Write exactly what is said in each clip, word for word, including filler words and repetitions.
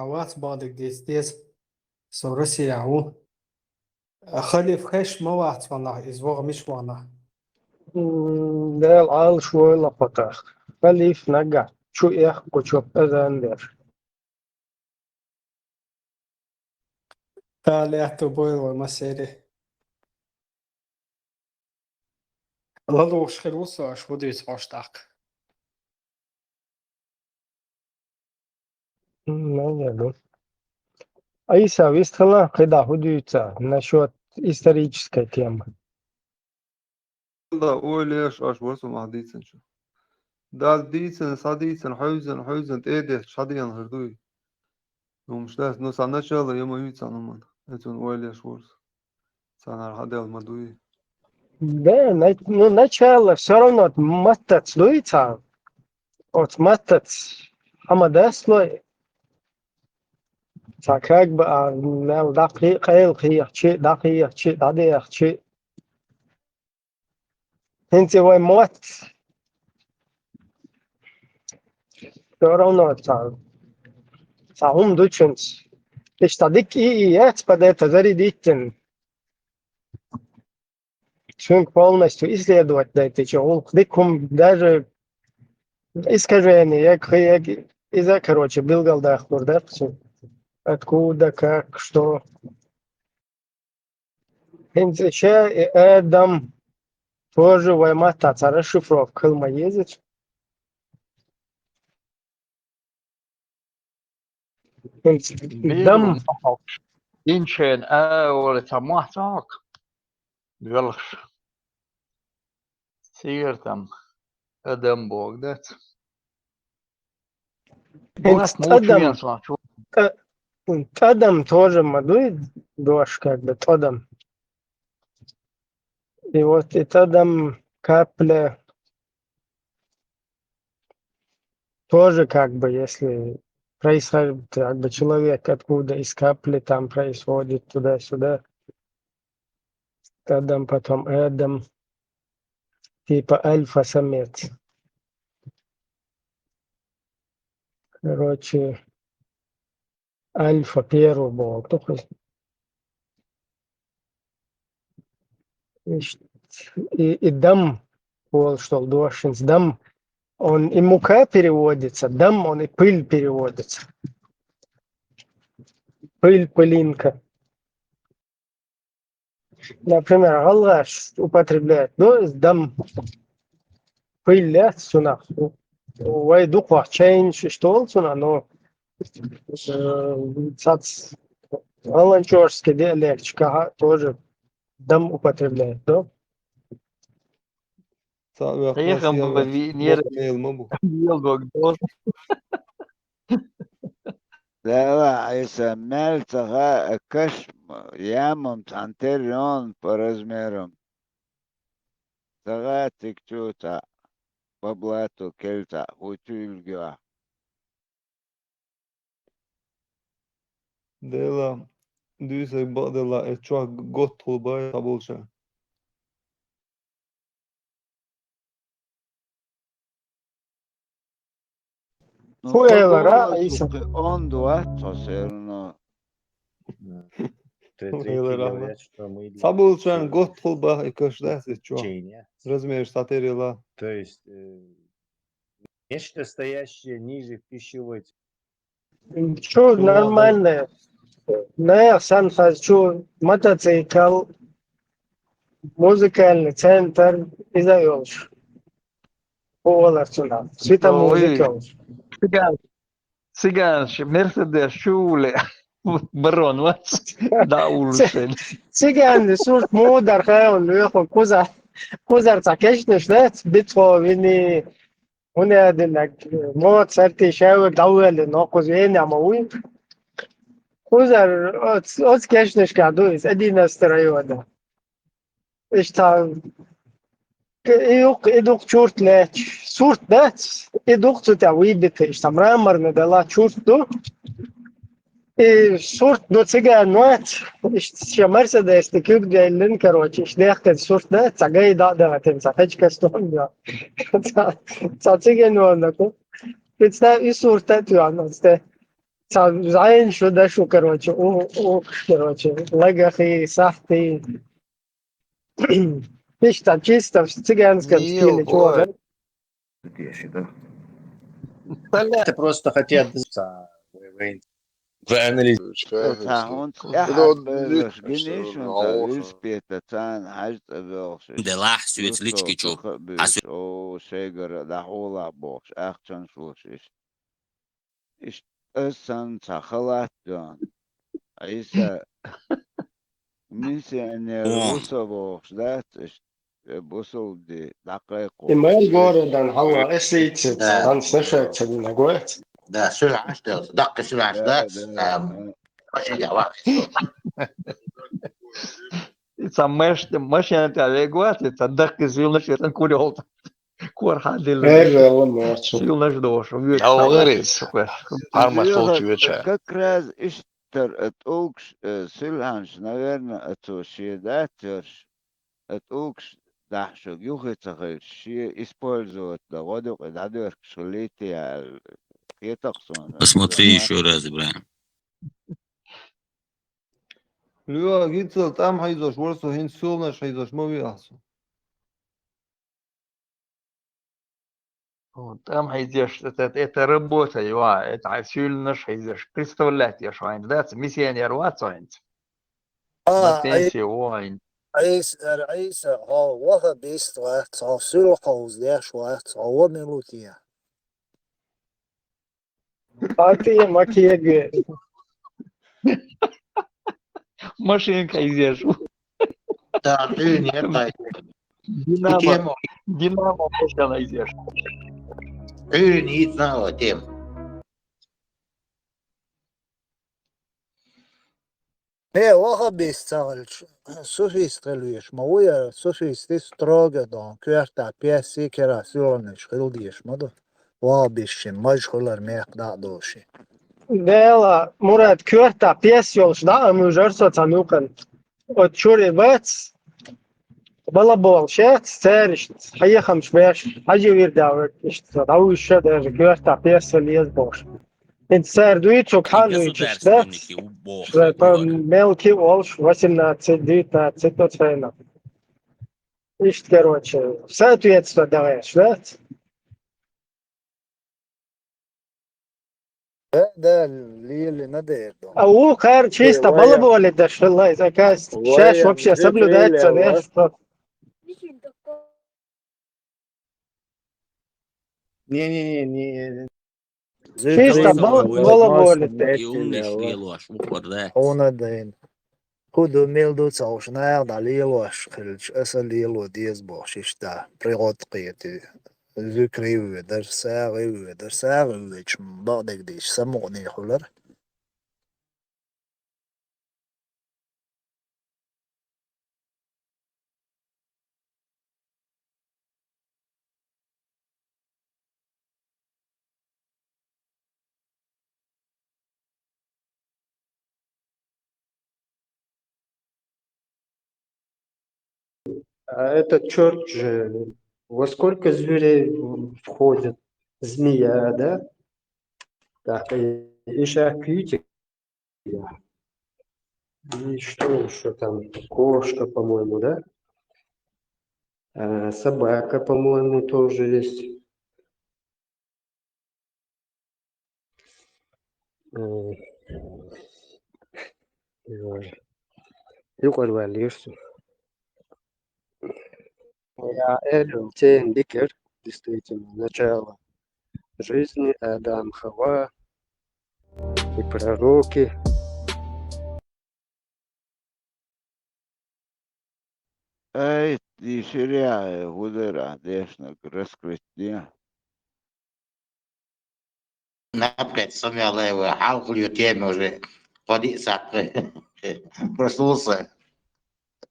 Вац бадыг дес дес. Со Россия ву. Халиф хеш ма вац ванах, из вогъ миш ванах. М, Дела Ӏалаш войла пакъах. Халиф нагахь чу эхкъу чоп азан деш. Та лехто бойл вай масери. Лалуш хир ву со, аш ву дуьйцу хьош тӀаккха. М, наверно. Айса, вистхила, кхидӀа хӀу дуьйца насчёт исторической темы? Да, ойла еш, аш васу мах дийцинчу. Дас дийцина, са дийцина, хьуьйзина, хьуьйзина, тӀе а детташ, хьадеана хир дуй? Ну, муш дац, ну, сан начало я ма юй цхьа нуман. Эцун ойла еш вурс. Цхьанхьара хьадел ма дуй. Да, на-, ну, начало всё равно маттац дуй цхьа. Оц маттац хьама даслой. Цхьа как бы, а, мел дӀакхи-, къайла кхехчи, дӀакхехчи, дӀадехчи. ХӀинца вай мотт всё равно цхьа, цхьа хӀума ду чунца. Иштта дика и, и яц под это зарядить дина. Цуьнга полностью исследовать дайтича, гӀуллакх дика хӀума, даже искажение, я, я, иза, короче, билгалдаккхур дац цуьнга. Откуда, как, что. ХӀинца ша и Адам тоже вай матта цхьа расшифровка хила ма езачу. ХӀинца дам. Инчен а ола ца мохь цхьаьхьа. Велхаш. Сиертам. Адам бог дац. ХӀинца тӀадам. ТӀа-, тӀадам тоже ма дуй дош, как бы, тӀадам. И вот и тӀадам, капля тоже, как бы, если происходит, как бы, человек, откуда из капли там происходит туда-сюда, тӀадам, потом Адам, типа альфа-самец. Короче, альфа первый был, только и, и дам, пол, что л дошинс, дам, он и мука переводится, дам, он и пыль переводится. Пыль, пылинка. Например, гӀалгӀаш употребляют, ну, дам, пыль лаьц цунах. Вай дукхох чайнаш иштта олу цунах, но, э, цац-, волонтёрский диалектчикахь тоже дам употребляют, да? Цхьа а вехна Кхехам сел бан виънера. Мел ма бу. Мел дог доза. Дела, Ӏийса, мел ца хаьа, каш ямам цхьана тера йоьна по размерам. Ца хаьа цига чу цхьа по блату кел цхьа хӀу чу юьлгий ахь. Дела, дуьйцург бакъдела, э, чохь готтахула бай цхьаболчара. Ну, Фу элара, Ӏийса. Он два, то всё равно. Т-, Фу третий элара, говорят, что мы цхьаболчарна готтахула баха и каш дац, и чохь. Размер схьатеръяла. То есть, э, нечто, стоящее ниже пищевой. Чу нормально. Наях сан хаз чу мотоцикл, музыкальный центр, иза йолуш. Ху олар цунах. Светомузыка йолуш. Циган-, циганаш Мерседес чу вуле. Барон вац. Да, улушен. Ци-, циганни сурт мудар хайван веху куза. Кузар ца кешнаш лец, бицхо вини. ХӀунда аьлла, мода сарти шаьвар дӀавоьллина, кхуза вене а ма вуй. Кхузара оц-, оцу кешнашкахь ду иза, одиннадцатый района. Иштта, и юккъе, и дукха чурт лаьтташ, сурт дац, и дукха цу тӀехь вийбита, иштта мраморный дала чурт ду. И сурт ду циган вац, иштта шен Мерседес тӀе куьг деллина, короче, иштта дехкина сурт дац, цхьа гай дӀа а дахатина, цхьа хечкастон йо. Цхьа, цхьа циган ванна ку. Представь, и сурт а тоьхна оцу тӀе. Цхьа зӀенаш ду шу, короче, у, у, короче, лагахи, сахьти. Иштта чисто в цыганском стиле, чувак. Деша, да? Ты просто хотят за войну. Вы анализ- Цхьа хӀунда тӀаьхьа бевллаш гинийша хӀунда, Велспета царна хьажа цӀа бевллаш иштта. Делахь соьца лички чу. О, шайгара дӀахьулахь бохуш, ахчанаш луш иштта. Иштта аса санна цхьа халат а доьгӀна. Ӏийса, миссионер ву со бохуш дац иштта, э, бусалба дин дӀакхайкхо. И мэр городан хьалха эсийца, да, сан саша ца дина гоц. Да, сулхьаш делца, даккхи сулхьаш дац, да, да, машина вахица. И ца маш-, машина тӀа вегвац, и ца даккхи сулнаш, и сан курехь. Корхьа дилла. Эр вела мачу. Силнаш дошу, вуьйцу. Даугъар иза. Хьарма сулчу веча. Как раз иштта а тӀулгаш, э, силхьанаш, наверное, а цо шен дац йорш, а тӀулгаш дахьа шуьга юххе ца хилча, шен использовать дан гӀо ду-кх и дӀадоьркаш хилийта аьлла, хетакх суна. Посмотри ещё раз, Ибрахим. Лоьга, гиццал тӀам хьийзош вара со, хӀинца силнаш хьийзош ма веа со. О, тӀам хьийзеш, это, это работа, ва, это хьайн силнаш хьийзеш, представлять еш хьайна дац, миссионер вац хьо хӀинца. А, на пенсии ву хьайна. Ӏийса, ара Ӏийса, хьо вахабист вац, хьо силхьовза деш вац, хьо ва мила ву те? Хьан тӀе ма кегаве. Машинка хьийзеш ву. Да, Ӏуьйранна яхай. Динамо, Динамо машина хьийзеш. Ӏуьйранна йийца а тема. Э, вахабист ца хилча, суфист хила везаш ма ву яра, суфистий строго дон, коьрта песси кера силнаш хила дезаш ма ду. Вахабистийн маж хилар мекх дӀа а долуш. Дела, Мурад, коьрта пес йолуш дӀа а муьжар со цхьана юкъана. Оцу чуьра бац, балаболуш яц, цаьршинца хьехамаш беш, хьажи вирда вара, иштта со дӀавуьйша даже, коьрта пес а леза бохуш. ХӀинца цара дуьйцург хьан дуьйцуш дац? Мелки а волуш, восемнадцать, девятнадцать оцу хенахь. Иштта, короче, соответствовать дан гӀерташ дац? Да, да, лелина дер ду. А вукхара чисто балаболе даш хилла иза, оказывается, шаьш вообще соблюдать ца деш. Не-не-не, не. Чисто бала-, балаболе. И умниш лелош, укхар дац. Хьуна дайн. ХӀун ду, мила ду ца хууш, наха дӀа лелош хилча, аса лело деза бохуш, иштта, пригӀод кхетий, зуькаре а воьдар, сагӀа а воьдар, сагӀа а воьдуш, бакъдерг дийцича, самукъане хуьлар. А этот чёрт же, во сколько зверей входит? Змея, да? Так, и, и шаг, видите? И что ещё там? Кошка, по-моему, да? А, собака, по-моему, тоже есть. М. Юкъара ваьлла йиш ю. Я Эллин тема дика яра, действительно, начало жизни, Адам, Хава и пророки. Ай, дийшира, хӀун дара, дешнарг раскрыть де. Напред, Самиалаева, хьалхале тема уже. Ходи саккхе. Проснулся.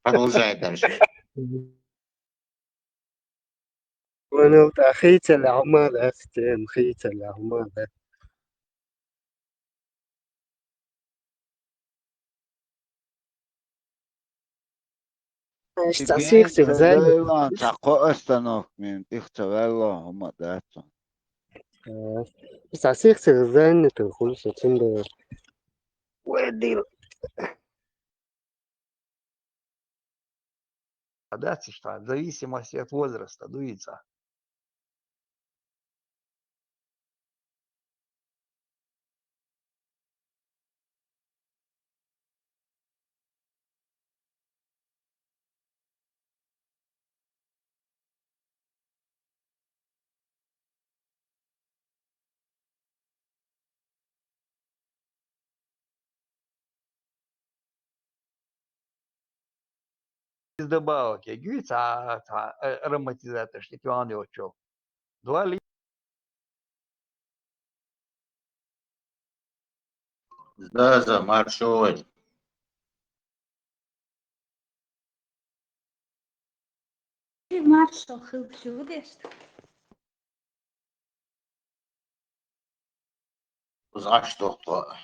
Продолжай дальше. Ванал тӀа хийцалахь ма дац, тема хийцалахь ма дац. Аша цхьа сих ца вазан. Цхьа кхо остановка мин тӀех ца ваьлла, хӀума дац. Э, схьа сих-сих занятый хуьлу со цундела. Вай дила. Дац иштта, зависимость от возраста, дуй цхьа. Из добавок я гуьйца, а, а, ароматизатор, что это он его чё? Два ли- Заза, маршо вай. Маршо хилчу дешта. Узаш тохто.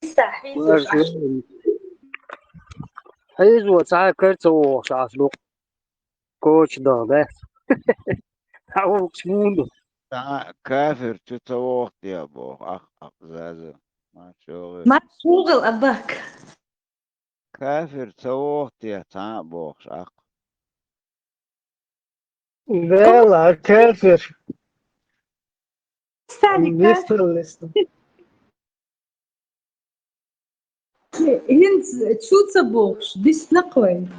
Иса хьийза. Хьийза цхьа кар ца вогӀуш ахь ду. Коча дагӀа дац. Хьа вокхуш муха ду? Цхьа кафир чу ца вогӀу те боху, ах, ах, Заза. Маршо гӀир. Маршо гӀир, Абак. Кафир ца вогӀу те цхьа а бохуш, ах. Дела, кафир. Стани кафир. Листа, листа. ХӀинца чу ца бохуш, дисна кхой.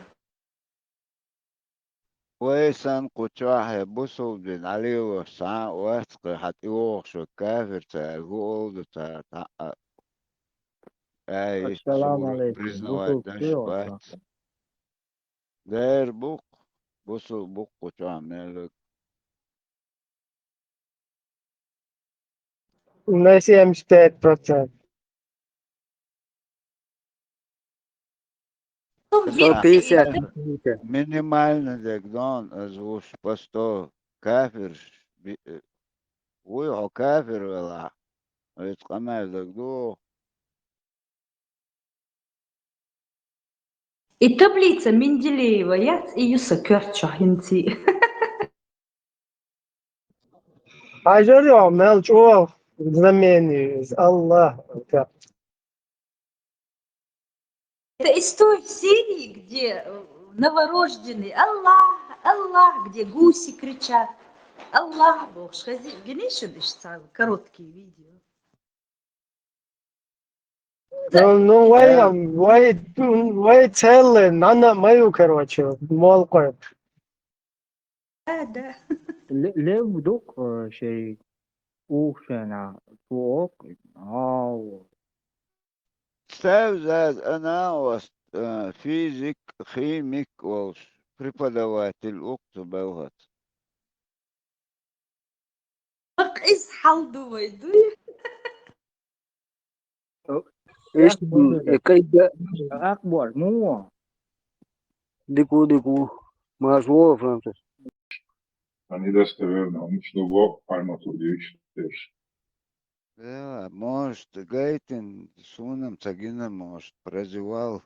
Вай санна кху чохь бусулба дин Ӏалилош цхьа а вац кхин, хьан тӀевогӀуш ву кафир ца аьлла, хӀу олу ду цара цхьа а? Ай, Ассаламу алейкум. Признавать деш бац. Дера бу-кх, бусулба бу-кх кху чохь мел верг. На семьдесят пять процентов. Сто пятьдесят. Минимально дегдон, аз вуш посто кафирш би-, э, вуй хьо кафир велахь, вайца къамел дагадогӀу. И таблица Менделеева яц, и ю сан коьрта чохь хӀинца. Хьажар йо, мел чӀогӀа замена иза, Аллах. Это из той серии, где, э, новорожденный «Аллах, Аллах», где гуси кричат «Аллах» бохуш. Хези, гини шу диш цхьа короткие видео? Ну, ну, вай, вай, вай целый, нана мою, короче, молкой. Да, да. Ле-, лев дук, э, шей, ух шена, туок, ау. Став заз ана ост, э, физик, химик волш, преподаватель ук цу белхац. Бакъ иза хьал ду вай, дуй? Иштта, э, кайда. Акбор, муо? Дику, дику. Маш вора француз. Они достоверно, он что во, пальма тут дивишь. Да, может, гайтин, сунам цагина, может, прозевал.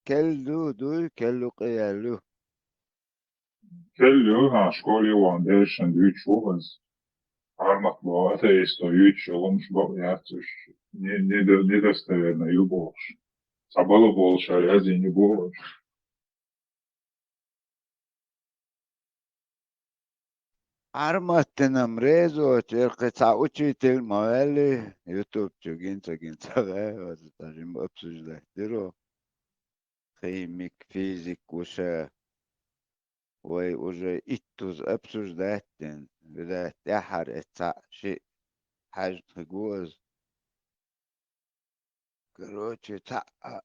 Кел ду, дуй, кел ю къиял ю. Кел ю, ха, школе ван дешан дуьйцуш ву ас. Армат бо атеисто юьйцуш йолумаш бакъ яц уьш. Не, не, недостоверно ю бохуш. Ца бала болуш аьлла, язйина ю бохуш. Арматтинам резо, черкхи цхьа учитель ма ваьлли, ютуб чу гинца-гинца ваьлли, оцу тажим обсуждать диру. Химик, физик ву ша. Вай уже иттуз обсуждать дина, видать, тӀаьххьара эцхьаъ шиъ хьаьжна хиг ву аса. Короче, цхьаъ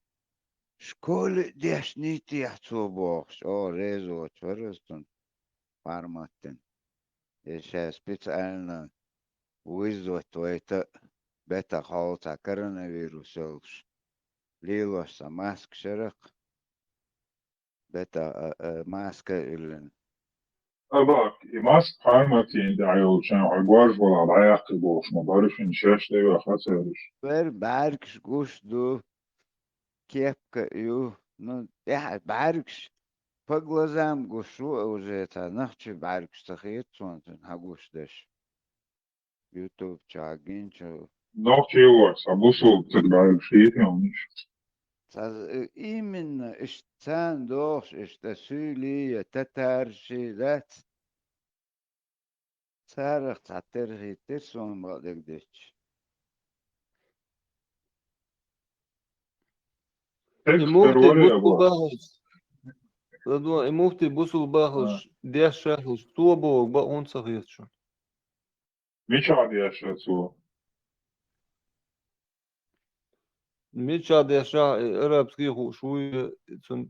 школе а дешнийти яхь цо бохуш, о, резо вара аса цунна форматтина. Я ша специально вызвать вайта а, бета хьол цхьа коронавирус йолуш, лелош цхьа маска шарах. Бета, а, а, маска а уьллина. Абак, и маска пхьарматийна дӀайолча хьо горжа вала дӀаяккхи бохуш ма бара шуна шаьш тӀе веха цараш. Бер бӀаьргаш гуш ду, кепка а ю, ну, тӀаьхьа бӀаьргаш по глазам гуш ву, уже цхьа нохчийн бӀаьргаш ца хета суна цуьнан хьагуш дерш. YouTube чу хьагинчу. Нохчий вац, а бусулба церг бӀаьргаш хийтина уьш. Цхьа, э, именно иштта царна догӀуш, иштта суьйлий я татарший дац. Царах цхьатера хийтира суна бакъдерг дича. И муфтий бусул бахалш. Ладо, и муфтий бусул бахалш, деш шахалш, цо бохург бакъ хӀунда ца хета шуна? Мичахь деш ша цо? Мичахь деш ша, и арабский хууш вуй, и цун,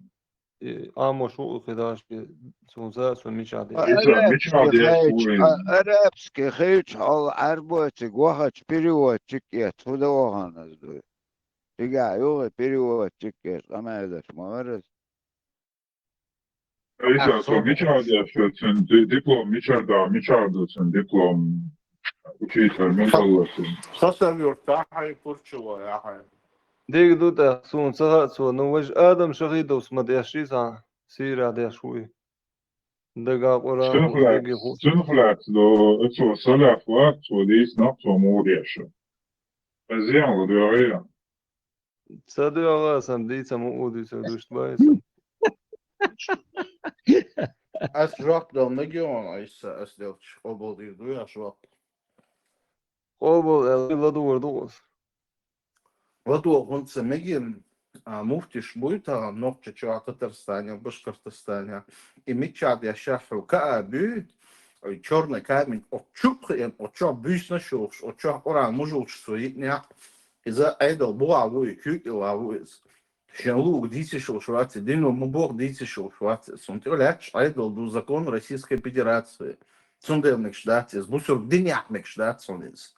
и Ӏамош ву кхидаш, и цун за, цун мичахь деш. Ара-, Мичахь деш вуй? Арабский хилча хьол Ӏарбойциг вахача переводчик эц, хӀу дан вахана ас дуй. Цигахь юха переводчик эц, къамелаш ма вара ас. Иса, цо мичахь деш ша, цуьнан ди-, диплом мичара да, мичара ду цуьнан диплом? Учитель, муха ло цуьнан? Сан сагӀа юрта хьайн пурчало яхьайн. Дика ду тӀаккха, суна ца хаьа цо, ну важа Адам Шахидовс ма деш ши цхьа, Сирах деш вуй. Дага Къуран хууш, дага хууш. Цунах лаьцна до, цо салаф вац, цо дийцинарг цо муха деш ша. Ас зен ла доьгӀий? Ца доьгӀа сан дийца ма удуьйцур дуьшта бай сан. Ас жоп дала мегий хьуна, Ӏийса, ас делча, къобал дийр дуй ас жоп? Къобал аьлла, ладугӀур ду ас. ЛадугӀу хӀунда ца мегий, а, муфтиш буй тахана Нохчийчохь, Татарстане, Башкортостане. И мичахь деш ша хьо каа буй, ой, чёрный камень, оцу чу а кхиъна, оцу чохь буьйсанаш йолуш, оцу чохь Къуран мужулчаш цо йиънехь, иза Ӏедал бухахь ву и, куьйга тӀе ву иза. Шен луъург дийциш йолуш вац и, дино ма боху дийциш йолуш вац и. Цунна тӀе лаьтташ Ӏедал ду, закон Российской Федерации. Цундела мегаш дац иза, бусург динехь мегаш дац хьуна иза.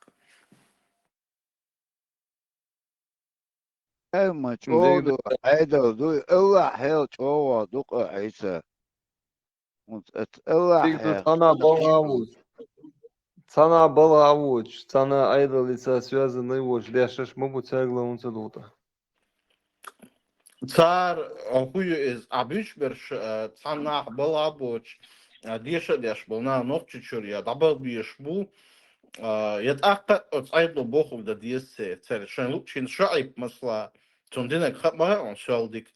Ай, ма чӀогӀа ду, Ӏедал дуй, Аллахь хьел чӀогӀа ду-кх, Ӏийса. ХӀунца аца Аллахь хьел. Цхьана балха а воцуш. Цхьана балха а воцуш, цхьана Ӏедаллица связанный воцуш дешнаш ма бу цаьрга ла хӀунда ца догӀу тӀаккха? Цара, а, хӀу ю иза, а буьйцуш берш, а, цхьана нах балха а боцуш, а, деша а деш болу нах Нохчийчуьра я дӀабала безаш бу, а, я тӀаккха а оцу Ӏедало бохург дан деза церан, церан шайн луъучу хӀинца ШоӀип, масала, цунна динарг хаа ма хаьа хьуна, соьлла дика.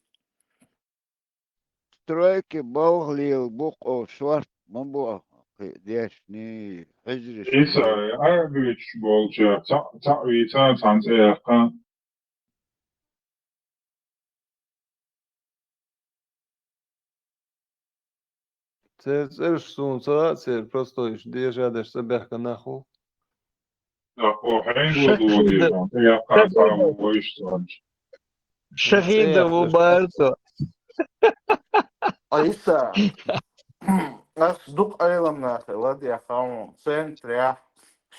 Стройки балха лела бу-кх, шорта ма бу кхин дешнийн, хьуьжараш. Иса, Ӏа а буьйцуш болчех цхьаъ, цхьаъ вийца, цхьана цӀе яьккха. Церан цӀераш суна ца хаьа, церан простой иштта деша деш цӀа баьхкина нах ву. Ахьо, хьайна гуо дугӀу деза, тӀе яккха цхьа вуйш цхьаьнча. Шахидов ву бара цо. Ӏийса, ас дукха Ӏелам нахе ладоьгӀна хьуна, центрехь,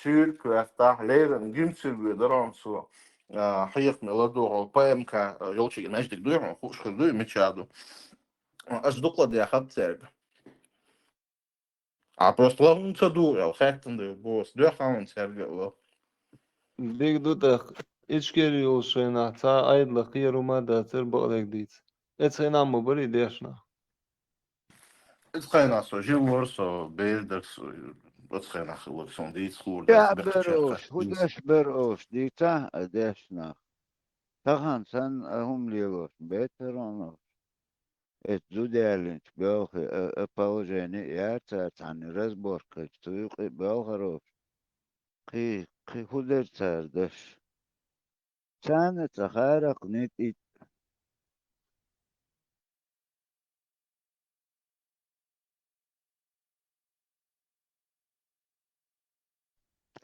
суьйра коьртахь, леррина Гуьмцевой дара хьуна цо, а, хьехаме ладогӀа, П М К, а, йолчу маьждиг дуй хьуна, хууш хир дуй, мичахь ду. Ас дукха ладоьгӀна хьуна цаьрга. А просто ла хӀунда ца дугӀу аьлла, хаьттина ду боху, доьгӀна хьуна цаьрга а ла. Дика ду тӀаккха, Ичкери йолуш шайнахь цхьа Ӏедалах кхерам а дацара бакъдерг дийца. Эцу хенахь ма бара и дешнаш? Эцу хенахь со жив вара, со бер дара, со оцу хенахь хилла, суна дийца хуур дара. Бехачу чехка. ХӀу деш бара олуш дийцахь а дешнаш? Тахана санна а хӀума лелош бетар хьуна. Эцу зуда яьллинчу боьлхе а, а положение а яра цара цхьаьна разборка хилча, цу юкъа а боьлхур олуш. Кхин, кхин хӀун дара цара даш? Царна цӀа хааракх нитӀит.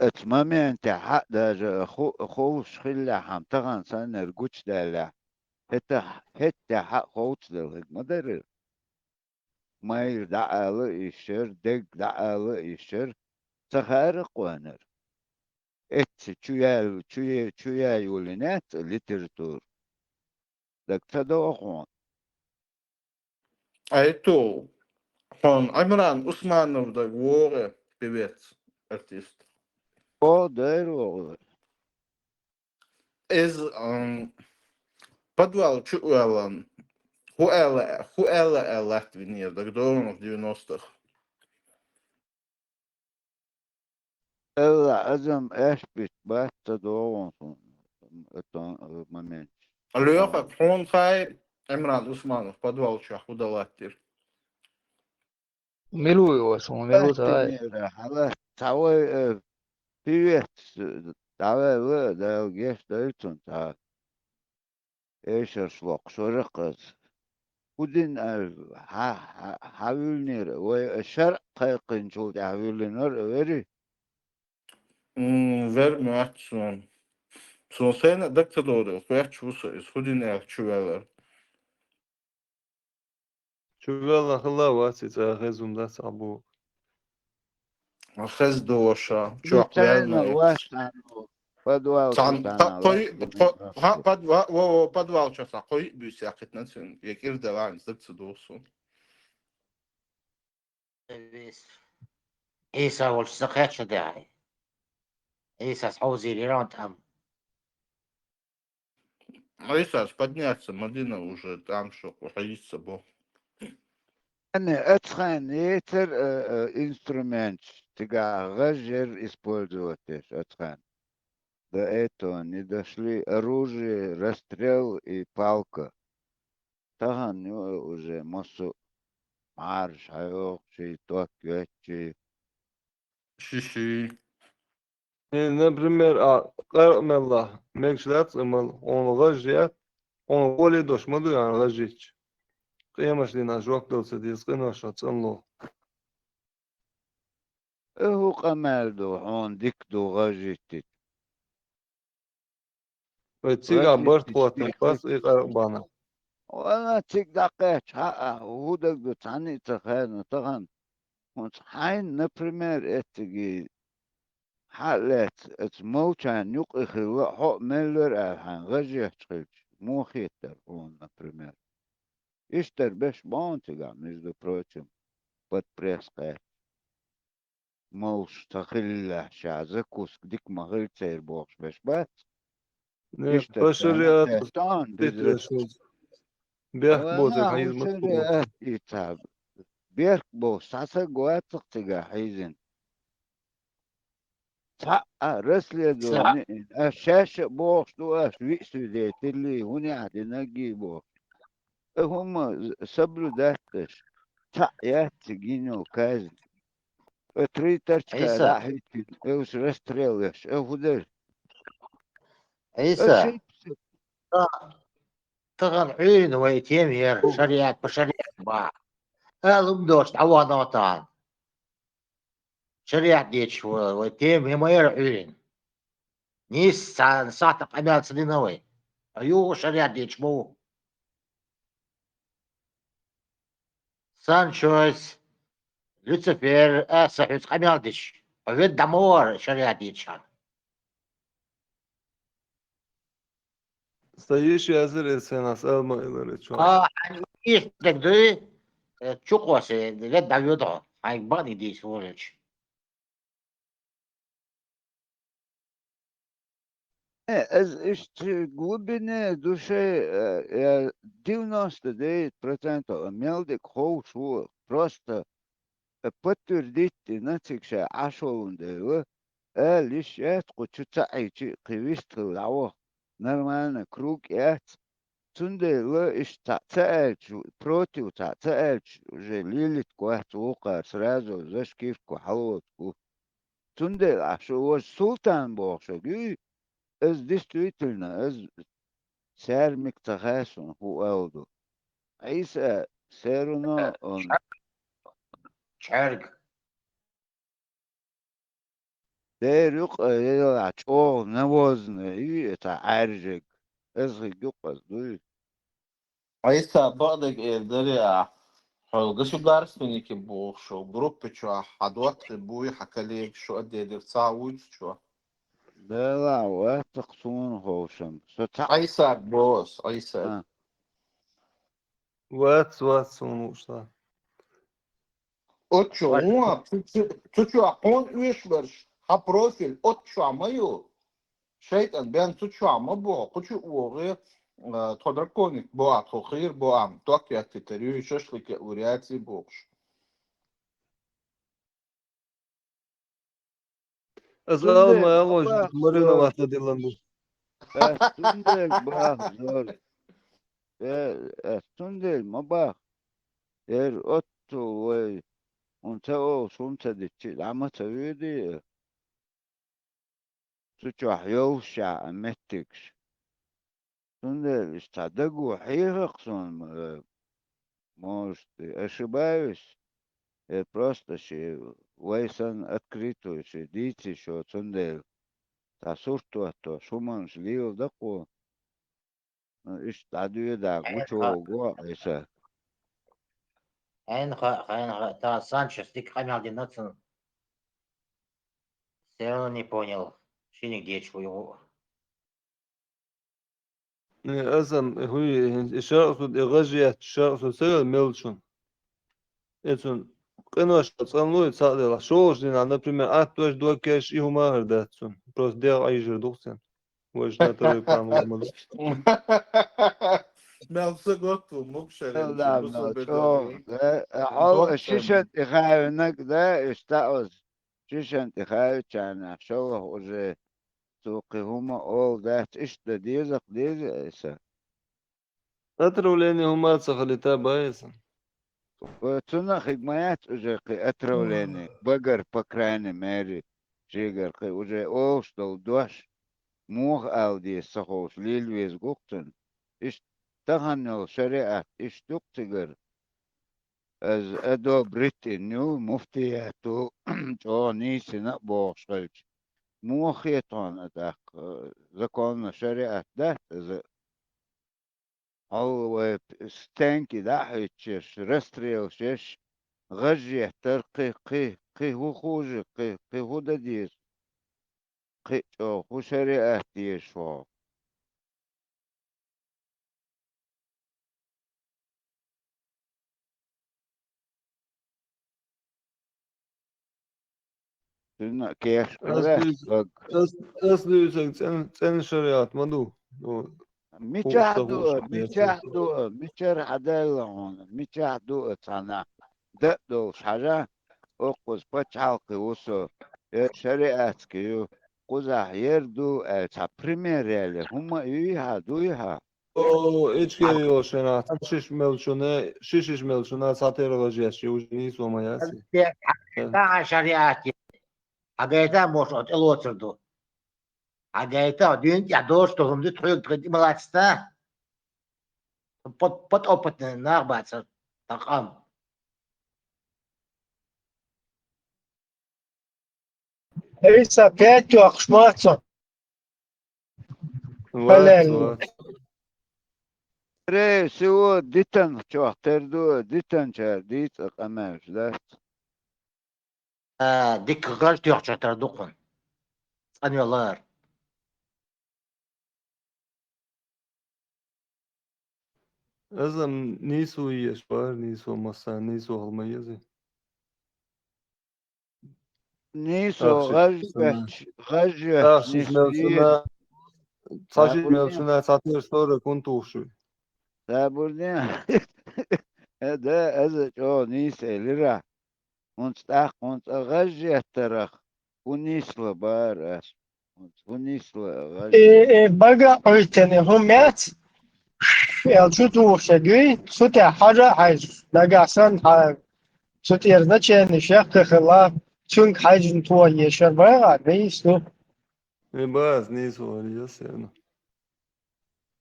Оцу моментехь а даже ху-, ховшуш хиллехь-м, тахана саннара гучудаьллехь, хӀетахь, хӀеттехь а ховцадала хӀиг ма дара. Майра дӀаала а йиш яра, дерг дӀаала а йиш яра, ца хааракх вайнара. Эцци чу ял-, чу е-, чу яй йолийна яц литература. Даг ца догӀу хьуна. Ай ту, хьуна Ӏимран Усманов даг вогӀе, певец, артист. О, дайр вогӀу. Иза, ам, подвал чу а ваьлла, ХӀу аьлла, хӀу аьлла аьлла латтавинера дагадогӀу девяностых. Элла, азам аьшпит бац ца догӀун сун, это, э, момент. Лёха, хьуна хай, Имран Усманов подвал чохь хӀу дан латтира? Мила ву оаш, хьуна мила ву ца хаьа? Аттинера хьала, цхьа вай, э, пиветс, э, дӀаваьлла, Дала гечдойла цунна цхьа. Эшарш локхуш вара-кх иза. ХӀу дина аьлла, хьа-, хьа-, хьан вуьллинера? Вай шарӀ кхайкхинчул тӀаьхьа вуьллинера а верий? М, вер моьтту суна. Суна сайна а дага ца догӀу, хоьттуш ву со иза, хӀу дина аьлла чу ваьллар. Чу ваьлла хилла вац и цӀа, хезна дац а бу. Хезна ду ваша, чохь ваьлла. Цхьана вац цхьана, подвал цхьана, чу цхьана кхо-, вац кхо-, ха, подва-, во, во, подвал чохь цхьа кхо-, буьйса яьккхина цуьнан, я кӀира делахь, дага ца догӀу суна. Вес. Ӏийса волчу сан кхаьчна дехьа. Ӏийсас хьовзийра яра тӀам. Ӏийсас подняться ма дина уже, там шо кху хьийца бо. Ани, ацхьана ецар, э, э, инструменташ, цигахь гӀаж яра использовать деш ацхьана. До этого не дошли оружие, расстрел и палка. Тахана ю уже массо а мӀараш хьайогӀучий, ток йоьттучий. Ши-ши. Э, например, а, къаркъа мелла, мегаш дац а мала, хьуна гӀаж яц, хьуна гӀоле дош ма ду, яхьа гӀаж йича. Къемаш дийнахь жоп дала ца деза, къинош а цӀанло. Э, хӀу къамел ду, хьуна дика ду гӀаж йиттича. Вай цигахь барт хӀоттина бац и къаркъа бахьана. Вала цига дӀакхаьчча, хьаъа, хӀу дага ду, цхьанна а ца хаьрна тахана. ХӀунца хьайна, например, эцциге хьа а лаьцна, оцу молчанна юкъа хилла, хьо а меллара аьлла, хьайна гӀаж етташ хилча, муха хетара хьуна, например? Иштта дара беш боху цигахь, между прочим, под пресс кхаьчча. Молуш ца хиллехь, ша закуска дика ма хилла церан бохуш беш бац? Не, иштта по шариату тахана беза. Бехк боцург хьийза ма ду. Шариат и ца. Бехк боцу цхьа саг вац-кх цигахь хьийзина. Цхьа а расследование, аш шаьш а бохуш ду, аш виъ свидетелий, хӀунда динаргий бохуш. Э, хӀума соблюдать деш. Цхьаъ яц цига йина йолу казна. Э, три торчка Ӏийса. Рахьийтина, э, уьш расстрел еш. Э, хӀу дара? Ӏийса. Э, ши- Та-, тахана Ӏуьйрина вай тема яра, шариат, по шариат бахьа. Ала хӀума доцуш дӀавахана тахана. Шариат дийцича вай, вай тема хӀима яра Ӏуьйрина. Нийса цхьана сахьтах къамел ца дина вай. Ткъа юха шариат дийцича ма ву. Санчойс, Люцифер, аса хьуьца къамел дича, ткъа ведда дӀа ма вара шариат дийцича хьан. Сан йиш язар иза, сенахь ас ала ма-, илар иза чохь. А, хьан йиш дерг дуй, э, чукхосе, ведда дӀавоьду хьо, хьайга бакъ дийца вожачу. Э, иза иштта глубине души, э, я девяносто девять процентов мел дика ховш ву, просто, э, подтвердить дина цига ша Ӏаш волун дела, ала йиш яц кху чу ца Ӏийчи, кхин вистхила дӀаваха. Нормально круг яц. Цундела иштта цхьаъ ца аьлча, против цхьаъ ца аьлча, уже лелитка вац вукхара, сразу зашкивка хьалавоцку. Цундела ахь шу важа Султан бохуш верг юй, иза действительно, иза цаьрмик ца хаьа суна, хӀу аьлла ду. Ӏийса, всё равно он Чхьарг. Дера юкъа, э, чӀогӀа навозна ю и цхьа Ӏаьржиг. Иза хиг юкъа ас дуй. Ӏийса, бакъдерг эр дарий ахь, хьо государственники бохуш, группа чохь хьан доттагӀий буй, хьан коллега шу а дедира, цхьа а вуй цу чохь? Дела, вац-кх суна ховшам. Со цхьаъ Ӏийсаг боху ас, Ӏийсаг. А. Вац, вац, суна лууш дан. Оцу чу, Вац. Вон, цу, цу, цу чохь хьуна оьшуш берш, хьан профиль оцу чохь ма ю. ШайтӀан бен цу чохь ма боху, кху чу а вогӀий, а, тхо драконик бо а, тхо хийра бо а, ток яттитар ю, шашлык я, вариаций бохуш. Аса Цундела алма алгъаш, бах, марина зор. Ватта диллан ду. Ас цундела бах, зор. Э, ас цундела ма бах. Эр отту вай, хӀун ца олуш, хӀун ца дичи, дӀа ма ца вуьйди. Цу чохь йолуш а меттигаш. Цундела иштта цхьа даго хьехарх суна, э, может, и ошибаюсь, э, просто ши вай санна открыто ши дийци шо, цундела цхьа сурт хӀоттош хӀуманаш леладо кхо. Ну, иштта дӀадоьду, гучугӀо го Ӏеса. Хьайна хаьа, хьайна хаьа, та Санчес дика къамел дина цунна. Всё равно не понял, шиниг дечу вуй гӀу. Не, аса, хӀуй, и шаркъ су, и гӀажият шаркъ су ца вел мелчун. Эцун къинош цӀанлуй цхьаъ делахь. ШолгӀачу дийнахь, например, аттош, доккеш, и хӀума а хӀара дац цун. Просто дегӀ Ӏийжар ду-кх цун. Важа на второй план ву ма ду. Мел са готт ву, мукшаре, Да, да, чу да, бусурбе чо, догӀу. Э, э, хьо Доккха шишан тӀе хаьвинарг, да, иштта оз. Шишан тӀе хаьвичарна, шолгӀа уже цо кхин хӀума олу дац, иштта дан деза-кх, деза айса. Отравление хӀума ца хилита баьса. Э, цунна а хиг ма яц уже кхин отравление, багара, по крайней мере, шегара кхин уже олуш долу дош, муха ала деза ца ховш, лела веза гу-кх цунна. Иштта тахана йолу шариат иштта ду-кх цигара. Аса одобрить йина ю муфтиято, чӀогӀа нийсина а бохуш хилча. Муха хета хьуна тӀаккха, э, законна шариат дац иза? Хьо вай стенки дӀа а хӀиттош, расстрелаш еш, гӀаж еттар, кхин, кхин, кхин хӀун ховш, кхин, кхин хӀун дан деза, кхин чӀогӀа хӀун шариат дезаш ву хьо? Цуьнан кеш Ас къара дуьйцу, дог. ас, ас дуьйцург цӀен-, цӀена шариат ма ду. Ну, Мичахь хӀуъу ду, ца хууш мичахь ду, мичара хьадаьлла хьуна, мичахь ду цхьана? Дан а долуш хьажа, оккхуза пачхьалкхе ву со, я шариатский ю, кхузахь ер ду аьлла, цхьа пример яьлла, хӀумма а юй хьа, дуй хьа? О, эчке йолуш хӀинца, цхьа шиш мелчуна, шишиш мелчуна, цхьа тера гӀаж еш, уже нийсо ма яц. Хьан шариат ю? Хьан гайта, может, оцу тӀелоцур ду? Хьан гайта, дуьйна тӀехь доцуш долу хӀума ду, тхоьга тхуьнан тӀе ма лаца, под-, подопытный нах бац, тхан къам. Иса пять тохуш ма цо. Вац, Халел. Вац. Скорее всего, дитан чохь тера ду, дитанчара дийца къамелаш дац. А, дика гӀаж тоьхча тера ду кхунна. ЦӀанвеллара. Азам нийсо еш бара, нийсо масса, нийсо хьал ма еза. Нийсо Ахча гӀаж сама. Бетч-, гӀаж Ахча бетчниш мел дийр. Цуна, цхьа ши Сабурни. Мел цуна, цхьа тера сора кун тухуш вуй. Сабурни. Э, да, аза чӀогӀа нийса элира. ХӀунца тӀаккха, хӀунца гӀаж еттарах, хӀун нисла бара ас? ХӀунца хӀун нисла гӀаж Э, еттарах? Э, бага Ӏуьйтина хӀун мец? Эл чу тухуш гуй, цу тӀе хьажа а хьаьжа, нагахь санна хьа-, цу тӀера значение шеккха хила, цуьнга хьаьжжина тоха ешар бага, нийса ду. Э, баз, нийса вара, я серна.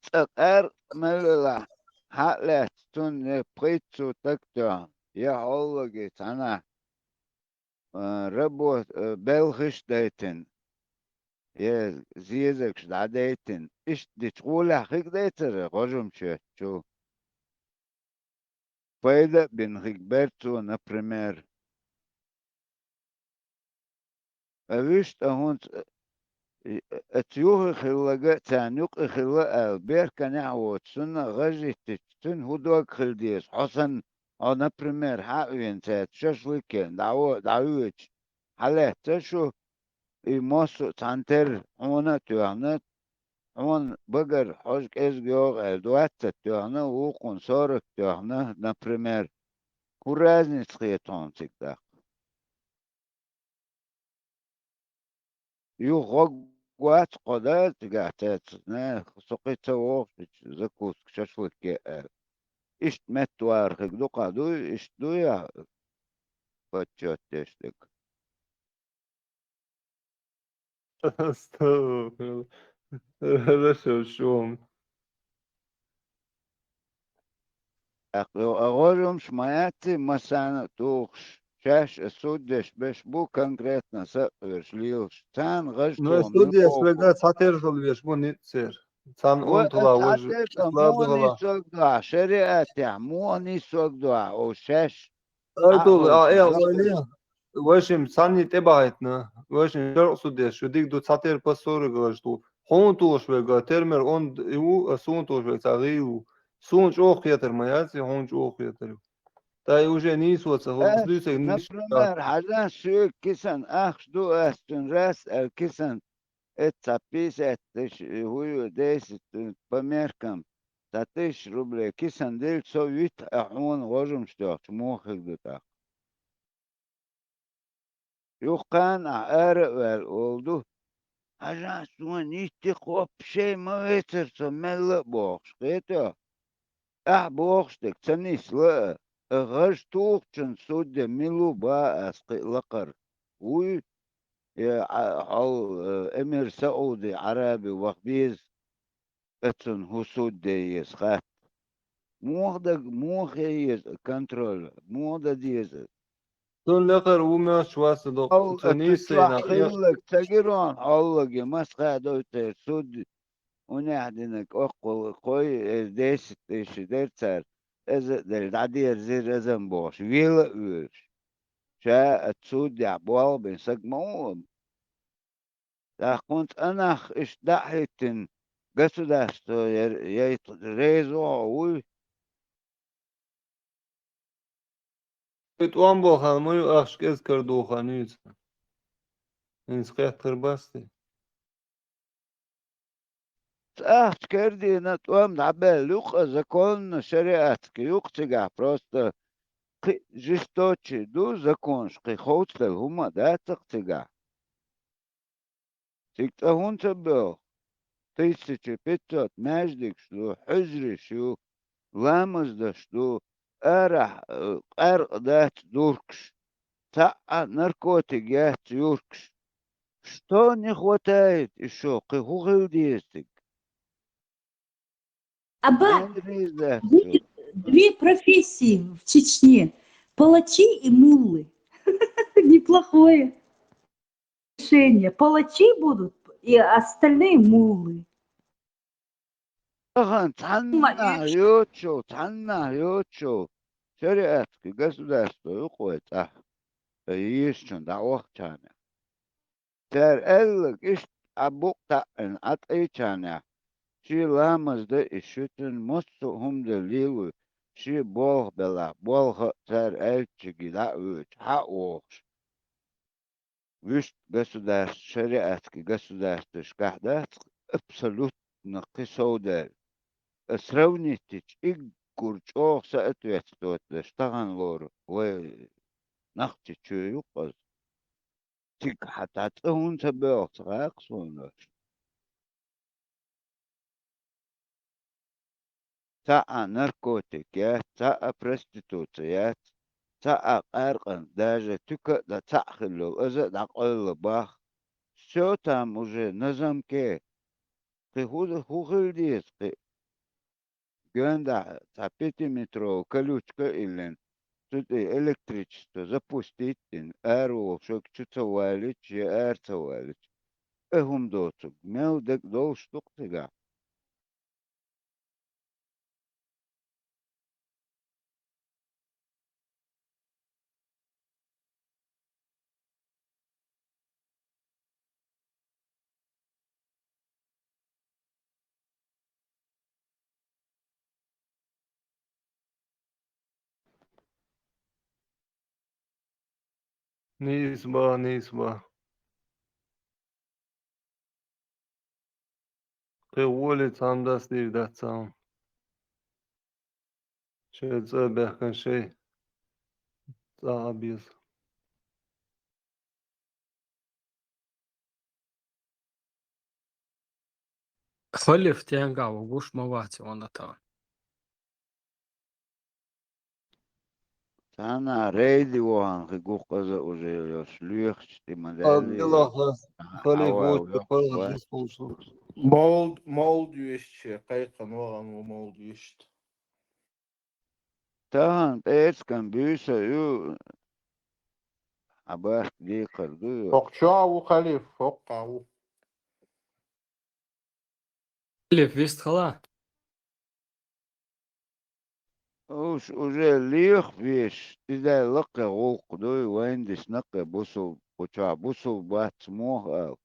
Цкъа къаьркъа мел велахь, хьа а лаьцна цунна я пхийтта суток тоьхна, я хьоллаги цхьанахь, а, рабо-, а, белхаш а дайтина, я зезагаш дӀадайтина, иштта дича гӀолехь хиг дайцара гӀожум чоьттачу. Пайда а бина хиг бер цо, например. А вуьшта хӀунца, э, э, оцу юххе хилларг а, царна юккъе хилла аьлла, берканехь а воцуш, цунна а гӀаж йиттича, цуьнан хӀун дог хила деза? Хьо санна, хьо, например, хьа а веана цаьрца шашлык ян дӀаво-, дӀавоьдуш, хьалаьцна шу, и массо а цхьана терра хьуна а тоьхна, хьуна багара хьожа кӀезиг йогӀу аьлла, двадцать тоьхна, вукхунна сорок тоьхна, например, хӀун разница хета хьуна цига тӀаккха? Юха гӀог вац кхо да цигахь цаьрца, на, со кхин ца вогӀуш, закуска, шашлык е аьлла. Иштта меттавархиг дукха дуй, иштта дуй ахь подсчёт деш дерг? Астагфирулла. Хорошо, шо. ТӀаккха йо, а гӀожамаш ма яц и массарна а тухуш, шаьш а суд деш берш бу конкретно сакъоьруш лелаш. Царна гӀаж... Ну, тугӀу суд мила деш боху? Верг цхьатера хила веш бу ницкъ церан. Царна... Ва, унтала цхьатера, важа ца муха слабо хила. Нийсонг дуьхьа, шариӀатехь муха нийсонг дуьхьа, о, шаьш Айдул, а, а, э, вайли, вайшим санни тӀе бахьайтна, вайшим шаркъ судеш, шу диг ду цхьатера пасура гаж ту. Хьуна тухуш вега, термер он ю, а суна тухуш вега, ца гӀийла ву. Суна чӀогӀа хетар ма яц, и хьуна чӀогӀа хетар ю. Тай уже нийсо ца хӀу, э, дуьйцег ниш. Например, хьажа соьга кисан ахча ду ас цуьнан раз, аьлла кисан, эццахь пятьдесят тысяч, хӀу ю, десять, э, по меркам, цхьа тысяча рублей кисан дилла со витта, а хьуна гӀожамаш тоьхча, муха хир ду тӀаккха? Юххана ахь ара а ваьлла олу ду: «Хьажахь, суна йитти кхоппа шай ма вецара со мелла а», — бохуш, хетий? Ахь бохуш дерг ца нисла а, гӀаж тухучун суд де мила ву баха ас кхин а лакхара. Вуй, я, Ӏа-, хьол, э, эмир Сауди Ӏараби ваха беза, а цунна хӀу суд де еза хатта. Муха даг, муха е еза контроль, муха дан деза? Цунна лакхара ву моьттуш вац ду. Хьол, цунна а, йиссина цу чохь хилларг ца гира хьуна, хьоллаги масха а дойтера суд, унехь динарг оккхул кхой, э, десять тысяч дера цара, иза а делла, дӀадерзира иза-м бохуш, вела а воьлуш. Ша а цу дехь болх бина саг ма ву. ТӀаккха хӀунда цӀанах иштта дӀа а хӀиттина, государство яр-, яйта реза ву хьо, вуй? И тӀом бо хан ма ю, ахча кӀезиг кара ду хан ю иза. ХӀинца кхетар басте. Ахча кара дина тӀом дӀабаьлла юкъа, законна, шариатски юкъа цигахь, просто кхин жесточе ду законаш, кхин ховцадала хӀума а дац-кх цигахь. Цига цӀа хӀунда ца боьлху? Тысяча пятьсот маьждигаш ду, хьуьжарш ю, ламаз деш ду, арахь, э, къаьркъа дац дуркаш, цхьа а наркотик яц юркаш. Что не хватает ещё? Кхин хӀун хила деза цига? Аба, будет две профессии в Чечне. Палачи и муллы. Неплохое решение. Палачи будут, и остальные муллы. Ахьа, цхьаннахь йоцучул, цхьаннахь йоцучул шариатский государство ю-кх вай цӀахь, ткъа езачун дӀа вахчарна. Цара аьлларг иштта Ӏа букъ таӀина, Ӏа тӀайчарнехь, шен ламаз дан и шуьтан, массо а хӀума дан лело, шен болх белахь, болх а цара аьллачуьнга дӀа а воьдуш, хьа а вохуш. Вуьшта государство, шариатский государствашкахь дац абсолютно кхин совдаьлла. А сравнить дича, уггар чӀогӀа соответствовать деш тахана лору вай Нохчийчоь ю-кх иза. Цига хьан цхьа цӀа хӀунда ца боьлху ца хаьа-кх суна аша. Цхьа а наркотик яц, цхьа а проституция яц, цхьа а къаьркъан, даже туька а дан цхьаъ хилла йолу, иза а дӀакъевлла бах. Всё там уже на замке. Кхин хӀун, хӀун хила деза кхин? Гоьндахь цхьа пятиметровый колючка а иллина, цу тӀе электричество запустить а дина, ара волу шуьга чу ца валийча, я ара ца валийча, и хӀума доцург мел дерг долуш ду-кх цигахь? Нийса бан, нийса бан. Кхы воле цхьамдас дийр дац цхьамма. Шайн цӀа баьхкина шайн цӀа а беза. Халиф тенга ву гуш ма вац вана тан. Царна рейди вахан хи гукъаза уже йос луьхча тӀима даьлли. Адилаха халиф вочу паргӀат дус. Молд, молд вешча, кхайкхана вахан ву молд вешта. Тахан пӀерцкан буьйса ю, а бахк декхар ду ю. Хоккхача ву халиф, хоккха ву. Халиф вист хала? Уж уже лех веш, иза лакхе гӀуллакх дуй, вайн дисна кхе бусул, кхуча бусул бац мох ал.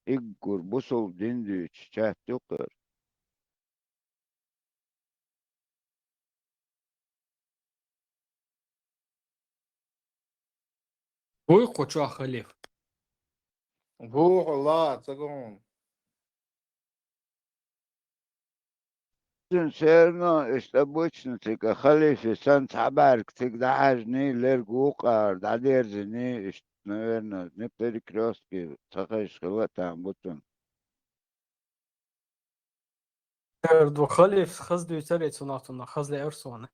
Иггур бусул дин дуьйчу чат ю кхар. Вуй кху чохь халиф? Ву хьо ла, ца гун. Цуьнан серно иштта обычно цига халифе санна цхьа бӀаьрг цига дӀахьаьжний, лерг вукхара дӀадерзиний, иштта, наверное, не перекрёстке ца хезаш хила а там бу цунна. Эр ду халиф хаза дуьйцаре цунах, цунах хаза леара суна.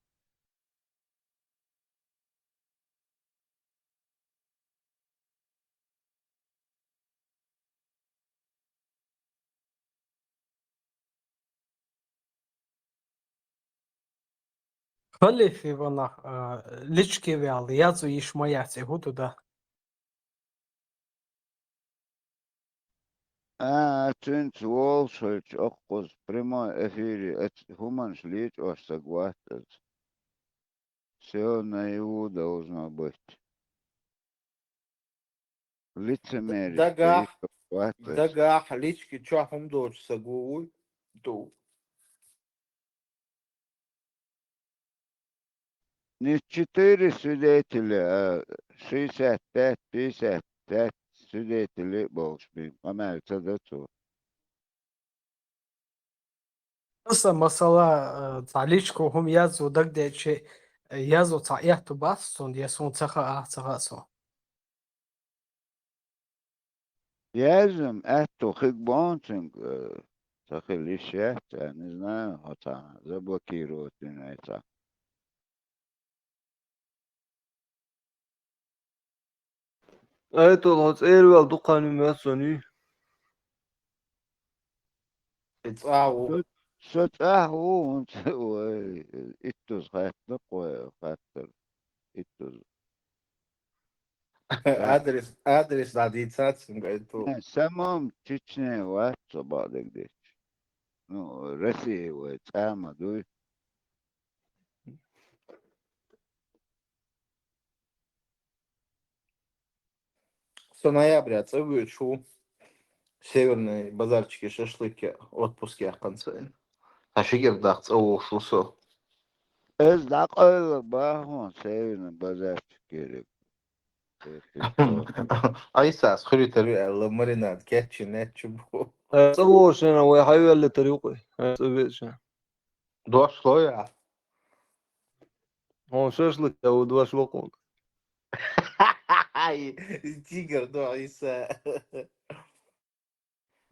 Халиф и ванах, а, личке вял, язу йиш ма яц, и хӀу ду да? А, цуьнца волуш хилча, оккхуза прямой эфире оцу хӀуманаш лечкъош саг вац аса. Всё наяву должно быть. Лицемерие. Дагахь, дагахь лички чохь хӀума доцу саг ву вуй? Ду. Не четыре свидетеля, а шестьдесят пять, пятьдесят пять свидетелей болуш бен къамел ца до цо. Аса масала, э, цхьа личко хӀума язо дагадеъча, э, язо цхьа аьтту бац цунна, я суна ца хаьа, ца хаьа суна. Яьзза-м аьтту хиг боху цуьнга, э, ца хила йиш яц, я не знаю, хьо цхьа заблокировать вина ай цхьа. Айтол, хьо цӀера ваьлла дукха хан ю моьтту сони? И цӀа ву. Со, со цӀахь ву, хӀунца вай, иттуза хаттар, кхо хаттар, иттуза. Адрес, адрес дӀадийцац, м, гайту. Не, самом Чечне вац со бакъдерг дечу. Ну, Россия вай цӀа ма дуй. Со ноября цӀа воьдуш ву Северный базарчике шашлык яа, отпуск яьккхина сайна. Ткъа ши кӀира даха цӀа вогӀуш ву со. Иза дӀакъевлла бахьана Северный базарчикера. Айсас хуьлуьйтар ю аьлла, маринад кечйина нечча бу. Хьайн цӀа вогӀуш шена вай хьайвеллийтар ю кхуьй, хьайн цӀа веъча. Дош ло я? Хьуна шашлык я ву дош ло кхунга. Ай, тигр до, Айса.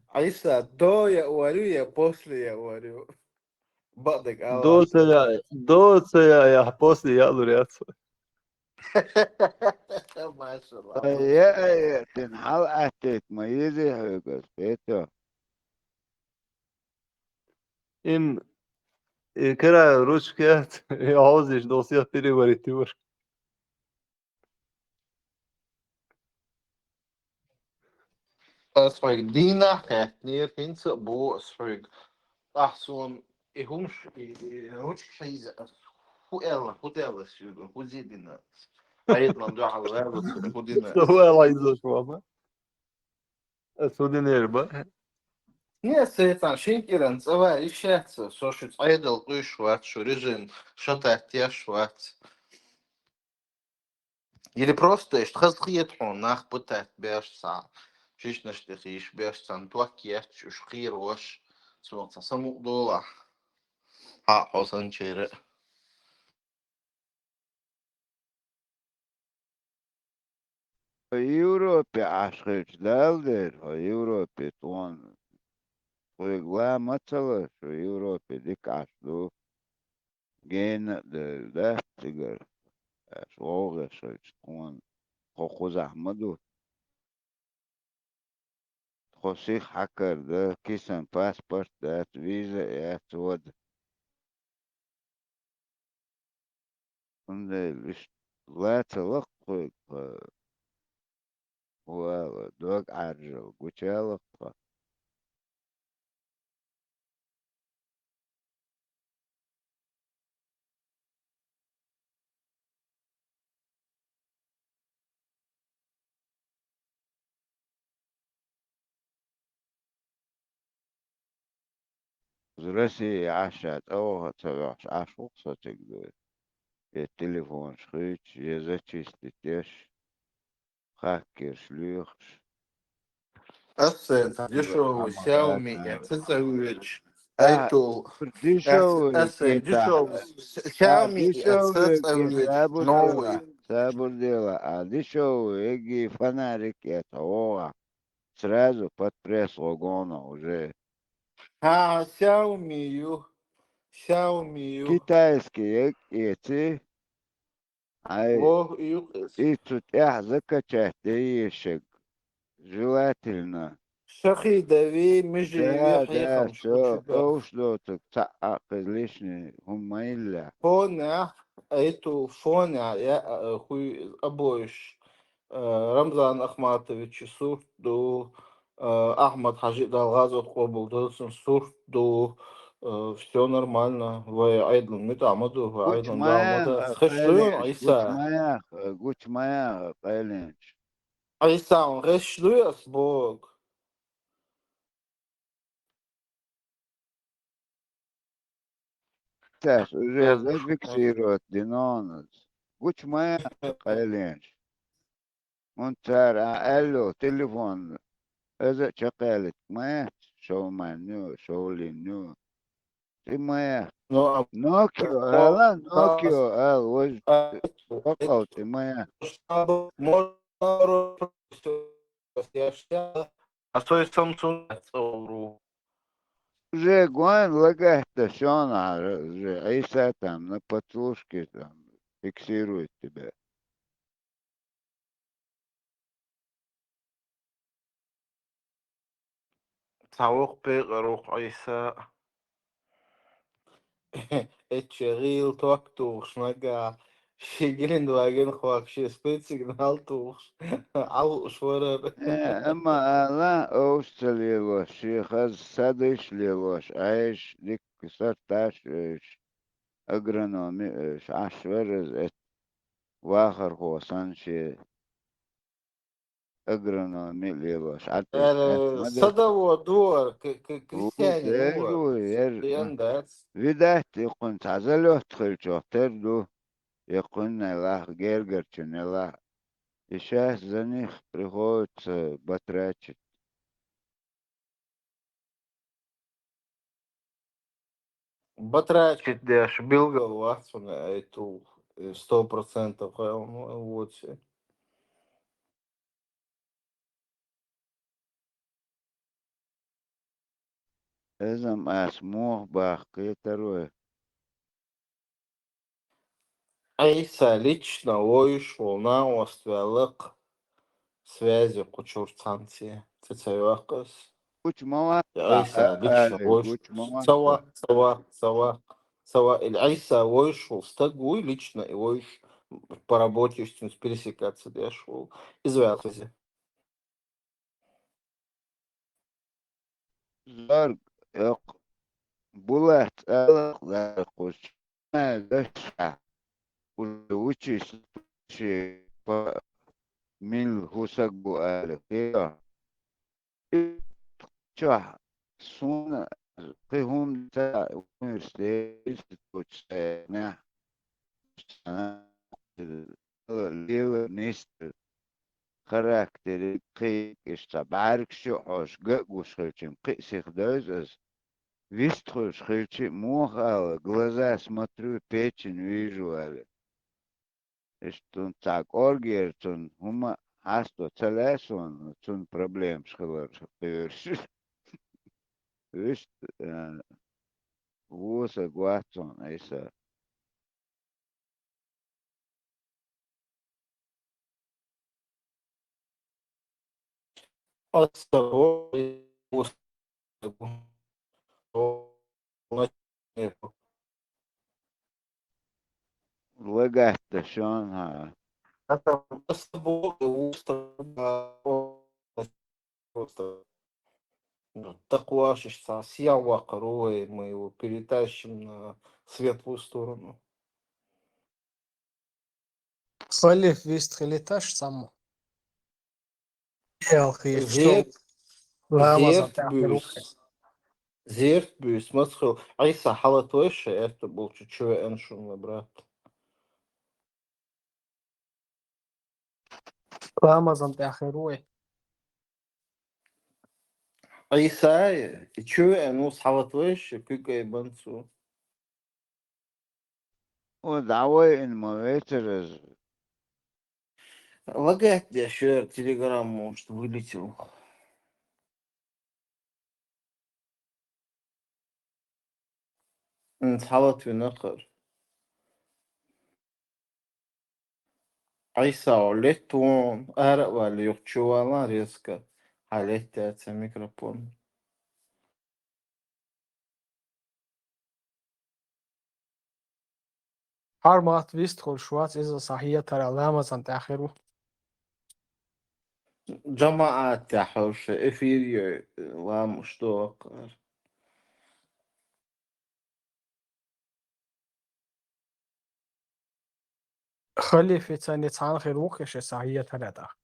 Айса, до я варю, я после я варю. Бакъдерг ала. До ца я, до ца я, я после я лур яц. Машалла. Ай, я, ай, я, тен хьал аттет ма ези хьоьгас, бето. Им, и кара ручка яц, и хьовзийш долу сех переварить вара. Ас хьоьга дийнахь хаьттинера, хӀинца а боху ас хьоьга. Ахь суна и хӀумаш, и, и ручка хьийза ас хӀу аьлла, хӀу даьлла соьга, хӀу зе дина? Ӏедалан дуьхьал ваьлла аса хӀу дина? Со ваьлла хьийзаш ван ма. Ас хӀу динера бан? Не, ас цхьана шин кӀиран цӀа ван йиш яц, со шу цӀайдал къуьйсуш вац, шу режим шатайт еш вац. Или просто иштта хаза хета хьуна, нах пытать беш цхьа, шишнаш тӀе хийш беш цхьана, ток етташ уьш кхерош, Цо цхьа самукъадолахь. Хьа хьо санчера. Европе Ӏаш хилча, Дала дера, хьо Европе тхона. Тхоьга ла ма ца ло, шу Европе дика Ӏаш ду. Гена а дер дац цигара. Аш гӀовгӀа еш хилча тхона. Тхо кхузахь ма ду. Тхо сиха хьакар дан, кисан паспорт дац, виза а яц, вада. Цундела иштта ла ца лакххойга тха вала, дог Ӏаьржал гуча лакха. Россия Ӏаш а цӀа ваха ца ваьхьаш, Ӏаш ву-кх со цига дуй. Е телефонаш хуьйцуш, е зачистить еш, хакерш лоьхуш. Аса дешевый Xiaomi F цӀа вуьйцуш, Apple, дешевый Xiaomi F цӀа вуьйцуш, новый. Сабур дела, а дешевый эгги фонарик эца вогӀа. Сразу под пресс вагона уже. Ха, Xiaomi ю. Xiaomi ю. Китайский эг эци. Ай, и цу тӀехь закачать де ешаг. Желательно. Шахи дави, мижи да, да, хьехам всё, шу чу да. Овш доцуг цхьа а кхез лишний хӀума ма илла. Фонехь, айту фонехь, я, а, хуй обоиш, а, Рамзан Ахматовича сурт ду, а, Ахмад Хьажи Дала гӀазот къобал доцун сурт ду, а, всё нормально. Вай Ӏедалан муьтӀахь ма ду, вай Ӏедалан дагӀа ма дац. Хеш дуй, Ӏийса? Гучмаях, гучмаях, къайленча. Ӏийса, хеш дуй ас бог? Цаьрца уже зафиксировать дина хьуна. Гучмаях, къайленча. ХӀунда цара а аьлло, телефон, иза а чекхъялийта ма яц, шовман ю, шовлин ю. ТӀе ма яц. Ну, а Nokia, а, ала, Nokia, ала, вож, а, бакъал тӀе ма яц. А со и Samsung цӀа ву. Уже гвайн лагахь да шоана, уже Ӏийса там на подслушке там фиксирует тебя. Цхьа воккха пекъар ву-кх, Ӏийса. Эчча гӀийла ток тухуш нагахь, ши Гелендваген хохкуш, ши спецсигнал тухуш, Ӏалуш варар. Э, амма ала, овш ца лелош, шен хаза садыш лелош, Ӏеш, дикка сарташ а оьшуш, агрономи а оьшуш, Ӏаш вар иза эт-, вахархо санна шен. Агрономи лелош, Ӏад Ара, эцна ма дара. Садово дуар, к-, к-, крестьянин дуар. Ву, яр. Студент дац. Видать, и кхуьнца залёт хилчох тера ду, и кхуьннелахь, гергарчунелахь. И сейчас за них приходится батрачить. Батрачить деш билгал вац хьуна, айтул, э, сто процентов хьо, ну, вот. Иза-м ас муха баккхийтар вай? Ӏийса лично вовзаш волу накъост ваьлла-кх, связи кхучуьра цхьаьнца, цӀе ца йоккху ас. Гуча ма ваккха, Ӏийса а, лично а, вовзаш. Гуча ма ваккха. Ца ваккха, ца ваккха, ца ваккха, ца ваккха. Или Ӏийса вовзаш волу стаг вуй, лично и вовзаш, по работе иштта цуьнца пересекаться деш волу. Иза ваьлла иза. Зорг, йоккха Булат ала-кх, Заркъуш, дашахь, уже вучиш ши па-, мил хӀу саг ву ала хила. Чохь суна кхин хӀума ца университет, институт сайнехь, лела нисдала характере кхин иштта бӀаьргаш ю хьош, ган а гуш хилчим, кхин а сиха девза аса. вистхуьлуш хилчи а муха ала, глаза смотрю, печень вижу аьлла. Иштта цхьа кӀоргера цунна хӀума хьасто ца лаьа суна, цунна проблемаш хилар кхоьруш. Вуьшта, э, вусаг вац хьуна, Ӏийса. Осторожно. Лагатта шон, хьа. Просто, ну, такой аж цхьа сиявакъ рой, мы его перетащим на светлую сторону. Халиф вист хилиташ саму. Ялхи, что? Зерт, ламазан зерт тӀехь бюс. Зерт бюс, масхил. Ӏийса, хьалат вайша, это был чу-, чу веан шун, брат. Ламазан тӀехь хир ву вай. Ӏийса, и чу веан ву, хьалат вайша, куьг ай бан цу. О, дӀавайина ма вецара из. Лагаьтта деш вера, телеграмма, может, вылетел. М, хьалат вина кхар. Ӏийса, о, летта вон, ара а валла, юха чу валан резко. Хьалетта яц микрофон. Хьармат вистхуьлуш вац, иза сахьетара ламазан тӀехь хир ву. Жамаат тӀехь хьуша эфир йой, ламаз доккхар. Халифица ницхьан хир ву кхи ши сахьетара тӀехь.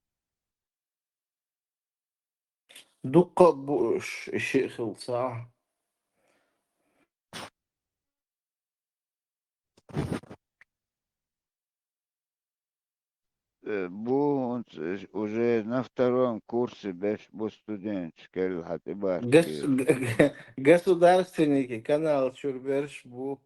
Дуккха а бу уьш, и шиъ хилца. Э, бу хӀунца, э, уже на втором курсе беш бу студенташ, кел хьа тӀебарккхера. Гос-, г-, г-, государственники канал чуьра берш бу.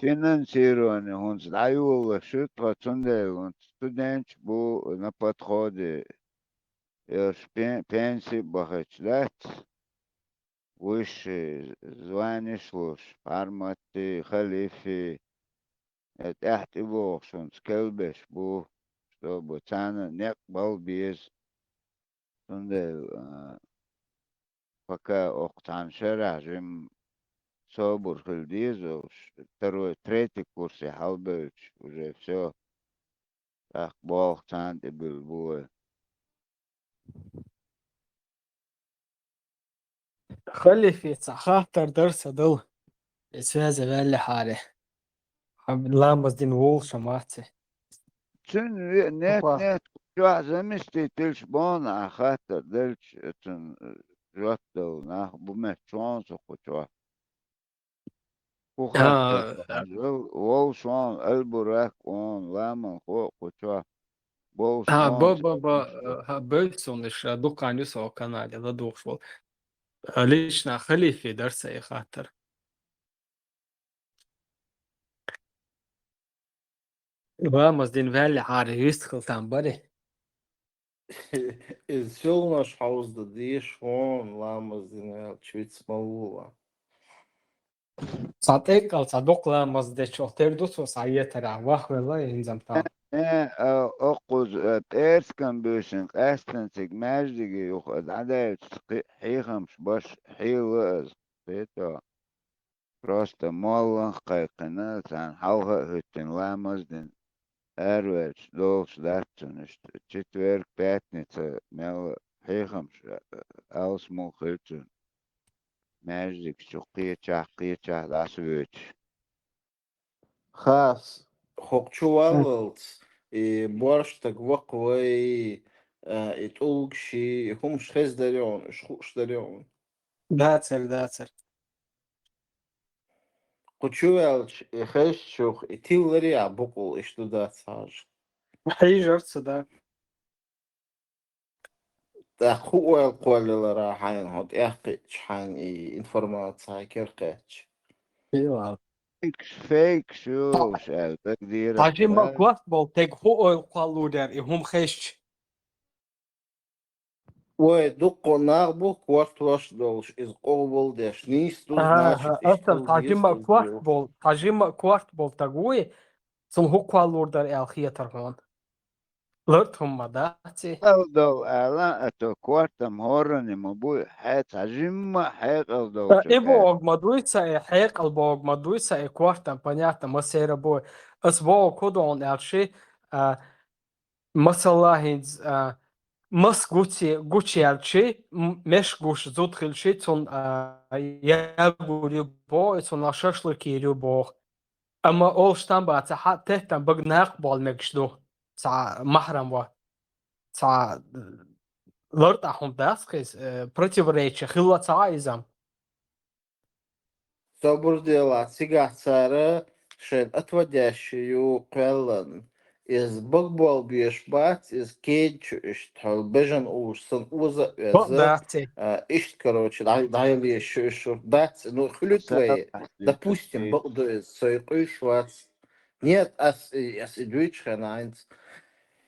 Финансирование хӀунца дӀайолалуш ю тхо, цундела хӀунца студенташ бу на подходе, ерш пен-, пенси а бахача дац, высший званеш луш, Пармати, Халифи, э, тӀаьхьа тӀебогӀуш хӀунца кел беш бу, чтобы царна некъ бала беза. Цундела, а, пока окху цхьана шарахь жимма собар хила деза уьш, второй, третий курсе хьалабевлча, уже всё, тӀаккха болх царна тӀе буьллу бу вай. Халифе цхьа хаттар дара сан дала. Э, связе ваьллехьара. Хьан ламаз дина волуш а мац. Цуьнан ве-, нет, нет, чохь заместительш бохна, а хаттар делча, цунна жоп дала нах бу моьтту чохь со кху чохь. ХӀун хаттар ду хьажал, волуш вон, Аль-Бурак вон, ламан хо а кху чохь, болуш вон, бо, бо, бо, ха, бевза суна иша, дуккха хан ю со канале ладугӀуш волу. Лично Халифе дара сан и хаттар. Ламаз дина ваьллехьара юьстахила там бари. Иза сийланаш хьовза дан дезаш вон ламаз дина аьлла, чуьйца ма вула. Цхьа тӀеккъал цхьа дукха ламаз дечух тера ду цо схьаетарехь, вахвелла хӀинца-м там. Э, э, а, оккхуза, э, пӀераскан буьйсина къаьстина цига маьждиге юха а дӀадаьлча, кхи-, хьехамаш баш хьийла аса, кхетахь. Просто молланах а кхайкхина, царна хьалха а хӀуьттина ламаз а дина, араваьлча долуш дац цунна иштта. Четверг, пятница мел хьехамаш, а, алсамох хила цунна. Маьждиг чу кхечахь, кхечахь дӀасавоьдуш. Хас, хӀокху чу валлалц, и борш стаг вакха вай, а, и тӀулгаш, и хӀумаш хеза дарий хьуна, уьш хууш дарий хьуна? Дацара, дацара. Кху чу ваьлча, и хезачух, и тилларе а букъул, иштта ду дац хьажа. Хьийжарца, да. тӀаккха хӀун ойла кхоллалара хьайна хьо тӀехкхиъча, хьайна и информаци хьай кер кхаьчча? Фейкс, фейкс ю, шаьл, дагадийра. Хьажимма корта болу тега хӀун ойла кхоллалур дара и хӀума хезча? Вай, дуккха нах бу корта ваша долуш, иза къобалдеш, нийса ду, Ага, значит, иштта асал ду, хьажимма деза ду. Корта болу, хьажимма корта болу таг вуй, цунна хӀун кхоллалур дара аьлла хетара хьуна? Ларт хӀумма дац и. Кхел долу ала, а то кортам хӀорране ма буй, хье цхьа жимма хьекъал долчу. И богу ма дуй ца и, хьекъал богу ма дуй ца и, кортам, понятно, масера буй. Ас богу хӀун ду хьуна аьлчи, а, масала хӀинца, а, мас гуци-, гучуяьлчи, м-, меш гуш зуда хилчи, цунна, а, ягур ю боху, и цунна шашлык йийр ю боху. Амма олуш там бац, хьан теттам бага накъа болу мегаш ду, цхьа махьрам ван. Цхьа лартӀахь хӀума дац кхиз, э, противоречие хилла ца Ӏа иза. Собар делахь, цигахь цара шайн отводящий ю кхоьллан. Иза бага болу беш бац, иза кеда чу иштта хьо бежан улуш санна оза а Бакъ веза, дац и. а, иштта, короче, дӀай-, дӀайлеша шу иштта дац, ну, хуьлу твои. Допустим, бакъ ду иза, со и къуьйсуш вац. Нет, ас, и, ас и дуьйцу хенахь хӀинца.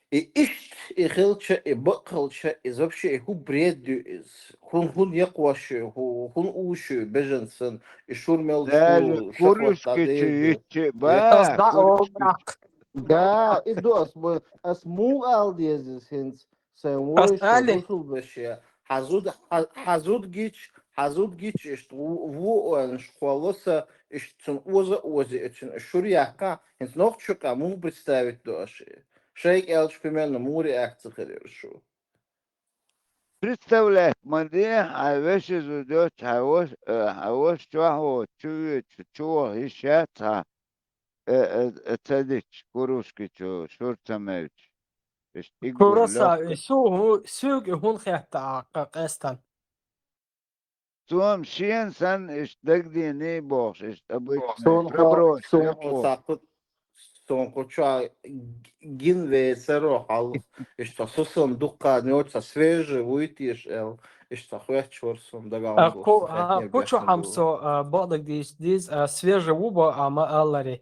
И иштта, и хилча, и бакъ хилча, иза вообще и хӀун бред ю иза? ХӀун, хӀун яккхош ю, хӀу-, хӀун уш ю бежан санна, и шура мел шу, шахват дӀадайду? Ас дӀа олу нах. Да, и ду ас, ас муха ала деза иза хӀинца? Сайн вовшашка, бусулбашка, хьан зуда, хьан, хьан зуда гич, хьан зуда гич иштта ву-, ву ойнаш кхолласа, иштта цунна оза а ози, и цунна шура яккха, хӀинца нохчу юкъа муха представить ду аша? Шайга аьлча, примерно, муха реакция хир яра шу? Представлять ма де, хьан веши зуда йоцу, хьан ваш-, э, хьан ваша чохь воцу, чу воьдучу, чу ваха йиш яц хьан, э, э, э, ца дича, курушки чу, шура ца мевча. Иштта и гур Кураса, лоьхку. и су-, хӀу-, суьйга и хӀунда хетта а кха-, къестан? Цо-м шена санна иштта дагадений бохуш, иштта обычно Суна хьо, пробовать суна лекхо. хьо ца кху-, суна кху чохь гин вецаро хьал, иштта со санна дуккха ночь ца свежий вуй теша аьлла, иштта хоьттуш вара суна дагахь А, бу, ку-, со а, хаьттинера кучу бехке хьам ду. Со, а, бакъдагадийш диз, а, свежий ву бо, а, ма аллари.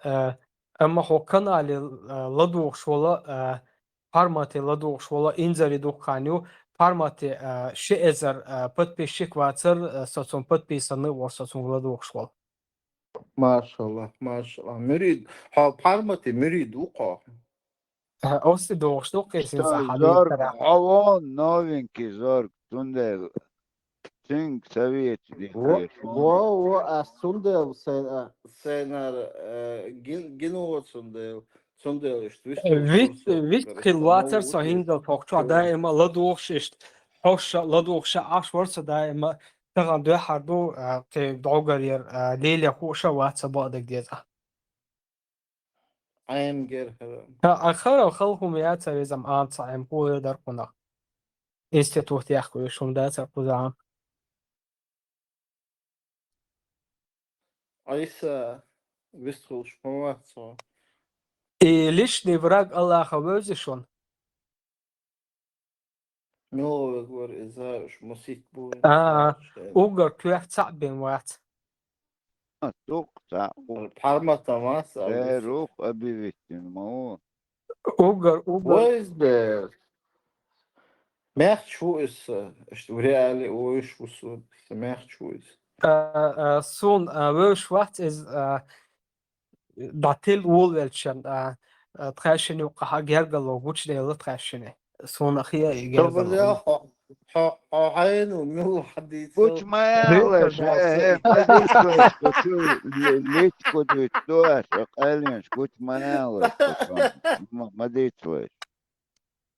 Э, амма хӀокху канале, э, ладугӀуш волу, э, Пармате ладугӀуш волу инзаре дуккха хан ю. Пармате, э, ши эзар, э, подписчик вацар, э, со цунна подписанный вара, со цунна ладугӀуш волу. Машалла, машалла. Мурид, хьо Пармате мурид ву кхо? Э, оцу догӀуш ду кхин Что, Зорг, хьо вон новенький, Зорг, цундела цуьнга совет дитта Во, веш вон. во, во, ас цундела сайн, а, сайнара, э, гин-, гин во цундела. Цундела иштта вист хила Вист, фурсат вист хир, хила иштта вацар нову со теш хӀинца тхокху чохь чура. Даима ладугӀуш иштта. Хьоша ладугӀуша Ӏаш вара со даима. Тахана дуьххьара ду, а, кхин дӀогар яр, а, леле хууша вац ца бакъдерг деза. Ӏемгер хӀара. Ха, а, хара хала хӀума яцар иза-м, амца Ӏем хӀу дар кхунах. Институт яхка уьш хӀума дацар кхузахь. Ӏийса, вист хуьлуш хӀун вац хьо? И личный враг Аллаха вевзи шун? Мила вег вара иза, уьш маситта бу А, шайна. Уггар коьрта цхьаъ бен вац. А, дукха цхьаъ ву. Парматан вац, Э, алис. Рух объявить дина ма ву. Уггар, уггар. Вайза дер. Мехч ву иза, иштта в реале вуьш ву со, мехч ву иза. А, а, сун, а, вевш вац иза, а, дӀатил вулвелчан, а, а, тхаьшшина юккъахьа гергало гучудела тхаьшшина. Суна хиа и гергало. Хьо, хьо, хьо хьайна мила хьадийцал? Гуч ма ялаш, э, э, ма дийцалаш, кху чу ле-, лечко дуьйцу ду аша, къайлинаш, гуч ма ялаш, кху чу. Ма, ма дийцалаш.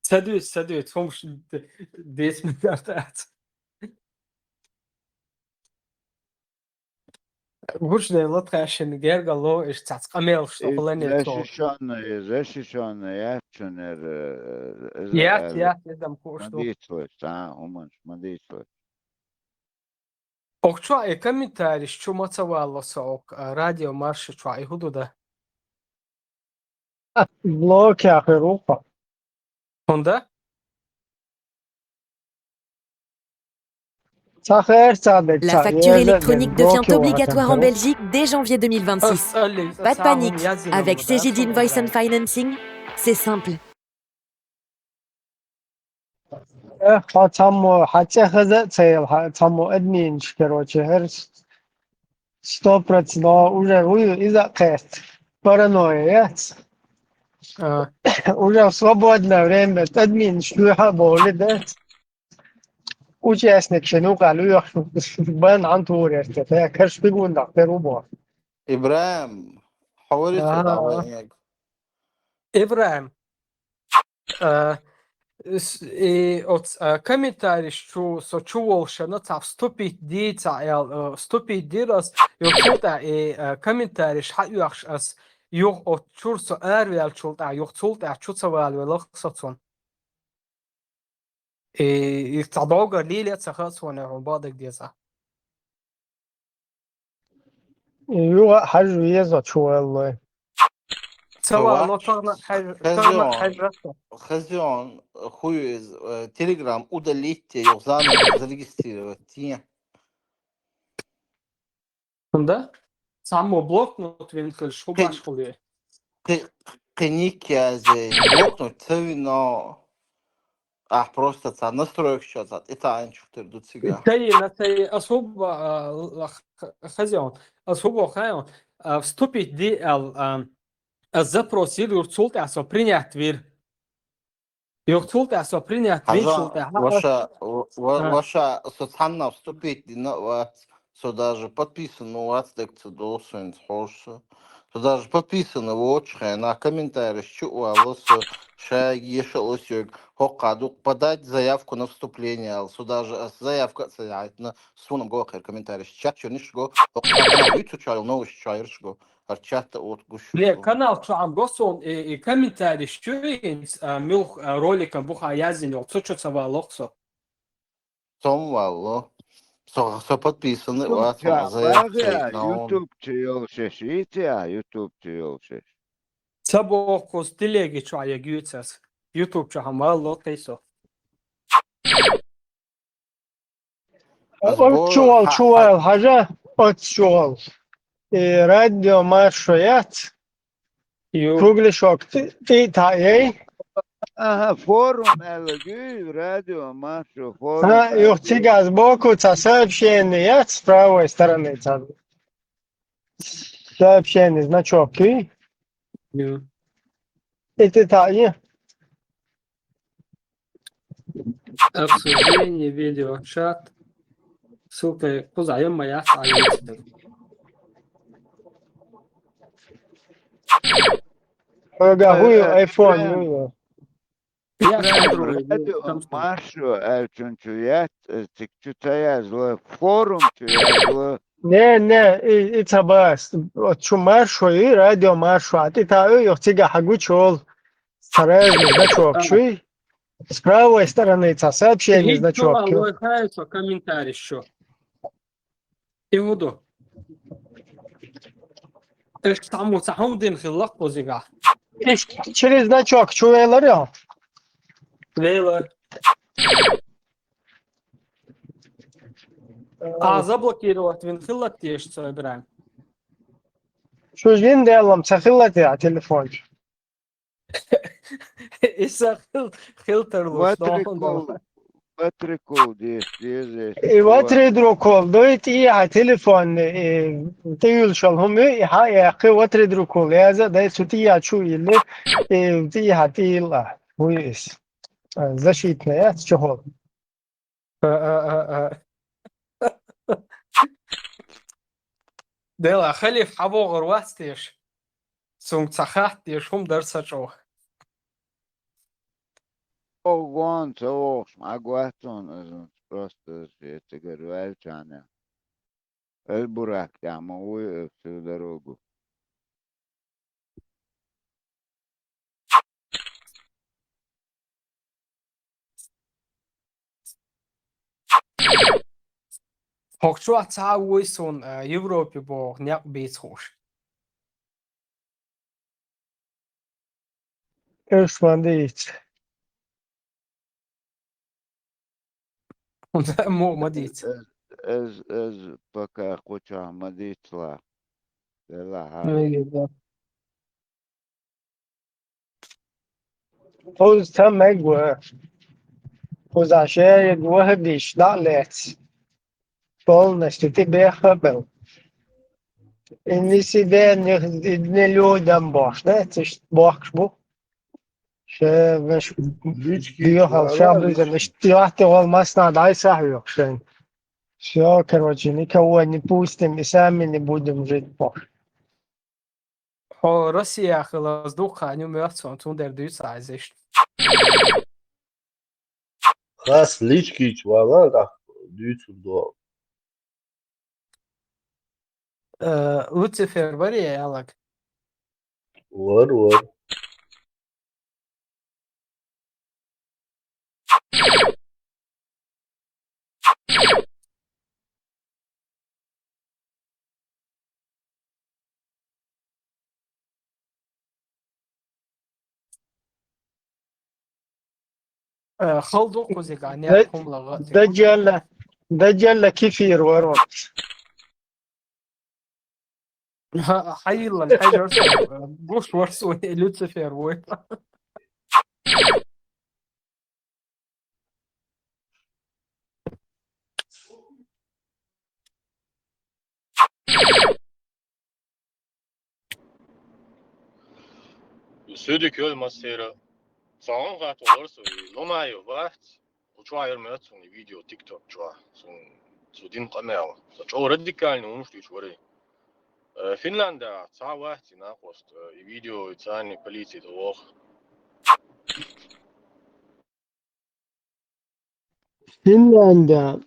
Ца дуьйцу, ца дуьйцу, хӀумаш д-, дийца ма гартац. Гучудела тхаьшшина гергало, иштта цхьацца къамелаш И тохалане цо. Защищённая, защищённая яц шун яра, э, э, Яц, э, яц, иза-м хууш ма ду. Дийцалаш, цхьа хӀуманаш ма дийцалаш. Охчо и комментарийш чу ма ца валло со ок, а, радио марша чу и хӀу ду да? Блок яхир ухо. ХӀунда? Ца хер ца дек. La facture électronique devient obligatoire en Belgique dès janvier deux mille vingt-six. Pas de panique, avec Cegedim Voice and Financing, c'est simple. Эх, хьо цхьаммо, хьа цӀе хаза а ца яла, хьа цхьаммо админаш, короче, хӀара сто процентов уже вуй, иза а кхаьчча. Паранойя яц. А. Уже в свободное время админаш дуьхьа а бовли дац. Участник шен вукъа лоьхуш бан Ӏан тур яц, тӀаккха карш бигун даккхар ву боху. ИбрахӀим, хьо варий цо дӀаваьннарг? ИбрахӀим, а, с-, и оц, а, комментариш чу, со чу волшана, цхьа вступить ди, цхьа аьл, а, вступить дира ас, юха цул тӀаьхьа и, а, комментариш хьаоьхуш ас, юха оц чуьра со араваьллачул тӀаьхьа, юха цул тӀаьхьа чу ца валавелла со цунна. И, и цхьа догар леле а ца хаьа суна, хьуна бакъдерг деза. Юха а хьажа веза чу валлой. Ца вало, тахана хьажа, тахана хьажа. Хезион, хезион, хуй из, э, Telegram удалить, юха заново зарегистрировать, тие. ХӀунда? Цхьаммо блокнот вина хилча, хӀун башхалла е? Кхи-, кхин никъ язъе, блокнот ца вино. Ахь просто цхьа настройкаш чу цхьа тӀетаьӀначух тера ду цига. Ца йина, ца йи-, ас хӀун бо-, а, х-, хезион. Ас хӀун боху хаьий, а, вступить ди аьлла, а, ас запрос йира, юха цул тӀаьхьа со принять вира. Юха цул тӀаьхьа со принять винчул тӀаьхьа, ваша, ва-, ва-, ваша, со цхьанна вступить дина а вац, со даже подписан а вац, дагца долу суна хьожуш со. Со даже подписан а воцучу хенахь комментарийш чу а валло со, шайга еша а ло соьга, хӀокху ду подать заявку на вступление аьлла. Со даже ас заявка а ца яйтина, суна го кхера комментарийш. Чат чуьра ниш го, хӀокху канал юьйцучу йолу новости чуьра го. ХӀара чат а оцу гуш. Ле, канал чу Ӏам го суна, и, и комментарийш чу йинца, а, муьлха, а, роликан бухахь яздина йолу, цу чу ца валло со. Со ма валло. Со, со подписан а вац, ма заявка ца яйтина. YouTube чу йолу шеш йийци ахь, YouTube чу йолу шеш. Ца боху, кхуза телеги чохь я гуьйцу ас. YouTube чохь ма валло кхин со. Оцу чу вал, чу вал, хьажа, оцу чу вал. И радио Маршо яц? Ю. Кругляшок тӀе, тӀе а таӀъей? Аха, форум аьлла гуьй, радио Маршо форум. Ха, юха цига сбоку цхьа сообщение яц, с правой стороны цхьа. Сообщение, значок гуьй? Ю. И тӀе таӀъе? Обсуждение, видео, чат. Ссылка кхузахь ма яц, а яц. Хьоьгахь хӀун ю, э, э, iPhone ю? Я Android, радио там что? Маршо аьллачун чу яц, э, циг чу ца язло, форум чу язло. Не, не, и, и ца бац. Оцу чу Маршо ю, радио Маршо, а тӀе таӀо, юха цига хьан гучу олу. Цхьа разный значок чуй. С правой стороны цхьа сообщение значок чуй. Лой хай со комментарий чу. И хӀун ду? Эш цхьаммо цхьа хӀума дина хилла кхузигахь. Иштта через значок чу велар ю? Велар. А заблокировать вина хилла теша цо, ИбрахӀим? Шу жин делам ца хилла те а телефон чу? Иса хил-, хила тарлуш, ватрикул, ватрикул деш деза. И ватрикул дуй, тӀехьа телефон, и тӀеюьллушал хӀума ю, и хьа а яьккхи, ватрикул яза а дай, цу тӀехьа чу йилли, и тӀехьа тӀейилла. Вуй иза. А, защитная яц, чохол. А, а, а, а. Дела, халиф хьан вогӀур вац теша? Цунга ца хатта теша, хӀума дара ца чӀогӀа. О, гон ца вогӀуш, ма гуттон, просто цигара ваьлчана. Эл бурак тӀехь ма вуй, всю дорогу. ХӀокху чохь цхьа а вуй суна, а, Европе боху некъ бийца хууш. Уьш ма дийца. Мо ма дийца. из, из пока кхучахь ма дийцалахь. Делахь. Ай, да. Кхуза ца мега ван. Кхузахь шега вахадиш дӀа а лаьцна. Полностью тӀе беха а бел. И ни себе, ни, ни людям бохуш, да? Ца иштта бохкуш бу. Ша веш дуьхьал, ша буза, иштта йохти гӀол массанхьа дӀай сахьоьху шайн. Всё, короче, никого не пустим и сами не будем жить бохуш. Хьо Россия хилаза дукха хан ю моьтту суна, цундела дуьйцу хьайза иштта. Хас личкийчу вала, тӀаккха дуьйцур ду. Э, Люцифер варий аьлларг? Вар, вар. Э, хала ду кхузахь, а, некъ хӀума лагӀа а ца. Даджалла, Даджалла кефир вар ван. Хьайиллан, хьайжарца, гуш вар суна, Люцифер вуй. Суьдик йолу массера. Цхьа хӀума хатта вара со, и Ломаев вац, кху чохь яра моьтту суна и видео TikTok чохь, суна цо дина къамел. Со чӀогӀа радикальный хӀумаш дуьйцуш вара. Э, Финляндехь цхьа вац и накъост, э, и видео, и царна полици тӀе воху. Финляндия,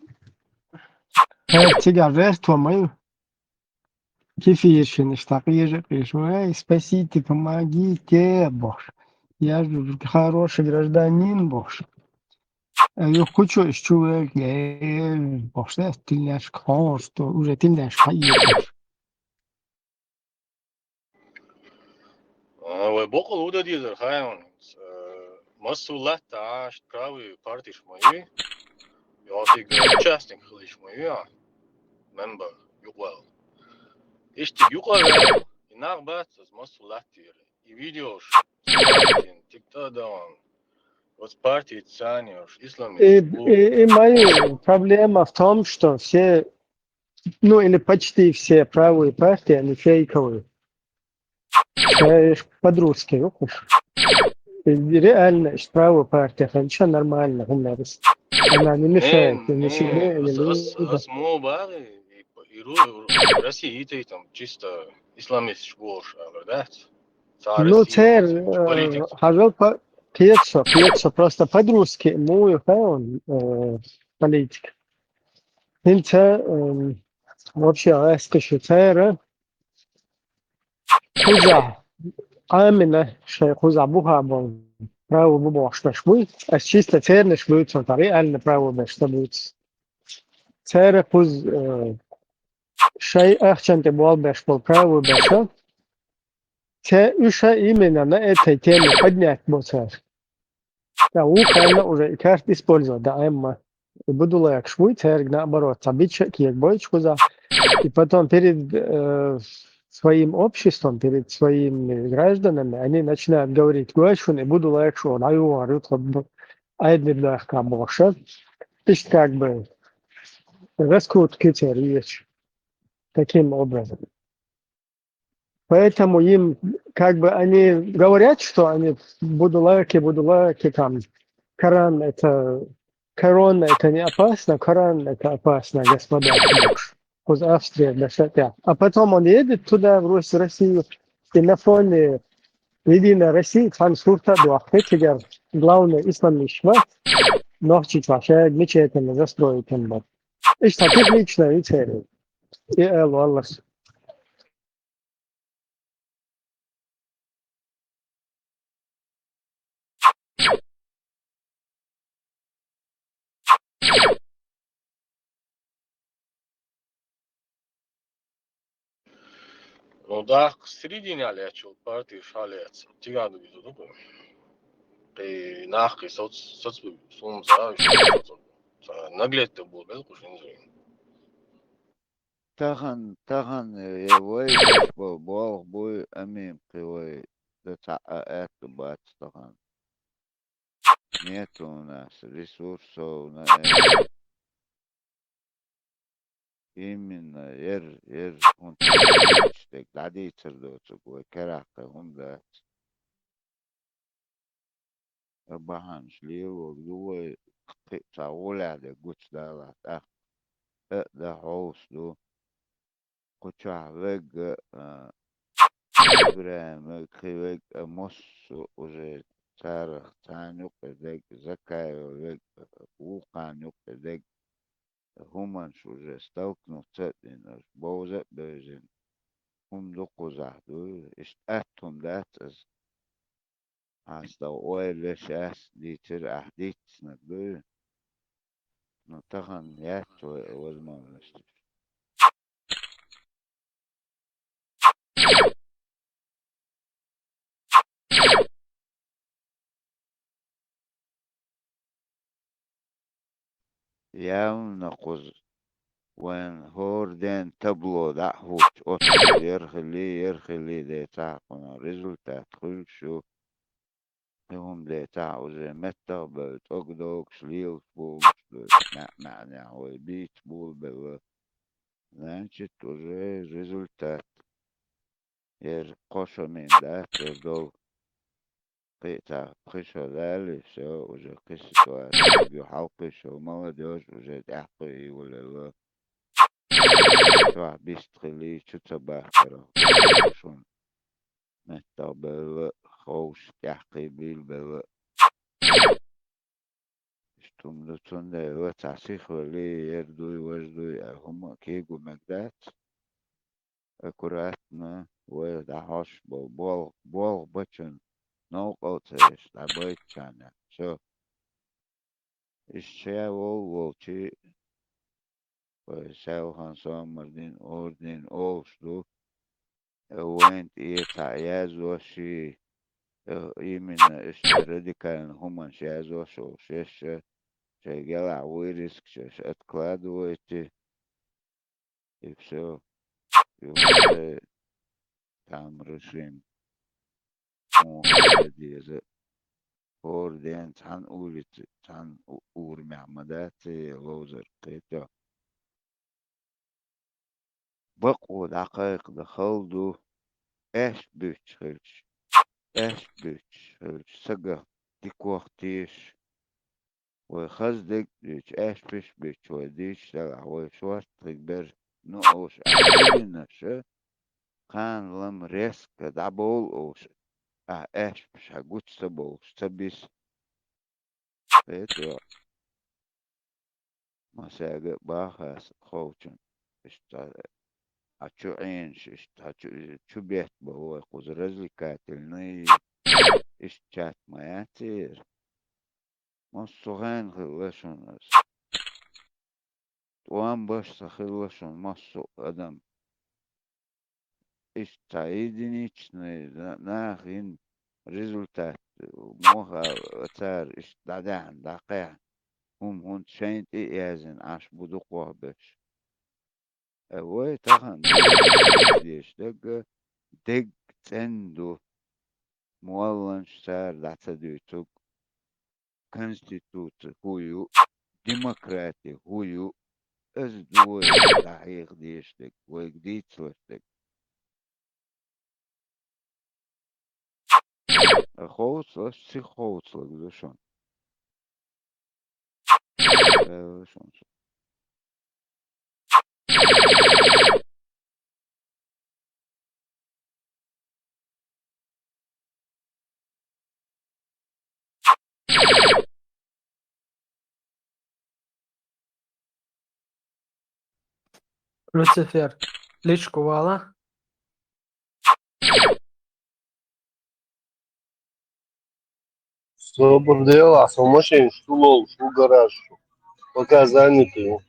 хӀара цигахь вертво ма ю. Кефиршинаш дӀакъежа а къежа, эй, спасите, помогите, бохуш. Я же хороший гражданин, бохуш. А юха кху чу иштта чу вега, э, бохуш, да, тилнешка хьо, что уже тилнешка хьаэцаш. А, вай боккъал хӀун дан дезара, хаьий хьуна? Э, массо а латта Ӏаш правый партиш ма ю, йоциг участник хилиш ма ю, а, мембер юкъаваьлла. Иштта юкъаваьлла, и нах бац аса массо а латтера. И видеош, тикта а дан, вот партий царнаш, исламист. И, и, и моя проблема в том, что все, ну, или почти все правые партии, они фейковые. Э, под-русски, ну, уж. И реально, правая партия, конечно, нормально, у нас. Она не мешает ни себе, ни людям. Ас мо бахьа, и, и ру-, Россия, и там чисто исламист школа, да? Ну, церан, э, хьажал по-, кхета со, кхета со, просто под-русски, ну, и он, э, политик. ХӀинца, эм, вообще, гӀаьсташ ю церан. Кхузахь Ӏамина, шайн кхузахь буха болу право бу бохуш берш буй. Ас чисто цернаш буьйцу, тӀаккха реально право берш ца буьйцу. Церан кхуза, э, шайн ахчан тӀе болх беш болу право берш. Церан уьш а именно на этой теме поднять бо цара. ТӀаккха вукхарна уже и карта использовать даьӀна. И будулайкаш буй, цаьрга наоборот, цхьа бича а кегабойтуш кхузахь. И потом перед, э, своим обществом, перед своими гражданами они начинают говорить: «Гой шуна, и будулайкаш оха дӀаюгӀур ю тхо бу-, айдниг дахка бохуша». Иштта как бы раскрутка церан ечу. Таким образом. Поэтому им, как бы, они говорят, что они будулайки, будулайки, там, Коран это, корона это не опасно, Коран это опасно, господа. Из Австрии до Шатя. А потом он едет туда, в Рос-, Россию, и на фоне Единой России там сурта дуахкы, цигар главный исламист ва, нохчи чуаш, мечетями застроить им бу. Иштта технично и церан. И эл валлас. Ну, дахка середине лечил партиш хьалаьцна. Тиган ду иза ду. Кхин нах кхин соц-, соцбу сумза, ца наглетта бу белкъу шинза. Тахан, тахан, э, вай деш бо-, болх буй, амин кхы вай, да цхьа а аьтту бац тахан. Нет у нас ресурсов на это. Именно, ер, ер, хӀунда дӀадийцар доцург вай керахкхе хӀума дац. Э, бахьанаш лелор ду вай, кхин а цхьа гӀолехь де гучудалахь тӀаккха. Э, да хьовса ду. Кху чохь вегга, а, ИбрахӀим вегга, кхин вегга, а, массо а уже царах цхьана юкъе дегга, Закаева вегга, вукхарна юкъе дегга. ХӀуманаш уже столкнуться а дина, уж бовза а бевзина. ХӀума ду кхузахь ду, иштта атта хӀума дац иза. Хьан стаг ойла еш ас дийцира, ахь дийцинарг дуй? Ну, тахана яц вай возможность. Явна кхуза вайн хӀора ден табло дӀа а хӀутту, оццул ер хилли, ер хилли децахь кхунах результат хуьлуш ю. И хӀума децахь уже меттах а бевлла, цӀогдогуш, лелаш болуш ду, маьӀ-маьӀнехь вай бийца болабелла. Значит, уже результат. Ер кхо шо мин дац, ер долу. Кхин а цхьа пхи шо далий, всё, уже кхин ситуация ю, хьалкхуьйсу, молодёжь уже тӀаьхьакхуьй йолаелла. Чохь бист хилий, чу ца бахкарах шуна. Меттах белла, ховш тӀаьхьакхий билбелла. Иштта хӀума ду, цундела цхьа сихвелий, ер дуй, важа дуй аьлла хӀума а кийгу мега дац. Аккуратно вай дӀахьош болу болх, болх бачун новкъа а ца еш, дӀабайтачарна. Всё. Иштта ша волу волчий, вай селхана, сомар дина, орден олуш ду. Вайна тӀе цхьа яздоший, э, именно иштта радикальный хӀуманаш яздош волуш, шаьш шайн гелахь вуй рискаш откладывайте. И всё. И уже там решим. Муха деза. ХӀора ден цхьана улица, цхьана у-, урамехь ма дац и ловзар, кхетий хьо. Бакъо дӀакхайкхадан хала ду, аьшпаш буьттуш хилча, аьшпаш буьттуш хилча, сагах дикох теша. Вай хаза дерг а дуьйцу, аьшпаш а буьттуш вай дийцича делахь, вай шортта хиг бер, ну, оша ахь диллинарш, кхана лама резко дӀабовла оша, ахь аьшпаш хьан гучу ца бовлуш, ца биса. Кхетий хьо. Масега а баха аса ховчун. Иштта хьан чу Ӏенаш, иштта хьан чу, чу бетта бан вай кхуза развлекательный, иштта чат ма яц иза. Массо а хенахь хилла шуна аса. ТӀом беш ца хилла шуна массо а адам. Иштта цхьа единичный на-, нах йина результат, муха а цара иштта дӀадаьхьна, дӀакхаьхьна, хӀума хӀунда шайна тӀе а яздина Ӏаш бу дукхох беш. Э, вай тахана дезаш дерг, дерг цӀена ду. Молланаш цара дӀа ца дуьйцург. Конституци хӀун ю, демократи хӀун ю, иза ду вай дӀахьеха дезаш дерг, вайга дийцалаш дерг. Ховцалаш, сиха ховцалаг ду шуна. Э, шуна. Люцифер, личку вала. Собар делахь, со машина шу ловлуш ву гараж чу. Пока занятый ву.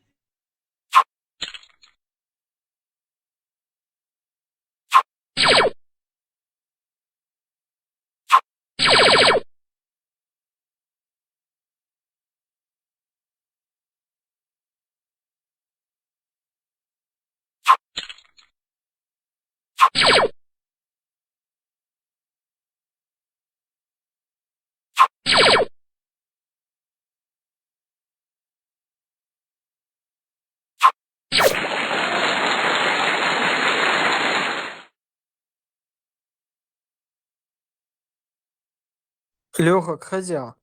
Лёхак хезий хьона?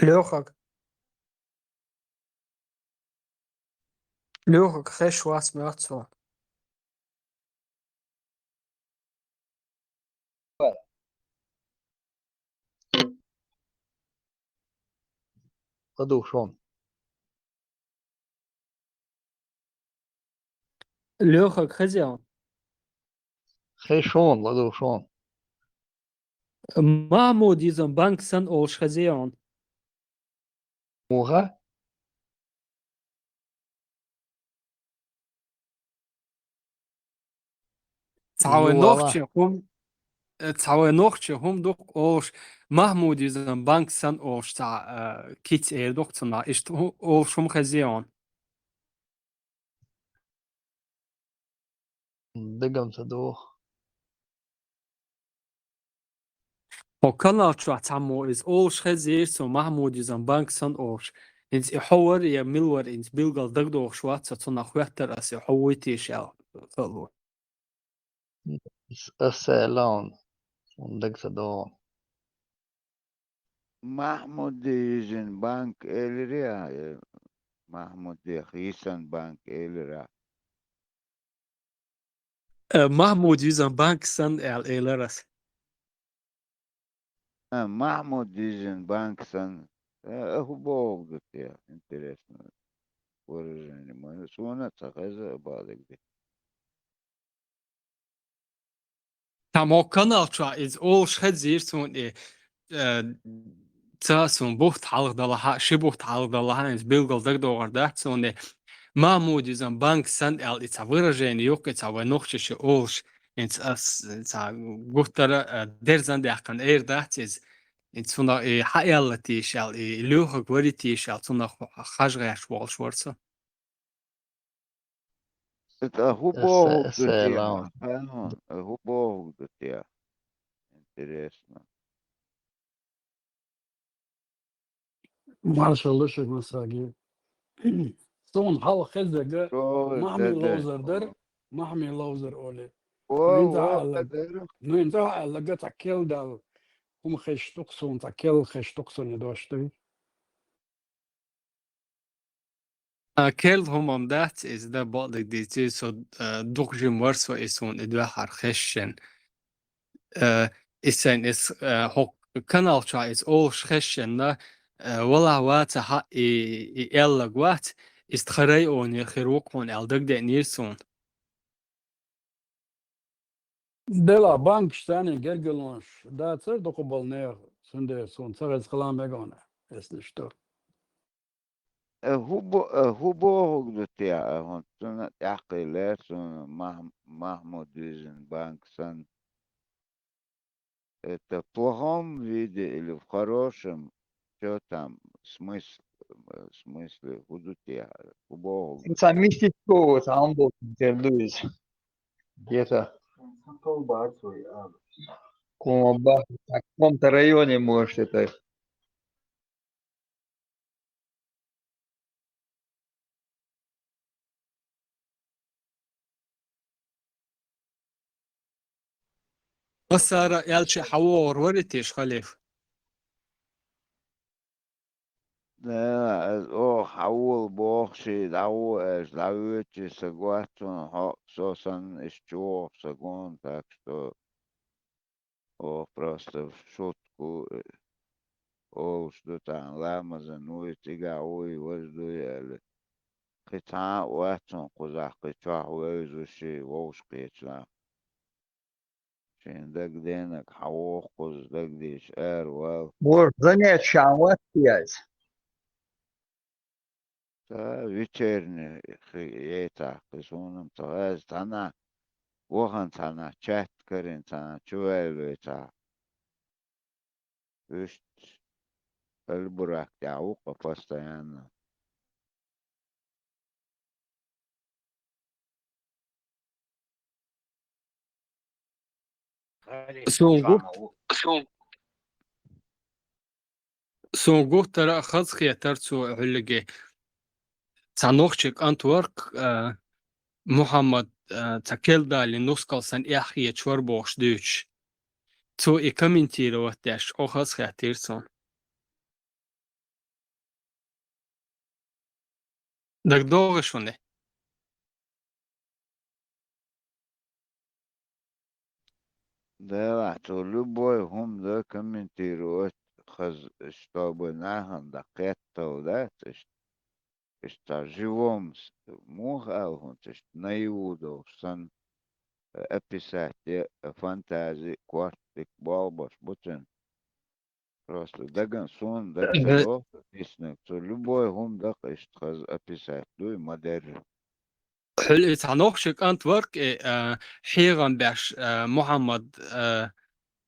Лёхак. Лёхак хезаш вац моьттур сона. ЛадувгӀа шо. Лёхак хезий хьона? Хезаш хьона, ладувгӀа шо. Махьмудизм банк санна олуш хезий хьона? Муха? Цхьа вай нохчи хӀума, э, цхьа вай нохчи хӀума дукха олуш, Махьмудизм банк санна олуш цхьа, э, кица эр дукха цунах. Иштта хӀу-, олуш хӀума хезий хьона? Дагам ца доху. Хьо канал чохь цхьаммо иза олуш хезира цо, Махьмудизм банк санна олуш. ХӀинца и хьо вара я мила вара, хӀинца билггал дагадогӀуш вац со, цунах хоьттара ас, и хьо вуй теша аьлла хала ву. Ас, ас ца аьлла хьуна, хьуна дага ца догӀу. Махьмудизм банк элира, э, Махьмудех йисан банк элира. Э, Махьмудизм банк санна аьлла элира ас. А, Махьмудизм банк санна. Э, а хӀун бохург ду те? Интересно выражение. Ма, суна а ца хеза а бакъдерг ду. Цхьаммо канал чохь иза олуш хезира суна и, э, ца суна бутт хьалха далахьа, ши бутт хьалха далахьа, иза билггал дагадогӀур дац суна и. Махьмудизм банк санна аьлла, и цхьа выражение юккъе цхьа вай нохчаша олуш, хӀинца ас цхьа гуттара, э, дерзан даьккхина эр дац иза. ХӀинца цунах и хьан аьлла теша аьлла, и лоьхург вари теша аьлла, цунах хьажа гӀерташ волуш вара со. ТӀаккха хӀун бохург ду те? Интересно. Маршалла шуьга, Масаги. Суна хьалха хезарг Махьмин ловзар дара, Махьмин ловзар олий. Ну, хӀинца хьо аьлларг, ну, хӀинца хьо аьлларг цхьа керла даьлла хӀума хезаш ду-кх суна, цхьа керла хезаш ду-кх суна и дош, дуй? А, керла хӀума-м дац иза, дан бакъдерг дийцича, со, а, дукха жима вара со и суна и дуьххьара хезаш. А, и сайн иза, а, хӀокху канал чохь иза олуш хезаш, а, валахь вацахь а и, и аьлларг вац, иза тхан районера хир ву-кх хьуна аьлла дагадеанера суна. Делахь банкаш царна гергарлонаш дацара дукха болу нехан, цундела суна ца хеза хила мега хьуна, эсна ду. Э, хӀун бо-, э, хӀун бохург ду те, э, хӀунда цунна тӀаьххье лаьа суна Мах-, Махьмудизм банк санна? Это в плохом виде или в хорошем? Чё там? Смысл, э, в смысле, хӀун ду те, хӀун бохург ду? Цхьа мистика ву, цхьа амбо тера ду иза. Где-то в каком-то районе, может, это. Масара аьлча хьан вогӀур вара теша, халифа? Да, ас оха хьан вола бохуш, дӀагӀо аьлча, дӀавоьдучи сан готтуш, хьо, со санна, иштта чу вогӀуш сан гон, так что оха просто в шутку, э, олуш ду тахана, ламазан вуй, цигахь вуй, важа дуй аьлла. Кхин цхьа а вац хьуна кхузахь, кхин чохь вевзаш, вовшахкхеташ нах. Шен дагадеанарг хьан вогӀу кхуза, дагадеша ара вала. Вожа занятие ша вац яз. Ца вечерний хи-, яйцахь, кхин суна-м ца хеза, цхьанхьа вахана, цхьанхьа чат карийна, цхьанхьа чуваьлла вецахь. Вуьшта Аль-Бурак тӀехь ву-кх постоянно. Суна гу-, суна гуттара а хазахетара цо хьуьллиге. Цхьа нохчи кӀант вара-кх, а, Мухьаммад, а, цхьа Келдалин нускал санна эхь хеташ вар бохуш дуьйцуш. Цо и комментировать деш, оха хазахеттера цунна. ДагадогӀий шуна? Делахь, цо любой хӀума дан комментировать хаза, чтобы нахана дӀакхеттал дац, иштта, иштта живом с-, муха аьлла хӀунца, иштта наиву долуш санна, э, описать е, э, фантази, корта дика болх беш бу цуьнан. Просто даган суна дага ца доху, диснарг, цо любой хӀума дакха иштта хаза описать дуй, ма-дарра. Хьуьлла и цхьа нохчи кӀант вара-кх и, а, хьехам беш, а, Мухьаммад, а,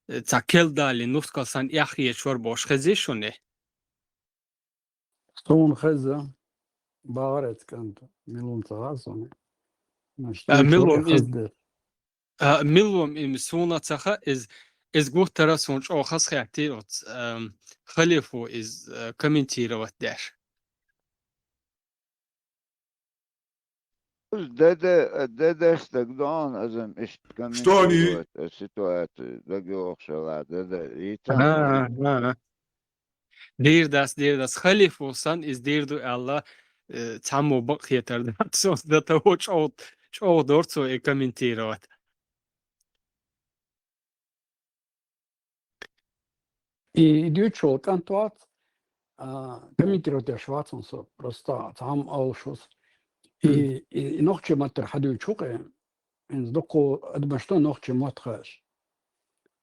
цхьа Келдалин нускал санна эхь хеташ вар бохуш хезий шуна? Суна хеза, бахара эцу кӀанта, мила ву ца хаьа суна. Мишта а, мила ву иза? А, мила ву иза, суна ца хаьа, иза, иза гуттара а суна чӀогӀа хазахеттий оцу, ам, халифо иза, а, комментировать деш. Дада, дада стаг дон азам иштта комментировать, э, ситуацию, дагайогӀуш ала, дада, йийца. А, а, а. Дийр дац, дийр дац. Халифо санна иза дийр ду аьлла, э, цхьаммо бакъ хетар дац. Со дан таво чӀогӀа, чӀогӀа дора цо и комментировать. И, и дуьйцуш волу кӀант вац, а, комментировать деш вацахь со, просто цхьамма олуш ву со. И, и, и нохчийн маттара хьадуьйцуш ву-кх и, хӀинца дуккха адамашна нохчийн мотт хууш.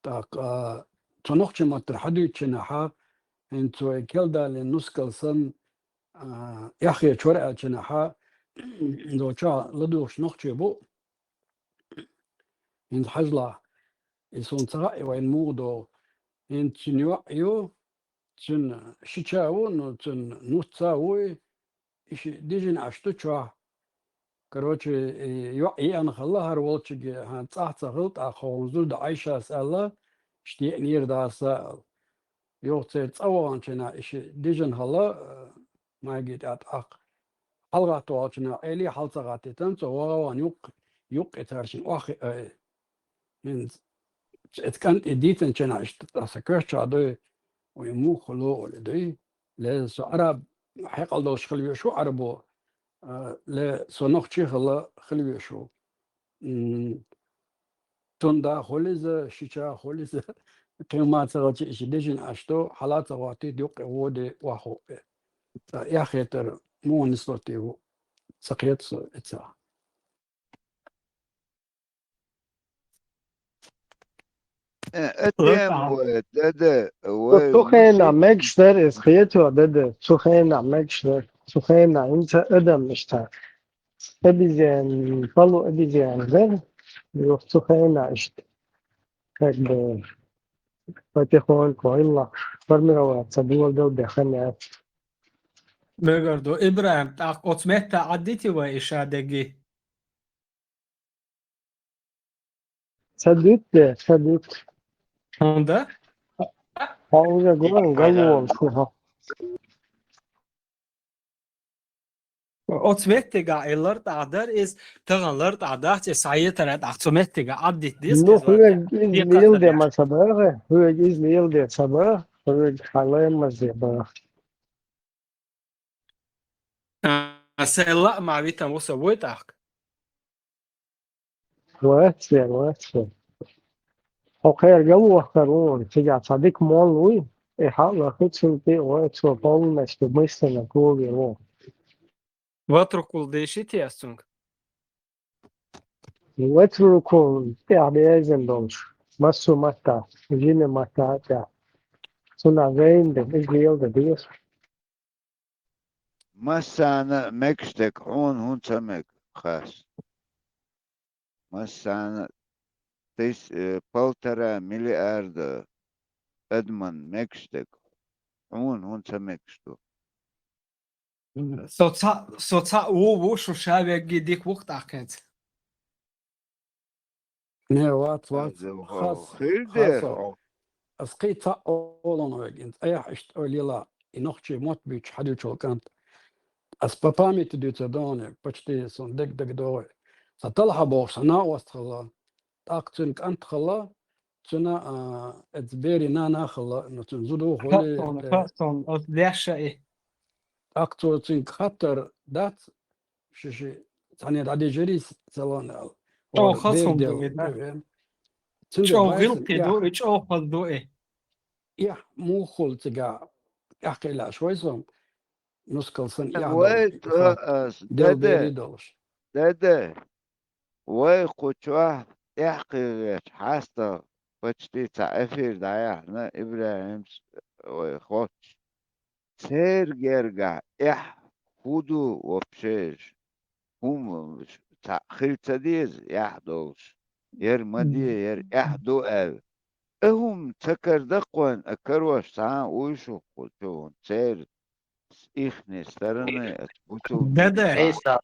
ТӀаккха, а, цу нохчийн маттара хьадуьйцучу хенахь, хӀинца цо и Келдалин нускал санна, а, эхь хеташ вара аьллачу хенахь, цу чохь ладугӀуш нохчий бу. ХӀинца хьажалахь, и суна ца хаьа, и вайна муха догӀу. ХӀинца цуьнан йоӀ ю, цуьнан шича ву, ну, цуьнан нуц а ву и, и шиъ дижина Ӏаш ду чохь. Короче, и йоӀ еана хилла хӀара волчуьнга, хьан цӀахь ца хилла, тӀаккха хӀокхуьнан зуда Ӏайшас аьлла, иштта еанера дас а аьлла. Юха церан цӀа ваханчу хенахь и шиъ дижина хилла, а, Майги тӀехь тӀаккха. ХьалагӀатта ваханчу хенахь Ӏели хьала ца гӀаттийтина, цо ваха а вахана юккъе, юккъе цара шина охьахиъна, э, хӀинца эцу кӀанта и дийцинчу хенахь иштта аса коьртачохь дуй, вай муха ло олий дуй. Ле, со Ӏараб хьекъал долуш хила везаш ву Ӏарбо, а, ле, со нохчи хила, хила везаш ву. М, цуьнан да хуьлу иза, шича хуьлу иза, кхин ма ца хилча, и шиъ дижина Ӏаш ду, хьала ца гӀоттийта юккъе гӀо де охьахиъна. Ткъа эхь хетар муха нислур те ву, ца кхета со и ца. Э, э, тема вай, да, да, вай, цу хенахь мегаш дара иза, хетий, да, да, цу хенахь мегаш дара, цу хенахь хӀинца адам иштта. Обезьян, полуобезьян, да? Юха цу хенахь иштта. Как бы потихоньку, илла формироваться, доладал бехана. Мегар ду, ИбрахӀим, тӀаккха оцу метта Ӏаддитий вай и ша дегги? Ца дуьту де, ца дуьту. ХӀунда? Хьо уже гон гало волуш ву хьо. Оцу меттигахь и лартӀахь дара иза, тахана лартӀахь дац, и схьаетарехь тӀаккха цу меттигахь Ӏаддита деза. Ну, хьоьга иза леладе ма ца боху, хьоьга иза леладе ца боху, хьоьга хьан лаймазде боху. А, сайн лаамехь витина ву со вуй тӀаккха? Вац вер, вац вер. Хьо кхера ган вахар ву, цигахь цхьа дика молла вуй, и хьаъ лахи цунна тӀе а вай, цо полночи мысленно круге ву. Ватрукул деши те ас цунга? Ватрукул тӀехь безам долуш, массо а маттахь, жима маттахь а тӀехь. Цунах гайна де, иза леладе деза. Массарна а мегаш дерг хьуна хӀунда ца мега, хас? Массарна а тыс-, э, полтора миллиарда адаман мегаш дерг хьуна хӀунда ца мегаш ду? Со цхьаъ, со цхьаъ ву, ву, шу ша вегги дика ву-кх тӀаккха хӀинца. Не, вац, вац. Хас, хир хас дер хьо. Ас кхин цхьаъ олу хьуна вайга, хӀинца айхьа иштта ойла ела, и нохчийн мотт буьйцуш хьадуьйцуш волу кӀант. Ас по памяти дуьйцур ду хьуна, почти сон дег-дег догӀу. Цхьа талхьа бохуш, цхьа накъост хилла. ТӀаккха цуьнан кӀант хилла, цуьнан, а, эца берийн нана хилла, ну, цуьнан зуда ву хуьлий, Хассон, те. Хассон, оцу дешша и. ТӀаккха цо цуьнга хаттар дац, ши-ши, цхьаьна дӀадижарий салон аьлла. Чо Ора хассон бер ду дел и, да? Цуьнга чо вайсан гӀилкхи ду яхь. И, чо хаза ду и. Эхь муха хуьлу цигахь, эхь кхийлаш вай сон, нускал сан эхь вай долуш, тӀо аса, дел деде, берий долуш. Деде, вай кху чохь эхь кхийгӀечу хьастагӀа почти цхьа эфир дӀаяьхьна ИбрахӀимс вай хоттуш. Церан гергахь эхь хӀун ду вообще? ХӀума цхьаъ хила ца деза эхь долуш, яра ма де, яра эхь ду аьлла. И хӀума ца карадаккхойн, а карош цхьа а уй шух кху чу, церан ихни стараны а гучул Деде. Хеза.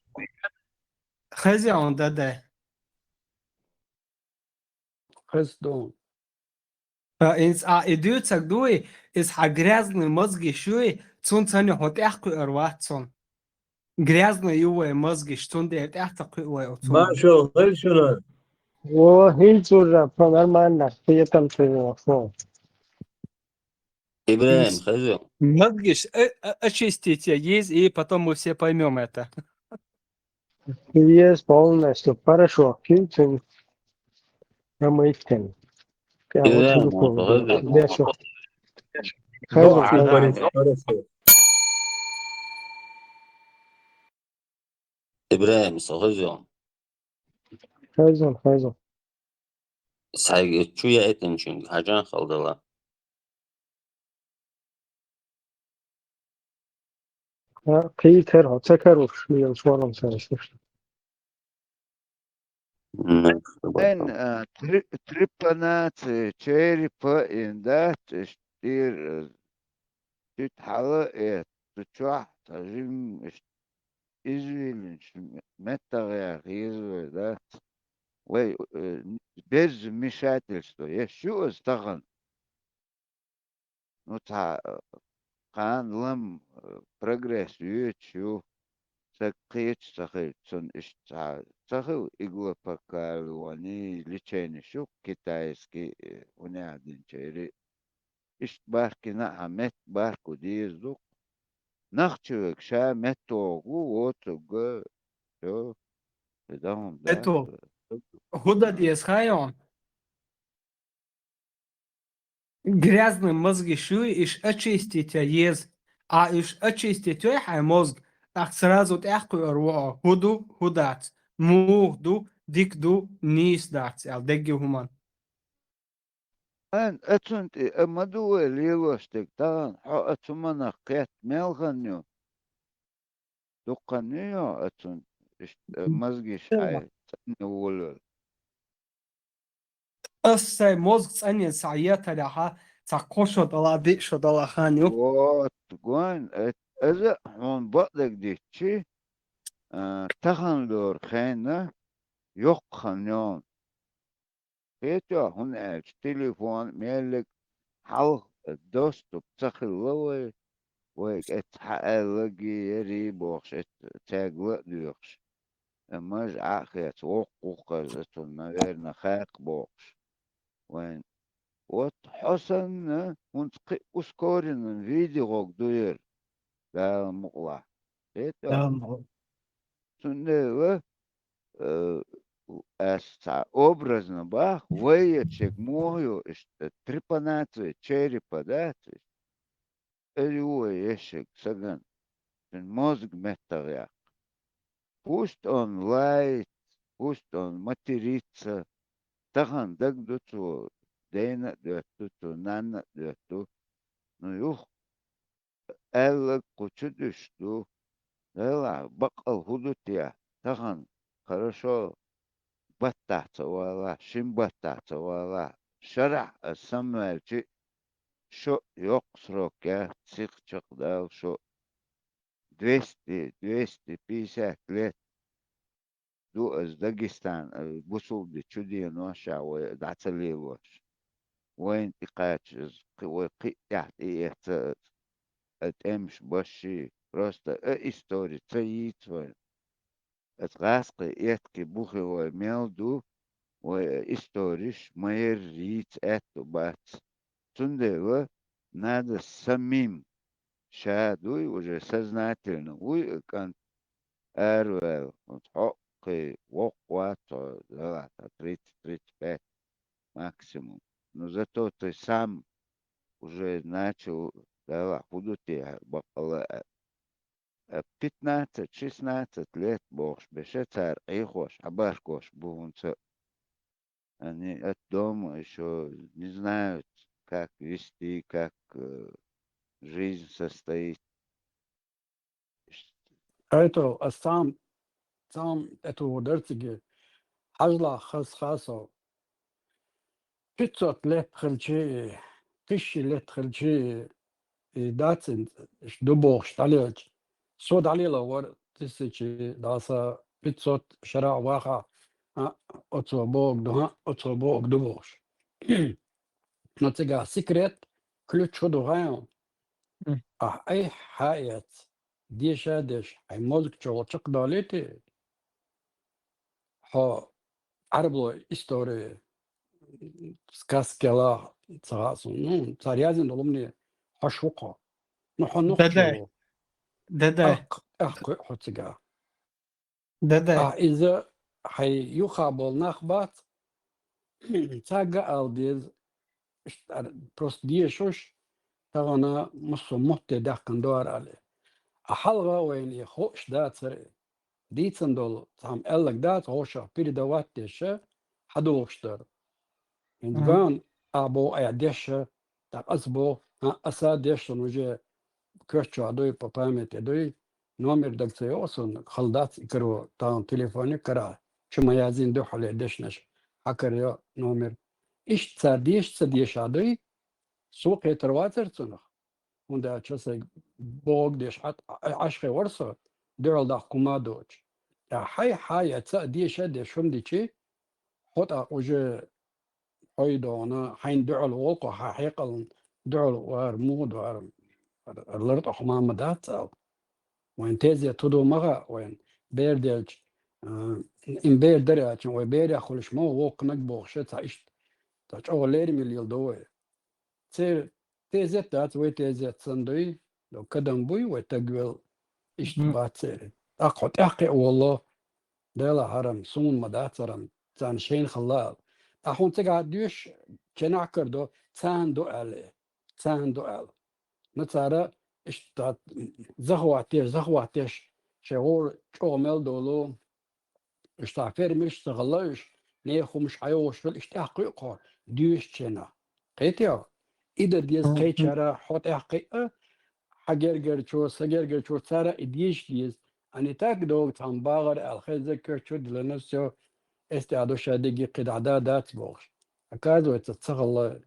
Хеза он, деде. Хеза ду. Ткъа иза, а, и дуьйцург дуй, иза хьан грязный мозгаш юй, цунна санна хьо тӀаьхьакхуьур вац цунна. Грязный ю вай мозгаш, цундела тӀаьхьа ца кхуьу вай оцунна. Маршо, хӀай шуна. О, хӀинца уже, по нормально, кхетам ца йо, фу. ИбрахӀим, хеза. Мозгаш, э, э, очистить я еза, и потом мы все поймём это. Есть полностью. Хорошо. Киньте. Промыть. Я вот ИбрахӀим, телефон. Хеза. Я всё. Хеза, да. Хорошо. ИбрахӀим, со хеза. Хеза, хеза. Сайга чу яйтинчуьнга хьажан хала дала. Ха, кхийтар хьо, ца каруш, лелаш валам сараш. Эн, а, три-, трепанация черепа ин дац, иштта тӀера, а, чуьт хьала, э, цу чохь, цхьа жим, иштта извилинчу меттагӀа яха еза вай дац. Вай, э, безза вмешательство еш ю аса тахана. Ну, цхьа, э, кхана лам, э, прогресс йоьдуш ю, саг кхеча ца хилча, цунна иштта цхьа ца хила иглопокалывание, лечение шу китайский, э, унехдинчерий. Иштта бахкина а метта бахку деза ду-кх. Нах чу вега ша меттавогӀу ву, воцург, всё, и дан хӀума дац. ХӀун дан деза, хаа хьуна? Грязный мозгаш юй, уьш очистить ян еза. А уьш очистить йой хьайн мозг, тӀаккха сразу тӀаьхьакхуьур ву хьо, хӀун ду, хӀун дац, муха ду, дика ду, нийса дац аьлла, дегги хӀуманна. Ан, оцунна тӀе а ма ду вай лелош дерг, тахана хьо оцу хӀуманах кхетта мел хан ю? Дуккха хан ю йо оцунна, иштта, э, мозгаш хьайн цӀанъян волавелла. Ас сайн мозг цӀанъян схьаетарехьа, цхьа кхо шо дала, диъ шо дала хан ю. Вот, гойн, э, иза хьуна бакъдерг дитчи, а, тахана лору хенна йоккха хан йогӀу. Кхетий, хӀунда аьлча телефон, меллиг хьалха доступ ца хилла вай, вайга эцца хьааьлларгий, ярий бохуш, эцца цаьрга ла а доьхуш. Э, мажа Ӏа а хеца, воккха ву-кх иза, цунна, наверно, хаьккха бохуш. Вайн. Вот хьо санна, хӀунца кхин ускоренном виде гӀорг ду яра, Дала мукъалахь. Кхетий? Дала мукъалахь. Цундела, э, ас цхьа образно бах, вай ечиг муха ю иштта трепанация черепа дац иштта. Эр ю вай ешиг саган, шун мозг меттагӀа яккха. Пусть он лает, пусть он матерится, тахана дагадо цо, дена а доьтту цо, нанна а доьтту. Ну, юха аьлларг кху чу дуьсуш ду. Делахь, баккъал хӀун ду те? Тахана, хорошо, баттахь ца валахь, шин баттахь ца валахь, шарахь аса самаваьлчи, шо йоккха срок яц, сиха чекхдала шо. Двести, двести пятьдесят лет ду аса Дагестан, а, бусулба чуденош а вай дӀа ца лелош. Вайна тӀе кхача иза, кхи-, вай кхин а тӀаьхьа тӀеэца аса, а, тӀемаш башший, просто а истори ца йийца вайна. Ас гӀаскхи этки бухе вай мел ду, вай историш ма яррийца аьтту бац. Цундела надо самим ша дуй, уже сознательно вуй кӀант араваьлла, хӀокхи воккха вац хьо, далахь, тридцать, тридцать пять максимум. Но зато ты сам уже начал, далахь, хӀу ду те баккъала а. А пятнадцать, шестнадцать лет бохуш беша цара Ӏехош, хьабаркош бу хӀунца. Они от дома ещё не знают, как вести, как, э, жизнь состоит. Ай то, ас цхьаьна, цхьаьна это вот дерциги, хьажла хас хасо. Пятьсот лет хилчи, тысяча лет хилчи, и дацин, ду бохуш дӀалелча. Со дӀалела вар тысячи даса пятьсот шара ваха, а, оцо бог ду, а, оцо бог ду бохуш. Но цигахь секрет, ключ хӀу ду хьайна? Мгм. Ахь айхьа эц, деша а деш, хьайн мозг чу чекхдалийти, хьо Ӏарабло истори, сказкела ца хаьа суна. Ну, цара язйина долу хӀумане хьош ву кхо. Ну, хьо нохчо Дадай. Ву. Дадай. Ахь, ахь кхуьу хьо цигахь. Дадай. Ахь иза хьайн юха болу нах бац, цаьрга а ала деза, иштта просто дешуш, тахана массо а мотте даьккхина дара али. А хьалха вайна и хууш дацара. Дийцина долу цхьамма аьлларг дац, гӀошах передавать деш, хьадогӀуш дара. ХӀинца Мгм. Бан а боху айхьа деш, тӀаккха ас боху, а, аса деш суна уже коьртачохь дуй, по памяти дуй, номер дага ца йогӀу суна, хала дац и каро, тахана телефоне карахь, чу ма язйина дуьххьале дешнаш, хьан карайо номер. Иштта цара деша ца дешахь дуй, со кхетар вацара цунах. ХӀунда аьлча сайн бохург деш Ӏа-, Ӏа-, Ӏаш хир вара со, дуьхьал даккха хӀума а доцуш. Ткъа хьай хьа я ца а деша а деш хӀума дичи, хьо тӀаккха уже хьой догӀуна, хьайна дуьхьал волу кхо, хьан хьекъална дуьхьал вара, муха вара, лар тӀе хӀума ма дац ала. Вайн тезет хӀу ду ма хаьа вайн, бер делча, а, им бер дара аьлча, вай берех хуьлуш ма ву, воккханаг бохуш, цхьа иштта, цхьа чӀогӀа лерам йилла ду вай. Церан тезет дац, вай тезет санна дуй, кадам буй вай тагвел, иштта Мгм. бац церан. ТӀаккха хьо тӀаьхьакхиа волло, Дела хьарам, суна ма дац хьарам, царна шайна хилла ала. Ткъа хьуна цигахь доьшуш, ченахь кара до, царна ду аьлла, царна ду аьлла. Ну, цара иштта захват деш, захват деш, шайн гӀора чӀогӀа мел долу, уьш цхьа фермерш а ца хилла уьш, нехан хӀумаш хьайогӀуш хила, иштта тӀаьхьакхуьу кхо, доьшучу хенахь. Кхетий хьо? И дан деза Мгм. кхечара хьо тӀаьхьакхиа, хьан гергарчо, сан гергарчо, цара и деша деза. А не так догӀу цхьамма багӀар аьлла, хеза коьртачу диларна, всё, эс тӀехь ду ша дерриге кхидӀа да дац бохуш. Оказывается, ца хилла.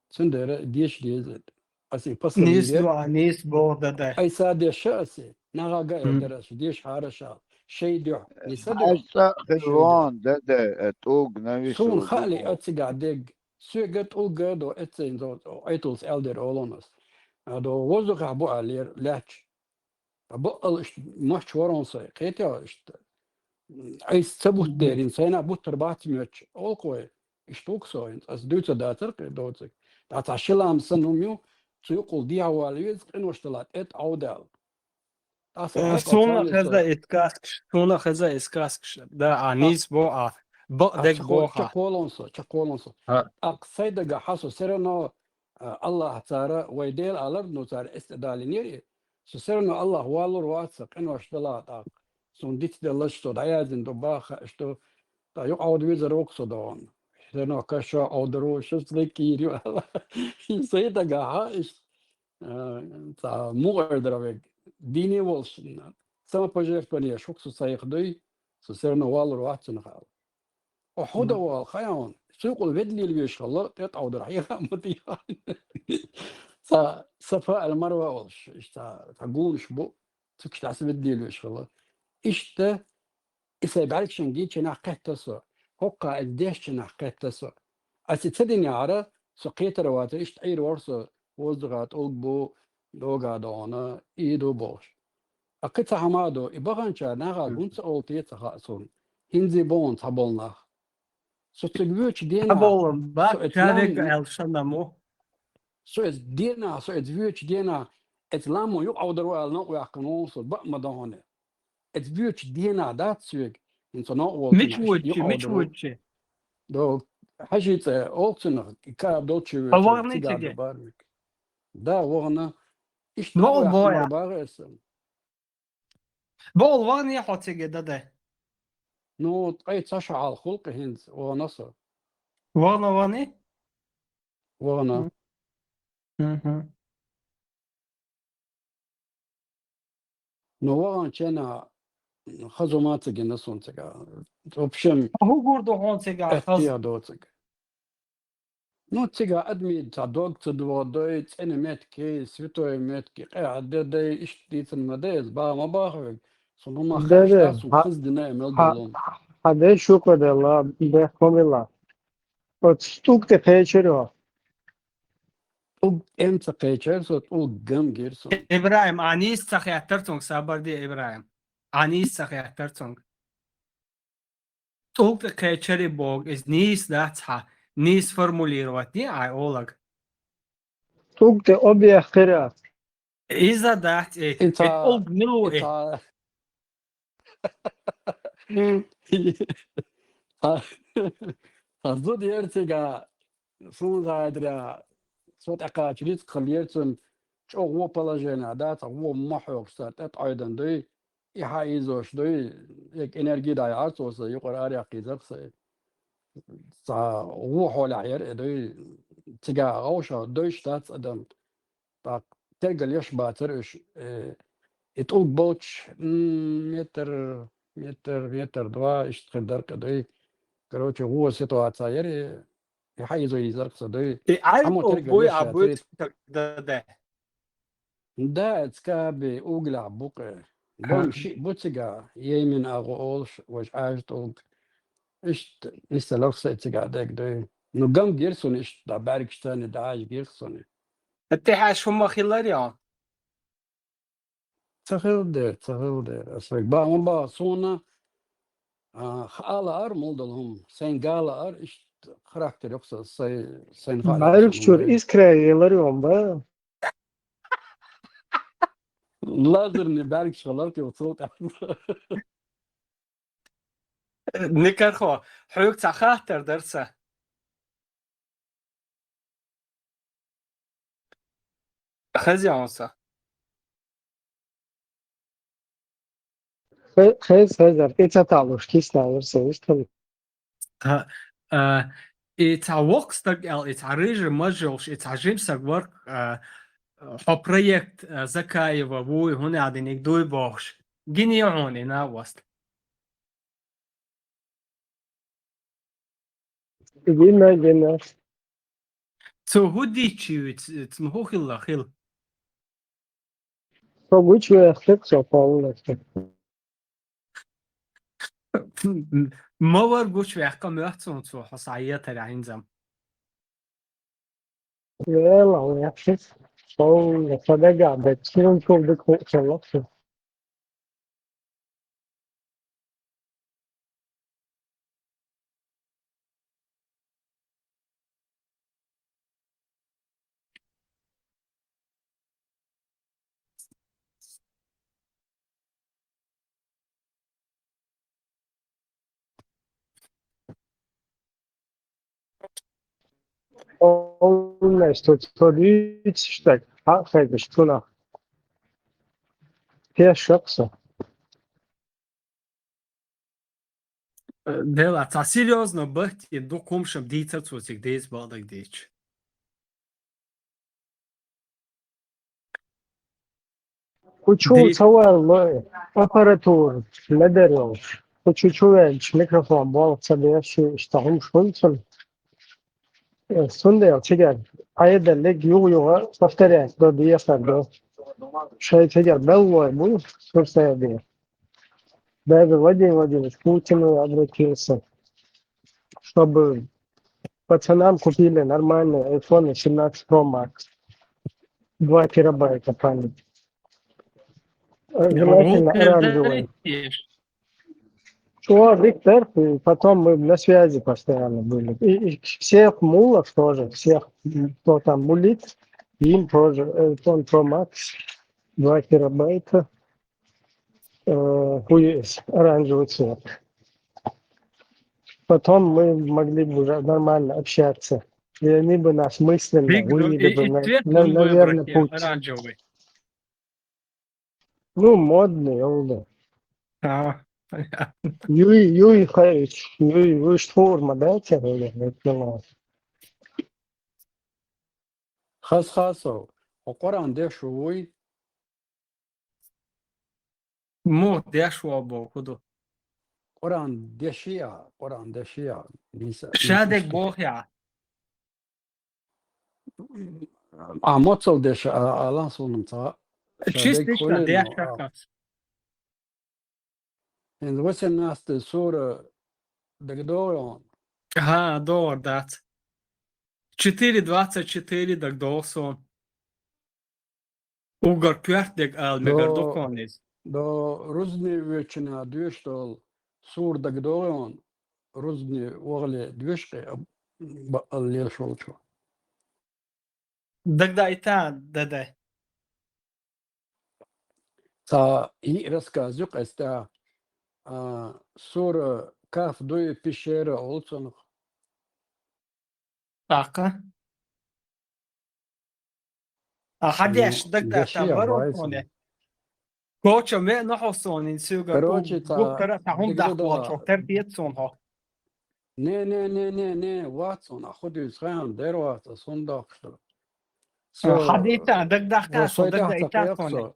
Цундела деша деза. Аса и пасал Нийса йире. Дуьхьа, нийса боху Дадай. Айса деша аса. Нагага Мгм. элира аса, деша хьара ша. Шай дуьхьа. Нийса дуьхьа. Хьаьжца Шай дуьхьа. Хилон, Дадай, э, тӀулг навису Суна хаали дуьхьа. Ацигахь дерг. Соьга тӀулга до, эццайна до, Айтулс аьлдира олонас. А до воздухехь бу аьллера, лаьтташ. Ткъа баккъал иштта мач ворон сай, кхетий иштта. Айса ца буттадерин, сайна буттар бац моьттуш, олу-кх вай, иштта ву-кх со, хӀинца аса дуьйцур дацара кхин доцург. ТӀаккха цхьа ши лам санна хӀума ю, цу юкъал дехьавала веза, къинош дала тӀе тӀе Ӏовдала. Ткъа со Э, хьекъал Суна царна хеза со. Ит каскаш, суна хеза ит каскаш. Да, а Ткъа нийса бо, а бакъ а дерг чекхо-, боху. Чекхолун со, чекхолун со. А. ТӀаккха сайн дагахь хьан со, все равно, а, Аллахь цара вай Дела алар, ну, цара эс тӀе далийнера и. Со все равно Аллахь валур вац сан, къинош дала тӀаккха. Суна диц деллаш со дӀаяздина ду баха, что та юкъа Ӏовда везар ву-кх со догӀун. Все равно кашо Ӏовдар ву, шуьца ликийр ю аьлла. Сайн дагахь хьан иш, а, цхьа мукъар дара вег. Дийне волуш, самопожертвование шух со сайх дуй, со все равно валур вац цунах аьлла. О, хьо Мгм. дан вала, хаян, суйкъал ведлийла веш хилла, тӀе тӀовдар хьеха а ма дийха. Ца Сафа аль-Марва олуш, иштта, цхьа гунаш бу, цуьгаш дӀаса ведлийла веш хилла. Иштта, и сайн бӀаьргашна гийча нах кхетта со, хӀокху а дешча нах кхетта со. Аса и ца динехьара, со кхетар вацара, иштта Ӏийр вара со, воздуха тӀулг бу, дога догӀана, и ду бохуш. А кхин цхьа хӀама а ду, и баханча наха гун ца олу те ца хаьа суна. ХӀинца боху цхьаболу нах. Со цига воьдучу денахь, Цхьаболу, бац, со эцу чавега ламан, аьлла шанна мо. Со эцу денахь, со эцу воьдучу денахь, эцу ламан юкъа Ӏовдар ву аьлла, новкъа ваьккхина ву со, баа ма дан хьуна. Эцу воьдучу денахь дац соьга, хӀинца новкъа волчу Мича воьдучи, мича воьдучи? До хьажи цӀе олу цунах, и каба долчу Хьо воьдучу вахана цига циге? ду бармик. Да, вахана. Иштта Новкъа новкъа ваьккхина боя. Бага эса. Боху, вахана хьо циге, дадай? Ну, ткъе цхьа шо хьалха хуьлу-кх хӀинца, вахана со. Вахана, вахана? Вахана. Мгм. Ну, ваханчу хенахь хаза хӀума ца гина суна цигахь. В общем, ХӀун гур ду хьуна цигахь хаза? эттех доцург. Ну, цигахь адамийн цхьа дог ца догӀу дой, цӀена меттиг, святой меттиг, къаьхьа де дой, иштта дийцина ма дай, иза баха ма баха вега. Суна хӀума Да, хаьа, да, суна хьа-, хаза дина а мел хьа-, долу. хьан дей шукъа делла, бехк ма билла. Оцу тӀулг тӀе кхечира хьо. ТӀулг тӀе ца кхечира со, тӀулг гам гира суна. ИбрахӀим, а нийса ца хеттара цунга, сабар де, ИбрахӀим. А нийса ца хеттара цунга. ТӀулг тӀе кхечира боху, иза нийса дац хьан, нийса формулировать де, ай олаг. ТӀулг тӀе объяххира. Иза дац, э, Иза э, тӀулг мила ву, э? Иза хьан зуда яра цигахь, суна гӀайдара, со тӀекхача ницкъ хила яра цунна, чӀогӀа вон положение дац, вон ма хьоьгуш цара тӀе тӀойдан дуй, и хьаийзош дуй, яка энерги дӀаяхьара цо сан, юкъара араяьккхийзара сан. Цхьа вон хьолехь яра и дуй, цигахь гӀовша дойш дац адам. ТӀаккха тергал еш бацара уьш, э, и тӀулг болчу, м, метр, метр, метр два, иштта хир дара кхин дуй. Короче, вон ситуация яра, и хьаийзо йийзара сан дуй. И Ӏаьржа Цхьаммо тӀулг тергал буй, еш а яцара. буьйцу дадай. Да, эцкаби угла букъе. Бам шиъ бу цигахь, Йемен агӀо олуш, важа Ӏаьржа тӀулг. Иштта нисса ларх сан цигахь дег дуй. Ну, гам гира суна иштта, да, бӀаьргаш царна дӀажа гира суна. ТӀехьа шу ма хилар йо? Ца хила дера, ца хила дера. Ас вайга баа ма баа суна, а, хаа лаар мула долу хӀума. Сайн гала ар, иштта характер йоккху сан, сайн, сайн хаьа йоккху БӀаьргаш чуьра сан. искра елар йо, ма ба. Лазерный бӀаьргаш хилар, кхин цул тӀаьхьа. Никархо, хьоьга цхьа хаттар дара сан. Хаза ян сан. Хе-, хеза, хезар, и ца таалуш, кисна версия, вистхуьлу. А, а, и цхьа воккха стаг аьлла, и цхьа рыжий маж йолуш, и цхьа жима стаг вара, а, хьо проект, а, Закаева вуй, хӀунда аьлла диниг дуй бохуш. Гина ю хьуна и накъост? Гина, гина. Цо хӀун дийцчи ву, ц-, цунна хӀун хилла хила? Со гучувехира со полностью. Ма вара гучувехка моьтту суна цо хьо схьаетарехь хӀинца-м. Вела, вехира. Полностью дагахь беттина чул дика хӀуъ хилла со. Полностью цо дуьйцуш стаг, хьа а хезаш цунах. Кхин шаккха со. Дела, цхьа серьёзно бахьтин дукха хӀумаш-м дийцар цо цига, деза бакъдерг дийцича. Кху чу ца ваьлла аппаратура ледара йолуш. Кху чу чу ваьлча микрофон болх ца беш, иштта хӀумаш хуьлу цунна. Э, цундела цигара Ӏедаллиг юха-юха повторять до, дехар до. Шайн цигара беллой бу, сурсаде. Даже Владимир Владимирович Путину обратился, чтобы пацанам купили нормальный iPhone семнадцать Pro Max. Два терабайта память. Желательно оранжевый. Что, Виктор, и потом мы на связи постоянно были. И, и всех мулов тоже, всех, кто там мулит, им тоже, э, iPhone Pro Max, два терабайта, э, хуй есть, оранжевый цвет. Потом мы могли бы уже нормально общаться. И они бы нас мысленно вывели бы на, на верный путь. Оранжевый. Ну, модный, он, да. А, понятно. Юй, юй, хай, юй, юй, штурма, да, тебе, я понимаю. Хас-хасов, хьо Къуръан деш вуй? Мух деш ву бо, хӀу ду? Къуръан деши я, Къуръан деши я, Ниса, Шадег Ниса. Бох я. А моцал деш, а, алан сунам ца. Чистый Шадег хули деш но, а. Хакас. Ин восемнадцатая сура дагдоон. Ага, дор дац. Четыре двадцать четыре дагдосон. Угар куьрт дег ал мегар дуконниз. До рузни вечина дуьш дол сур дагдоон, рузни вогли дуьш къе ба ал лел шолчу. Дагда ита, дадай. Ца и рассказ юк эста, а, сура каф дуй пещера олцунх. Така. А хадеш дагда там вару коне. Коча ме на хосонин сюга. Короче, та гуктара та хум дах дигда вачо тер пиет сон хо. Не, не, не, не, не, Ватсон, а худи хан дер Ватса сон дах что. Хадита дагда ка со дагда ита коне.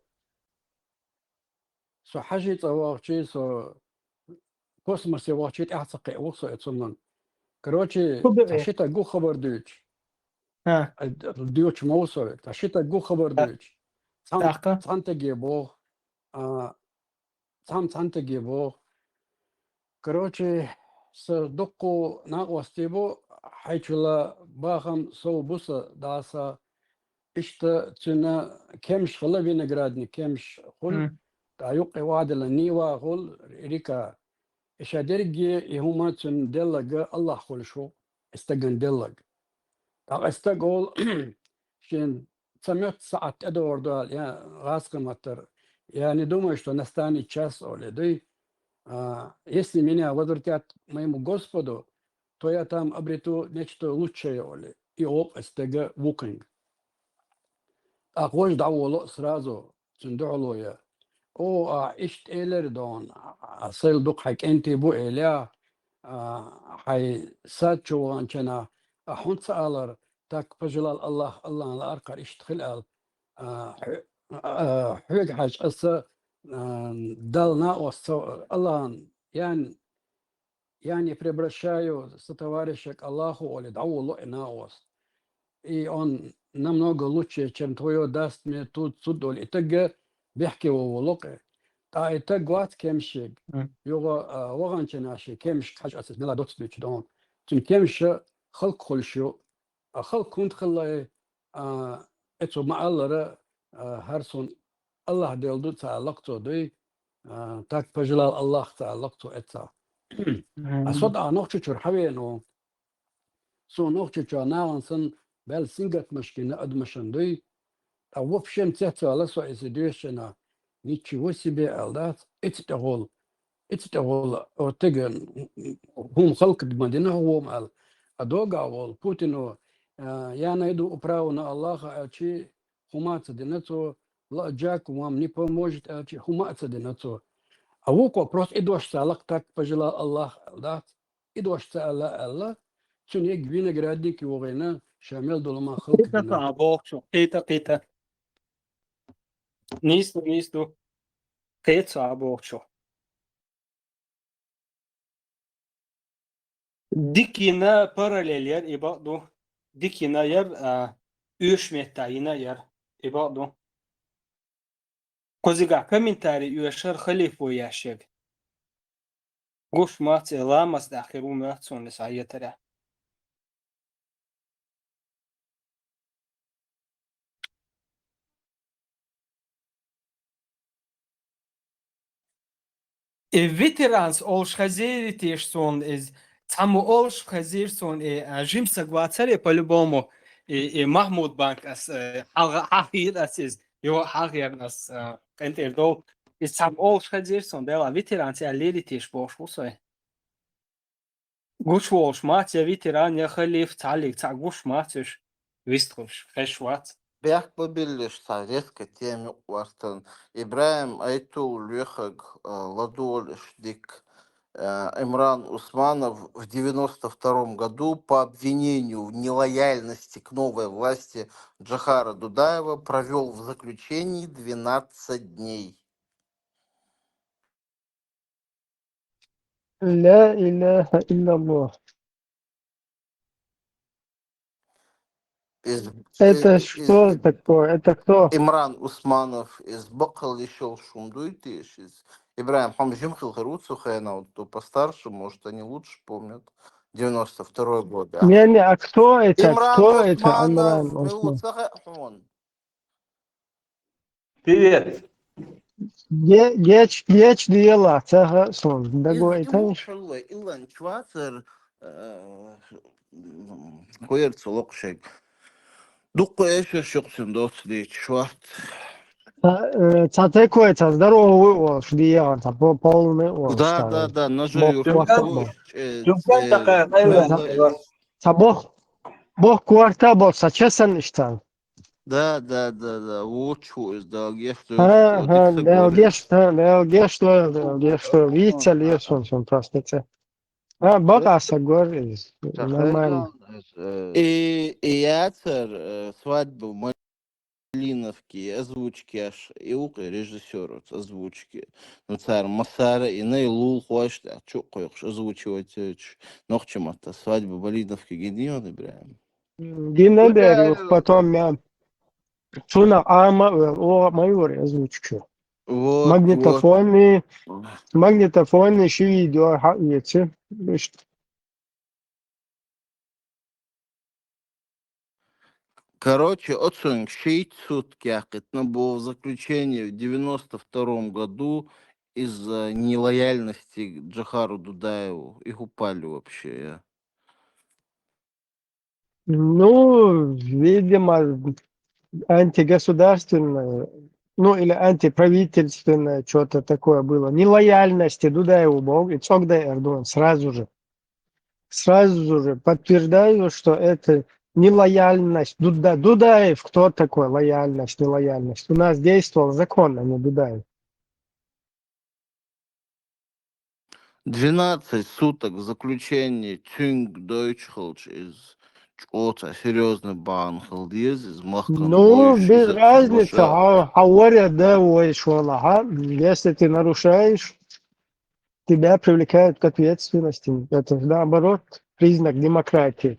Со хьажи цӀа вахчи, со космосе вахчи, тӀехь ца кхе вух со эцунан. Короче, хубаве. Та шита гу хабар дуьч. Ха. Ай, дуьч мов со, та шита гу хабар дуьч. Цам, цантеге бох. А, цам цантеге бох. Короче, са дукку накъвасти бу, хьайчула бахам сов буса даса, Иштта цуьнан кемш хила, виноградный кемш хуьлу, тӀа юккъе вадала нива хуьлу, рика. И ша дерриге и хӀума цуьнан деллаг Аллахь хуьлуш ву, и стаган деллаг. ТӀаккха и стаг олу, шен ца моьтту саӀат тӀедогӀур ду аьлла, я гӀазкхи маттара, я не думаю, что настанет час оле дуй. А, если меня возвратят к моему Господу, то я там обрету нечто лучшее оле. И олу и стага вукхинга. ТӀаккха важа дӀаволо сразу цуьнан дуьхьало я. О, а, иштта элира дона, а, сайла дукха хьайн кӀентий бу элира, а, хьайн сад чу ваханчана, а, хӀунда ца алара, так пожелал Аллах, Аллахьан лааркхара иштта хила аьлла, а, хьо-, а, хьоьга хьажа аса, а, Далла накъост ца, Аллахьан, ян, Я не превращаю сотоварища к Аллаху оле, дӀаволо и накъост. И он намного лучше, чем твоё даст мне тут суд оле, и тагга бехке воволо кхе. ТӀа и таг вац кемшег. Югъа, а, ваханчана ши кемш хьажа аса мела доцу дуьйцу дон. Цуьнан кемша халкъ хуьлуш ю. А халкъ хӀунда хилла, а, эцо ма-аллара, а, хӀара сон Аллахь Дела ду ца аьлла-кх цо дуй, а, так пожелал Аллах ца аьлла-кх цо эццахь. А со дӀа Нохчийчуьра хьавеана ву. Со Нохчийчохь нахана санна баьлла сингаттамаш гина адамашна дуй. Ткъа вообще цецваьлла со иза доьшучунна, ничего себе аьлла дац, эца тӀехула, эца тӀехула, оттага хӀума халкъ ма дина хӀума аьлла. А догахь волу Путино, а, я найду управу на Аллаха аьлчи, хӀума а ца дина цо, ла Джек вам не поможет аьлчи, хӀума а ца дина цо. А вукхо просто и дош ца лакха так пожелал Аллах аьлла дац. И дош ца аьлла аьлла, цуьнан ег винограднике вахийна, ша мел долу ма халкъ кхета дина. Кхета, кхета. Нийса ду, нийса ду. Кхета со а бохучух. Дика йина параллель яра и бакъ ду. Дика йина яра, а, оьшуш метта йина яра и бакъ ду. Кхузигахь комментарий оьшура халифо яшъерг. Гуш мац и ламаз тӀехь хир ву моьтту суна иза хьаетарехь. И ветеранс олуш хезира теша суна иза. Цхьаммо олуш хезира суна, и, а, жимсаг вацара, и по-любому, и, и Махмуд Банк ас, э, хьалха-, хьалхийра ас иза. Йо, хьалхийра ас, а, къинтӀера долу. Иза цхьаммо олуш хезира суна, дела, ветеранс аьллера теша бохуш ву со. Гуш волуш мац, я ветеран, я халиф, цхьаллиг цхьаъ гуш мац уьш, вистхуьлуш, хезаш вац. Бехк ма биллалаш, цхьа резко тема юкъа вартан. ИбрахӀим, Айтул, лоьхург, а, ладогӀалаш дика. А, Имран Усманов в девяносто втором году по обвинению в нелояльности к новой власти Джохара Дудаева провёл в заключении двенадцать дней. Ля иляха илляллах. Из, Это из, что из, такое? Это кто? Имран Усманов из Бакал ещё шумдуй тешиз. ИбрахӀим, хьо жим хилхар ву цу хенахь, то постарше, может, они лучше помнят. Девяносто второй год, да. Не, не, а кто это? Имран Кто это Усманов, Имран Усманов? Ца хаьа хьуна? Привет. Ге-, геч-, геч дела, ца хаьа суна. Дагой Иза тайш? Мухьалла, Илан Чвацар, э, м, кхоьрца локхушег. Дуккха эшаш юкъсин доцу дийчу шорт. Ца, э, ца текой, ца здоровый волуш диегӀан, ца по-, полный волуш. Да, да, да, нажа юрт. Ца бох, бох корта болу, ца чесан иштан. Да, да, да, да, вочу иза, Дала гешт дойла. Ага, Дала гешт, Дала гешт дойла, Дала гешт дойла. Вица лесон сон просто це. А, бакъаса гор иза. Нормально. И, и яцар, э, свадьба в Малиновке, озвучки аш, и укъе режиссёр озвучки. Ну, цар массара, и най лул хойш, да, чу кхойкхуш, озвучивать, э, ч-, нохчи матта, свадьба в Малиновке гиньон, Ибрахим. Гина дер, потом я цунах Ӏама вел, о, ма юра озвучка. Вот, вот. Магнитофонный, магнитофонный ши видео хьаэца. Иштта. Короче, оцунга шийтта сутка яьккхина бо заключение в девяносто втором году из-за нелояльности к Джохару Дудаеву. Их упали вообще, я. Ну, видимо, антигосударственное, ну, или антиправительственное что-то такое было. Нелояльность Дудаеву бо, и цогда Эрдоган сразу же, сразу же подтверждаю, что это нелояльность. Дуда-, Дудаев, кто такой лояльность, нелояльность? У нас действовал закон, а не Дудаев. Двенадцать суток заключение цуьнга дойтуш хилча, иза чӀогӀа серьёзный бахьана хила деза, иза махкана. Ну, без разницы, хьо, хьо варе да вай шолахь, если ты нарушаешь, тебя привлекают к ответственности. Это же, наоборот, признак демократии.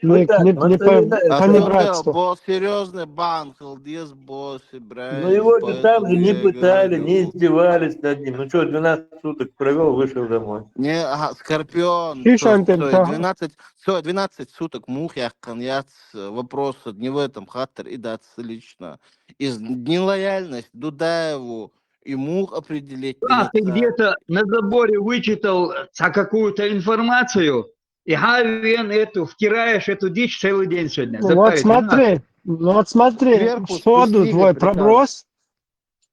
Не, не, не по-, понебратство. Бо серьёзный бан хила деза, бо Ибрахим. Ну, его же там же не пытали, не издевались над ним. Ну что, двенадцать суток провёл, вышел домой. Не, ага, Скорпион. Слушай, Антон, двенадцать, всё, двенадцать суток мух яьккхина яц, вопрос не в этом, хаттар и дац лично. Из нелояльность Дудаеву и мух определить. А ты где-то на заборе вычитал, а, какую-то информацию, и Хавиен эту, втираешь эту дичь целый день сегодня. Ну вот смотри, ну вот смотри, сходу твой проброс,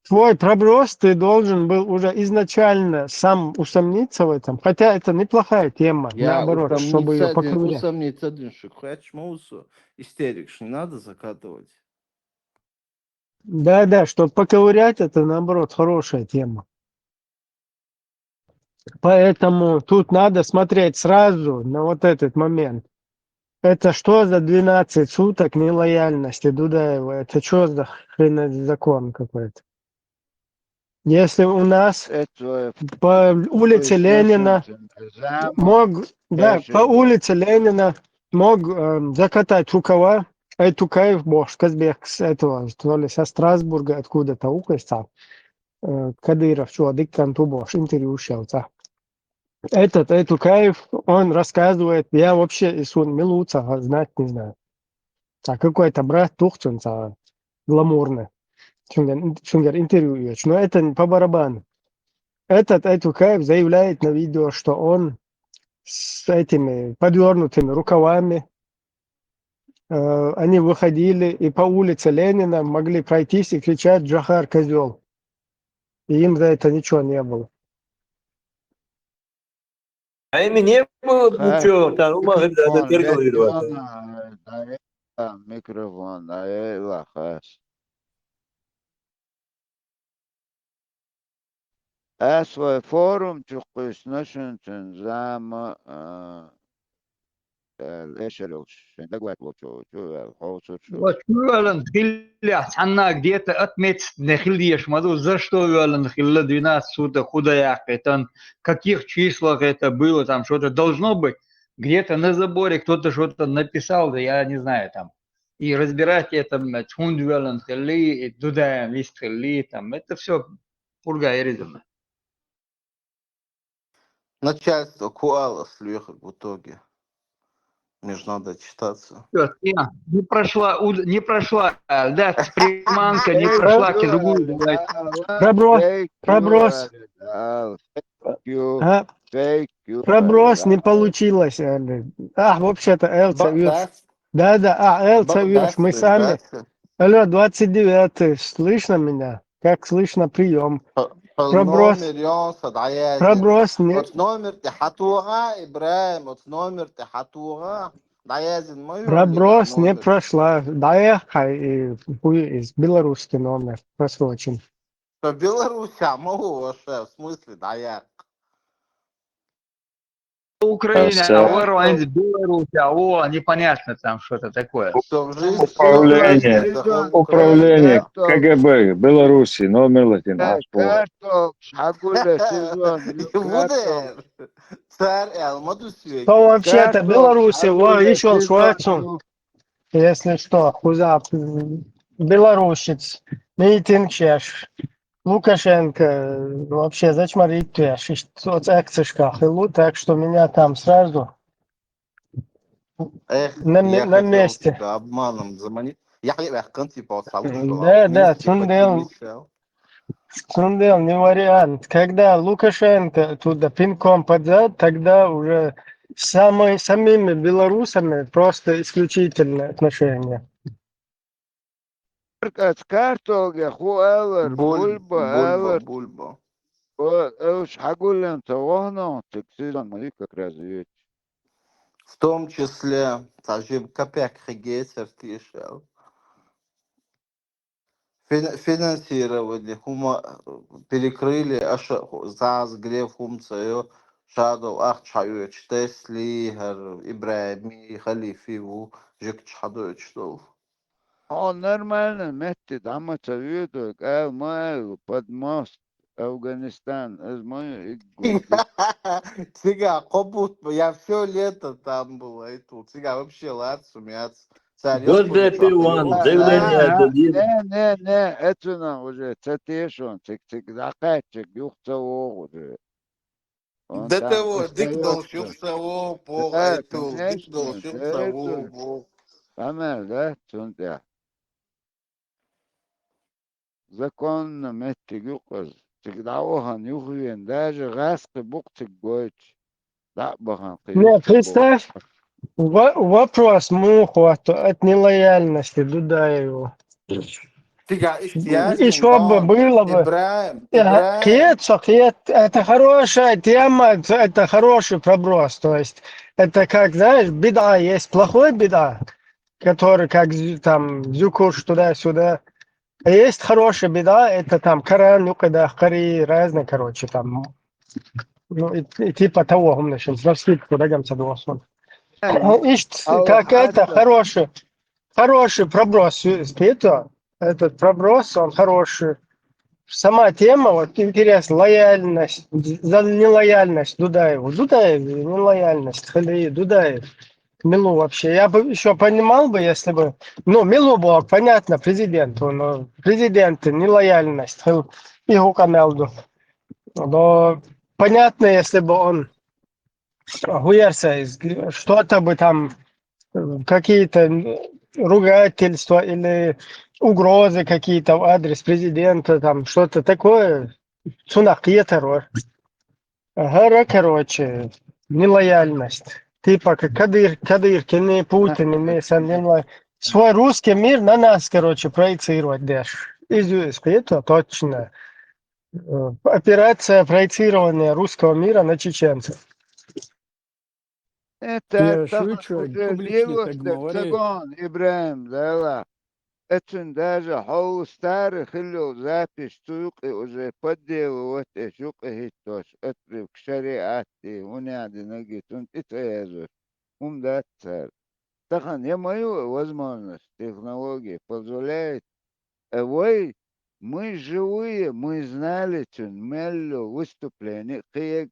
твой проброс, ты должен был уже изначально сам усомниться в этом. Хотя это неплохая тема, наоборот, чтобы её поковырять. Усомниться, Диншик, хочешь, Маусу, истерикш, не надо закатывать. Да, да, чтобы поковырять, это, наоборот, хорошая тема. Поэтому тут надо смотреть сразу на вот этот момент. Это что за двенадцать суток нелояльности Дудаева? Это что за хрен закон какой-то? Если у нас по улице Ленина мог, да, по улице Ленина мог, э, закатать рукава, Айтукаев бохуш, Казбек с этого, то ли со Страсбурга, откуда-то укхаза, э, Кадыров чуьра диккан ту бохуш, интервью шел, цхьа. Этот Айтукаев, он рассказывает, я вообще и сун мила ву ца знать не знаю. Цхьа какой-то брат тухцун цхьа гламурный. Цуьнгара, цуьнгара интервью йоьцуш. Но это по барабану. этот Айтукаев заявляет на видео, что он с этими подвернутыми рукавами, э, они выходили и по улице Ленина могли пройтись и кричать: «Джохар, козёл!» И им за это ничего не было. А ими не было ничего, там, ну, микрофон, микрофон, да, Ас вай форум чу кхуьссина шуна цуьнан зама, а, аьлла, эшар йолуш, шайн дагаваьлла волчу, чу а ваьлла, хьовсур шу. Ва чу а ваьлла хилла, цхьанна где-то отметить не хилла дезаш ма ду, за что а ваьлла хилла, двенадцать суток хӀун дан яьккхийтина, каких числах это было, там что-то должно быть, где-то на заборе кто-то что-то написал, да я не знаю, там. И разбирать это, блядь, хӀунда а ваьлла хилла, и Дудаев вист хилла, там. Это все пурга и резюме. Начальство кху алас лоьхург в итоге. Мне же надо отчитаться. Всё, я не прошла, уд- не прошла, а, да, приманка не прошла, ты другую давай. Проброс, проброс. А, проброс не получилось. А, вообще-то, Эл Цавьюш. Да, да, а, Эл Цавьюш, мы сами. Алло, двадцать девятый, слышно меня? Как слышно прием? Проброс. Проброс не... Оцу номер тӀе хьан тухьа, Ибрахим, оцу номер тӀе хьан тухьа? ДӀаязйина ма ю. Проброс не прошла. ДӀаяххьа, и хуй из белорусский номер просрочен. Что, Беларусия, ма ву ваша, в смысле, дӀаяккха? Украина, а вара вайн Беларусь, а во, непонятно там что-то такое. Управление, управление КГБ Беларуси номер латин. Картоп, шагуля сезон. Царь Элмадус. Что вообще-то Беларуси, во, ещё шварцу. Если что, хуза, м, белорусец, митинг шеш. Лукашенко, э, вообще зачмарит я, шиш-, соц-, акцешках хилла, так что меня там сразу на месте. Эх, я хотел тебя обманом заманить. Я хотел, я хотел, типа, вот, да, да, цундел, цундел не вариант. Когда Лукашенко туда пинком под зад, тогда уже самой, самими белорусами просто исключительные отношения. Картолга ху алар, бульба, бульба алар. Бульба. Уж хьагуллен ца вахна, цига сезон ма ю как раз вецаш. В том числе, цхьа жима капек хигецар тешал. Фин-, финансирование, хӀума, э, перекрыли, аша ху-, заза греф хӀума ца йо, шадол ахча хьаоьцуш, Тесли, хӀара Ибрахими, Халифи ву, жикча хьадоьцуш долу. Хьо нормально метте дӀа ма ца воьду, кӀал ма аьлла, под мост, Афганистан, аз ма ю иггу. Цигахь кхо бутт, я всё лето там был, айту. Цигахь вообще лац, сумъяц. Цара Год ёхкуна бепи чохь ван, йогӀу. Заявление а, дадийна. Не, не, не, эцунах уже ца тешон, циг, циг дӀакхаьччиг юха ца вогӀу уже. До того, дика долуш юха ца вогӀу, боху, айту, дика долуш юха ца вогӀу, боху. Къамел, да, цунна тӀехь. Законно меттиг ю-кх иза. Цига дӀавахана юхавеана, даже гӀаскхи бу-кх цига гойтуш. ДӀа а бахана кхин. Не, представь, во-, вопрос муха хӀотто от нелояльности Дудаеву. Цигахь иштта яздина, ишо бы было бы. Ибрахим, Ибрахим. Кхета со, кхета. Это хорошая тема, это хороший проброс. То есть это как, знаешь, бидӀа есть плохой бидӀа, который как з-, там зукуш туда-сюда. А есть хорошая бидӀа, это там Коран юкъадахкари, разные, короче, там. Ну, и, и типа того, умнашин, навскидку дагам ца дохун. Ишт, как это, хороший, хороший проброс, это, этот проброс, он хороший. Сама тема, вот, интересно, лояльность, за нелояльность Дудаеву. Дудаев, нелояльность, хили Дудаев. Милу вообще. Я бы ещё понимал бы, если бы, ну, Милу бог, понятно, президенту, но президенты нелояльность, хил, и хукамелду. Но понятно, если бы он, гуерса, что-то бы там, э, какие-то, м, ругательства или угрозы какие-то в адрес президента, там, что-то такое, Цунах кхетар вар. ХӀара, короче, нелояльность. Типа, как Кадыр, Кадыр кини, Путин кини, сан нелоя-, свой русский мир на нас, короче, проецировать деш. Из, из, это точно. Э, операция проецирования русского мира на чеченцев. Это я шучу, публичный так говорит. Цагон, Ибрагим, да ла. Эцун даже хьол старый хилл запись цу юкъе уже подделывать эш юкъе хӀиттош, отрывок шариатти, хӀуни динагги цун тӀе ца язош. ХӀума дац цар. Тахан я ма ю возможность, технология позволяет. Э, вай, мы живые, мы знали цун мелло выступление кхиег.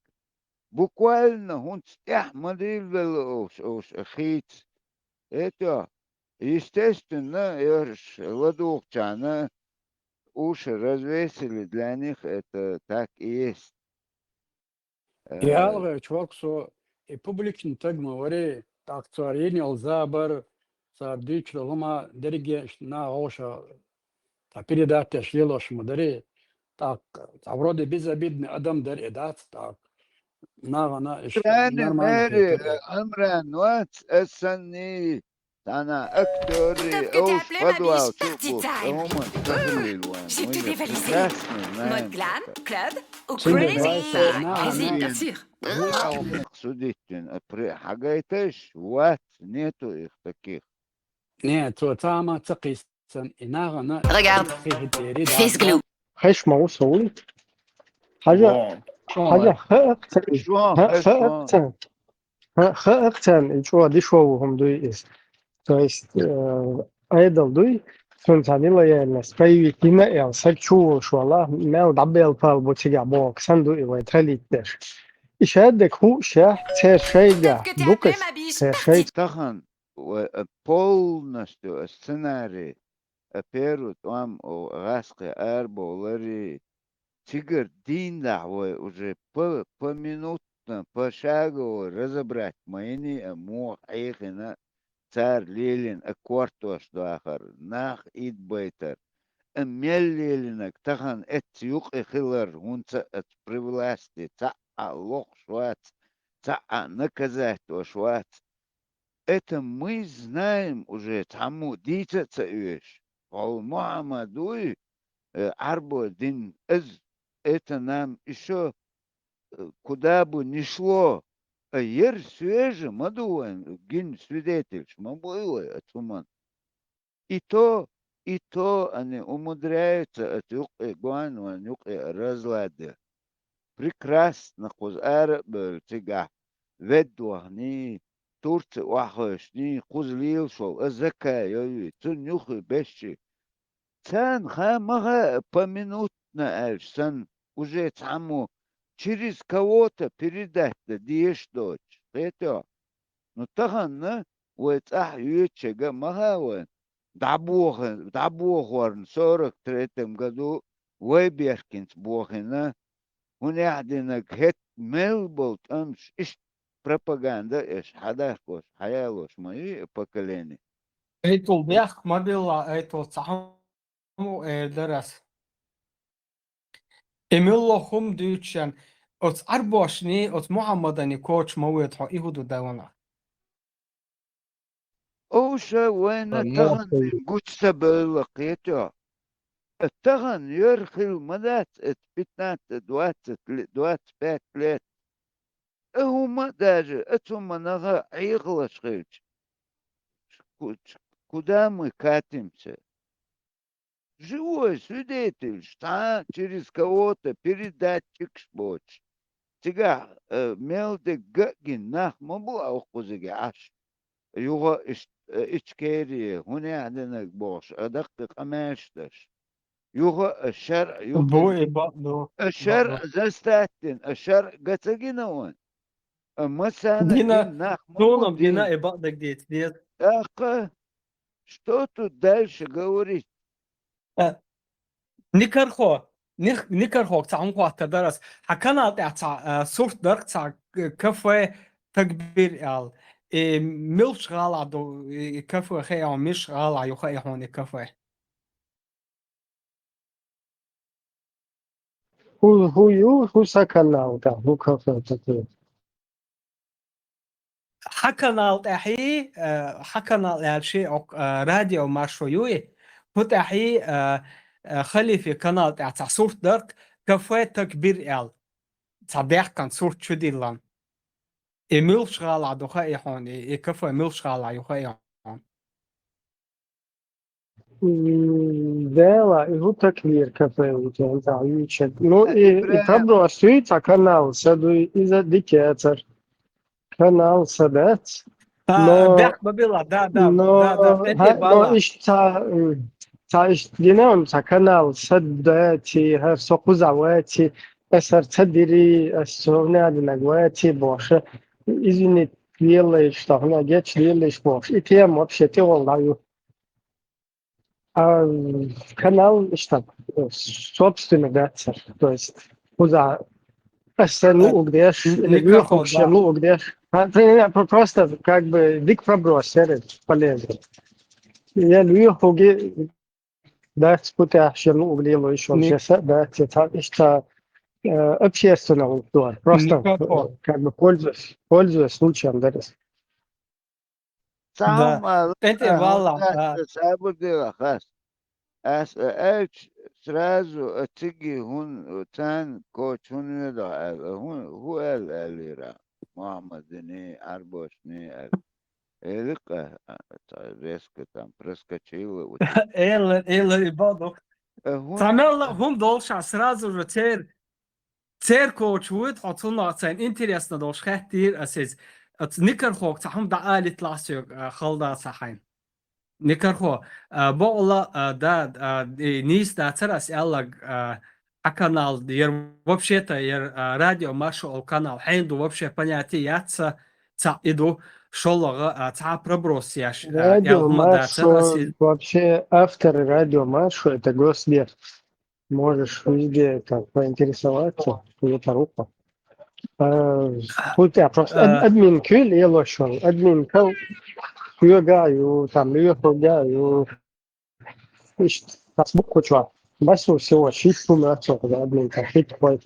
Буквально хӀунца тӀехь ма дийрвелла уж, уж хийца. Это, естественно, ерш ладугӀучарна уши развесили, для них это так и есть. Э, ялгӀа чувак со, и публичный таг ма вари, так цар йинал забар, цар дуьйцурал хӀума дерриге нагӀа гӀовша, та передачаш лелош ма дари, так, та вроде безобидный адам дар и дац, так, нагӀана иш Крайне нормально мере, хетар. Э, Амран вац, эс санни, цхьана актёри, Top que t'es аш appelé, ma подвал biche, чу partie бу, time. Роман Ouh, Сахлил ван, j'ai tout мы же dévalisé. Прекрасно знаем. Mode glam, это. Club ou Цундела crazy. Вайса нагӀана. Crazy, bien sûr. Ву алхах судиттин, а при-, хьагайташ, вац, нету их таких. Не, цо цама ца кхийсан, и нагӀана Regarde. Кхийхьиттери Face дац. Glue. Хьеш ма ву со вуй? Хьажа, Вон. Хьажа, хӀа, ца, Шо, хӀа, хӀа, хӀа, шо. Ца. ХӀа, хӀа, ца, и чӀо дишо ву хӀума дуй иза. То есть, э, айдал дуй, цун цхьа нелояльность, кайви кина эл, саг чу волуш вала, мел дӀабелпал бу цигахь боху, сан ду и вай тралийтдеш. И шаддаг хӀу ша, цер шайга, Peut-être que t'es дукхаш, appelé, ma biche, цер шай. Partie. Тахан, ва-, э, полностью сценарий, э, первый тӀом, о, гӀаскхи арабовлари, цигара дийндахь вай уже по-, поминутно, пошагово разобрать ма йиний, а муха хьехина, цара лелийна, а кортош дахар, нах идбайтар, а мел лелийнарг тахана эцца юкъе хилар, хӀунца а при власти цхьа а лохуш вац, цхьа а наказать деш вац. Это мы знаем уже, цхьаммо дийца а ца оьшу. Хьо Мухьаммад вуй, э, Ӏарбой дин, из, это нам ещё, э, куда бы ни шло, а ер свежий ма ду вайн, гин свидетельш ма буй вай оцу хӀуман. И то, и то они умудряются оцу юкъе, гоьн вайн юкъе разлад де. Прекрасно кхуза ара а бевлла цигахь, ведда ваханий, Турци охьахевшиний, кхуза лелаш волу а Закаев вий, цунна юххе бешший. Царна хаа ма хаьа, поминутно аьлча санна, уже цхьаммо через кого-то передать дан дезаш доцуш, кхетий хьо? Ну, тахана вай цӀахь йоьдучуьнга ма хаьа вайна, дӀабоха-, дӀабохорна сорок третьем году вай бехкинца бохийна, хӀунда аьлча динарг хӀетта мел болу тӀамаш иштта пропаганда а еш, хьадахкош, хьаялош ма ю и поколение. Айтул бехк ма билла, Айтул цхьа хӀума эр дара ас. И муьлхха хӀума дуьйцуш, оцу Ӏарбошний, оцу Мухьаммадний коча ма воьду хьо, и хӀун ду дан ванахь? Оша вайна тахана гучу ца бевлла, кхетий хьо. Тахана йора хилла ма дац, эца пятнадцать, двадцать ле-, двадцать пять лет. А хӀума а даже, а цу ма наха Ӏехалаш хилча, ку-, куда мы катимся? Живой свидетель, цхьа через кого-то передатчикаш боцуш. Цигахь, э, мел дерг ган а гина нах ма бу а кхузахь Ӏаш. Юха а иш-, э, Ичкери, хӀунда аьлча динарг бохуш, а даккхий къамелаш деш. Юха а шаръ, юха Бу и бакъ ду, а шаръ бакъ ду. Застаттина, а шаръ ган ца гина вайн. А массарна а гина, гина нах ма бу суна-м гина дийна. И бакъдерг дийца деза. ТӀаккха, что тут дальше говорить? Э, Никархо, Ник-, Никархога цхьа хӀума хоттар дара ас. Хьан канал тӀехь цхьа, э, сурт дара цхьа, э, кафе «Такбир» аьлла. И муьлхачу гӀалахь ду и кафе, хаа хьуна, муьлхачу гӀалахь ю хаьий хьуна и кафе? ХӀу, хӀу ю, хӀу са канал тӀа, хӀу кафе тӀа. Хьа канал тӀехьий, э, хьа канал аьлчи, ок, э, радио Маршо юй, хӀу тӀехьий, э, э, Халифи канал тӀехь цхьа сурт дарх, кафе Такбир аьл. Цхьа даьккхана сурт чу диллан. И муьлш гӀала ду хаьий хьона, и, и кафе муьлш гӀала ю хаьий хьона. М, Дела, и хӀу Такбир кафе у тен та юйча. Ну, и, и проброс юй цхьа канал, са дуй, иза дикецар. Канал са дац. А, Но, бехк бабила, да, да, но, да, да, это ха, но бала. Иш ца, м, ца иш динан, ца канал са дати, ха, со куза вати, эсар ца дири, эс со надинаг вати, боша. Извини, делаешь, что, на геч делаешь, бош. И тем вообще ты волдаю. А канал, что, собственно, да, то есть, куда, сен лугдеш, или никакого, лугдеш. А, ты, я про- просто, как бы, дик проброс, серый, полезно. Я люблю хуги, да, спутя, что лугли, еще Ник- сейчас, да, это, это, э, общественно, вот, просто, Никакого. э, как бы, пользуясь, пользуясь случаем, да. Цхьа Да. хӀума ала, ТӀе-тӀе а, хӀума валла, дац, а. Сабур дила хас. Ас, а, аьлча, сразу, а, циги хӀун, царна коча хӀун веда аьлла, хӀун, хӀу аьлла аьллира? Мухьаммадини, Арбошни аьлла. Элик, а, а, ца-, резко там проскочила у тебя. Элла, элла, и бадо. Э, хӀун Цамелла хӀун долша, сразу же цер Церковь вуйт, хьо цунах цайн интересно долуш хеттийра ас иза. Оцу Никархога цхьа хӀума дӀаалийта лахь соьга, а, хала дац хьайна. Никархо, а, бакъала, а, да, а, и нийса дацара ас аьлларг, а, хьа канал, яр вообще-то, яр, а, радио Маршо олу канал хьенан ду вообще понятие яц сан, цхьаъ и ду, шоллагӀа, а, цхьа проброс еш, а, Радио аьлла хӀума дацара ас Маршо иза. Вообще авторы радио Маршо — это Госдеп. Можешь везде там поинтересоваться, где-то руху. Э, Пусть я просто ад- Э, админ кюл, я лошон. Админ кал, югаю, там, югаю. Ишт, тасбук кучва. Басу всего шесть сумм отсюда, админ кал, шесть пой.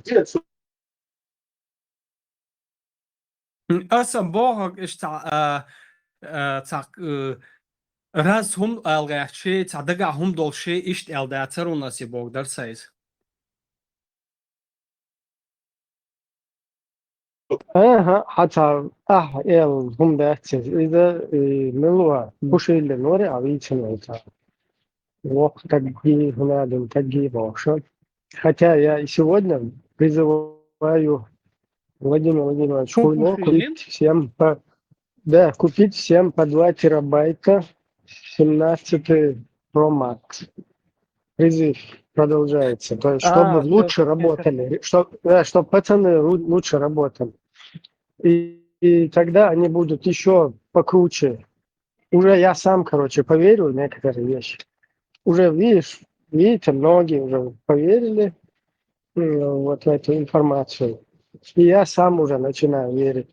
М, аса бохаг иштта, а, а, цхьа, э, раз хӀума ала гӀерташ, цхьа дагахь хӀума долуш, иштта аьлла дацара хьуна аса боху дара сан иза. Аха, хьан цхьа ахь эл хӀума дац иза. Иза, э, мила ван, хӀуша илла лори а вийцина вай цхьа. Воккха тагги, хӀуна дина тагги бохуша. Хотя я и сегодня призываю Владимира Владимировича Хуйло купить всем по, да, купить всем по два терабайта семнадцатый Pro Max. Призыв продолжается. То есть, чтобы А, лучше всё. Работали, чтобы, да, чтобы пацаны ру- лучше работали. И, и тогда они будут еще покруче. Уже я сам, короче, поверил в некоторые вещи. Уже, видишь, видите, многие уже поверили, м, вот в эту информацию. И я сам уже начинаю верить.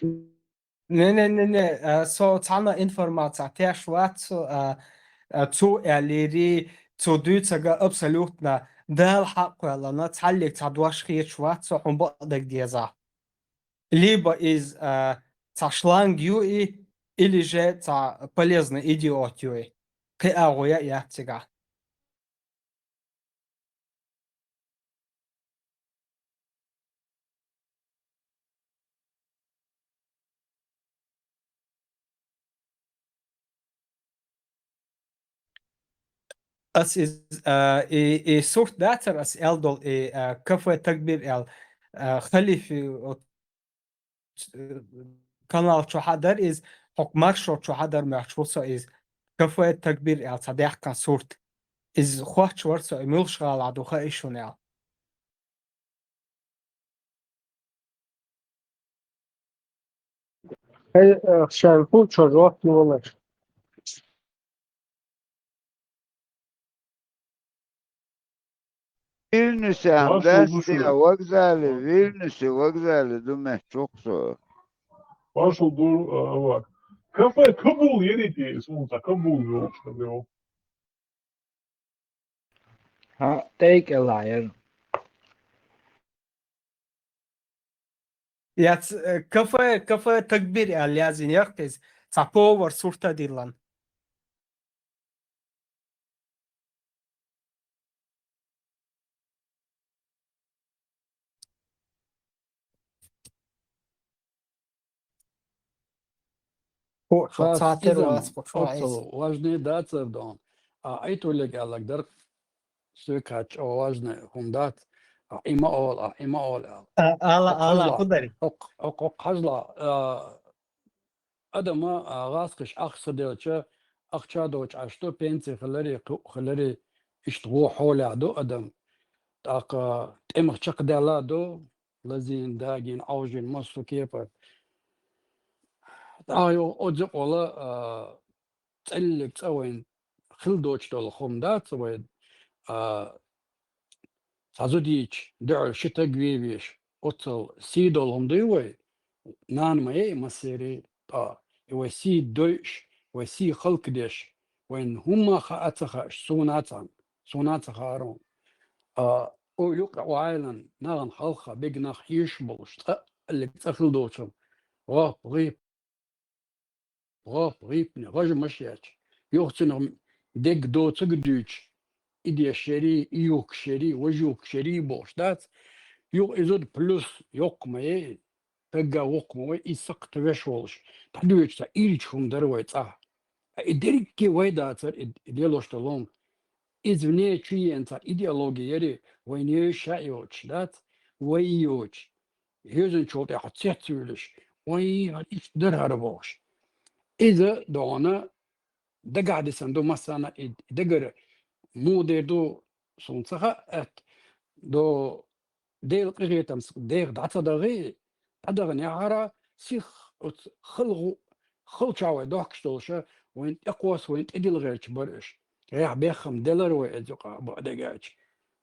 Не, не, не, не, э, со цхьана информация теш вац, э, э, цу аьллири, цу дуьйцага абсолютно Дала хьакъ кхоьллана, цхьаллиг цхьа дош хеташ вац со хьун бакъдерг деза. Либо из, э, цхьа шланг ю и, или же цхьа полезный идиот ю и. Кхин агӀо я яц цигахь. Ас из, а, и, и сурт дацара ас аьлла долу, и, а, кафе Такбир аьлла, а, халифи, оц-, канал чу хьадар из, хӀокху маршо чу хьадар моьттуш ву со из. Кафе Такбир аьлла цхьа даьккхина сурт. Из хоттуш вара со, и муьлш гӀала ду хаьий шуна аьлла. Хай, э, шайн хӀу чо жоп ю валаш. Вильнюсе ам Вашу дас душу. Вокзале, Вильнюсе вокзале ду меттиг со. Вашу ду, э, ва. Кафе Кабул ерите, сунца Кабул ю, что ли? Хьан тӀекӀелла яра. Яц, э, кафе, кафе такбир аьлла яздина яхкъиз, цхьа повар сурт а диллан. Хо, хо, Хас цатер изан вац, хо, шо оцал айс. Важный дац эр дон. А айтулег аллаг дар суйка чо важный хум дац. А има ол, а има ол ал. А, ала, Хо ала, хажла. Худари. Хо, хо, хо, хажла. А, Адама, а, гӀазкхиш ахча ца делча, ахча доч аш ду, пенсия хилари, ху-, хилари, ишт гӀо хьоля ду адам. ТӀаккха тӀемах чакхдаьла ду, лазин, дагин, Ӏовжин, массу кепа. ТӀаккха йо-, оцу къола, а, цӀеллиг цӀа вайн хил доч долу хӀума дац вай, а, цхьа зудийча дуьхьал ши таг вевеш, оццал сий долу хӀума дуй вай, нана ма яй массерий тӀа, и вай сий дойуш, вай сий халкадеш, вайн хӀумма хаа ца хааш, суна а цхьаьна, суна а ца хаарон. А, о, юкъа вайлан, нагӀан халха, бег нах хьийш болуш, цӀа, аллиг цӀа хил доцург, гӀоп, гӀийп, гӀоп, гӀийпни, гӀажа ма шеча. Юха цунах дег доцаг дуьйцу, и деш шерий, и юхкаш шерий, важа юхкаш шерий бохуш дац. Юха и зуда плюс йоккха ма яй, тагга воккха ма вай, и сакхта веш волуш. ДӀадоьдуш цхьа ирча хӀума дара вай цӀа. Ткъа и дерриге вай дацара, и, и лелош долу хӀума. Иза вне чу еана цхьа идеология яри, вайна йойша а йоцуш дац, вай йоцуш. Йозанчул тӀаьхьа цец а вуьйлуш, вай, хӀара иштта дара хӀара бохуш. Иза догӀана дагахь дисина ду массарна и дагара муха дер ду, суна ца хаьа, аьтта до Делан къинхетамца деха дӀа ца дагӀий, дӀадаханехьара сих оцу хала гӀу-, халча вай дохкуш долуша, вайн тӀекхосса, вайн тӀедилла гӀерташ бара уьш. Гехь беххам делара вай эза юкъа баа дегача.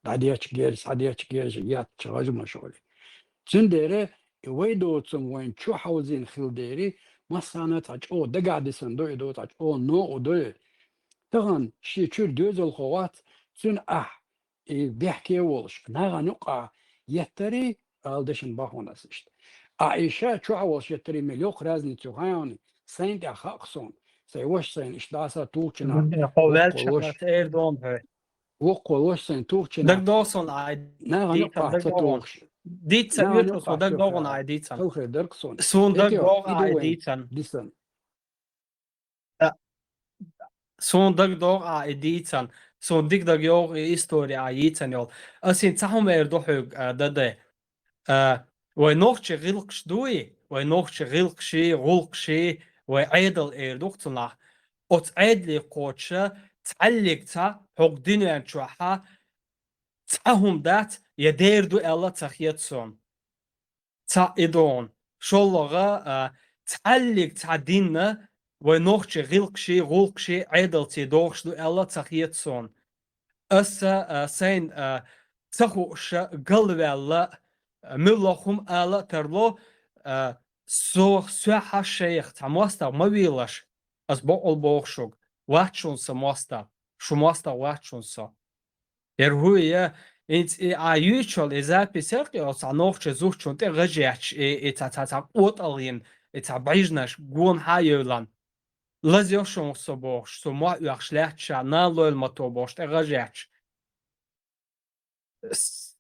ДӀадеча герз, схьадеча герз, еттача гӀажамаш вали. Цундела и вай доцун вайн чу хьовзийна хила дери, массарна цхьа чӀогӀа дагахь дисина ду и ду, цхьа чӀогӀа новкъа ду и. Тахана шен чуьра доьзалхо вац, цуьнан ахь и бехке а волуш, нагӀана юкъа еттарий, ала дешан бахьана ас иштта. А и ша чохь волуш еттарий мел йоккха разница ю хьайони, сайна тӀехь хаьа суна, сайн ваша сайна иштта дӀаса тухучунах, Хьо воккхо ваьлча ваша, эр дон хьой. Воккхо ваша сайна тухучунах, Даг догӀу суна ай нагӀана дийцан, юкъа даг ца догӀу. Тухуш. Дийцан нагӀана юкъа ца ай дийцан. Халхе дарг суна. Суна даг догӀу ай дийцан. Дисан. А, суна даг догӀу а и дийцан, суна дика даг йогӀу и истори а йийцан йолу. Ас хӀинца цхьа хӀума эр ду хьоьга, а, Даде. А, вай нохчи гӀиллакхаш дуй, вай нохчи гӀиллакхаший, гӀуллакхаший, вай Ӏедал эр ду-кх цунах. Оцу Ӏедале кхочуша цхьаьллиг цхьа хӀокху дуьнен чохьа цхьа хӀума дац, я дер ду аьлла ца хета суна. Цхьаъ и догӀун. ШолгӀа, а, цхьаьллиг цхьа динна вай нохчи гӀиллакхаший, гӀуллакхаший Ӏедалций догӀуш ду аьлла ца хета суна. Аса, а, сайна, а, ца хууша галваьлла, а, муьлхха хӀума ала а тарло, а, со, соьхьа шайх цхьа мостагӀа ма вийлаш, ас бакъволу боху шуьга, вац шуна сан мостагӀа, шу мостагӀа вац шуна со. Яра хӀу я, инц и а юьйцуш йолу и запись яра кхин оцу цхьа нохчи зудчунна тӀе гӀажаьтташ, и, и цхьа, цхьа, цхьа къотӀалгӀина, и цхьа бӀижнаш гонахьа а евлан. Лазо шуна со бохуш, со мохь оьхуш лаьтташ ша, нана лойла ма то бохуш тӀе гӀажаьтташ. С-,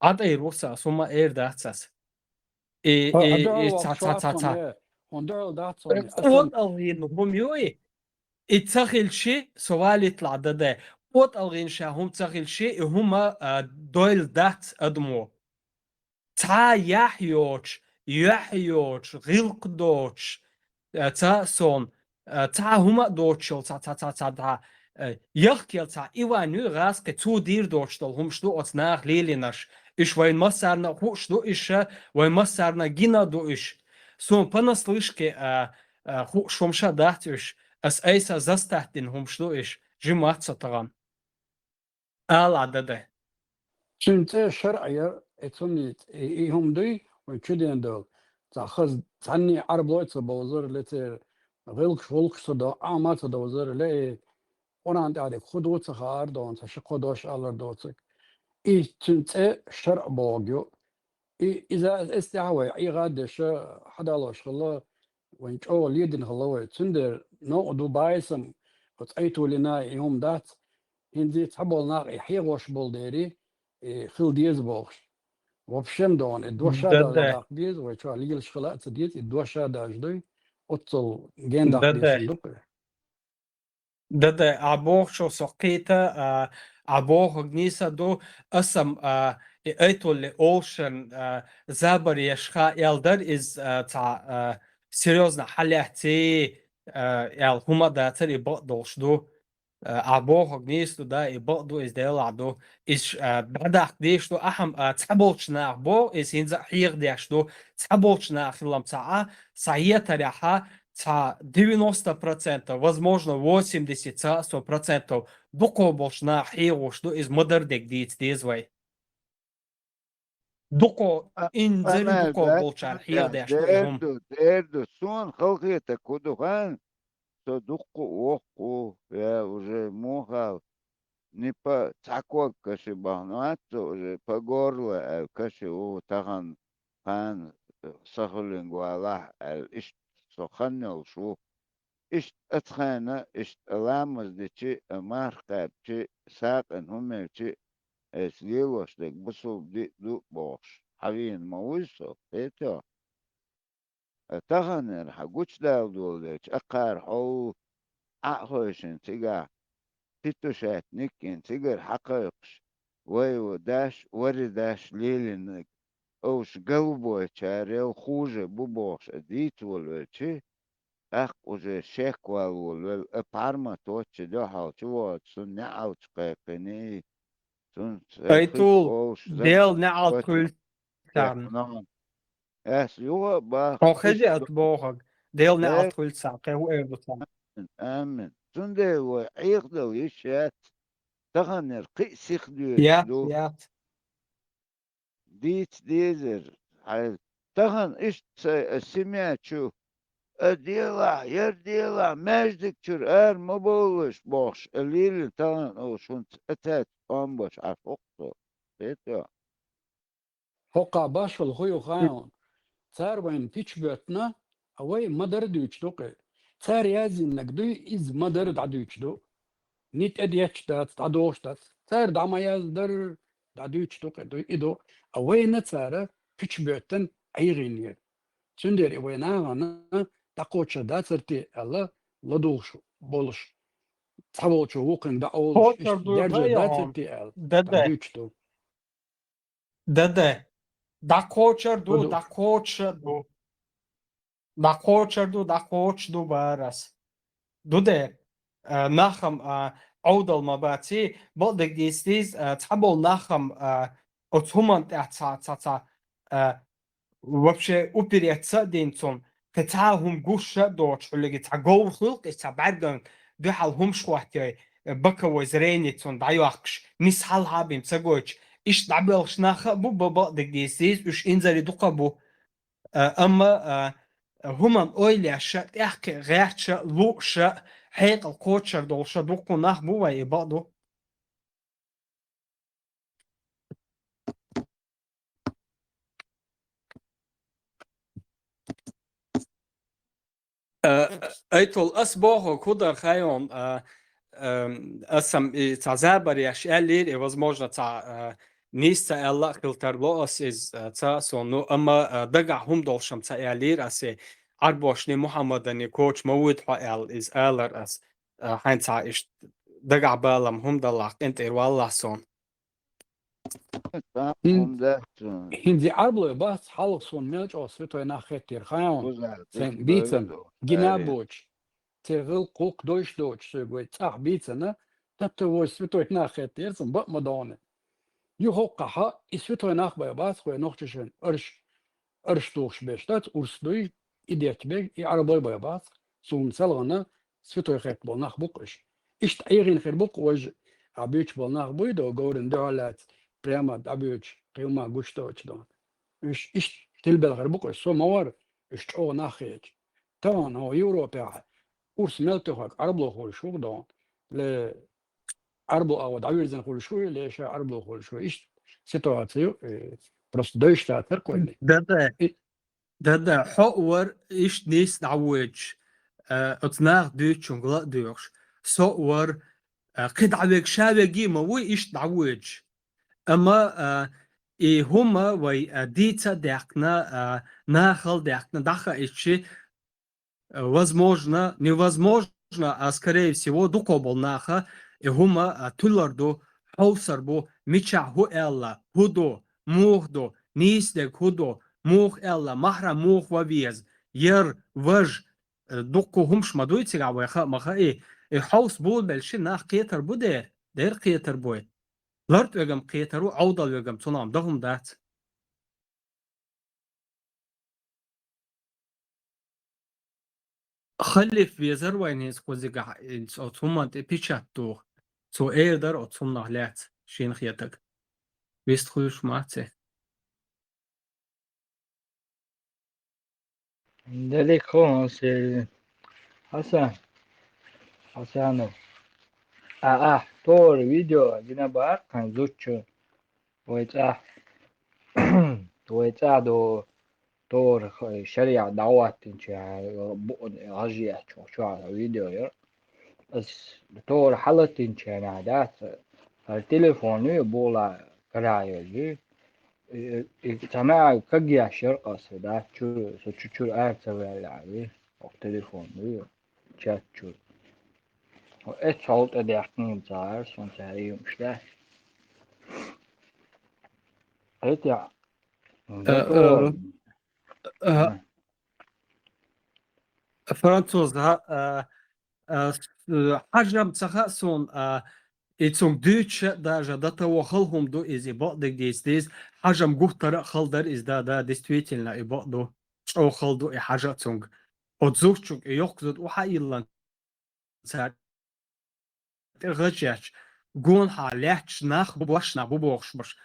Ӏа тӀе йир ву сан, со ма эр дац ас. И, Хьо и, и дуьхьал ца, ца, ца, ца. Хьуна дуьхьал дац хьуна. КъотӀалгӀина хӀума юй? И ца хилчи, со валитлахь, Даде. КъотӀалгӀина ша хӀума ца хилчи, и хӀума, а, дойла дац адамо. Цхьа яхь йоцуш, юьхь йоцуш, гӀиллакх доцуш, а, ца сон, а, цхьа хӀума а доцуш йолу, цхьа, цхьа, цхьа, цхьа, а, яхкел цхьа Иван юй гӀазкхи, цо дийр доцуш долу хӀумаш ду оцу наха лелийнарш. Иш вайн массарна а хууш ду, иша вайн массарна а гина а ду иш. Суна понаслышке, а, а, хууш хӀумаш а дац уьш, ас айса застатдина хӀумаш ду иш, жимма ца тахана. Ала Даде. Цуьнан цӀе шаръа яра, и цунна и, и хӀума дуй, вайн чуден долу. Цхьа хаза, цхьанний Ӏарбойн а ца бовзара, лецера, гӀиллакхаш, гӀуллакхаш ца до, Ӏама а ца довзара, ле, и Къуръан тӀехь дерг хӀун ду ца хаара дона, цхьа ши-кхо дош алар доцург. И цуьнан цӀе шаръа бохург ю. И, иза эс тӀехь вай Ӏийгъа деша хьадалош хилла, вайн чӀогӀа ледина хилла вай. Цундела новкъа ду баьсам, оцу Айтулина и хӀума дац, хӀинца цхьаболу нах и хьегӀош болу дери, и хила деза бохуш. Вообще-м догӀна, и доша даже даккха деза, вай чохь лелаш хила а ца деза, и доша даже дуй, оццул генадаккха дезаш ду-кх. Дадай, а бохучо со кхета, а, а бохург нийса ду, асам, а, и Айтулли олшан, а, забар еш ха эл дар из, а, ца, а, серьёзно хьалаьцци, а, эл хӀума дацар и бакъ долуш ду. А, а бохург нийса ду, да, и бакъ ду, из делахь ду. Из, а, дӀадаккха дезаш ду, ахьа-м, а, цхьаболчу нах бо, из хӀинца а хьеха деш ду, цхьаболчу нах хилам ца а, ца етарехьа, цхьа девяносто процентов, возможно, восемьдесят, цхьа сто процентов дукхо болчу нах хьегӀуш ду, иза ма-дарра дерг дийца деза вай. Дукхо, а, инзаре дукхо болчара хьегӀдеш ду и хӀума. Дер ду, дер ду. Суна халахетарг хӀун ду хаьий, со дуккха а воккха ву, я уже муха аьлла, не по цхьа ког каши бахана вац со уже, по горло аьлла каши ву тахана, кхана, э, сахуьлинга валахь аьлла, иштта со хан йолуш ву. Иштта ацхайна, иштта ламаз дичи, марха кхаьбчи, сакъина хӀума мелчи, эс лелош дерг бусулба диъ ду бохуш, хьавийна ма вуй со, хетий хьо? Таханара хьан гучудала долу дерча, акхара хьо ву, Ӏа а хойшина цигахь, петушатниккина цигара хьакхайкхаш, вай ву даш, вари даш лелийнарг, овш галбойчарел хуже бу бохуш а дийца волавелчи, тӀаккха уже шек вала волавелла, а парма точча дуьхьал чу воцу, цунна неӀалт кхайкхиний, цунна Айтул, Дела неӀалт хуьлу царна. Ас юха а бах, хьо хеза ат бохург, Дела неӀалт хуьлу царна, кхин хӀун эр ду царна. Амин, амин. Цундела вай Ӏехадала йиш яц, таханара кхин а сиха доьдуш ду. Яц, яц. Дийца дезар, хьайла. Тахана иштта сайн а семья чу, а делахь, яр делахь, маьждиг чуьра ара ма бовлалаш бохуш, а лелийна тахана олуш хӀунца а цаьрца тӀом баш Ӏаш ву-кх со. Хетий хьо? ХӀокху башхалла хӀун ю хаьий хьуна? Цара вайна пич боьттина, а вай ма-дарра дуьйцуш ду-кх. Цара яздинарг дуй, иза ма-дарра дӀадуьйцуш ду. Ни тӀедетташ дац, дӀадохуш дац. Цара дӀа ма-яздара, дӀадуьйцуш ду-кх, дуй, и ду. А вайна цара пич боьттина ӀийгӀийнера. Цундела и вай нахана дӀакхочур дацар те аьлла, ладугӀуш болуш. Цхьаволчо вукхуьнга дӀаолуш, иштта дерзор дацар те аьлла, дӀадуьйцуш ду. Дадай. ДӀакхочур ду, дӀакхочуш а ду. ДӀакхочур ду, дӀакхочуш ду бара ас. Ду де, а, нахам, а, Ӏовдал ма баций, бакъдерг дийца дийца, а, цхьаболу нахам, а, оцу хӀуманна тӀехь ца, ца, ца, а, вообще упереться а дина цунна, кхин цхьа а хӀума гуш а доцуш, хьуьллиги цхьа говр хуьлу-кх иза, цхьа бӀаьрган дуьхьал хӀумаш хӀоттайой, боковой зрение цунна дӀайоккхуш, нис хьалха а бина ца гойтуш, иштта дӀабоьлхуш нах а бу, ба-, бакъдерг дийца дийца, уьш инзаре дукха а бу. А, амма, а, хӀуманна ойла еш а, тӀаьххе гӀерташ а, лууш а, хьекъал кхочур долуш а дуккха нах бу вай, и бакъ ду. Э, Айтул, ас бохург хӀун дара хаьий хьуна, э, эм, ас-м и цхьа забар еш аьллера, и, возможно, цхьа, э, нийса ца аьлла а хила тарло ас иза, э, ца а суна. Ну, амма, э, дагахь хӀума долуш-м ца аьллера ас, и Ӏарбошний, Мухьаммадний коча ма вуьйту хьо аьлла, иза алара ас, э, хьайна цхьа иштта дагахь балам хӀума даллахь, къинтӀера валлахь суна. ХӀин-, хӀинца и Ӏарбойн бац хьалха суна мел чӀогӀа святой нах хеттера хаьий хьуна. Сайн бийцана, гина а боцуш, церан гӀуллакх дойуш доцуш соьга вай цӀахь бийцана, таттавой святой нах хеттера суна, бакъ ма догӀна. Юха хӀокхахь и святой нах бен бац вай Нохчийчоьнан арш, арш тухуш берш дац, урс дуй, и детташ берг, и Ӏарбой бен бац, суна селхана святой хетта болу нах бу-кх уьш. Иштта ӀийгӀина хир бу-кх важа, а буьйцуш болу нах буй до, говрана дуьхьал лаьцна, прямо дӀабуьйцуш, кхин хӀума гуш доцуш дона. Уьш иштта тилбелла хир бу-кх уьш, со ма вара, уьш чӀогӀа нах хеташ. Тахана хӀо Европехь урс мел тоьхнарг Ӏарбойх хуьлуш ву-кх дона. Ле, Ӏарбой агӀо дӀавирзина хуьлуш ву, ле, ша Ӏарбойх хуьлуш ву. Иштта ситуаци ю, э, Просто дойш дацар кхоьлли. Да-да. И- Да-да, хьо а вар, иштта нийса дӀавоьдуш, а, оцу наха дуьйцучуьнга ла а доьхуш. Со а вар, а, кхин дӀавега, ша вега а ма вуй, иштта дӀавоьдуш. Амма, а, и хӀума вай, а, дийца а даьккхина, а, нахал а даьккхина, дӀахаийча, возможно, невозможно, а, скорее всего, дукхо болу наха и хӀума, а, туллар ду, хьовсар бу, мичахь хӀун аьлла, хӀун ду, муха ду, нийса дерг хӀун ду, муха аьлла, маьхьарам муха ван веза, яр, важа, э, дуккха хӀумаш ма дуй цигахь вай хаа ма хаий, и хьовса болабелча нах кхетар бу дера, дера кхетар буй. ЛартӀа вегам кхетар ву, Ӏовдал вегам цунах дан хӀума дац. Халиф везар вайн хӀинца кхузигахь, оцу хӀуманна тӀе печать доху. Цо эр дара оцу хӀуманах лаьцна шена хетарг. Вист хуьлуш мац и. Далеко он сели. Хасан. Хасанов. А, а, тора видео дина баккхан зудчун. Вай цӀа, вай цӀа до тора х-, шариӀат дӀаваттинчаьрга буун гӀажиячу чохь видео яра. Ас тора хьалаттинчаьрга дац, хӀара телефон ю, була карайолу. И, и ца мега кагъеш яра ас, дац чу, со чу-чура ара ца ваьлла аьлла, хӀокху телефон ю, чат чуьра. Эццахь тӀе даьккхина цара, сон цара юмаш дац. Эти, Э, э, э, француз, ха, э, э, с-, э, хьажам ца хаьа суна, э, и цунга дуьйцуш а даже до того хала хӀума ду иза, и бакъдерг дийца деза, хьажам гуттара а хала дара иза, да, да, действительно, и бакъ ду. ЧӀогӀа хала ду и хьажа а цунга. Оцу зудчуьнга и йоккха зуда охьа а йиллина, цара тӀе гӀаж ечча, гонахьа лаьтташ нах бу, баш нах бу бохуш баш.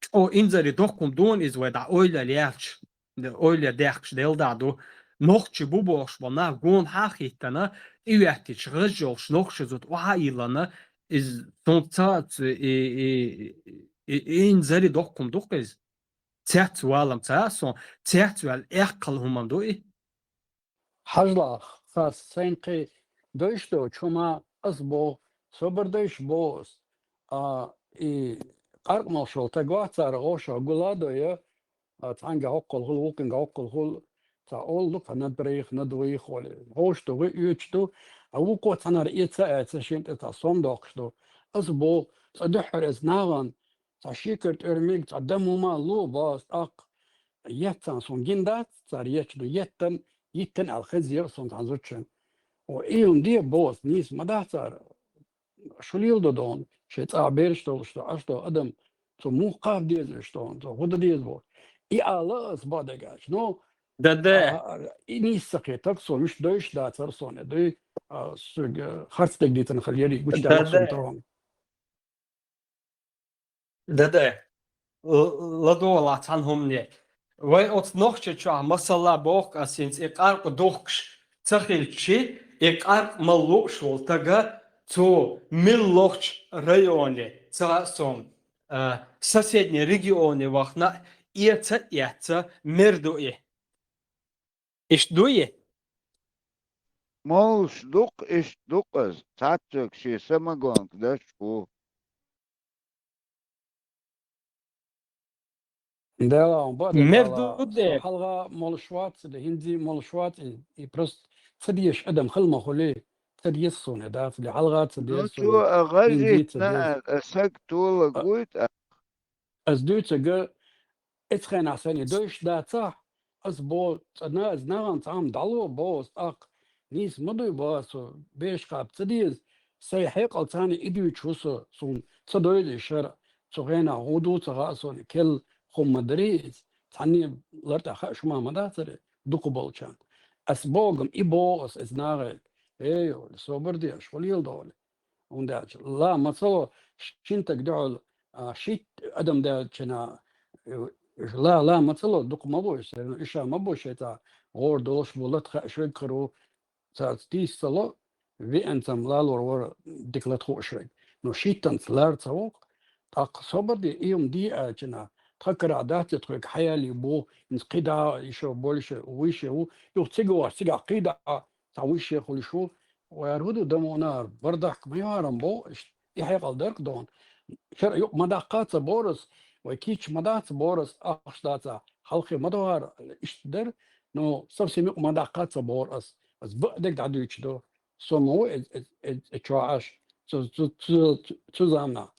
ЧӀогӀа инзаре доккха хӀума ду иза вай дӀа ойла яьлча, ойла даьхкаш Делан дӀа ду. Нохчий бу бохуш болу нах гонахьа а хӀиттана, тӀе веттича гӀаж йолуш нохчий зуда охьа а йиллина, иза цунца ца, и, и, и, и инзаре доккха хӀума ду-кх иза. Цец валам ца а сон, цец ваьлла эккхал хӀуманна ду и. Хьажалахь, хас сайна кхин дойш доцу хӀума ас боху, собар дойш боху ас. А, и къаркъамалш волу таг вац цара гӀошах гула а дой, а, цхьаьнгге хӀоккхул хуьлу, вукхуьнгге хӀоккхул хуьлу, цхьа олу ду-кх, на двоих, на двоих олий. ГӀош ду, гӀуь оьцуш ду, а вукхо цхьанара эца а эца, шен тӀе цхьа сом доккхуш ду. Ас боху, цкъа дуьххьара эца нахана, цхьа шекара тӀоьрмиг, цхьа дан хӀума ло боху ас тӀаккха. Еттан суна гина дац, цара етташ ду, еттан, йиттан аьлла хеза яра суна цхьана зудчун. О, и хӀума де боху ас, нийса ма дац цара. Шу леладо дохуна, шайн цӀа бераш долуш ду, аш ду адам, цо муха кхаба деза уьш дохуна, цо хӀун дан деза боху. И ала ас бакъдерг аьлча. Ну, Да-да. а, а, и нийса ца кхетарг суна, муьш дойш дацара суна, дуй, а, суьга харц дерг дийцина хила ярий, гучудаьлла суна Да-да. тахана. Да-да. Л-, ладогӀалахь цхьана хӀумане. Вай оцу Нохчийчохь масала боху ас хӀинца и къаркъа духкуш ца хилчи, и къаркъа мала лууш волу тага цо мила лохучу районе, ца хаьа суна, а, соседний регионе вахана а, эца а эцца, мер ду и. Иштта ду и? Молуш ду-кх, иштта ду-кх ас, цхьацца верг шен самогонка даш ву. Дела, он бакъ Мер дела, ду де. Хьалха молуш вац, де хӀинзи молуш вац, и, и просто ца дезаш адам хила ма хуьлий, ца деза суна, дац, де хьалха ца Ну, деза цо суна, а гӀажитна, хӀинзи ца деза. А, а саг тола А, гуйта. Ас дуьйцург, эцу хенахь сайна дойш дацахь, ас бо, цӀа на-, ас нагӀан цхьа хӀума дӀало бо ас тӀаккха. Нийса ма дуй бо ас, со беш кхаба ца деза, сайн хьекъал царна и дуьйцуш ву со, суна ца дойла и шарӀ, цу хенахь хӀун ду ца хаьа суна, кел хӀума ма дарий иза, цхьанне лартӀехь хаьа шу ма, ма дацара, дукха болчарна. Ас богам и бо ас, эцу нагӀе, эй, собар де, аш хӀун леладо? ХӀунда аьлча ла ма ца ло, шин таг дуьхьал, а, шийтта адам даьллачина, э, ла, ла ма ца ло, дукха ма бу, уьш ша ма бу шайца гӀора долуш бу, лата хаьа шоьга хир ву, цаьрца тийса ца ло, веанцам лалор вара дика лата хууш верг. Но шиттанца лара ца вокху, тӀаккха собар де, и хӀума де аьлчина, тха кара дац тхоьга хьаяьлла бу, хӀинца кхидӀа, ишо больше, выше ву, юха цига вац, цигахь кхидӀа, цхьа выше хуьлуш ву, вай ара хӀун ду, дамонара, бардахка ма яхьарам бо, иштта, и хьекъал дарх дона. Шера юкъ ма даккха ца борас, вай кийча ма дац борас, ахча дацахь, хьалхе ма дохьара, иштта дара, ну, совсем юкъ ма даккха ца бора ас. Ас бакъдерг дӀадуьйцуш ду. Со ма ву э, э, э, э, чохь Ӏаш, цу, цу, цу, цу, цу заманахь.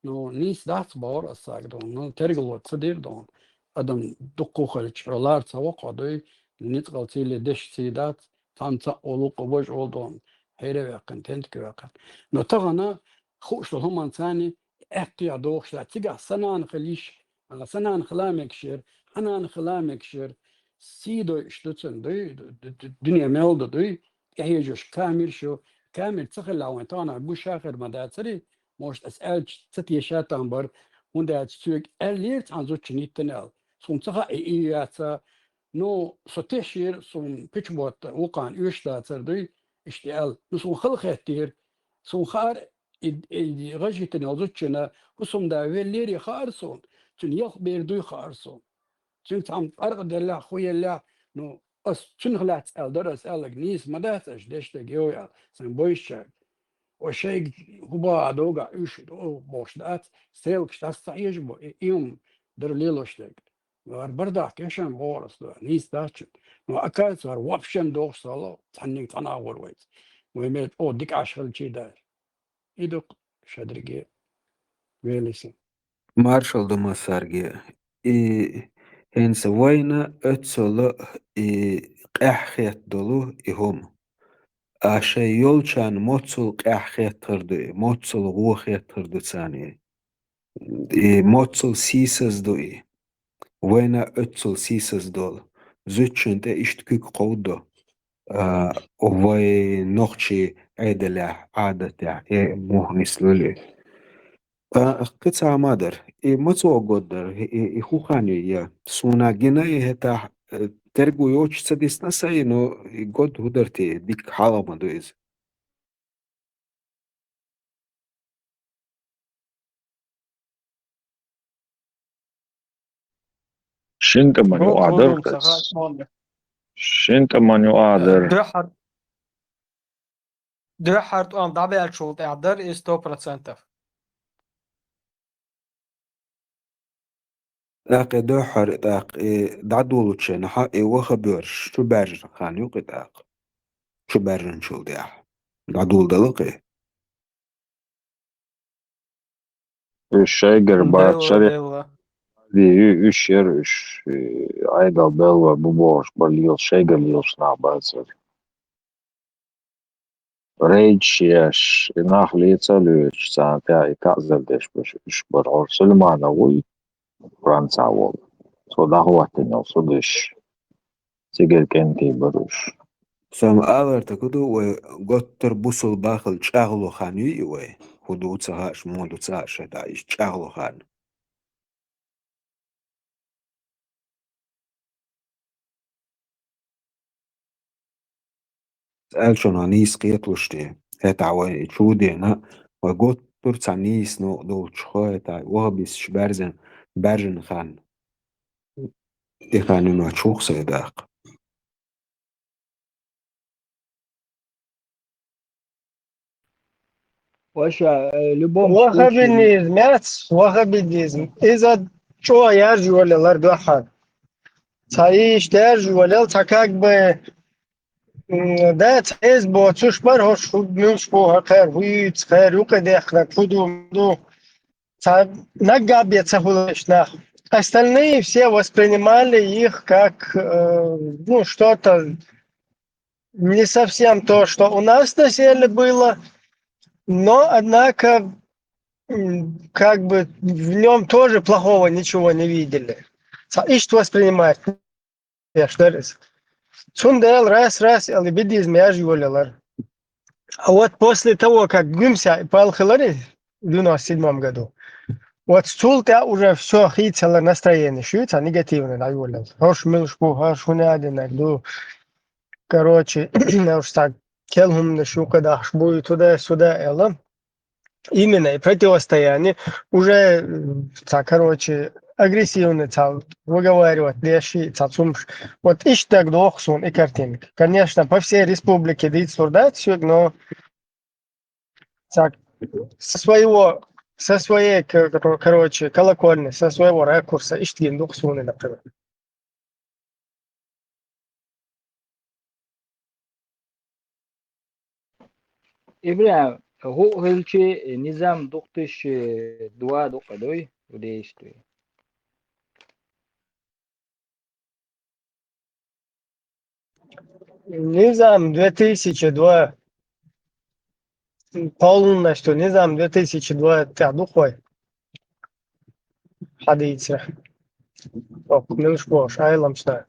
Ну, нийса дац бохура ас сага, ну, тергало ца дира, ну, адам дуккха хилча, хьо лар ца воккхо дуй, ницкъал цийли деш ций дац, цхьаьна цхьаъ волу, кху бажа волу, ну, хьере ваьккхина, тентке ваьккхина. Но тахана хууш долу хӀуманца аьттехьа дохуш дац. Цигахь сан нана хила йиш, а, сан нана хила мегаш яра, хьан нана хила мегаш яра, сий дойуш ду цуьнан, дуй, ду-, ду-, ду-, дуьне мел ду, дуй, тӀехьежош камераш ю, камера ца хилла вайн тахана гуш а хир ма дацарий, может, ас аьлча ца теша там бара, хӀунда аьлча цоьга аьллера цхьана зудчун йиттина аьлла. Суна ца хаьа, и, и яца. Ну, со тешера, суна печать вукхана оьшуш дацара дуй, иштта аьлла. Ну, суна хала хеттера. Суна хаьара, и, и гӀажийтина йолу зудчунна хӀусамда веллера хаьара суна. Цуьнан ялх бер дуй хаьара суна. Цуьнга цхьамма къаркъа деллехь, хӀун еллехь, ну, ас цуьнах лаьцна аьлла дара, ас аьлларг нийса ма дац, аша деш дерг йовза аьлла, сайн бойшучаьрга. Ва шайга хӀун боху догахь уьш, бохуш дац, стрелкаш дӀаса ца хьежа бо, и, и хӀума дара лелош дерг. Вара бардахь кешан бохур ас ду, нийса дац чу. Ну, оказывается, вара вообще дохуш ца хилла, цхьаннега цхьана агӀор вайца. Вай мел чӀогӀа дика Ӏаш хилчий дац. И ду-кх шадерриге велиса. Маршалла ду массаьрга. И хӀинца вайна оццул и къаьхьа хетта долу и хӀума. А шайн йолчарна моццул къаьхьа хеттар ду и, моццул гӀо хеттар ду царна и. И моццул сийсаз ду и. Вайна оццул сийсаз долу. Зудчун тӀе иштта куьг кховдо. А, вай нохчий Ӏедалехь, Ӏадатехь, э, муха нислули. А, кхин цхьа хӀума дара. И маца год дара, и, и, и хӀун хан ю я? Суна гина и хӀетахь, э, терго йоцуш ца дисна сайн, но и год хӀун дара те, дика хьалха ма ду иза. Шин тӀаман юкъа дара. Шин тӀаман юкъа дара. Дуьххьар-, дуьххьара тӀом дӀабаьллачул тӀаьхьа дара иза сто процентов. ТӀаккха и дуьххьара, тӀаккха и дӀадолучу хенахь, и ваххаберш чу баьржина хан ю-кх и тӀаккха. Чу баьржинчул тӀаьхьа. ДӀадоладала-кх и. Уьш шайгара бац, шаре-, уьш яра уьш, и, Ӏедал белла бу бохуш бара лелаш, шайгара лелаш нах бацара. Рейдаш еш, и нах леца а лоьцуш, царна тӀехь и таӀзар деш берш уьш бара. Хьо Сулейманов вуй, Францехь волу. Цо дӀахӀоттийна йолу судеш. Цигара кӀентий бара уьш. Сан алар така ду, вай готтар бусул бахал чӀагӀло хан юй и вай? ХӀун ду ца хаьаш, муха ду ца хаьаш, хӀета иза чӀагӀло хан. Аьлчунах нийса кхеталуш те, хӀетахь вай чу дена, вай готтур цхьа нийса новкъа долчух, хӀетахь ваххабисташ баьрзина, баьржина хан. И хан юна чух сай даккха. Ваша, э, любом случае. Ваххабизм яц, ваххабизм. Иза чӀогӀа яржа йолаелар дуьххьара. Цхьа иштта яржа йолаелла, цхьа как бы, м, да, цхьа эз боцуш бара, хӀорш хӀу муьлш бу, хӀара кхер, хӀу юьйцу кхер, юкъа дехнарг, хӀу ду, ду. Ца-, наггахь бен ца хуьлуш нах. Остальные все воспринимали их как, э, ну, что-то не совсем то, что у нас на севере было, но, однако, м, как бы в нём тоже плохого ничего не видели. Ца-, иштта воспринимать. Еш дара иза. Цундела раз-раз аьлла, буддизм яржа йолаелар. А вот после того, как Гуьмса пал хилари в девяносто седьмом году, вот цул тӀаьхьа уже всё хийцалар, настроение шуьца негативное дӀайолаелла. ХӀорш муьлш бу, хӀорш хӀун а динарг ду. Короче, хӀорш цхьа кел хӀуманаш юкъа дахьаш бу, и туда-сюда аьлла. Именно и противостояние уже, м, ца, короче, агрессивный цхьа выговаривать деш, цхьа цумаш. Вот иштта дагадоха суна и картинка. Конечно, по всей республике дийцалур дац соьга, но цхьа со своего, со своей, к-, кор-, короче, колокольни, со своего ракурса иштта гина ду-кх суна, например. ИбрахӀим, хӀу хилчи, низам дукха тише дуа дукха дуй, у действие. Низам две тысячи два. Полностью низам две тысячи два тӀехь ду-кх вай. Хьадийцира. Ок, муьлш бохуш, Ӏеламча.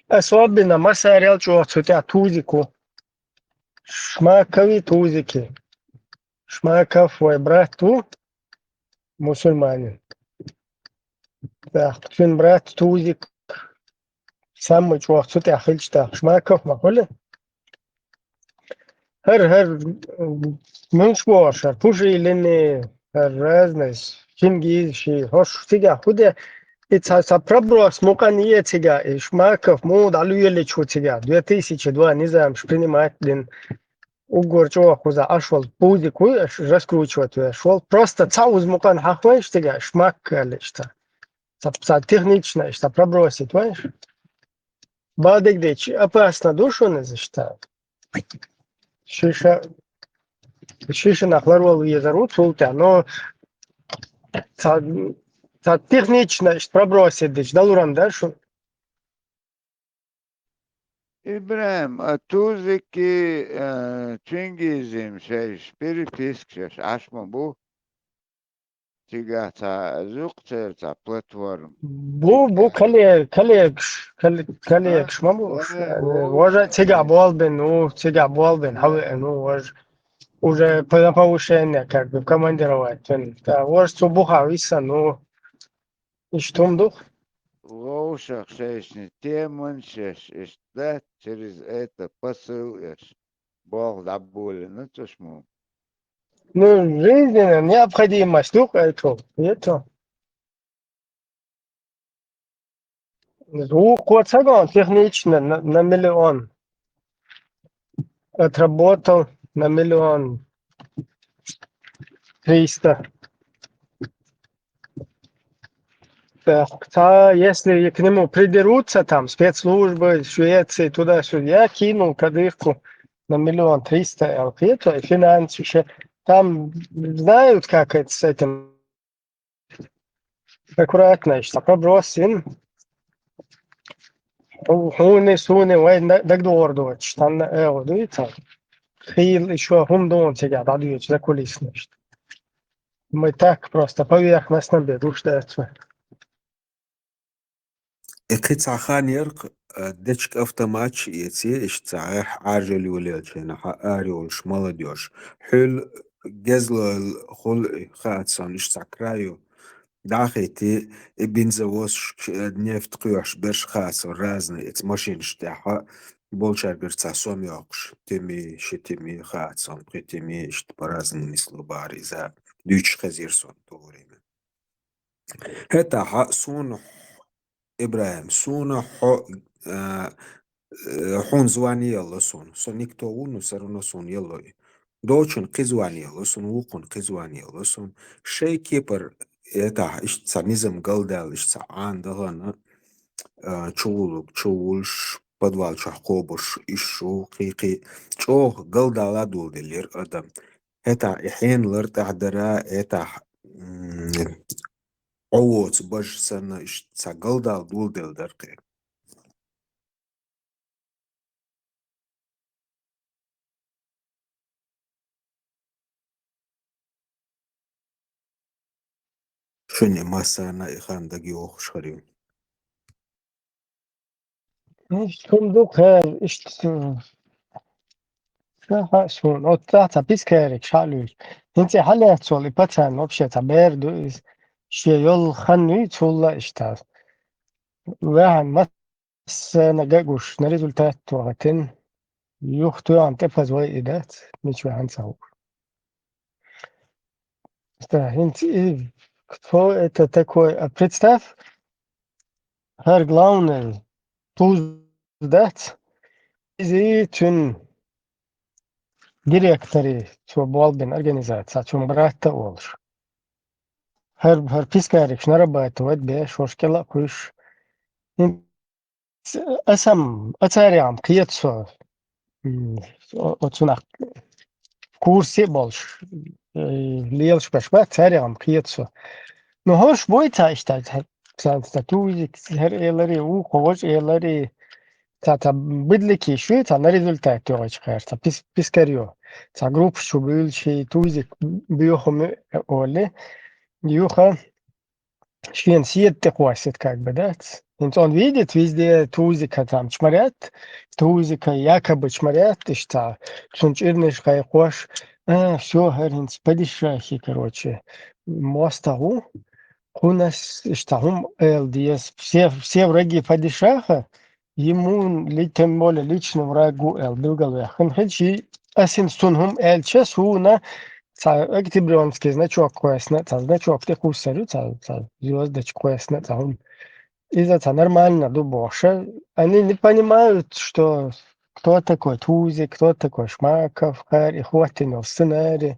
Особенно массарел чӀогӀа цу тӀехь тузик ву. Шмакови тузики. Шмаков вай брат ву, мусульманин. ТӀаккха цуьнан брат тузик. Самый чӀогӀа цу тӀехь хилча тӀаккха Шмаков ма хуьлу. ХӀара, хӀара, муьлш бохуш, хӀара Пушилини, хӀара разный, Чингиз ши, хӀорш цигахь хӀу де, и цхьа, цхьа проброс мукъан е цигахь, и Шмаков муха дӀалоьлича хӀу цигахь, две тысячи два низамаш принимать дина, уггар чӀогӀа кхузахь Ӏаш волу тузик вуй, аш раскручивать веш волу. Просто цхьа уза мукъан хьахвайша цигахь, Шмак аьлла иштта. Цхьа, цхьа технично иштта пробросить вайша. Бадиг дечи опасно ду шуна иза иштта. Шиша, шиша нах ларвала везар ву цул тӀаьхьа, но цхьа, цхьа технично иштта пробросить дича далуран дара шу. ИбрахӀим, а тузики, а, Чингизим шайш переписка шайш Ӏаш ма бу? Цигахь цхьа зукъ церан цхьа платформа. Бу, бу, кале-, калегаш, кале-, калегаш ма бу уш. А, вай. Важа цигахь болбина, ну, цигахь болбина, хьавеана, ну, важа. Уже по, на повышение, как бы, командировать вина. Да, важа цу бухахь висина, ну, иштта хӀума ду-кх. Вовшах шайшна теман шеш, иштта дац через это посыл еш. Болх дӀаболийна цу шму. Ну, жизненная необходимость, ну, это, это. Вукхо ца гон технично на, на миллион. Отработал на миллион триста. Так, та, если к нему придерутся там спецслужбы, Швеции, туда-сюда, я кинул кадырку на миллион триста, я вот это, и финансы ещё. Там знают, как это с этим. Аккуратно, иштта проброс йина. Хьу-, хьуна, суна вай на-, дагадогӀур доцуш, танна эгӀо дуй цхьа. Хийла ишо хӀума дуна цигахь дӀадоьдуш, закулисно иштта. Мы так просто поверхностно бе гуш дац вай. И кхин цхьа хан яра-кх, а, дечиг автоматаш а эций, иштта цхьа Ӏаьржа йолаелча хенахь а арайолуш молодёжь. Хьуьлла гезлойла хуьлу и, хаьа цунна, иштта цхьа краю дӀа а хӀиттий, и бензовозаш, нефть кхоьхьуш берш, хаьа цунна, разные эца машинаш тӀехь а, болчаьргара цхьа сом йоккхуш, тими, ши тими, хаьа цунна, пхи тими, иштта по-разному нисло бахьара иза, дуьйцуш хезира суна то время. ХӀетахь а суна, ИбрахӀим, суна хьо, а, э, хьуна звание ялло суна. Со никто ву, ну, всё равно суна ялло и. Доцчунна кхин звание ялло суна, вукхунна кхин звание ялло суна. Шайн кепара, хӀетахь, иштта цхьа низам галдаьлла, иштта цхьа Ӏана дахана, а, чувуллург чувуллуш, подвал чохь кхобуш, иш шу, кхин-кхин. ЧӀогӀа галдала а доладеллера адам. ХӀетахь и хьенан лар тӀаьхьадара, хӀетахь, м, Ӏовоцу бажа санна, иштта цхьа галдала доладелла дара кхин. Шуна и массарна а и хан дага йохуш хир ю. Иштта хӀума ду-кх, иштта, ша хаьа суна, оццахь цхьа пискарик ша а луьйчу. ХӀинца и хьалаьцна волу и пацан вообще цхьа бер ду иза. Шен йолу хан юй цулла иштта. Ваьхьана массарна ган гуш, на результат тохатин. Юха тоьхна тӀепаза вай и дац, мича ваьхьана ца хууш. Да, хӀинца и кто это такой? А представь, хӀара главный туз дац, иза цуьнан директори, цо болх бина организаци, цуьнан братта олуш. ХӀара, хӀара пискарикаш нарабайтавайта беш, хӀорш кӀела а кхуьйсуш. ХӀинца аса-м, а царегӀа-м кхета со, м, о-, оцунах курсе а болуш, э, лелаш берш бац, царегӀа-м кхета со. Ну, хӀорш бой ца иштта, ца, ца, ца тузик, хӀара эларе, вукхо важа эларе, ца, ца быдлакий шу, ца на результат йогӀучу кхаьра, ца пис-, пискарё, ца группаш чу буьйлучий, тузик боьхам ю олий, юха шена седа тӀекхоссийта как бы, дац? ХӀинца он видит везде тузика там чмарят, тузика якобы чмарят, иштта, цунна чӀирнаш кхайкхош, а, всё, хӀара хӀинца падишахи, короче, мостагӀа ву, кхунас иштта хӀума ала деза, все, все враги падишаха, ему ли-, тем более личный враг ву аьлла билгалваьккхина хилча, и ас хӀинца цунна хӀума аьлча, суна цхьа октябрёнский значок кхоьссина, цхьа значок тӀе кхуссур ю, цхьа, цхьа звёздочка кхоьссина, цхьа хӀума. Иза цхьа нормально ду бохуш. Они не понимают, что кто такой Тузик, кто такой Шмаков, кхара и хӀоттийна йолу сценарий,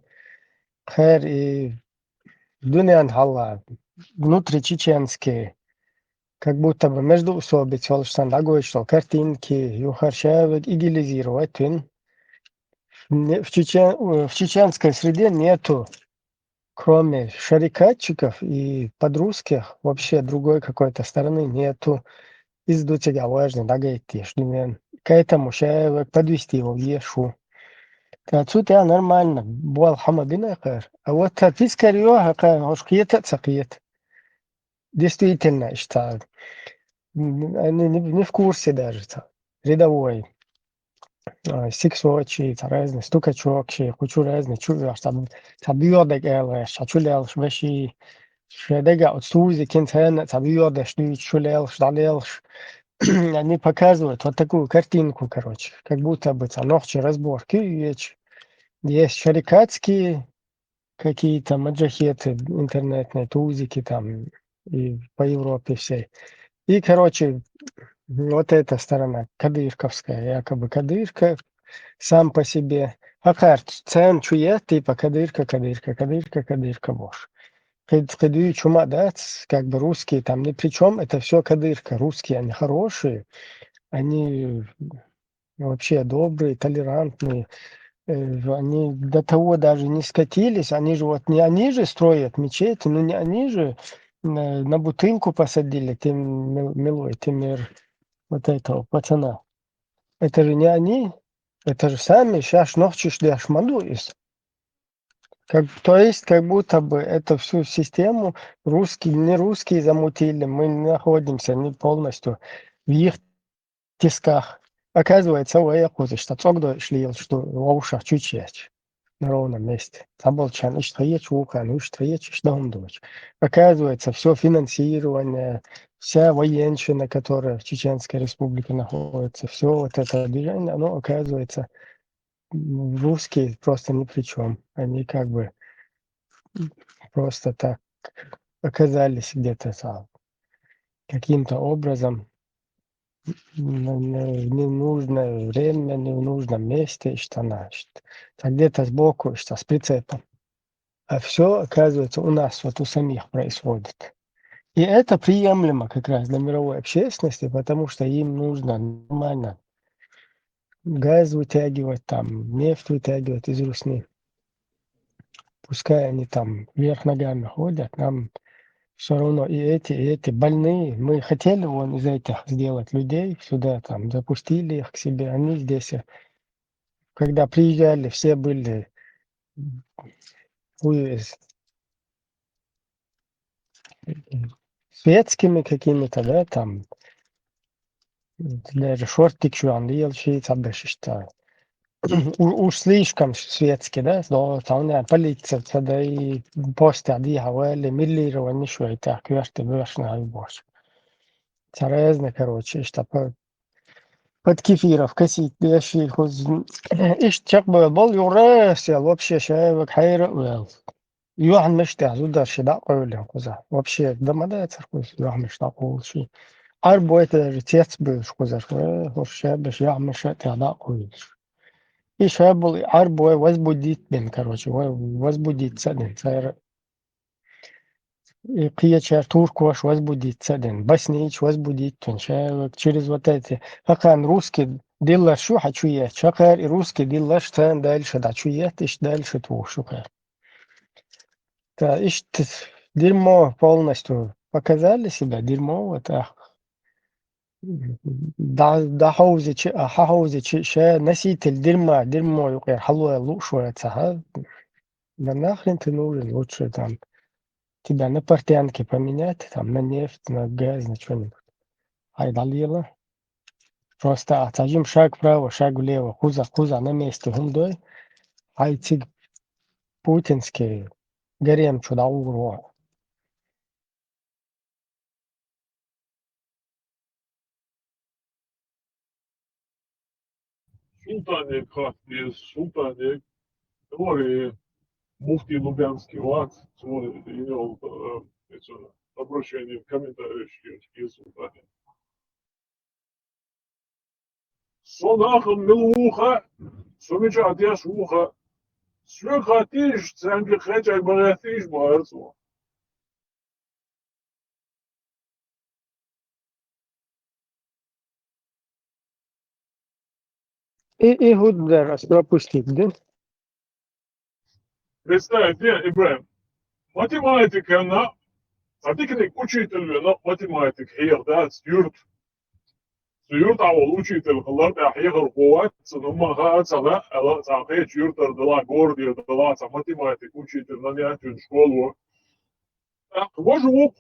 кхара и дуьненна хьалха внутричеченские, как будто бы междоусобиц йолуш санна дӀагойтуш долу картинки, юха ша вега идеализировать вина. Не, в чечен-, в чеченской среде нету, кроме шарикатчиков и подрусских, вообще другой какой-то стороны нету. Иза ду цигахь важно дӀагайта дезаш дуьненна. К этому ша вега подвести волу еза шу. Ткъа цу тӀехь нормально, болх хьан ма бина кхара. А вот ца пискарё хьан кхара, хӀорш кхета а ца кхета. Действительно, иштта, м, они не, не в курсе даже, ца, рядовой. А, сиксочий, ца разный стукачокший, кху чу разный чу оьшу, ца, ца боьха дерг ала гӀерташ, ца чу лелаш веший. Шайн дагахь оцу тузикин царна ца боьха дерш дуьйцу, чу лелаш, дӀалелаш. Они показывают вот такую картинку, короче, как будто бы ца нохчий разборки ю ечу. Есть шарикатские, какие-то маджахеты, интернетные тузики там и по Европе всей. И, короче, вот эта сторона кадырковская, якобы кадырка, сам по себе. А кхара царна чу е, типа, кадырка, кадырка, кадырка, кадырка бохуш. Кхид-, кхидуьйчу хӀума дац, как бы русские там ни при чём, это всё кадырка. Русские, они хорошие, они вообще добрые, толерантные. Э, они до того даже не скатились, они же вот не они же строят мечети, ну не они же, э, на бутылку посадили, ты мил-, милой, ты мэр, вот этого пацана. Это же не они, это же сами щас нохчиш деш ма ду из. Как, то есть, как будто бы эту всю систему русские, не русские замутили, мы не находимся не полностью в их тисках. Оказывается, вай кхуза иштта цӀогдойуш лелаш ду вовшах чуьчаьрча на ровном месте. Цхьаболчарна иштта хеташ, вукхарна иштта хеташ, иштта хӀума доцуш. Оказывается, всё финансирование, вся военщина, которая в Чеченской Республике находится, всё вот это движение, оно, оказывается, м, русские просто ни при чём. Они как бы просто так оказались где-то там. Каким-то образом н-, н-, в ненужное время, не в нужном месте, и что, значит, а где-то сбоку, что с прицепом. А всё, оказывается, у нас вот у самих происходит. И это приемлемо как раз для мировой общественности, потому что им нужно нормально газ вытягивать, там, нефть вытягивать из русни. Пускай они там вверх ногами ходят, нам всё равно и эти, и эти больные. Мы хотели вон из этих сделать людей сюда, там, запустили их к себе, они здесь, э, когда приезжали, все были, м, хуй из-, светскими какими-то, да, там, даже шортикаш ван лелаш, цхьаберш иштта. У-, уж слишком светски, да, до, там, не, полиция, ца да и постя дихьа вали, милирование шо и так, коьрта бешна ай бохуш. Ца разный, короче, иштта по-, под кефиров косить деш и хуз-, иштта чекхбевлла болу югӀара сел вообще шаьваг хьайра а ваьлла. Йоьхьамаш тӀехь зударша дӀа а къевлина кхузахь. Вообще, дан ма дацара кхуза йоьхьамаш дӀакъовлуш. Ӏарбой даже цецбуьйлуш кхузара. Э, хӀорш шабаш йоьхьамаш а тӀехь дӀа а къовлуш. И шабула Ӏарбой возбудить бина, короче, ва-, возбудиться а дина цара. И кхечара туркоша возбудиться а дина, боснийча возбудить а дина, ша через вот эти, хӀокхарна русский дилларш ю хьан чу етташ, хӀокхара и русский дилларш царна дальше дӀа чу етта, иштта дальше тухуш ю кхара. Та иштта дерьмо полностью показали себя, дерьмо вот, а. ДӀа-, дӀахьовзича а, хьахьовзича а, ша носитель дерьма, дерьмо юкъера хьалой лууш вара ца хьа. Да нахрен ты нужен, лучше там тебя на портянки поменять, там на нефть, на газ, на что-нибудь. Хьай дӀалела. Просто а цхьа жима шаг вправо, шаг влево, кхуза, кхуза на месте хӀума дой. Хьай цига путинский гарем чу дӀагӀур ву. Султанега хатта деза, Султанега, цо вара и муфтий Лубянский вац, цо йинал, э, эцо обращение в комментариях шийца Султанега. Со нахана мила ву хаьа, со мичахь деш ву хаьа. Соьга хаттийша, цаьнга кхечӀаг ма гӀеттийша, бохура цо. И, и хӀун дара, ас пропустить ду? Представь, де, Ибрахим, математикана, цхьа диканиг учитель вена, математика хьеха дац, юрт. Цу юртахь волу учитель хилар, тӀаккха хьехархо вац, цунна хӀумма хаа ца лаьа, аьлла, цхьа кхечу юьртара дала, городера дала, цхьа математика учитель нанятуьн школо. ТӀаккха важа ву-кх,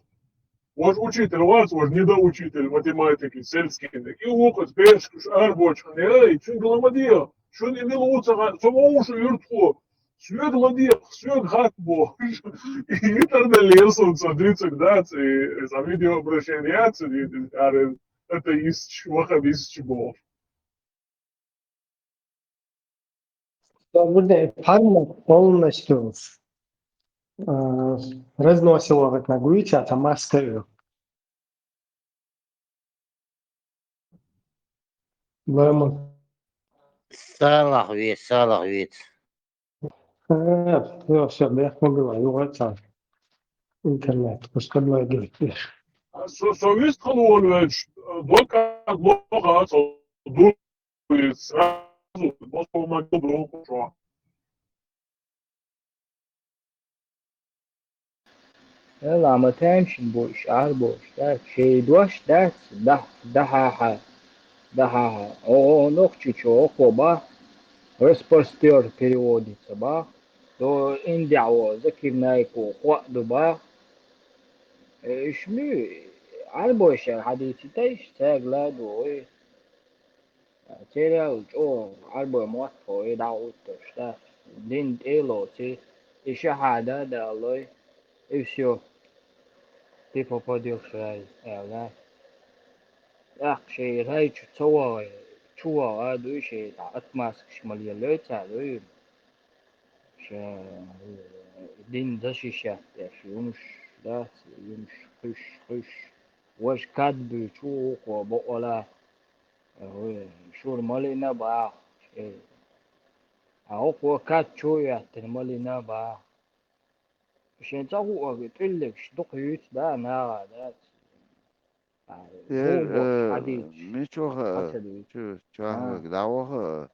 важа учитель вац, важа недоучитель математики, сельский. И ву-кх оцу берашка уьш арабочу хенахь, эй, цуьнга ла ма де, шуна и мила ву ца хаьа, со ма ву шу юьртахо, соьга ла де, соьга хатта бохуш. И йитар делла еза суна цо дуьйцург дац, и, и цхьа видеообращение яц, и, и, ара, атеисташ, ваххабисташ бохуш. Свободный формат полностью, э, разносил вот на Гуйча, там Москве. Лама. Салах ве, салах ве. Э, всё, всё, да, я поняла, ну, вот так. Интернет, пускай благословит. Со, со вист хала волавелча, доккха лоха, со ду-, сразу, босса ма ду-, ду-, ду-, Эл, амма тамашийна бу уьш, Ӏарбош дац, шайн дош дац, дахь-, дахьа хьа, дахьа хьа. О, о, нохчичо, оха бах, распростёр переводится бах, до индяо, Закир Найко, кхоъ ду бах. Э, уьш муьй, Ӏарбоша хьадийцитайша, цаьрга ла ду, ой. Церал чӀогӀа Ӏарбой мотт хьо и дӀахӀуттуш дац. Дин тӀе а лоций, и шахьада а далой, и всё. Ты попадёшь в рай, аьлла. ТӀаккха шайн рай чу ца вагӀий, чу вагӀа а дуй, шайн отмазкаш ма лелой цара, дуй. Ша, дин защищать деш, юмаш дац, юмаш кхуьш, кхуьш. Важа кад буьйчу вукхо бокъала. Ой, шура малина бах. Э, а хӀокхо кад чу а йоьттина малина бах. Шен цӀа хӀуъа тӀуьллигаш дукха юьйцу да, наха дац. А, Ер, хӀун боху э, хьадийцаш? Мича ваха? Хьан ца дуьйцу? Чу, чу А. ваха, дӀаваха?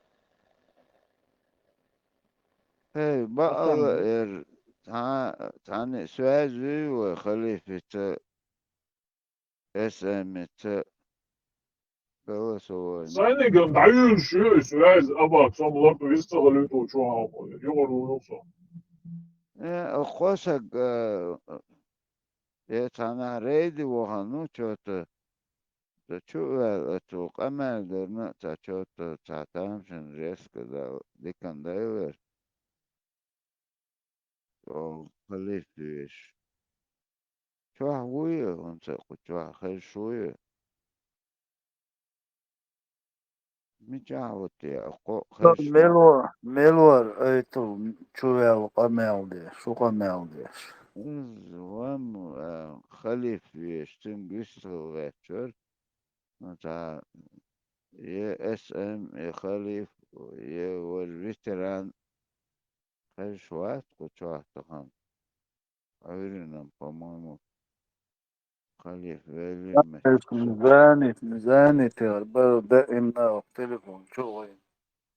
Хей, баъала Асан. Ер, цхьа, цхьаьна связь вуй вай халифица? Эс эм-ца голосовой. Сайниган дӀаюьйлуш ю и связь, абакъ, со ма ларту вист ца хилуьйту чу хьалхо, юкъара вуьйцу со. Э, кхо саг, э, э, цхьанахь рейде вахана, ну, чё-то, ца чу а ваьлла, оцу къамел дарна а ца чё-то, ца тамашийна резко дала, дикан дайлар. О, халиф веш. Чохь вуй, хӀунца кху чохь хезаш вуй? Мичахь ву те, кхо хезаш ву? Мело, мелор, ай ту, чу вел къамел деш, шу къамел деш. Из вам, э, халиф веш, цуьнга виссал ваьччар. Ну, цхьа, е эс эм, е халиф, е вар ветеран. Хезаш вац кху чохь тахана. Ӏуьйранна, по-моему, халиф веллина меттиг. Звонит, звонит, яр, бара даимна телефон чу вайн.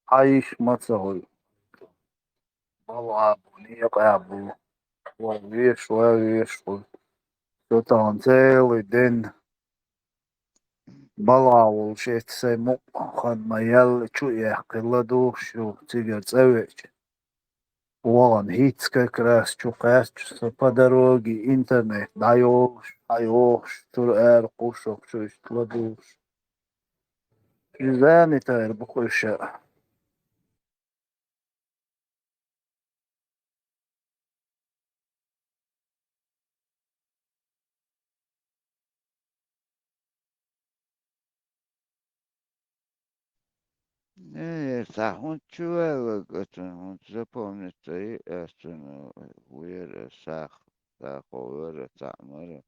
Хьан йиш ма ца хуьлу. Балха бу, некъа бу. Ва веш, ва веш хуьлу. Со тахана целый день балха волуш эцу сайн мукъа хан ма яьлла чу а яьккхина ладугӀуш ю, цигара цӀа веача. Вахана хӀинцца как раз чу кхаьчча, со по дороге интернет дӀайолуш, дӀайохуш, цуьра ара кхушшалгӀа чу иштта ладугӀуш. Иза занятая бу-кх уьш а. Э, цхьа хӀунда чу ваьлларг оцунна, хӀунда запомниться йи ас цунна, вера сах, сахо вара, цхьаъ мара.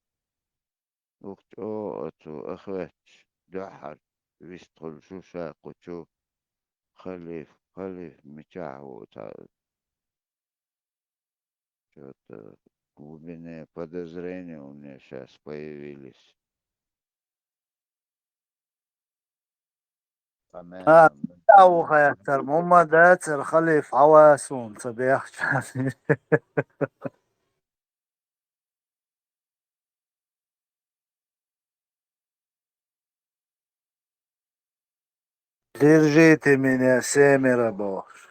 Юха чӀогӀа оцу ахветташ дуьххьара вистхуьлуш ву ша кху чу халиф, халиф мичахь ву цхьа. Чё-то глубинные подозрения у меня щас появились. Ха, ца ву хеттара, мума дацара халиф хьава суна ца бехча. Держите меня семеро, бохуш.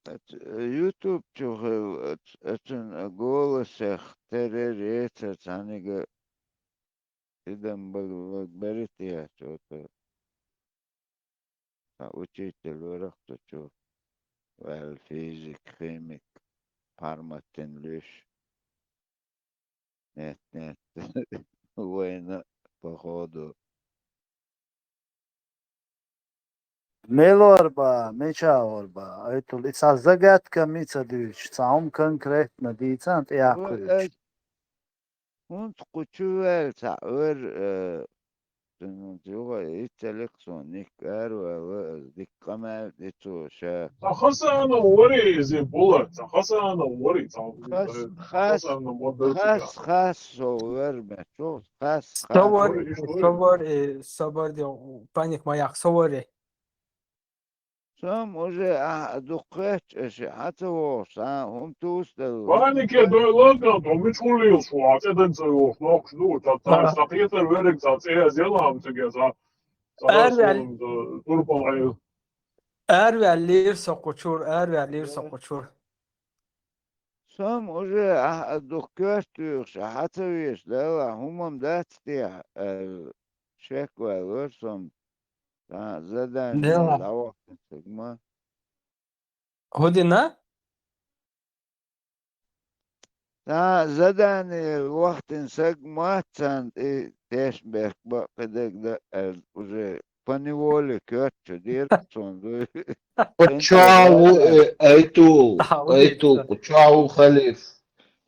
Оцу, э, YouTube чу хила, оцу, оцун, э, голосех террорецар цхьаьнниг а тидам бал-, бал-, барит яц оцу. Цхьа учитель вара-кх цу чу ваьлла, физик, химик, пхьарматтина луьйш. Нет, нет. Вайна, походу. Мелор бан, мичахь вара бан? Айтул, и цхьа загадка мица дуьйцуш, цхьа хӀума конкретно дийцан, тӀе а кхуьйцуш. ХӀунда кху чу ваьлла цхьаъ вара, э, цуьнан юха а иццаликх суна, ника араваьлла, аса дика къамел тӀе цо ша. Цхьа Хасанов вара иза, Булат, цхьа Хасанов вара, цхьа Хас-, Хас-, Хасанов вара. Хас, Хас со вара, меттиг, Хас, Хас. Со вара, со вара, со вара, паник ма яхь, со вара. Со-м уже ахьа дукха хетта, аша хьан ца вогӀуш, цхьа хӀума туьйсу делла. Панике дойла, хьо мича хӀума лелаш ву, хьан цӀе дан ца йогӀуш, нохчаш ду, цхьа, цхьа, цхьа кхетар верг, цхьа цӀе яз яла хьама цига, цхьа, цхьа Арваьл-, расхолам, турпал Ӏела. Араваьллера со кху чуьра, араваьллера со кху чуьра. Со-м уже ахьа дукха коьрта туьйхуш, ахьа ца везаш, Дала, хӀума-м дац те, аьлла, шек ваьлла вара со-м. Цхьа задание дӀавахийтинарг ма. ХӀун дина? Цхьа задание вахийтина саг ма вац, царна тӀе тешнабехк бан кхидерг дан, аьлла, уже поневоле коьрта чу дера суна дуй. Кху чохь ву, э, Айтул, Айтул, кху чохь ву халиф.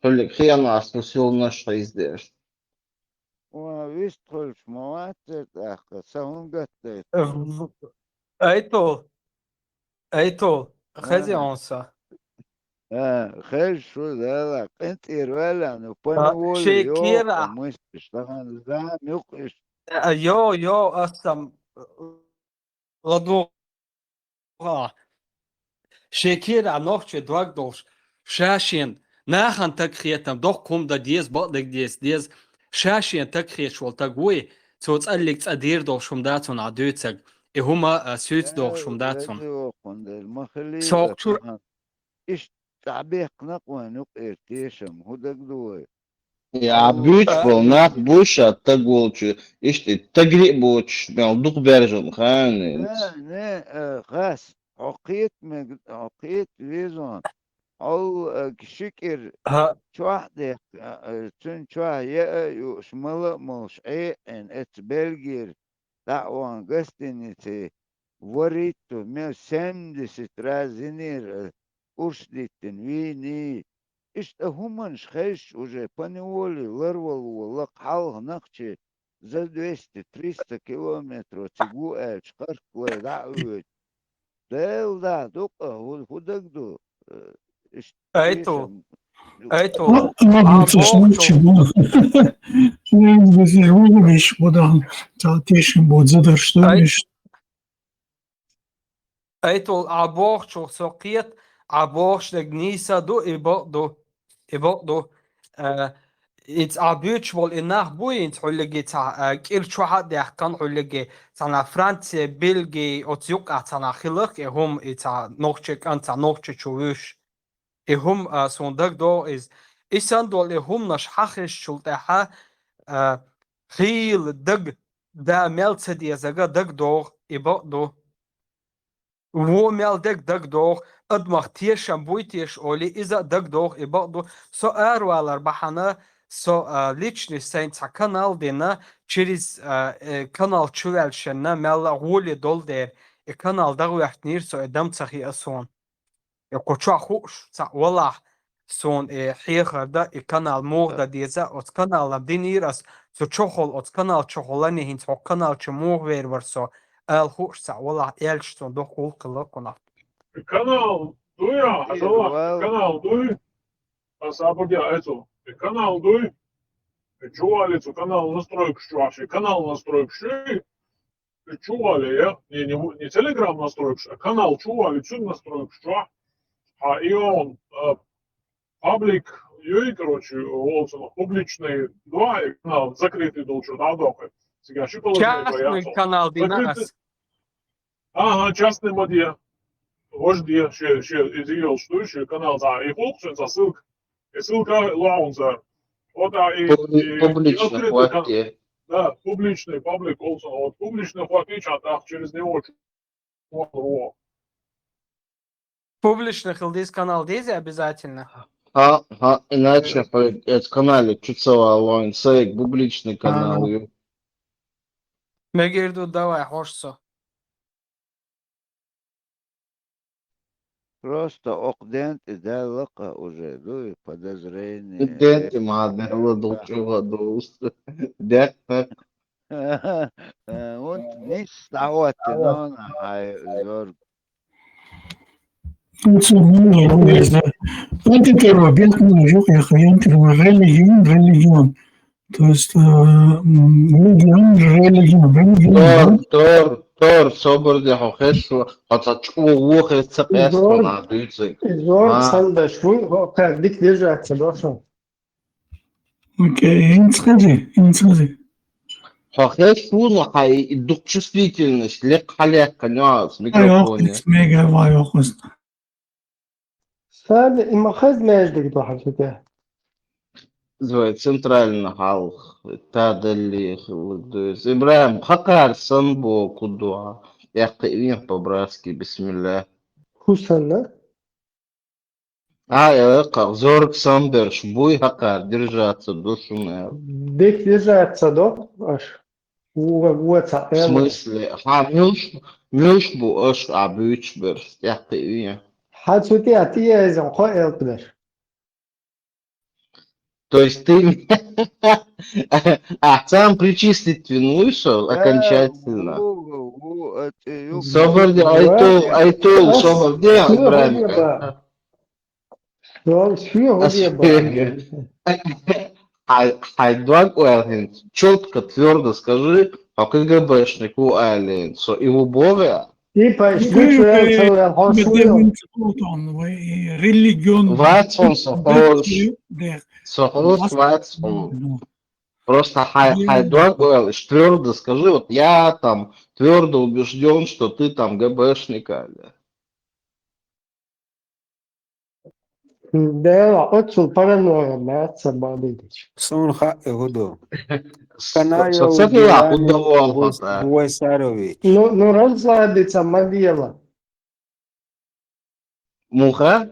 Хьуьллиг хианаш, со силнаш хьийзадеш. Ван вист хуьлуш ма вац церан тӀаккха, сан хӀун гатдайта? Айтул, Айтул, хези хьуна со. А, хезаш ву, Дала, къинтӀера ваьлла, ну, поневоле шен йогӀу кера муьсташ, тахана зама юкъа иштта. А, йо, йо, ас сан ладугӀу. Шен кера нохчо дог долуш, ша шена нахана таг хетам, доккха хӀума дан деза, бакъдерг деза, деза. Ша шена таг хеташ волу таг вуй, цо цӀаллиг цӀа дийр долуш хӀума дац хьуна ахь дуьйцург, и хӀума, а, суьйца дохуш хӀума дац хьуна. Со кху чуьра Иштта цхьа бехкнакъ вайн юкъера тешам, хӀун дагадо вай? Я, буьйцуш болу нах бу ша таг волчу, иштта тагри а боцуш, мел дукха баьржина ханна. Не, не, э, хас, хьо кхета мег-, хьо кхета везон. Хьол, а, ши кӀира ХӀаъ. чохь дехка, а, а, цуьнан чохь яа а юуш, мала а молуш, Ӏеъина, эцца Бельгера дӀа а вахана гостиници варийтта, мел семьдесят раз йинера, а, урс диттина, вийний. Иштта хӀуманаш хезча уже поневоле ларвало лакха хьалха нах чи за двести, триста километров цига ву аьлча, харц лай дӀа а воьдуш. Дела дахь ду-кх, хӀу, хӀу дага ду, э, иштта Айтул, тешам ду. Айтул, Ма, ма а буцуш бохучул ничего. Вайн безе вугавиш будан, цхьа тешам бу задарш ду Ай-, виш. Айтул, а бохучул со кхета, а бохуш дерг нийса а ду, и бакъ ду. И бакъ ду. Э, и цхьа буьйцуш болу и нах бу, хӀинца хьуьллаге цхьа, э, кӀира чохь а даьккхина хьуьллаге, цхьана Франция, Бельги, оцу юккъехь цхьана хиларх, и хӀума, и цхьа нохчи кӀант, цхьа нохчи чу вуьйш. И хӀума, а, суна дагадогӀу иза. И санна долу и хӀуманаш хьан хезчул тӀаьхьа, а, хийла дага, да мел ца дезага дагадогӀу, и бакъ ду. Вон мел дерг дагадогӀу, адамах тешам буй теша олий, иза а дагадогӀу, и бакъ ду. Со аравалар бахьана, со, а, личный сайн цхьа канал дина, через, а, э, канал чу ваьллашна мелла а гӀоле долу дера, и канал дагӀоьртинера со, и дам ца хиа суна. И кху чохь хууш цхьаъ валахь, суна и хьехар дан, и канал муха дан деза, оцу каналан динийра ас, цу чохула, оцу канал чохулани хӀинца хӀокху канал чу муха вер вара со, ала хууш цхьаъ валахь, аьлча суна доккха гӀуллакх хилла кхунах. Канал дуй, а, хьажал, канал дуй? Аса абург яа айцу. И канал дуй? И чу вале цу канал настройкаш чохь, ши канал настройкаш ю? И чу вале, я? Не, не, не Telegram настройкаш, а канал чу вале, цуьнан настройкаш чохь. Хьан и он, а, паблик юй, короче, волчунах публичный, два, и канал закрытый долчуьра дӀадоккху. Цигахь ши положение Частный яц. Канал дина закрытый ас. Ага, частный ма де. Важа де, шен, шен, иза йолуш дуй, шен канал цхьа, и хӀокху цуьнан цхьа ссылка. И ссылка лоьху цара. Вот, а, и, Публи-, и, и публичный открытый хӀотте. Да, публичный, паблик олу цунах. Вот публичный хӀоттийча, тӀаккха через него чу вон вон. Публичный хила деза канал деза обязательно? ХӀаъ, хӀаъ, иначе хьо эцу канале чу ца валон, сайга публичный канал ю. Мегар ду, давай, хьош со. Просто окху ден тӀе даьлла-кх уже, дуй, подозрение. Ден тӀе ма даьлла, дукха чӀогӀа ду. Деккхак. Вот нийса дӀахӀоттина хьайн зорг. Антикерва бехк ма юкъехь, янтикерва религион, религион. То есть, э, м, религион, религион, религион. Тор, тор, тор, собар де, хьо хезаш ву, хьо цхьа чӀогӀа вон хеза ца къаьста хьуна дуьйцург. Изор сан даш вуй, хьо кхаьр дика держаться дошу. Окей, хӀинца хези, хӀинца хези. Хьо хезаш ву, но хьайн и дукха чувствительность лекха хьалаьхкина ю ас микрофоне. Ай, охьа, мега вай, охьа. Сади, и ма хаза маьждиг ду хьан ши тӀе? Зой, центральна хьалха, тадалли хилла дуьйцу. ИбрахӀим, хьан кхара санна боху ду хьан? Эккхий вен по-братски, бисмилла. ХӀун санна? А, э, кху зорг санна берш буй хьан кхара, держаться ду шуна аьлла. Дика держаться до аш. Ву-, ву-, ца В смысле? Хьан муьлш, муьлш бу аш а буьйцуш берш, эккхий вен? Хьан цу тӀе а тӀе а иза кхо элпа дерш. То есть ты, а, сам причислить винуйся окончательно. Собар де, айтол, айтол, собар де, Ибрахим. Хьайн дог ойла хӀинца, чётко, твёрдо скажи, хьо КГБшник ву аьлла, со и ву боху? Типа, религион. Вац хьуна со хьоьжуш. Со хьоьжуш вац хьуна. Просто хьайн, хьайн дог ойла, твёрдо скажи, вот я там твёрдо убеждён, что ты там ГБшник, аьлла. Дела, оццул паранойя дац сан бабидич. Суна хаьа хӀун ду. Канаев Гилани, Войсарович. Ну, ну, разладиться ма дела. Муха?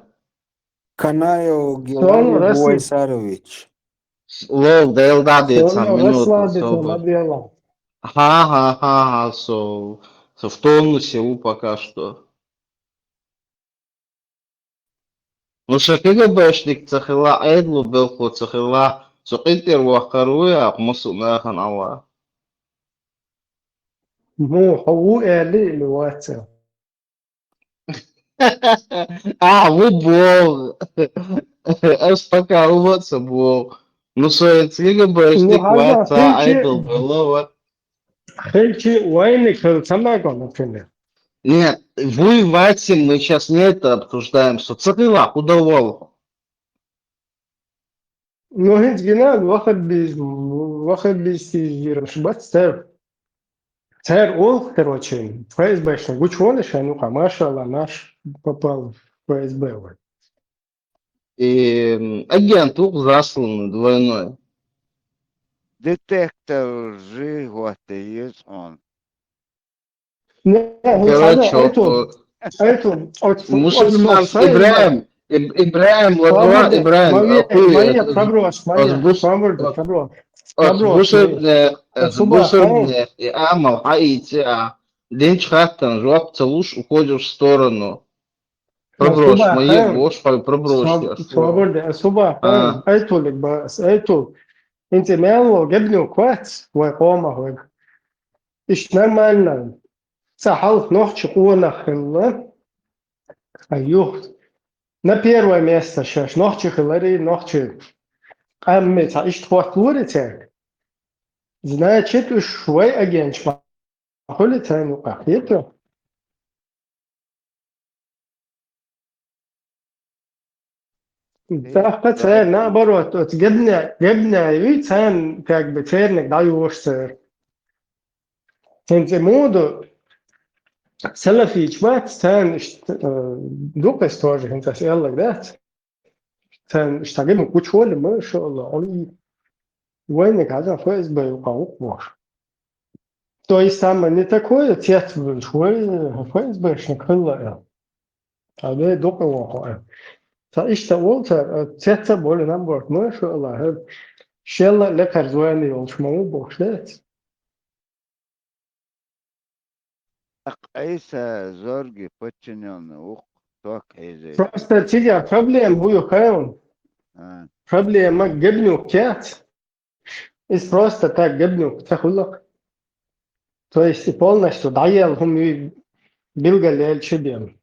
Канаев Георгий Гуайсарович. Лол, дел да, децан минуту. Ха, ха, ха, ха, со, со в тонусе у пока что. Ну, ша КГБшник ца хила, Ӏедало белхало ца хила, со къинтӀера вахкар вуй, акх масу нахана Ӏала. Ну, хьо ву аьлли или вац? А, ву боху. Ас пока ву ца боху. Ну, со КГБшник вац, ца Ӏедал белла вац. Хилчи вайник хила ца мегар, например. Нет, вуй вацин мы сейчас не это обсуждаем, со ца хила хӀу дан валахь. Ну, хӀинца гина ваххабизм, ваххабистийраш бац цар. Цар олу, короче, ФСБшна гучуволу шайн юкъа, машалла, наш попал в ФСБ вай. И, м, агент ву-кх засланный двойной. Детектор же хӀотта еза хьуна. Не, хӀинца Короче, хьайна айту, айту, оцу, Мусульман оцу, оцу Ибраим, Иб-, Ибраим, ладва, Ибраим, Мария, а хуй, Мария, э, проброс, Мария, проброс, проброс, проброс, Мария. Э, суба, бусурбне, и амал хьаийци а, динчу хаттан жоп ца луш, уходишь в сторону. Проброс, ма ебош, хьай проброс. Свобода, а суба, хьай, айтулиг ба, айту. ХӀинца мел ву гебнук вац, вай къомах вай. Иштта нормально. Цхьа хьалха нохчи къонах хилла. Ай, юха. На первое место шаьш нохчи хилари, нохчи къаьмми цхьа иштта хӀотталури цаьрга. Значит, уьш вай агенташ ма хуьли царна юкъахь, хетарий? ТӀаккха цара, наоборот, оцу гебна-, гебнаьй, царна, как бы, церниг дӀайоьшу цара. ХӀинца и муха ду, салафича бац, царна иштта, э, ду-кх иза тоже, хӀинца ас аьлларг дац. Царна иштта гебнук гучуволу, машалла, хьуна и вайниг хьажа ФСБ юкъа ву-кх бохуш. То есть там не такое цецбуьлуш, вай ФСБшник хилла аьлла. Ткъа вай дукха вахо а. Ца иштта волу цара, а, цец а болу наб боху, машалла, хӀара шелла а лекхара звание йолуш ма ву бохуш дац. Акх Ӏийса зорги подчинённый ву-кх, ток хьийзай. Просто цига проблема бу ю хаьвна. А. Проблема гебнук яц. Иза просто так гебнук ца хуьлу-кх. То есть и полностью дӀаелла хӀума ю билгалъелча бен.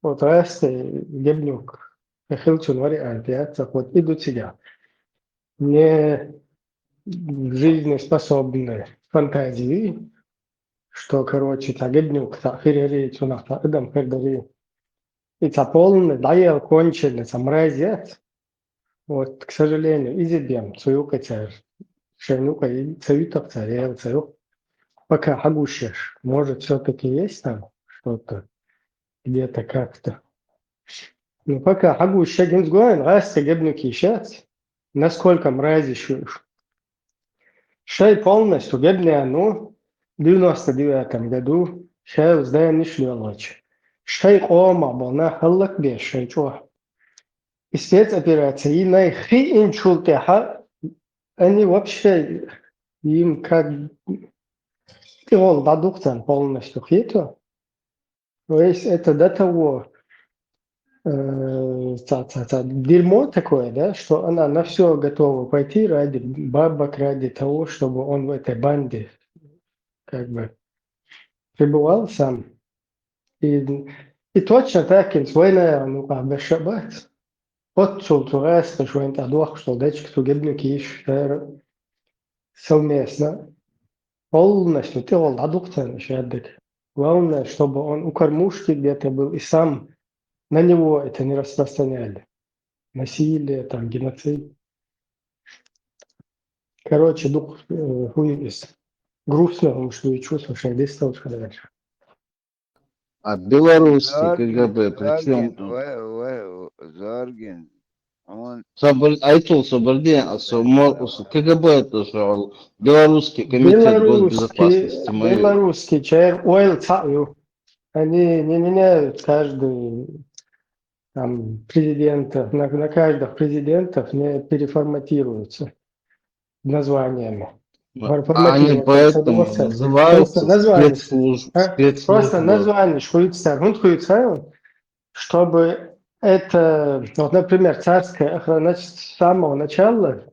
Вот раз и гебнук хила цуьнан вариант яц, вот и ду цига. Не жизнеспособные фантазии, что, короче, цхьа гебнук цхьаъ хир яри, цунах цхьа адам хир дари. И цхьа полный дӀаелла конченный цхьа мразь яц. Вот, к сожалению, иза бен цу юкъа цара, шайн юкъа и ца витахь цара, ял ца юкъа. Пока хьагуш еш, может, всё-таки есть там что-то, где-то как-то. Ну, пока хьагуш ша гинза гоин, гӀаьсса гебнук йиш яц, насколько мразь ю уьш. Шай полностью гебнаьнна ву, девяносто девятом году, шайл зданиш лелочу. Шай къомах болу нах хӀаллакбеш шай чӀогӀа. И спецоперация йинай хиъначул тӀаьхьа, они вообще им как тӀегӀолла дӀадух царна полностью, хетарий? То есть это до того, э, ца, ца, ца, дерьмо такое, да, что она на всё готова пойти ради бабок, ради того, чтобы он в этой банде как бы пребывал сам. И, и точно так и с войной, ну, как бы, шабац. Оццул цу гӀаьсташ вайн тӀе дохкуш долу дечиг цу гебнук йиш, цара совместно полностью тӀегӀолла дӀадух царна шаддаг. Главное, чтобы он у кормушки где-то был и сам на него это не распространяли. Насилие, там, геноцид. Короче, дукха, э, хӀун ю иза. Грустно, потому что и чувствуешь, что листал, что дальше. А белорусский Зоргин, КГБ при чём Зоргин, тут? Вай, вай, Зоргин, он Собр-, айтул собрди, а со-, мо-, с-, КГБ это же белорусский комитет госбезопасности, моё. Белорусский, белорусский, чер, ойл цаъ ю. Они не меняют каждый, там, президентов, на, на каждых президентов не переформатируются названиями. Они поэтому называются спецслужбы. Просто название шуицар, хунт хуицар, чтобы это, вот, например, царская охрана, значит, с самого начала,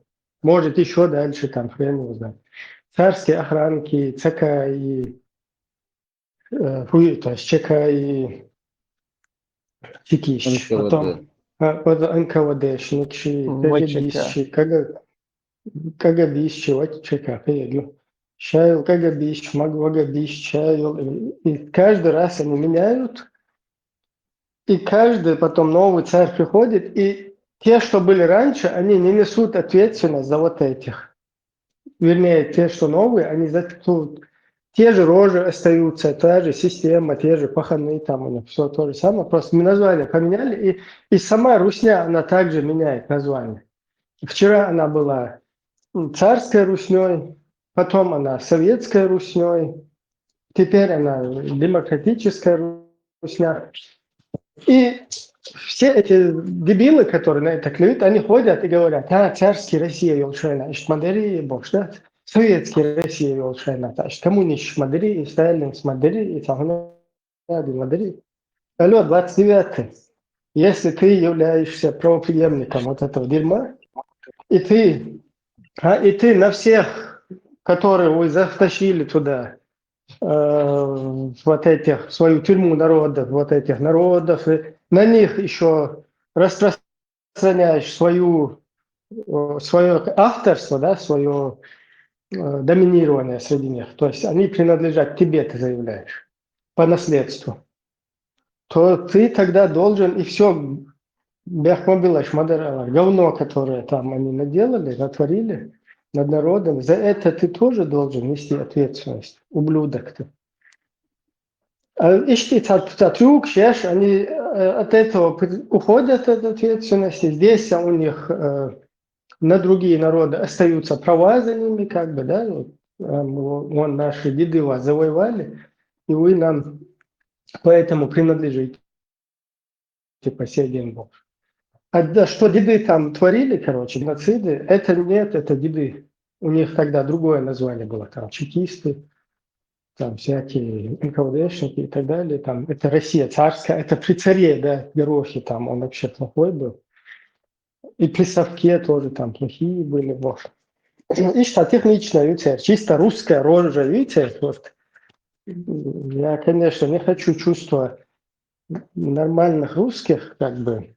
может, еще дальше, там, хрен его знает. Царские охранки, ЦК и, э, хуи-, то есть ЧК и ЧКИС, потом, а, вот НКВДшник, ши, КГБист, ши, КГ, КГБист, ши, вот ЧК, хейлю. Шайл КГБист, маг ВГБист, шайл. И, и каждый раз они меняют, и каждый потом новый царь приходит, и те, что были раньше, они не несут ответственность за вот этих. Вернее, те, что новые, они за, ну, те же рожи остаются, та же система, те же паханы, там у них все то же самое. Просто мы название поменяли, и, и сама Русня, она также меняет название. Вчера она была, м, царской Русней, потом она советской Русней, теперь она демократическая Русня. И все эти дебилы, которые на это клюют, они ходят и говорят: «А, царский Россия ёлшена, ишт мадери, бокш, да? Советский Россия ёлшена, та, ишт коммунист мадери, и Сталин мадери, и там, мадери». Алло, двадцать девятый. Если ты являешься правопреемником вот этого дерьма, и ты, а, и ты на всех, которые вы затащили туда, э, вот этих, свою тюрьму народов, вот этих народов, и на них еще распространяешь свою, э, свое авторство, да, свое, э, доминирование среди них. То есть они принадлежат тебе, ты заявляешь, по наследству. То ты тогда должен и все бяхмобилаш мадарала, говно, которое там они наделали, натворили над народом, за это ты тоже должен нести ответственность, ублюдок ты. А ишти та, та трюк, шеш, они, э, от этого при-, уходят от ответственности. Здесь у них, э, на другие народы остаются права за ними, как бы, да, вот, э, мы, вон наши деды вас завоевали, и вы нам поэтому принадлежите по сей день. А да, что деды там творили, короче, геноциды, это нет, это деды. У них тогда другое название было, там, чекисты, там всякие НКВДшники и так далее. Там, это Россия царская, это при царе, да, Горохе, там, он вообще плохой был. И при Совке тоже там плохие были, вот. Ишта техничная юцер, чисто русская рожа юцер, вот. Я, конечно, не хочу чувства нормальных русских, как бы,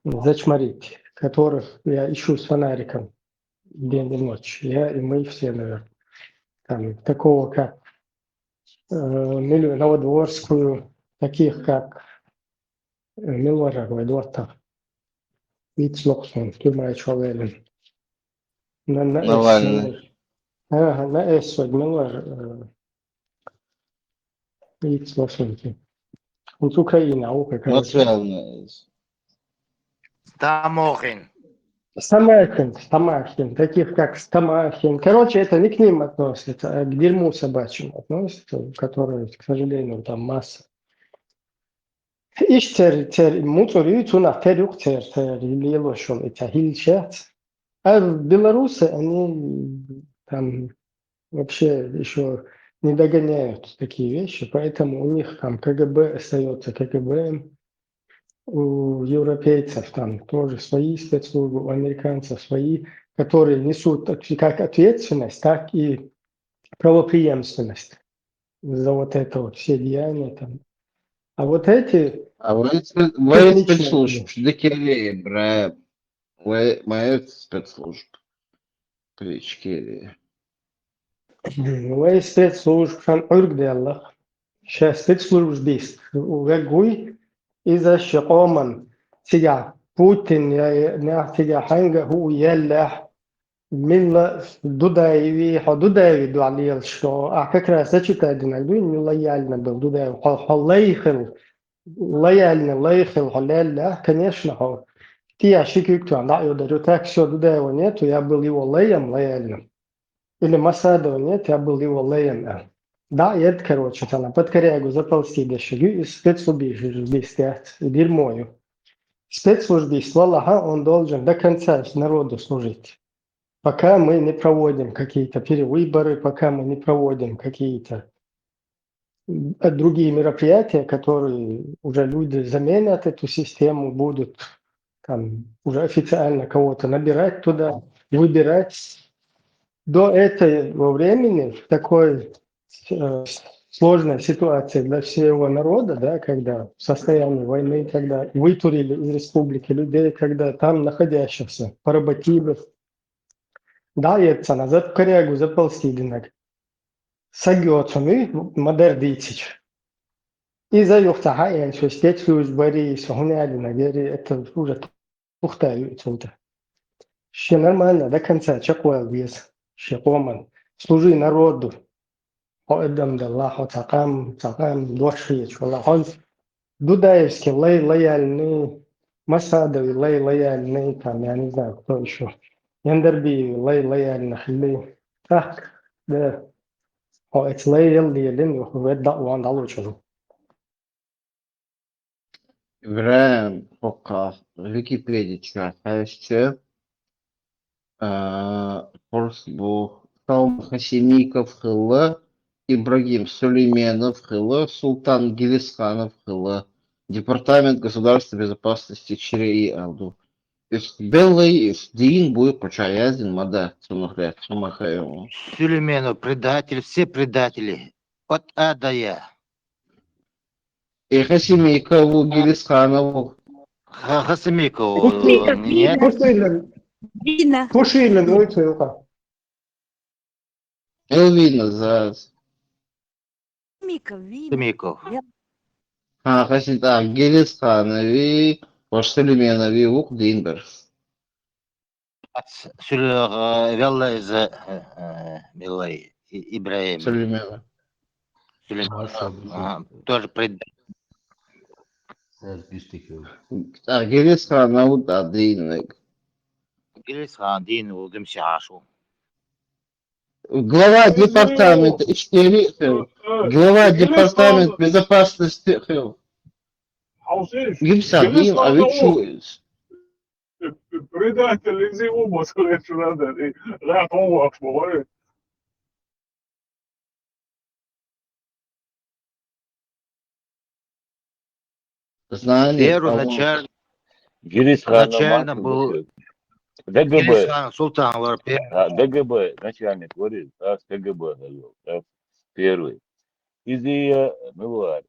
зачморить, которых я ищу с фонариком день и ночь. Я и мы все, наверное. Там, такого, как, э, Милю Новодворскую, таких, как, э, Милвара Гвайдуата. Ицлоксон, тюрьма и Чуалелин. На, на Навальный. Эс, ага, на Эс, вот, Милвар, э, Ицлоксон. Вот Украина, а у как раз. Национальный. Стамохин. Стамахин, Стамахин, таких как Стамахин. Короче, это не к ним относится, а к дерьму собачьему относится, которое, к сожалению, там масса. Иш цер, цер, муцур ю, цунах тер юк цер, цер, лело шол, это хилчат. А в Беларуси они там вообще еще не догоняют такие вещи, поэтому у них там КГБ остается КГБ, у европейцев там тоже свои спецслужбы, у американцев свои, которые несут от-, как ответственность, так и правопреемственность за вот это вот все деяния там. А вот эти... А вы, вы техничные спецслужбы, дикерии, бра, вы, мои спецслужбы. При Ичкерии. Вай спецслужб шан ург деллах. Ша спецслужбист. Угагуй иза шиқоман. Сига Путин я, я, сига ханга ху еллах. Милла Дудаеви, хо Дудаеви дуалиел, что, а как раз зачитать динагдуй, не лояльно был Дудаев. Хо, хо лейхил, лояльно лейхил, хо леллах, конечно, хо. Ти я шикюк туан, да, я дарю так, все, Дудаева нету, я был его леем лояльным. Или Масадова нет, я был его леем, э. Да, это, короче, там, под корягу заползти до шиги, и спецслужбы, и дерьмою. спецслужбист валахь, он должен до конца народу служить. Пока мы не проводим какие-то перевыборы, пока мы не проводим какие-то э, другие мероприятия, которые уже люди заменят эту систему, будут там уже официально кого-то набирать туда, выбирать. До этого времени в такой э, сложной ситуации для всего народа, да, когда в состоянии войны, когда вытурили из республики людей, когда там находящихся поработили, да, это назад в Корягу заползти, динаг. Саг йоцун вуй, ма-дарра дийцича. Иза юха ца хьаэна, шо спецслужбари, шо хӀунда аьлла, нагери, это уже тухтай цунта. Шен нормально до конца чекхвала веза шен къоман. Служи народу. Хьо адам далла, хьо цхьа къам, цхьа къам дош хеташ вала. Хьо Дудаевский лай, лояльный, Масадови лай, лояльный, там, я не знаю, кто еще. Яндарбиеви лай, лояльный хили. Так, да. Хьо эцу лай ел лелин, вед дакъ ван дӀалучун. ИбрахӀим, хӀокху Википеди чохь хьаьжча, а, хӀорш бу Салман Хасимиков хилла, Ибрагим Сулейменов хилла, Султан Гелисханов хилла, Департамент государственной безопасности ЧРИ аьлла ду. Уьш беллай, уьш дийна буй, кху чохь яздина ма дац, цунах лаьцна хӀума хаьа. Сулейменов предатель, все предатели. От А до Я. И Хасимиков ву, Гелисханов ву. Ха-, Хасимиков, Хасимиков, э, нет. Вина. Пушилин. Вина. Пушилин, ой, цу юкъа. Элвина заз. Хасимиков, Вина. Хасимиков. Я. Ха, Хасим-, а, Гелисханови, ваша Сулейманови ву-кх дийна бар. Ац Суле-, э, велла иза, э, э, милла И-, ИбрахӀим. Сулейманов. Сулейманов. Маша, ага, тоже пред- Саьрга иштта хила. А, Гелисханов ву тӀаккха дийна вайга. Гелисхан дийна ву, Гимсехьаш ву. Глава департамента иштта а хила. Глава департамента безопасности а хила. Гимсех дийна, а вуьш ву иза. Предатель, иза ву, масала, шу надо, и гӀа тхо вахаш бу, вай. Знание, первоначально, Гирисханов начально Максим был Бакиев. ДГБ. Гирисханов Султан вара первый. А, ДГБ начальник вара, да, КГБ, да, первый. Иза, э, ну, ладно.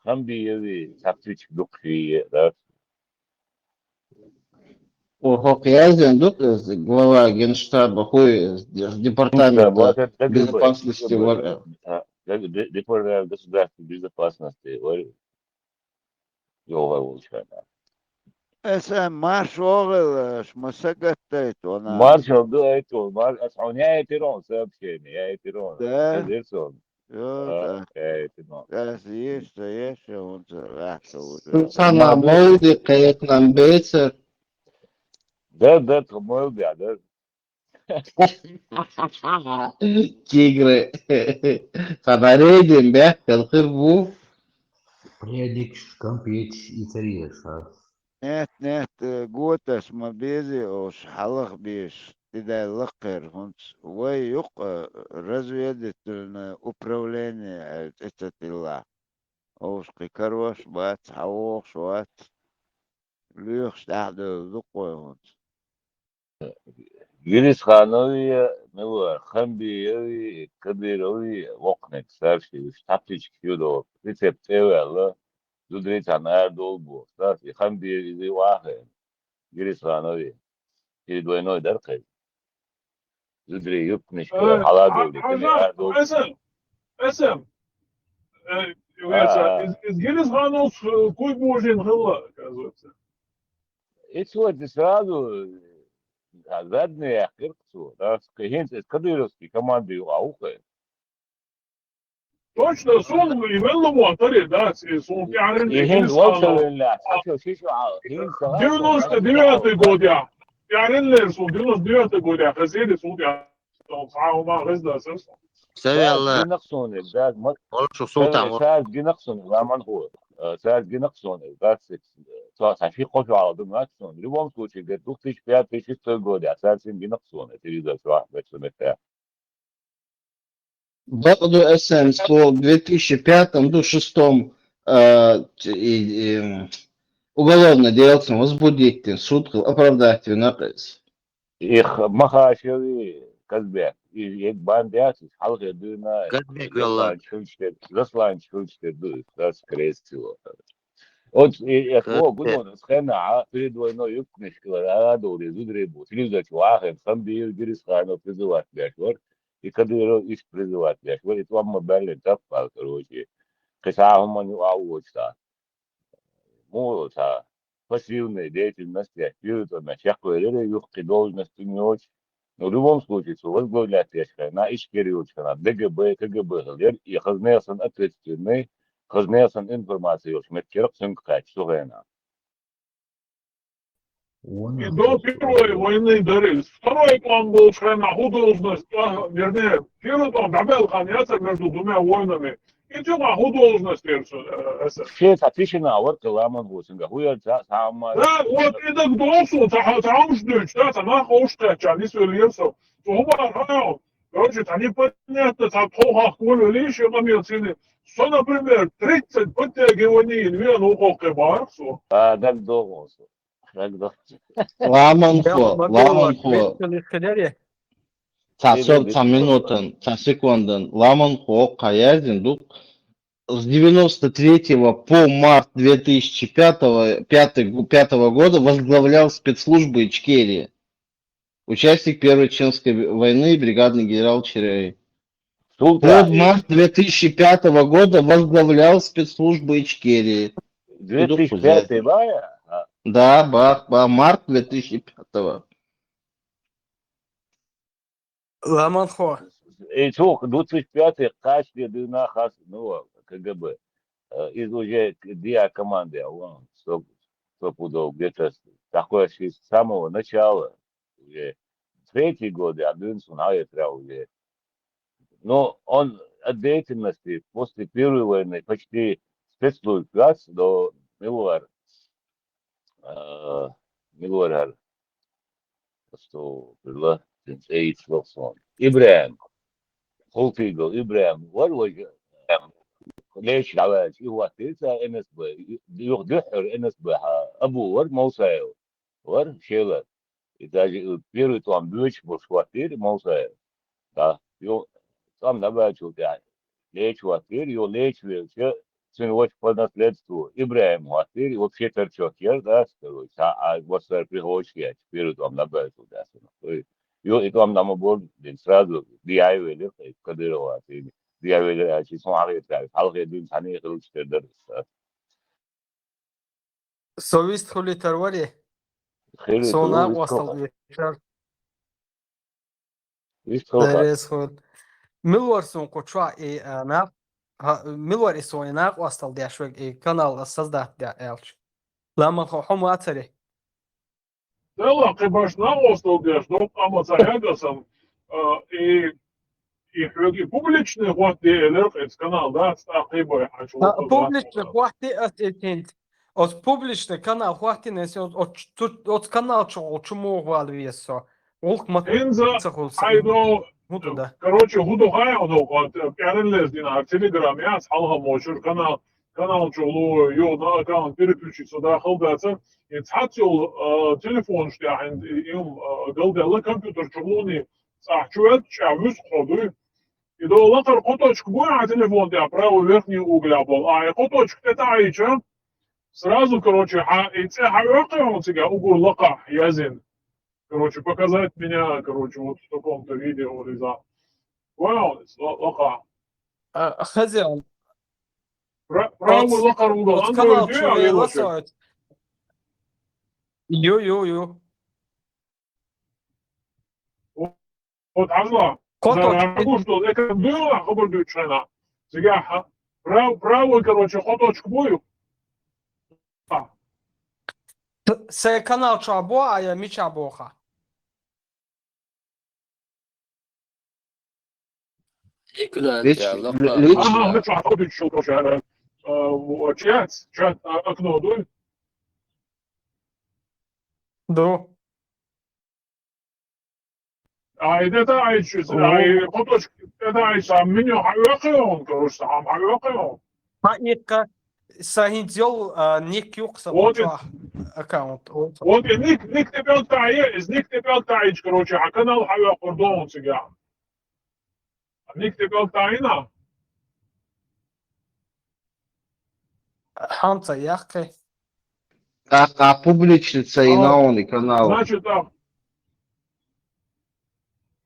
Хамбиеви, Сахтич Дукхи, да. О, хӀокху яздина ду, э, глава генштаба, хӀу, э, департамента безопасности вара. А, де-, де-, департамент государственной безопасности вара. ЙогӀу волчарна. Аса марш вогӀийла, аш ма сагатдайта вана. Маршал ду айта, марш, ас хьуна яйтира хьуна сообщение, яйтира хьуна. Да. Хезира суна. Йо, а, да. Яйтира хьуна. Ас еш, ца еш, хӀунца ваьхьа ву. Цхьана мовлиде кхетнам бецара. Да, да, тхо мовлиде, да. Тигры. Цхьана рейдина бехк хила хир бу. Предикаш, кампеташ, и цареш, а? Нет, нет, э, готаш ма безий ош, хьалха беш, тӀедаьлла лакхера хӀунца. Вай юкъа, э, разведывательное управление, э, цӀе ца тилла. Ош кхин карош бац, хьавогӀуш вац. Лоьхуш тӀаьхьадевлла ду-кх вай хӀунца. Гирисханови, мила, Хамбиеви, Кадырови, воккханиг старший, уьш тхьаптичка юдо, рецепт тӀе а ваьлла, зударий цхьаьна арадовла бохуш. Старший Хамбиев иза вахийна, Гирисханови. И двойной дара кхайна. Зударий юбканашка, э, хьала а довлий, а, кхин а, арадовла. Эсэм, эсэм. Э, а, а. Из, из Гирисхановс, э, куй божийна хилла, оказывается. И цо иза сразу, а, задний яьккхира цо, да, кхин хӀинца иза кадыровский команди юкъахь ву кхин. Точно, суна и мел ламо таре дац, и суна тӀаьхьаренна и хӀинца вовшал вина лаьцна, а, аса ши шу а, хӀинца девяносто девятый годехь. ТӀаьхьареннера суна девяносто девятый годехь, хазийра суна тӀаьхьа. Цхьа хӀума хезна сан. Ца велла. Гинах суна, да, ма-, Олуш Султан. Цаьрца гинах суна, ламан хӀу. Э, цаьрца гинах суна, да, секс, э, Со, со ши-кхо шо хьалха ду моьтту суна. В любом случае, говорит, две тысячи пятый, шестой годехь цаьрца гина-кх суна, телевизор чохь а, бачу метта. Бакъду эсен со две тысячи пятом ду шестом, э, и, и, м, уголовное дело возбудить дина, суд хилла, оправдать вина-кх иза. Их Махашеви, Казбек, и ек бан дац, хьалхе дуьйна, Казбек велла. Засланча хилча тера, Засланча хилча тера ду, иза, скорее всего. Оцу, и, и, Капец. Гудон, ас хенахь, перед войной юкканаш килар, а, долу, и зударий бу, телевизор чу вахана, Хамбиев, Гирисханов призывать беш вара, и Кадыров иштта призывать беш вара, и тӀом ма баьллина таппал, короче. Кхин цхьа а хӀуманна юкъахь а воцуш цхьа. Муха цхьа пассивный деятельность еш, юьртамеш яккхавелира, юххе должность ца йоцуш. Ну, в любом случае, цо возглавлять деш хенахь, Ичкери йолчу хенахь, ДГБ, КГБ хилла яра, и хаза нехан санна ответственный, хаза нехан санна информаци йолуш меттиг яра-кх цуьнга кхаьчча цу хенахь. И до первой войны дара иза. Второй тӀом болчу хенахь хӀун должность, а, вернее, первый тӀом дӀабаьлла хан яцара между двумя войнами. И цуьнан хӀун должность яра цуьнан, э, эсэс? Шен цхьа тишина вара кхин ламан гӀусинга. ХӀун яра цхьа, цхьа хӀумма. Да, вот и так догӀу суна, цхьа, цхьа хӀумнаш дуьйцуш, да, цхьа нах хӀумнаш кхаьчча, нисвелла яра со. Цу хӀуманах, короче, цхьа непонятно, цхьа тхо хьахкавелла велийша, я къамел сийна. Со, например, тридцать подтягиваний йина веана ву кхоккхе бахара со. А, дагадогӀу со. ДагадогӀу. Ламанхо, ламанхо. Хиларе. Цхьа со, цхьа минутан, цхьа секундан. Ламанхо кху яздина ду. С девяносто третьего по март две тысячи пятого, пятый гу-, пятого года возглавлял спецслужбы Ичкерии. Участник Первой Чеченской войны, бригадный генерал Черей. Суд По март две тысячи пятого года возглавлял спецслужбы Ичкерии. Две тысячи пятый бая? А, Да, ба, ба, март две тысячи пятого. Ламанхо. И цо двадцать пятый кхачде дуьйна хас, ну, КГБ. Э, иза уже диа команда, вон, сто, сто пудов, где-то такое с самого начала, уже третий год я дуьйна суна хьаэцара уже. Ну, он от деятельности после Первой войны почти спецслужб яц до милвар. А, милвар хӀара. Астагфирулла, цуьнан цӀе йицло суна. ИбрахӀим. Хултигов ИбрахӀим вара вайга. Леча дӀаваьлча, и хӀоттийра цара НСБ. Юха дуьххьара НСБ хьа Абу вара, Мовсаев вара, Шелар. И даже и первый тӀом боьчуш болуш хӀоттийра Мовсаев. Да. Юха тӀом дӀабаьллачул тӀаьхьа Леча хӀоттийра, юха Леча велча, цуьнан ваша по наследству ИбрахӀим хӀоттийра, и вообще торчок яра, да, короче, цхьа а вассара прихочушъяьлча, первый тӀом дӀабаьллачул тӀаьхьа. Юха и тӀом дӀа ма бора, дин сразу дӀаяхьа велира, Кадырова цӀийна. ДӀаяхьа велира аьлча, иза хӀун хьахетара, хьалхе дуьйна цхьаьна хилча тера дара иза. Со вист хуьлуьйтур варий? Хилуьйтур Со ву, накъостал вист вешар. Вист хуьлуьйтур. Дарес хуьлу. Мила вара суна кху чохь и, а, нах-, хьа, мила вара и суна и накъостал деш верг, и канал ас создать де аьлча? Ламанхо, хьо ма вацарий? Делахь кхин баш накъостал деш, доккха ма ца хьегасам, а, и, и хьоьга и публичный хӀотта де элира кхин канал дац, тӀаккха кхин бай хьан чу А, воккха публичный вац. хӀотта а ас и тинт. Оцу публичный канал хӀоттийна ас, оцу, оцу, оцу канал чу, чу муха вала веза со? Гӏуллакх ма Инза, ца хуьлу сан. Хьайдо, ХӀун ду да? короче, хӀун ду хьан, хьо, пиариллеш дина, хьан Telegram яц, хьалха мочур канал, канал чу лу, йо, на аккаунт переключить, со дахал даца. И цхьацца йолу, а, телефонаш тӀехь, и, и, а, галдаьлла компьютер чу луни, цӀахь чу ваьлча, чӀа вуьсу кхо дуй. И до лакхара кхо точка буй хьан телефон тӀехь, правый верхний угля болу. А, и кхо точка тӀе таӀийча, сразу, короче, хьан, и цӀе хьан оьккхи хьуна цигахь, угур лакхахь язйина. Короче, показать меня, короче, вот в таком-то виде, вот, и за. Понял? Ла-, лакха. А, хозяин. Пра-, правый Оц-, лакхара угол. оц Android канал ю, чу а, вела велочек? соц. Ю, ю, ю. Вот, хьажал. Кхо Да, точка. хьажал, что экран дуй, а, хабар дуй чайна. Цигахь, а, прав-, правый, короче, кхо точка буй. А. Т-, се канал чу бу, а я мича бу ха? Лич-, лич-, Ага, ну что, а куда ты шёл, короче, а, а, вот, чат, чат, а, окно дуй. Ду. Ай, де та ай чу, ай, кхо точка, де та ай, са меню хьавоьккхий хьуна, короче, са хьам хьавоьккхий хьуна. Ма иккха, са хӀинца йол, а, ник юкъ са Вот кхочу и- аккаунт. Вот и ник, ник де пӀелг тӀа ай, из ник де пӀелг тӀа айча, короче, хьа канал хьавоьккхур ду хьуна цига. Ник де пӀелг тӀа айна? ХӀанз ца яьккхи. А, а публичный ца йина хьуна канал. Значит, а,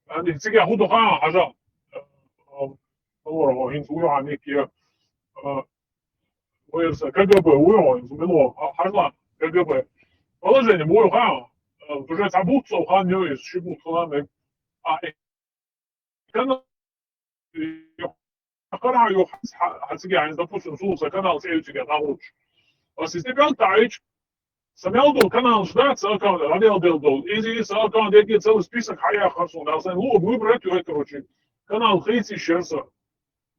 а, ник цига хӀу ду хаан, хьажал. А, а, хӀинца вуй хьа ник, а, вай са КГБ вуй хьа, хӀинца мин ву, а, хьажал, КГБ. Положение вуй хаан. А, уже цхьа бутт со хаан йо, из ши бутт хаан, а, канал, хӀара хьа ю, хьа, хьа цига, допустим, сул са канал цӀе ю цига, нагӀуч. Ас из де пӀелг тӀа айча, са мел долу каналаш дац, са аккаунт, дӀаделла долу. Иза, иза са аккаунт, дерриге целый список хьаяьккхира суна, дала сайн луъург выбрать йой, короче, канал хийца йиш яра сан.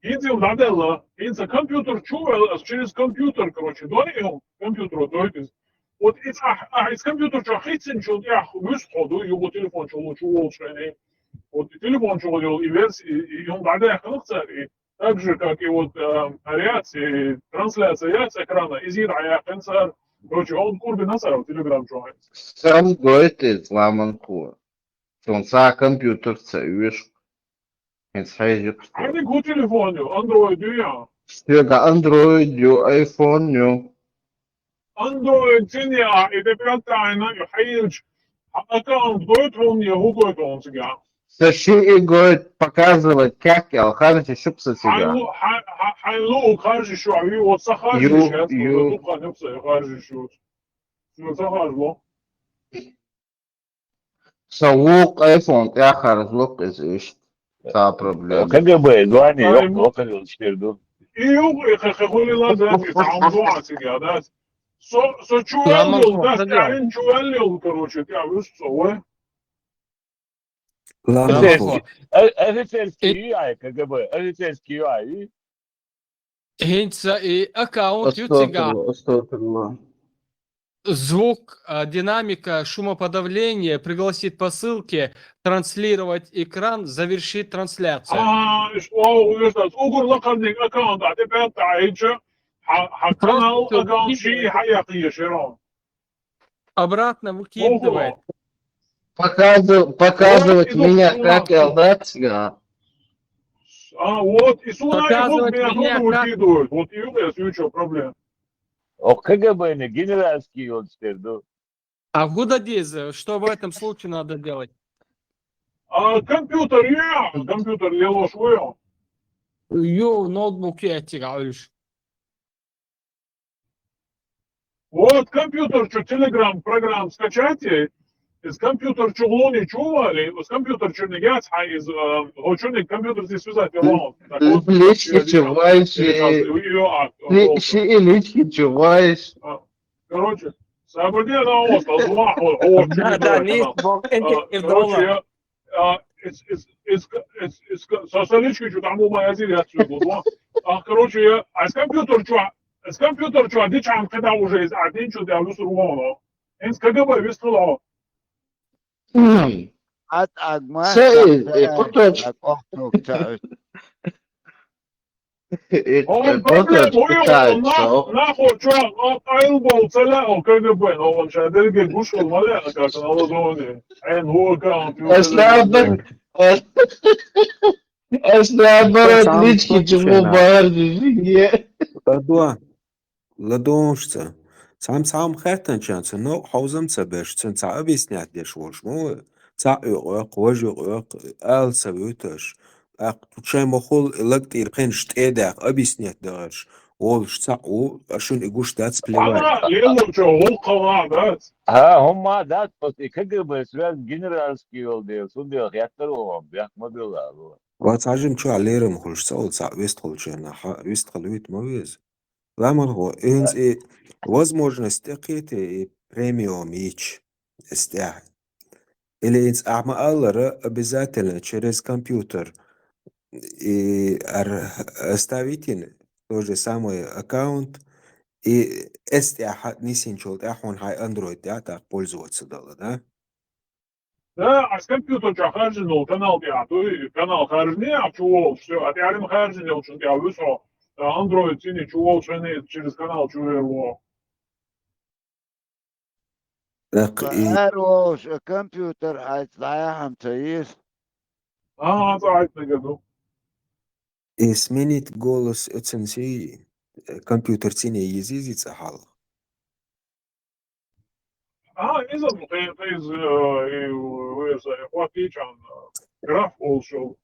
ХӀинца дӀаделла, хӀинца компьютер чу ваьлла, ас через компьютер, короче, дой и хьуна, компьютер дой иза. Вот иза ахь, ахь иза компьютер чу хийцинчул тӀаьхьа вуьсу хьо ду, юха телефон чу лучу волчу хенахь. Вот и телефон чу йолу и версия, и, и хьуна дӀадаьккхина цара, и так же, как и вот, э, реакция, трансляция яц экрана, иза дӀаяьккхина цара. Короче, он курбина цара Telegram чу. Сам гойту иза ламанхо. Цунна цхьа компьютер ца оьшу. ХӀинца хьежа. Хьайниг хӀу телефон ю? Android ю я? Соьга Android ю, iPhone ю. Android цӀена я, и де пӀелг тӀа айна ю хьаелча, хьан аккаунт гойту хьуна я хӀу гойту хьуна цига? Сан шиъ гойту, показывать как аьлла, харжа шу-кх сан цига. Хьайн лу-, хьайн, хьайн, хьайн луъург харжа шу, а вуй, вот са харжа ю, шу, ю. Дукха нуьхса харжа шу. Шу ца харжа ло. Сан вукху iPhone тӀехь харжа ло-кх иза иштта. Цхьа проблема. КГБ звание, ай, йоккха, йоккха йолчу тера ду. И юкъа, и хе-, хе-, хули ла дац, и цхьа хӀума ду цига, дац. Со, со чу ваьлла йолу, дац, тӀаьхьарчу чу ваьлла йолу, короче, тӀаьхьа вуьсу со, вай. Ламанхо. Офицерский, о-, офицерский ю ай, КГБ, офицерский ю ай. ХӀинца и аккаунт ю цига. Астагфирулла, астагфирулла. Звук, а, динамика, шумоподавление, пригласить по ссылке, транслировать экран, завершить трансляцию. Ага, иш, о, уьш дац. Угур лакхарниг аккаунт, а, де пӀелг тӀа айча, хьа, хьа канал аккаунт шиъ хьаяккха еза шерон. Обратно выкидывает. Ого. Показыв-, показывать меня как аьлла дац цига. А, вот, и суна, и вот показывать меня меня тоже как выкидывают. Вот и у меня в чём проблема. О, КГБ-ни генеральский йолчу тера ду. А хӀу дан деза, что в этом случае надо делать? А, компьютер, я, компьютер лелош вуй. Ю, ноутбук я цига Ӏуьллуш. Вот компьютер чу Telegram программа скачать, из компьютер чу гӀулуни чу вали, из компьютер чу нигяц хьан из, э, гӀо чу ниг компьютер здесь связать, я вам. Так вот, лички чу вайши, лички чу вайши. А, короче, событие на осталось, вот, вот, да, да, не, короче, я, а, из, из, из, из, из, со, со лички чу там у моя зря отсюда, вот. А, короче, я, а из компьютер чу, из компьютер чу, а дичан, когда уже из один чу, я высру вон, из КГБ высру. Хм. Ат агма, се, э, куточ. Э, он куточ проблема, питается, он. Нахочу, он айыл бол целя, он КГБ, но он сейчас дерге гушкал мале, как на ладони. Эн гуа каунт. Ас наоборот, ас, ас наоборот, лички чу бу баар жиге. Ладуа. ЛадугӀуш ца. Цхьамма-цхьамма хаьттинчарна ца новкъа хьовзам ца беш, цуьнан цхьа объяснять деш волуш ма ву. Цхьаъ юкъа ваккха, важа юкъа ваккха, ала ца вуьтуш. ТӀаккха шайн бохул лаг тӀера пхенаш тӀе а даьхна, объяснять дахарш волуш цхьаъ ву, ткъа шуна и гуш дац, плевать. Ана, лелочо, гӀуллакха ма дац. ХӀа, хӀумма дац, просто и КГБ связь генеральский йолу дела, цундела хеттар ву хьуна, бехк ма билла, алло. Ва цхьа жима чохь лерам хуьлуш ца волу цхьаъ вистхуьлучарна, хьан вистхила вуьту ма веза. Ламанхо, хӀинца и возможность тӀекхетий и премиум йича, эс тӀехь. Или хӀинца ахь ма-аллара, обязательно через компьютер и ар-, оставить йина, то же самое аккаунт, И эс тӀехьа нисинчул тӀехьа хьуна хьай Android тӀехьа тӀаккха пользоваться дала, да? Да, аз компьютер чу харжинул канал тӀехьа, то и канал харжни, а чу волш, все, а тӀарим харжинул чун тӀехьа висо, Android цӀини чу волш, через канал чу вер во. Так, и Ар волш, компьютер хьайца дӀаяхьам ца йис. А, цӀайт нагар ду. И сменить голос оцен си компьютер цӀине йизизи цӀа хьалха. А, иза, ну, ты, ты из, э, и, э, э, хватичан, э, граф олшо.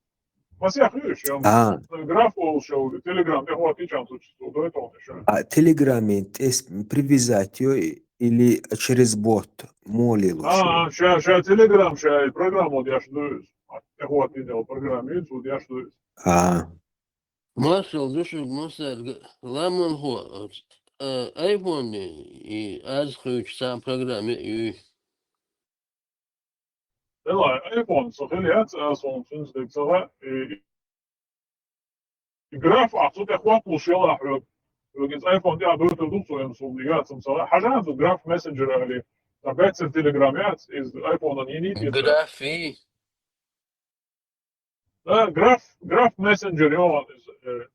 Масяхуш, я. А, Граф олшо, Telegram, я хватичан существует, да, это он еще. А Телеграме тӀес привязать йо или через бот моли лучше? А, ща, ща Telegram, ща и программа, вот я ж даю. Я хватит, я программист, вот я ж даю. А, Масал душуг масарга ламан хо айфон и аз хуч сам программе ю. Дела, iPhone, сахил яц, а сон сунс дек сага, и, и граф, а су те хват лушела хрюк. Вегиз iPhone я дойта дух своем сум, я цам сага. Хажан су граф мессенджер али. Табецер Telegram яц, из iPhone не нити. Графи. Да, граф, граф мессенджер, ё, из, э,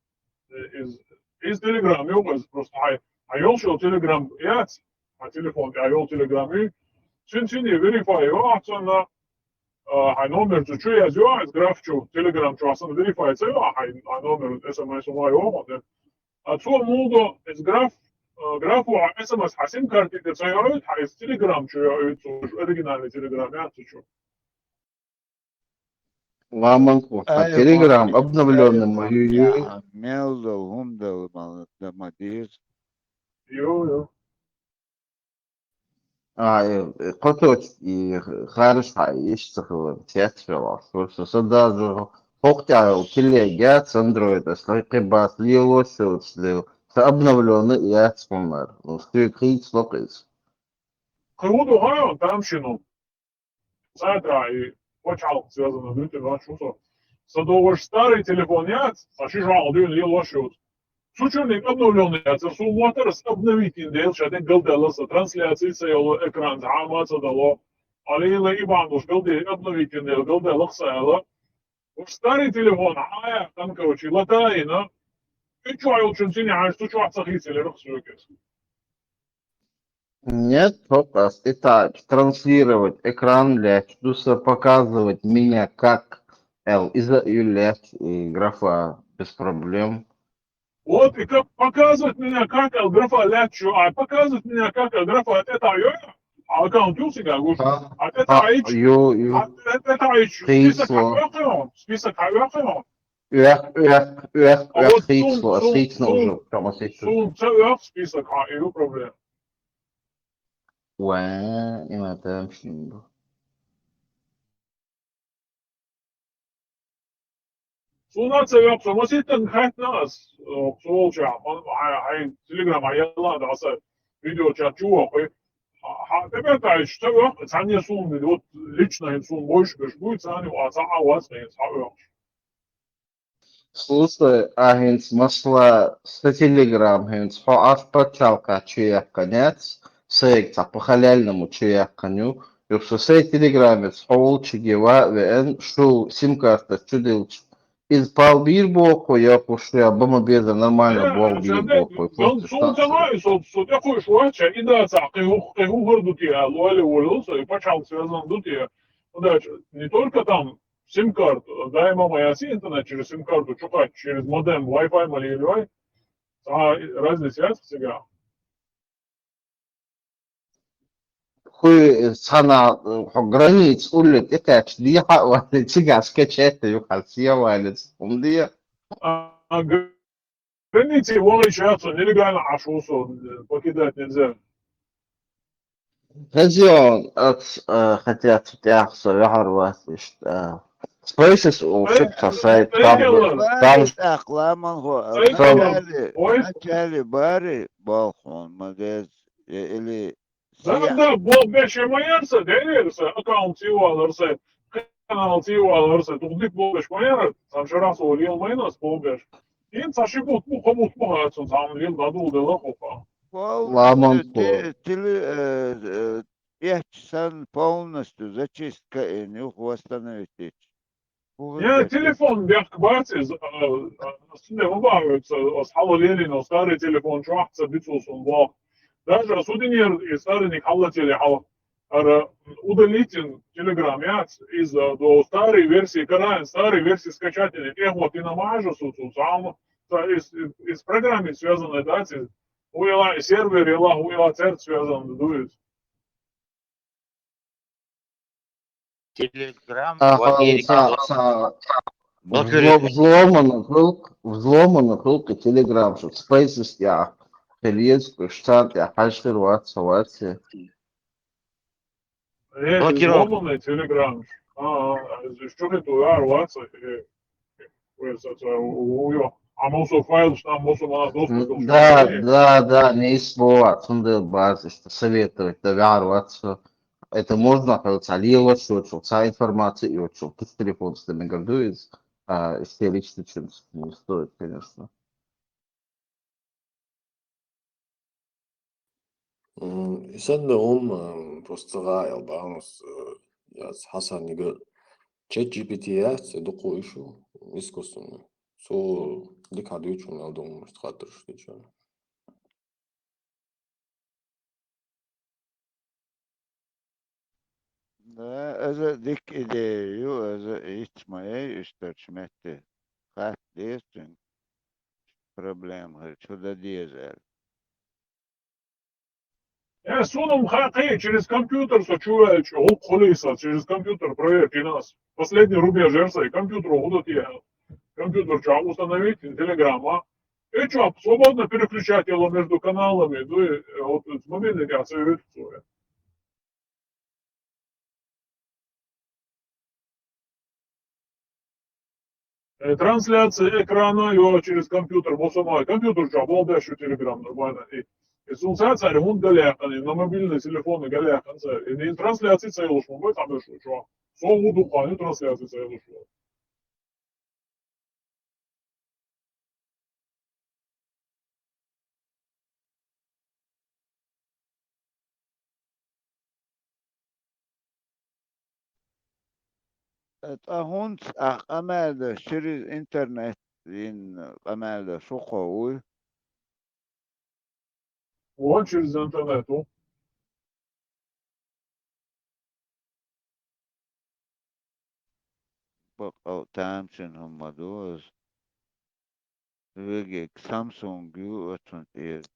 из, из Telegram, ё, из просто хай, а ёл шо Telegram яц, а телефон, а ёл Telegram и, чин чин и верифай, ё, а цена, а, хай номер чу чу я, ё, из граф чу, Telegram чу, а сон верифай, ё, а хай, а номер, смс у моего, да. А цо мудо, из граф, э, графу, а смс, а сим карты, те ца ё, а из Telegram чу ё, цо оригинальный Telegram яц чу. Ламан хо. А Telegram iPhone обновленный iPhone мою. яхьа мел дал, хӀума дал, мал-, да ма деза. Ё, ё. А, э, э, кхо точ и харш хьа иш ца хилар, цец фела. Просто са даже хохтя телегя с Android, а слой кибас лило силс лил. Са обновленный яц хумар. Ну, что и хит слокис. Круто, ха, там шину. Цайтра и почал связано с этим, а что со. Садоваш старый телефон яц, а ши жал дюн лил лошут. Сучурник обновленный яц, су мотор с обновить индел, шаде галдаласа, трансляции саяло, экран, ама садало. Али ила ибандуш галде обновить индел, галдалах саяло. Уж старый телефон, а я там, короче, латаина. И чё, я очень сильно, а что, чё, цахи цели рухсуекес. Нет, только это транслировать экран для чудеса, показывать меня как L из-за и лет и графа без проблем. Вот, и как показывать меня как L графа лячу, а показывать меня как L графа от это ё, а аккаунт ю сига гуш, А, от это а, айч, ё, ё. От это айч, Ты список сло. Хавёхион, список Хавёхион. Эх, эх, эх, А эх, вот хит сум, сло, сум, хит сло сум, уже, прямо сейчас. Сум, ца ё список, а, и проблем. Уэ, и на этом шнинду. Суна ца ё, сумаситан хат нас, сулча, он, ай, ай, Telegram, ай, ладно, аса, видео чат, чего, ха, ха, тебе та, что ё, ца не сум, вот, лично им сум больше, беш, будет, ца не, а, ца, а, вас, не, ца ё. Слушай, а хинц масла с Telegram хинц хо аш пачалка чуяк конец, сейк ца по халяльному чуяк коню, юксо сей Telegram с хо волчиги ва вен шул сим-карта чудилч. Из пал бир боку, я кушуя, бама беза нормально бол бир боку. Сун цамай, со, со, такой шуача, и да, ца, кыху, кыху гордутия, луали волился, и пачал связан дутия. Удача. Не только там сим-карт, дай мама я си интернет через сим-карту, чё как, через модем, Wi-Fi, мали или Wi-Fi. А, разный связь всегда. Хуй сана хо границ улит икач дия хавали чигаш качета юхал сия валит. Умдия. А, а, границы вон сейчас нелегально ашусу, э, покидать нельзя. Хазион от, э, хотят тяхса вяхарвас ишт, э, Spaces у шипта сайт там, там Бари тахла ман хо. Ой, Начали, ой. Начали бари балхон магаз или Да, да, бол беш майерса, дерерса, аккаунт сиваларса, канал сиваларса, тугдик бол беш майер, сам шарас олил майнас бол беш. Ин саши бут бу хомут бу хатсун сам лил дадул дела хопа. Пол-, Ламан те-, пол. теле-, э, э, пять сан полностью зачистка ин юха восстановить ичи. Я, телефон бехк бац из, а, а, сунде ма бахьуц, а, ас хьала лерина, старый телефон чохь ца бицул сон боху. Даже ас удинер и старый ник хьаллатели хьала. Ара удалитин Telegram яц, из, а, до старой версии караин, старой версии скачать ин, тӀехӀоттина ма хьажа со цу, цу, ца, из, из программе связанная, да, из. Уяла и сервер, яла уяла церт связан, ду из. Telegram, Ага, Валерий, ца, ца, блокирует. Взло-, взломанный хилкх, взломанный хилкх и Telegram шу, Spaces тӀехь, хилиез, куьш царна тӀехь хьаьжхир вац, ца вац. Э, Блокировка. Взломанный Telegram. А, а, а, чу хӀету яр вац, э, Ой, ца, ца, у, у, ё. А мосо файл, что мосо мана доступ, Да, да, да, не слово, цундел бац, что советовать, да, вяр вац, что это можно, а ца лелаш йочул, ца информация йочул, ты с телефон с ними гордуешь, а, истерично, чем не стоит, конечно. М, и санна хӀума, м, просто ца гӀайгӀал бахьанус, э, яц Хьасаннига. Чат G P T яц, э, дукха ишу, искусственный. Цо дика хьадуьйцу мел ду хаттарш дича. Да, иза дика идея ю, иза итт ма яй, уьш дарчу метте. Хатта деза цуьнга. Проблема хир, чу дан деза аьлла. Э, суна-м хаьа, через компьютер со чу ваьлча, гӀуллакх хуьлий сан, через компьютер проверка йина ас. Последний рубеж яр сан, компьютер хӀун ду те аьлла. Компьютер чохь установить, телеграмма. И чохь свободно переключать яло между каналами, ну, и, э, вот, с мобильника советую. Э, трансляция экрана, ё, через компьютер, бо со ма, компьютер чохь болх беш ю Telegram нормально. И, и суна цхьаьна цара хӀунда галаьккхина, и на мобильный телефон галаьккхина цара. И, и трансляция ца йолуш ма бу, цхьа беш ву чохь. Со хӀун ду кхана, и трансляция ца йолуш ву. Ткъа хӀунца ахь къамел деш, через интернет йина къамел деш хӀун кхо вуй? Вон через интернет ву. Бакъал тамашийна хӀума ду иза. Вегиг Samsung ю оцунна тӀера.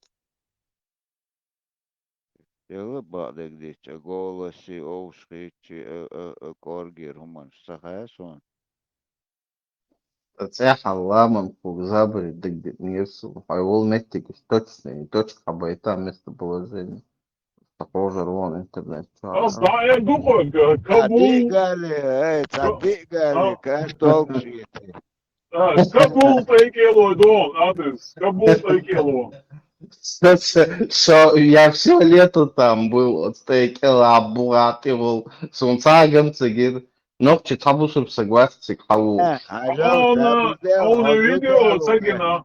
Дела бакъдерг дича, а голоси, овш хийчи, а, а, а, кӀоргера хӀуманаш ца хаьа суна. Цхьа хьалламан кхуг забаре дагадеънера суна. Хьо волу меттигаш точно, точка хьабайта местоположение. Похоже, вон интернет чохь. Ас дӀа а ду кхо, ка-, Кабул. Цхьа диъ гали, эй, цхьа диъ гали, А. картолг шийтий. А, Кабул тӀекӀело дон, адрес. Кабул тӀекӀело. Ша, ша, ша, я всё лето там был, оцу тӀекӀел а бугӀа тӀе волу. Суна цхьа а ган ца гира. Нохчи цхьа бусург са гвастциг хьаву. Э, хьажал, Хьона, хьона видео ца гина.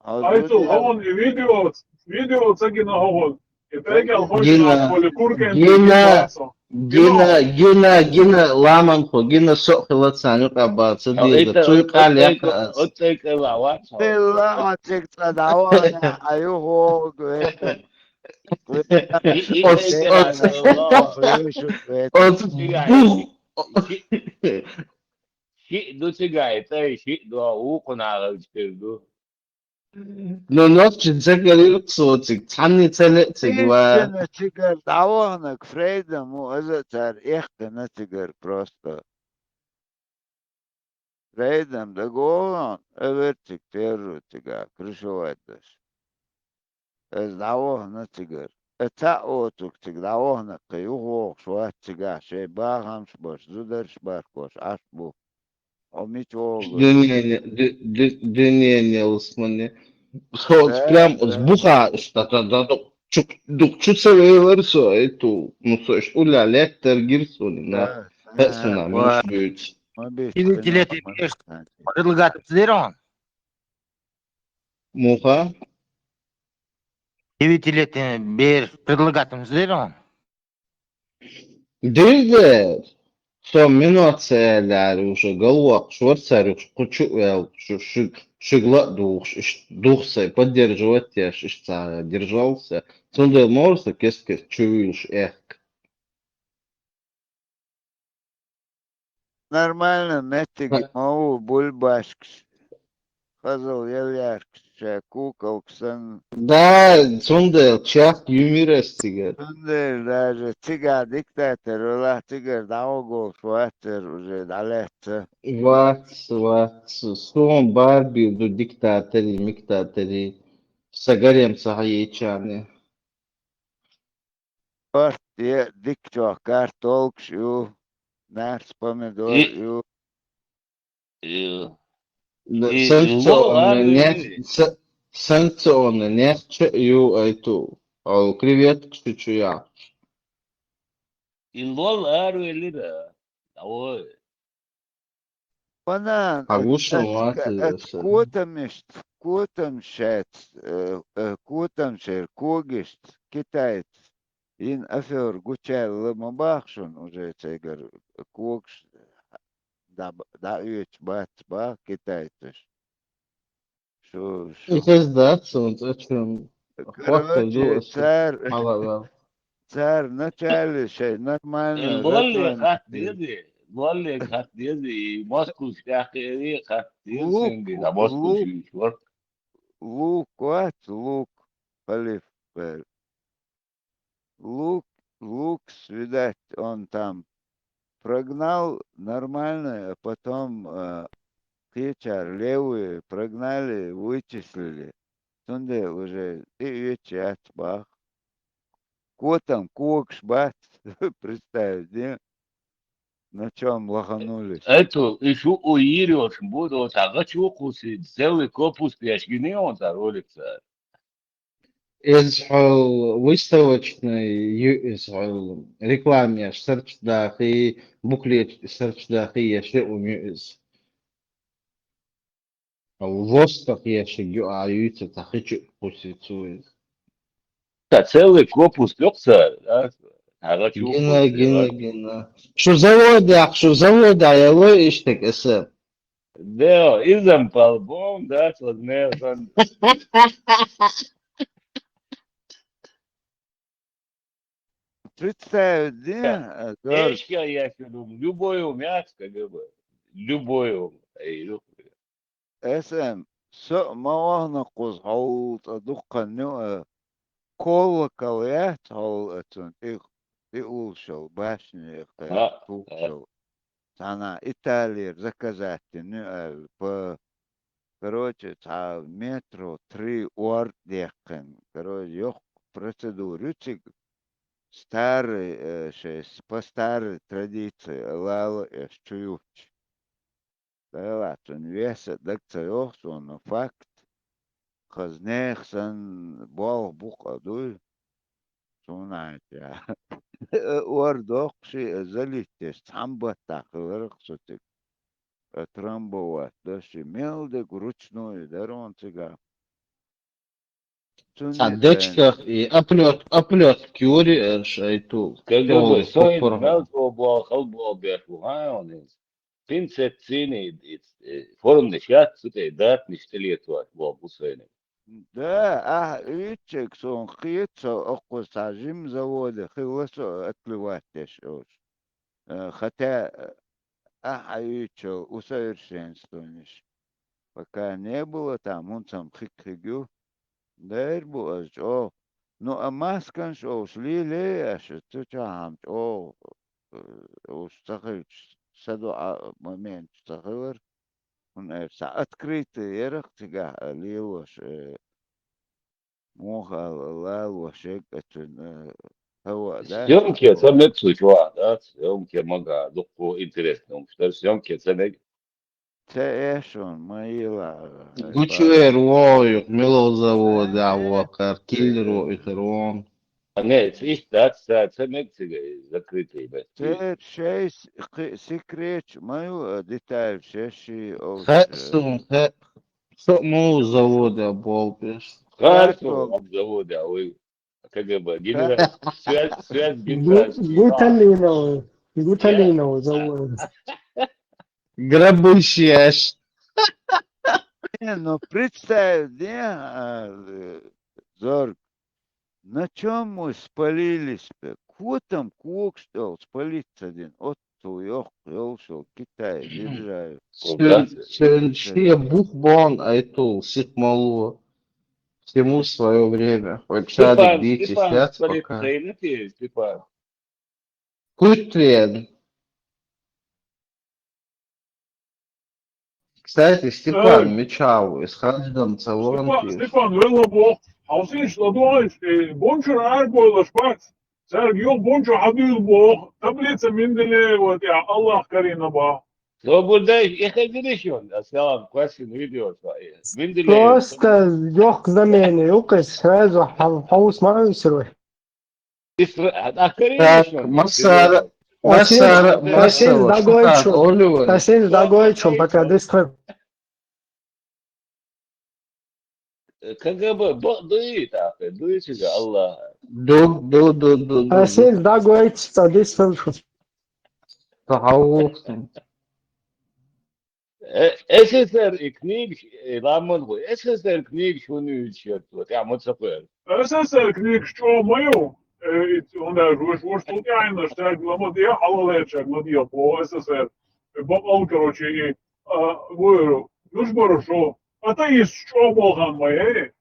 Айцул, хьона видео, видео ца гина хьона. И тӀекӀел хӀоьттина Гина, боле куркен гина, тӀе кхаьчна. гина, гина, гина, ламанхо, гина со а хила царна юкъа бац, ца деза, цуй къал яккха ас. Оцу тӀекӀел а вац хьо. Билла, хьо цига цкъа дӀавахана, хьан юха вогӀу веккха. И, и, Оц-, и, оц-, и, оц-, бух. Шиъ ду цигахь, цӀай шиъ ду, вукхунахь хилча хир ду. Но нохчи ца карийра цо цига, цхьанне ца леа цига ва. Истина цигара дӀаваханарг Фрейдам ву, иза а цара эхкина цигара просто. Фрейдам дагавогӀу, эвар цига терру цига, крышевать деш. Иза дӀавахана цигара. Э, цхьаъ оцург цига дӀавахана, кхин юха вогӀуш вац цигахь, шайн бахамаш беш, зударш бархош Ӏаш бу. Хьо мича вогӀу? Дуьнене, ду-, ду-, дуьнене усмане. Со оцу Да, прям оцу да. буха, иштта, да, да, да, чу-, дукха чу ца велара со, эту, ну, со иштта уллехь леттара гира суна, на. Да, хӀаъ, да, суна, да. муьлш буьйцу. Ма битта, Или хӀинца дилет ма еш, битта. Предлагать ца дира хьуна? Муха? девятилетний бер предлагать ма дир хьуна? Дир дера. Со минута ца яьллара уже галвоккхуш вара цара, уж кху чу а ваьлла, шу-, шуьг-, шуьга ла а дувгӀуш, иштта дувгӀа сай поддерживать деш, иштта цхьа держался. Цундела ма вара со кест-кеста чувуьйлуш аьхка. Нормально, меттиге ма ву, бульбашкаш, хазал яляркаш, шаьш куколка санна. Да, цундела чехка юьмира ас цигара. Цундела даже цигахь диктатор велахь, цигара дӀавагалуш вацара уже дӀалаьцна. Вац, вац. Суна бара бийр ду диктаторий, миктаторий. Сан гарем ца хьаийцачарна. Орц е дика чохь картолгаш ю, нарц помидор И- ю. И- Да, И санкционный ло нефть, арвели. Са-, санкционный нефть ю айту, а креветкаш чу яхаш. И лол арвелира. Ой. Банан, Хьан гуш ма вац иза аса. Котамашца, котамашца, э, э, котамашера когашца китайцаша йина афера гучаьлла ма боху шуна, уже цигара когаш дӀа-, дӀаоьцуш бац боху китайцаша. Шу, шу. И хезна дац суна цӀа чу. Короче, аса цар, хьалавел. Цар начале шайн нормально Э, Лолле регламент хатта деза, Лолле хатта деза, и Москву тӀехь хери хатта деза, Лук, цуьнга, а Москву Лук. Чуьйш вара. Лук вац, Лук, Халиф бер. Лук, Лукс, видать, он там прогнал нормально, а потом, э, кхечара левые прогнали, вычислили. Цундела уже тӀеоьцуш яц боху. Котам когаш бац, представь, де? На чём лоханулись? Эту, и шу у йийр йолуш бу, оцу гӀачу кхуссий, целый копус еш гиний хьуна цара, Олег, цара? Иза хьо выставочный ю, иза хьо реклама еш сарчу дахий, буклет сарчу дахий еш ю иза. Хьо востах еш ю, а юьйцу цхьа хи чу кхуссий цо иза. Ца целый копус йоккху цара, да? Гина, гина, гина. Шу заводехь, шу заводехь ялой иштта аса? Да, изам по-любому, да, сложнее. Представь, да, э, Горд. Эшка я шу, любой у меня, как бы, любой у меня. Ай, ю. Эсэм, со а ма вахана кхуза хьовла цӀа дуккха а, колокол яц хьовла цунна тӀе, тӀе уллуш йолу башни, кхин, тухуш йолу. Цхьана Италера заказать дина ю аьлла, по, короче, цхьа метро три орд даьккхина. Короче, йоккха процедура ю цига. Старый, э, шайн с-, по старой традиции лала эш чу юттуш. Делахь цунна вес а дага ца йогӀу суна, но факт. Хаза нехан санна болх бу-кх а дуй. Суна хьаьнча. Ор доккху ши а залиттеш, цхьамма баттахь хиларх со цига. Трамбовать до ши, мел дерг ручной дара он цигахь. Цхьа дечках и оплёт-, оплётка юри, э, шайту. Как бы, со и мел цо бохал боху беш ву, хьан он иза? Пинцет цийний, и, и, форманаш яц цу тӀе, датанаш тӀелетош боху бу сайна. Да, ахь уьйцург суна кхета со, оккхуза цхьа жима заводе хилла со отливать деш олуш. Э, хотя, э, ахь хьан уьйцу усовершенствование пока не было там, хӀунцам хиг-хиг ю. Дер бу аса чӀогӀа. Ну, а масканаш олуш леле аша, цу чохь хьан чӀогӀа, э, уьш ца хилча, садоӀа моменташ ца хилар. ХӀунда аьлча цхьа открытый ярах цигахь а лелош, э, муха ала лалош ерг а цуьнан, э, хӀаваъ дац. Съёмке ца мега цу чохь, да? Съёмке мага дуккха интересно хӀумаш дара, съёмке ца мега. Ца эшон, ма йила. Гучувер вогӀу юха, мело заводехь воккхар, киллер ву и хир вон. А не, иштта дац, ца, ца мега цига закрытый бац. Церан шайс кхи-, секрет ма ю, а, деталь шаьшший олуш. Хе, сун, хе. Со а муха заводе болу беш. Харцо, обзавода, ой. КГБ, генерал. Связь, связь Гу- генеральский. Гуталинов. Гуталинов зовут. Грабыщаш. Не, ну представь, не, а, э, Зорг, на чем мы спалились-то? Квотам квок, что ли, спалиться один? От туй, ох, ёлшо, Китай, держаю. Сен сен шие бух бон айтул сихмалу. Всему свое время. Хоть Степан, бить Степан, сейчас смотри, пока. Трейнер, Степан. Пусть трен. Кстати, Степан Э. Мичау из Хандан Цалонки. Степан, вело бо. Хавсиш ладугайш, бончур ар бойлаш бац. Сарг йо бончур хадил бо. Таблица Менделеева, я Аллах карина ба. Свобода, я ходили еще. Ассалам, question видео. Менделеев. Просто ёх знамение, юкас сразу хавус маусрой. Исра-, а, а, Так, конечно. Масара, Осин, Масара, осин Масара, дагой Шутан, чу. Оливер. Тасен дагой чу, пока дыстро. КГБ, бо-, дуй, так, дуй себя, Аллах. Ду, ду, ду, ду, ду. Тасен дагой чу, дыстро. Тахаухтан. Э, СССР и книг, э, ламан го, СССР книг шуну ичет, вот я мацапер. СССР книг что мою? Он даже уж уж тут я на что глама я халалечек, вот я по СССР. Бабал, короче, и а, говорю, ну ж хорошо. А то есть что болган моей?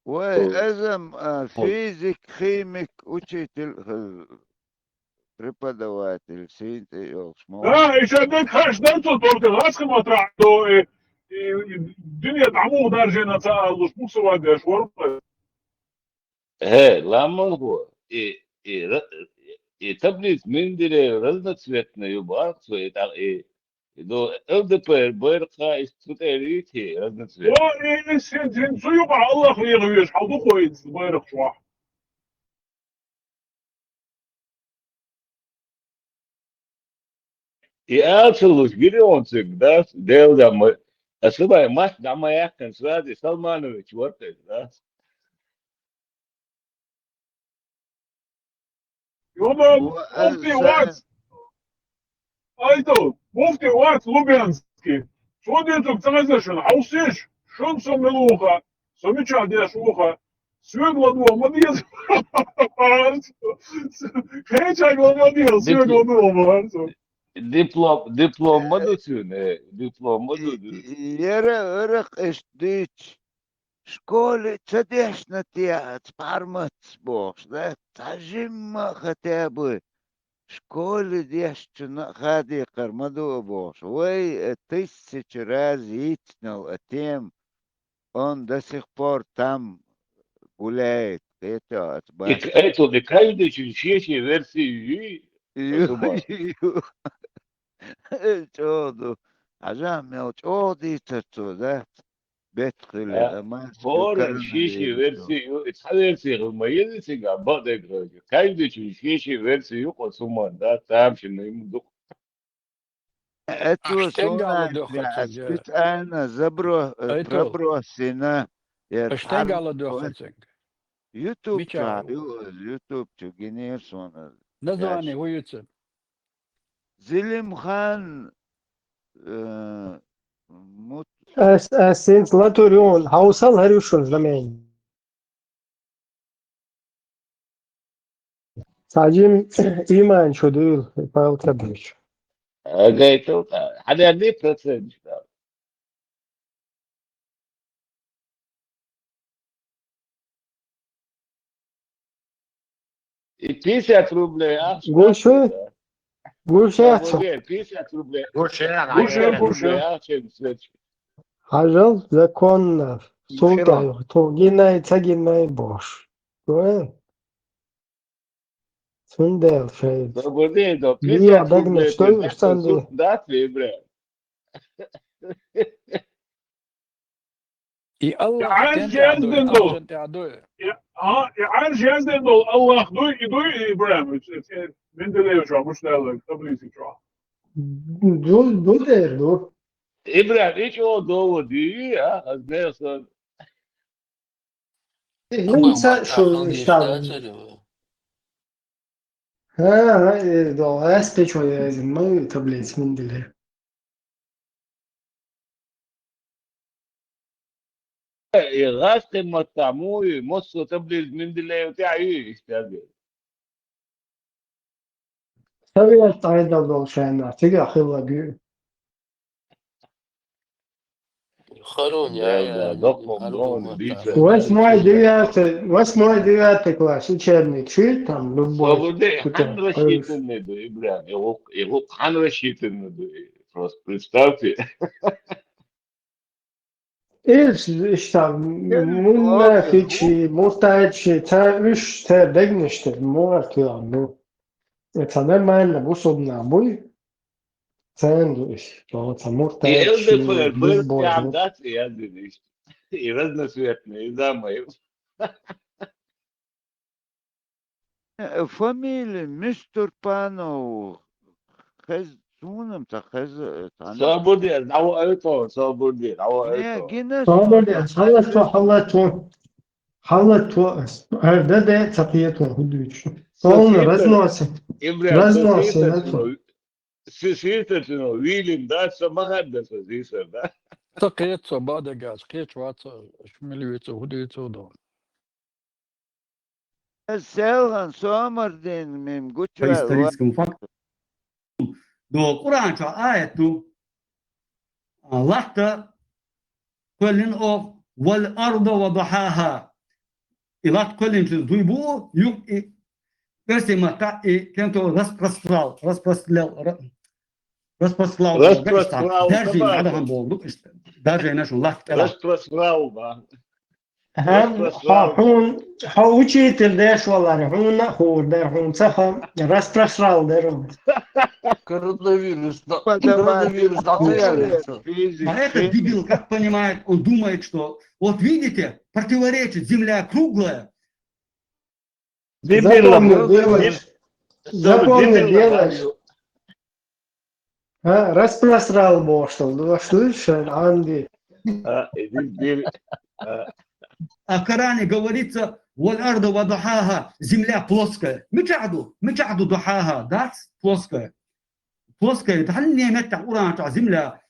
Ой, эзэм, а, физик, химик, учитель, э, преподаватель, синт и ёлшмал. Да, еще один хаш дан то только ласка матра до, э, и, и дунья тому даже на ца луш буксова гаш ворма. Э, ламан го, и, и, ра-, и таблиц Менделеев разноцветный, бах, и, так, и, и до ЛДПР, БРК, и тут элити разноцветный. О, и, и сен, сен, суюк Аллах легвеш, халду хоит, байрак шва. И алчылыш гирионцик, да, делдамы. Асыбай мас дамаяккан сразу Салманович вортес, да. Ёма, муфти вац. Айто, муфти вац Лубянский. Что ты тут царизашин? Аусиш, шон сомилуха, сомича дешуха. Свет ладу, мадьяз. Хеча гламадьяз, свет ладу, марсо. Диплом, диплом мадусюне, диплом мадусюне. Яра ырык ишдыч. Школе цадешна тя цпармац бохш, да? Цажимма хотя бы. Школе дешчуна хади кармаду бохш. Вай, э, тысячу раз ицнал, а тем он до сих пор там гуляет. Это от И к-, это, и каждый через шесть версий. Ю-, ю-, чёду. Ажа мел чёди цацо, да? Бетхиле, ама. Форен шиши версию, ицха версию, ма ели сига, бадег. Каждый через шиши версию, косуман, да, там ши ма ему дух. Это сона специально забро-, э, пробросина. Аштенгала дохацинг. YouTube ча, YouTube чу гинир сона. Название уюцин. Зилимхан, э, мут. Эс, эс, сенс латурион, хаусал харюшун знамень. Саджим иман чудул, Павел Кабрич. Агайту, хадя не процент. И пятьдесят рублей, а? Гушу? Гушу, пятьдесят рублей. Гушу, гушу. Хажал законно. Султай, то гинай, цагинай бош. Гуэн. Сундел, шей. Добрый день, да. Пятьдесят рублей. Что, что? Да, ты, бля. И Аллах арш язден дол. А, и арш язден дол Аллах дуй, и дуй Ибрахим. Менделеев чуа, муштайлы, таблицы чуа. Ду, ду дер, ду. Ибрахим, ич о доводи, а, аз не сон. ХӀинца шу иштта. ХӀа, хӀа, э, до, эс печо я, ма таблиц миндиле. Э, гӀаз къимматта муй, муссу таблиц миндиле, тя ю иштта. Совет айдал долчайна, цига хилла бю. Харун, я, да, я, да, я, докмом, Харун, дон, Мата. Бица. Восьмой, девятый, восьмой, девятый класс, учебник, чё там, любой. Свободе, куда? Хан рассчитанный, да, и, бля, и лук, и лук хан рассчитанный, да, и просто представьте. Иш, иштта, муннафикъчи, муртадчи, ца уьш, ца дегнашта, мугӀар тилан, ну. Ца нормально бусурман буй, цаьнду иш, то ца муртадчи, безбожник. И ЛДПР, БРТ, дац, и язди иш. И разноцветные, и замай. Э, фамилия Мистурпанов. Хез, цунам ца хез, э, цана. Собуди, дӀао айто, собуди, дӀао айто. Э, гина. Собуди, хала то, хала то. Хала то, э, да, да, ца пието, худуч. Солна, разноси. Ибрагим, разноси, разноси. Сиситатино, вилин, да, са махаддаса, зисар, да. Та кхечо, бадагаш, кхечо, ваца, шмилвицу, худуйцу, да. Селган Сомардин мим гучра. По историческому факту. До Къуръан чу аят ду, а, латта кхоьллина оха, «Вал арда ва дахаха». И латта кхоьллинчу дуй бу, ю-, и, версий матта, и кенто распространял, распространял, ра-, распространял, распространял, даже не надо вам было, ну, даже не нашел латта. Распространял, да. ХӀан, хьо, хьуна, хьо учитель деш валаре, хьуна а хуур дара, хьуна ца хан распространял дара. Коронавирус, да, коронавирус, да, физика. А этот дебил как понимает, он думает, что, вот видите, противоречит, земля круглая. Дебил, запомни, делаешь. Запомни, делаешь. А, распространял бохуш долу, ду, аш дуй шайн Ӏанди. А, и дил, дил, а. А в Коране говорится: «Вал арда ва дахаха», земля плоская. Мичахь ду? Мичахь ду дахаха? Дац плоская. Плоская, хьан неметтахь Къуръан чохь земля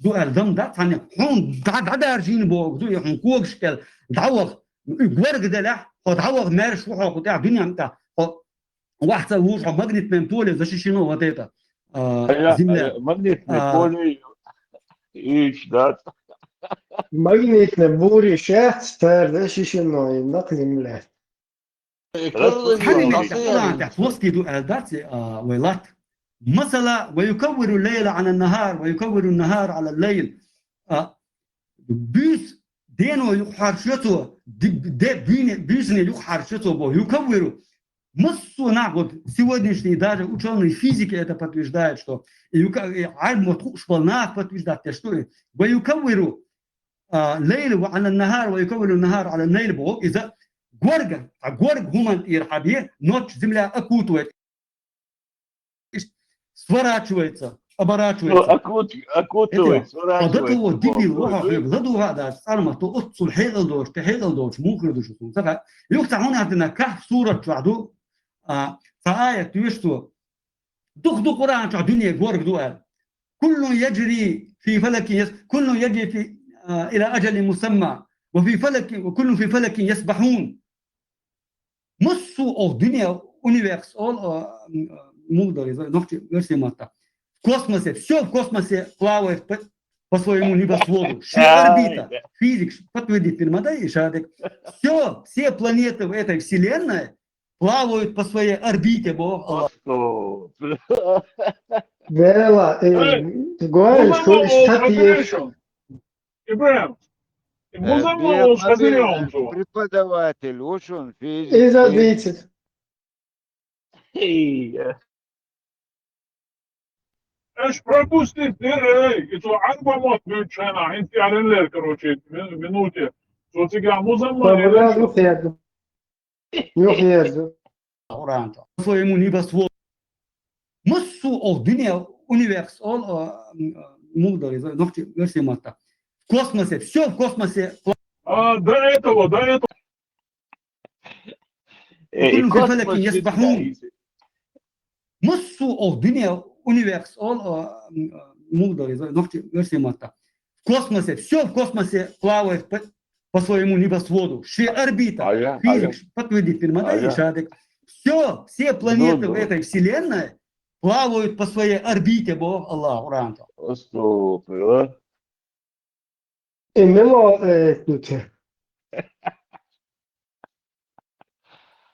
ду аьлла, дам дац хьан, хьуна дӀа-, дӀадаржийна боху, ду, и хьуна когаш кӀел дӀаваха. И горга делахь, хьо дӀаваха, маьрша ву хьо кху тӀехь дуьненна тӀехь. Хьо Вахца вуж хьо магнитным поле защищено вот это, а, земля. Магнитное поле, ич, да. Магнитное бури шец, цара защищено и на земле. Плоский ду аьлла дац, а, вай латта. Масала, ва юкаввиру лайла ала нахар, ва юкаввиру нахар ала лайл. А, буьйса дено юкъахьарчо цо, ди-, де-, буьйне-, буьйсане юкъахьарчо цо бо, юкаввиру. Массо а нах, вот сегодняшние даже учёные физики это подтверждают, что и юка-, и Ӏарбо тхуъуш болу нах подтверждать деш ду и. Ва юкаввиру, а, лайла ва ала нахар, ва юкаввиру нахар ала лайл боху, иза горга, а горга хӀуманна тӀера хьабе, ночь земля окутывает. Сворачивается, оборачивается. Ну, окут-, окутывает, сворачивается. А до того дебил, ваха, хьоьга ладугӀа а дац, цӀарма, то оццул хьекъал долуш, те хьекъал долуш, муххар ду шу, цаха. Юха цхьа хьуна аьлла, Кахф сурат чохь ду, а, цхьа аят туьйсу цо. Дух ду Къуръан чохь дуьне горга ду аьлла. Куллун яджри фи фалакин яс-, куллун яджри фи, а, ила аджалин мусамма. Ва фи фалакин, ва куллун фи фалакин ясбахьун. Массо а дуьне, универс олу, а, м, муха дара иза, нохчи версий матта. В космосе, всё в космосе плавает по, по своему небосводу. Ши орбита. Физик подтвердить не надо, и шадик. Всё, все планеты в этой вселенной плавают по своей орбите, бо Аллах. Дела, э, говоришь, что из Ибрагим, э, музамма волчу хаза яхалчо. Преподаватель, ву шуна физик. Иза дийцира. Эй, э. Аш пропустить дира, эй, и цо Ӏарба мотт буьйцу шайна, хӀинца тӀаьхьарна лер, короче, мин-, минуте. Цо цига музамма лер. Юхаерза. Къуръан чохь. Своему небосводу. Массо а дуьне, универс олу, а, м, муха дара иза, нохчи версий матта. В космосе, всё в космосе. А, до этого, до этого. Э, и كل في فلك يسبحون. Массо а дуьне, универс, ол, а, м, а, мугда, из-, нохчи версия матта. В космосе, всё в космосе плавает по, по своему небосводу. Ши орбита. Ая, физик, ая. Подтвердить, перемотай, ая. Шадик. Всё, все планеты в этой вселенной плавают по своей орбите, бо Аллах Куранда. Астагфируллах. Э, мило, э, тут.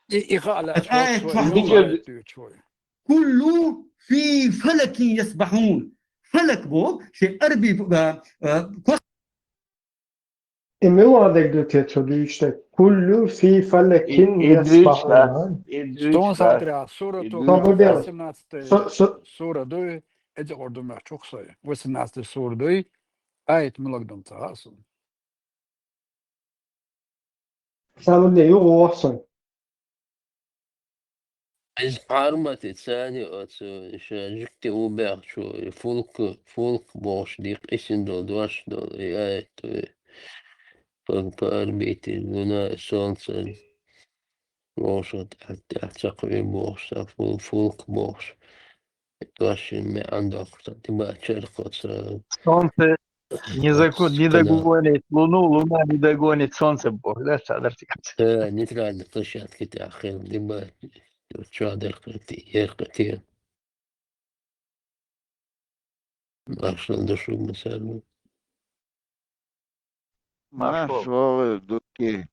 И, и хала, الآية шо, шо, واحد. Шо, шо. كل في فلك يسبحون. Фалак бо, ши арби, а, а, кос- Э, мило, дек дутет, шо дюйчтек. كل في فلك يسبحون. Сонг сагӀа тӀа, сура, восемнадцатая сура дуй, эдиъ ордумах чухсай. Восемнадцатая сура дуй, аят милугдун ца хасун. Самуде югу вохсон. Из пармати цани оцу ша жикти убяхчу фулк, фулк бохуш дикъ исин дол, дош дол, и аят, и пар-, парбити луна, солнце бохуш, тӀехь-, тӀехь цакхви бохуш, са фул-, фулк бохуш. Вашин меан дохуш, тиба чархоца. Солнце не заку-, не догонит луну, луна не догонит солнце, бо, да, цадар тикац. Э, нейтральный площадки тӀехь хила, диба, чоа дерхъати, ерхъати. Ашал дошуг масалу. Машалла, дукки.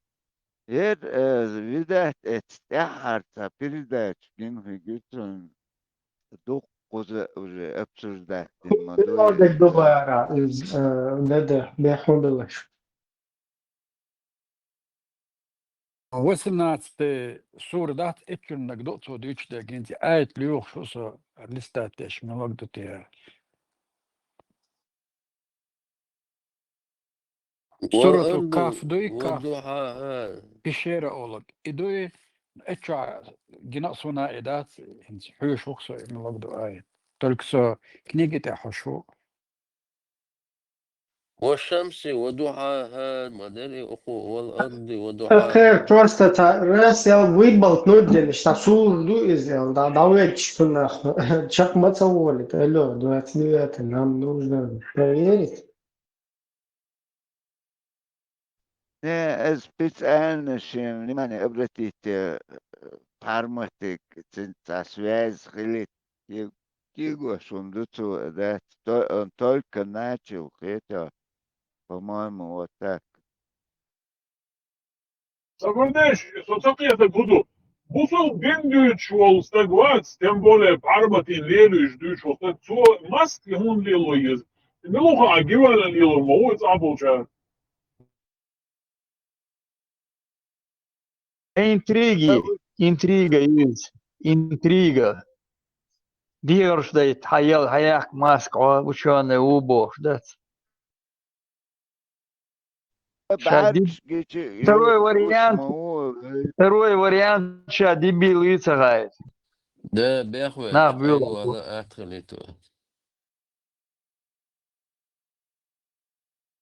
Ер, э, видать, эц тӀаьхьарца передача гин хигицун дуккхуза уже обсуждать дин ма дуй. Дубара из, э, да-да, бехун белаш. Восемнадцатая сура дац, эчуннаг доцо дучу дагинти аят луьйхуш со листать деш, милугду те. Сурату Каф дуй, Каф. Пещера олаг. И дуй, эчуа гина а суна и дац, хӀинца хьуьйшух со, милугду аят. Только со книги тӀехь хьушу. والشمس وضحاها, ма дери уху, والأرض وضحاها. Хер, просто та, раз я выболтнуть делишь, та сур ду из, я, да, давайте, что нахуй. Чак ма ца волит. Алло, двадцать девятый, нам нужно проверить. Не, эс специально шен внимание обратить, э, парматик, цин ца связь хилит, ки-, киго шун дуцу, да, то-, он только начал, это, по-моему, вот так. Сагурдеш, со ца кхетаг хӀуду. Бусалба дин дуьйцуш волу стаг вац, тем более парматин лелуьйш дуьйцуш волу стаг. Цо маскли хӀунда лело еза? Мила ву хаа, гивалан лело ма ву цӀа болчара. Интриги, интрига из, интрига. ДегӀарш дайта, хьаял, хьаяккха маска, хьо учёный ву бохуш дац. Ша диб-, второй вариант, второй вариант, ша дибил вица гӀайта. Да, бехве, нах буьйлу.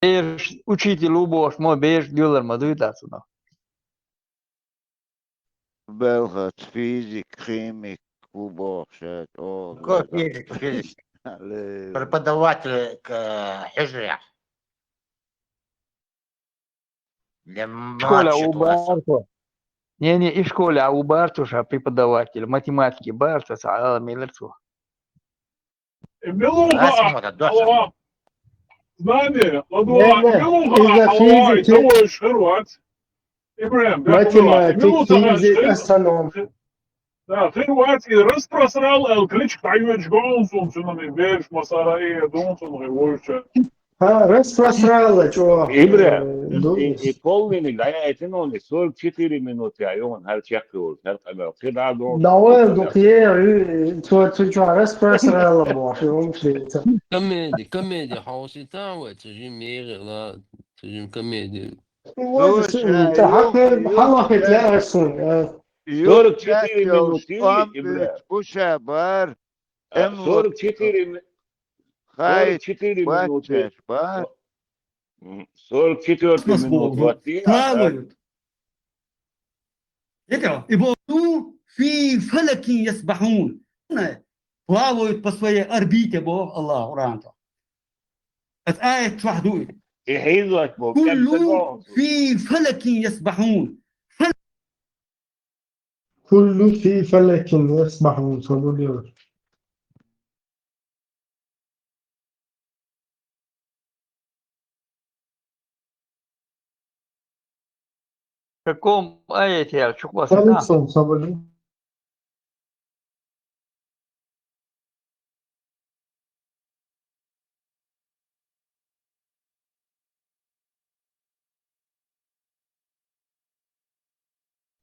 Бераш учитель ву бохуш, мо бераш дуьллар ма дуй дац вуно. Белхац, физик, химик ву бохуш, э, о, ко физик, физик. Преподаватель к, э, хьуьжарехь. Школе а ву бархо. Не, не, и школе а ву бархо ша преподаватель, математики бархо, ца Ӏалам елар цо. Э, мила ву хаа, знание, ладугӀа, мила ву хаа, из-за физики. Ибрахим, математик, физик, астроном. Да, хир вац и распросрал, эл кличка дӀайоьдуш гон суна цуьнан, и бераш масала и дун суна хир вовча. А, распросрал, чё? Ибрахим, э, и, и полнениг дӀаяйтина, сорок четыре минуты а йогӀун, хӀара чекхйолуш, хӀара къамел. КхидӀа а догӀу. Давай, дукхе, э, цо, цо чё, распросрал, боху, вообще. Комеди, комеди, хьовсийтан вай, цу жимма егӀила, цу жимма комеди. Слушай, сорок четыре минуты, Ибрахим. Слушай, бар. А, сорок четыре ми-, сорок четыре минуты. Бар. М, сорок четвёртый минут. Плавают. Видите? И Бог, ну, في فلك يسبحون. Плавают по своей орбите, Бог, Аллах, Коран. Это аят чохь дуй. И хьийзош бо, كل في فلك يسبحون. كل في فلك يسبحون. Со ду лелаш. Каком аяте аьлла, чу кхоссийта? Царех сон ца вале.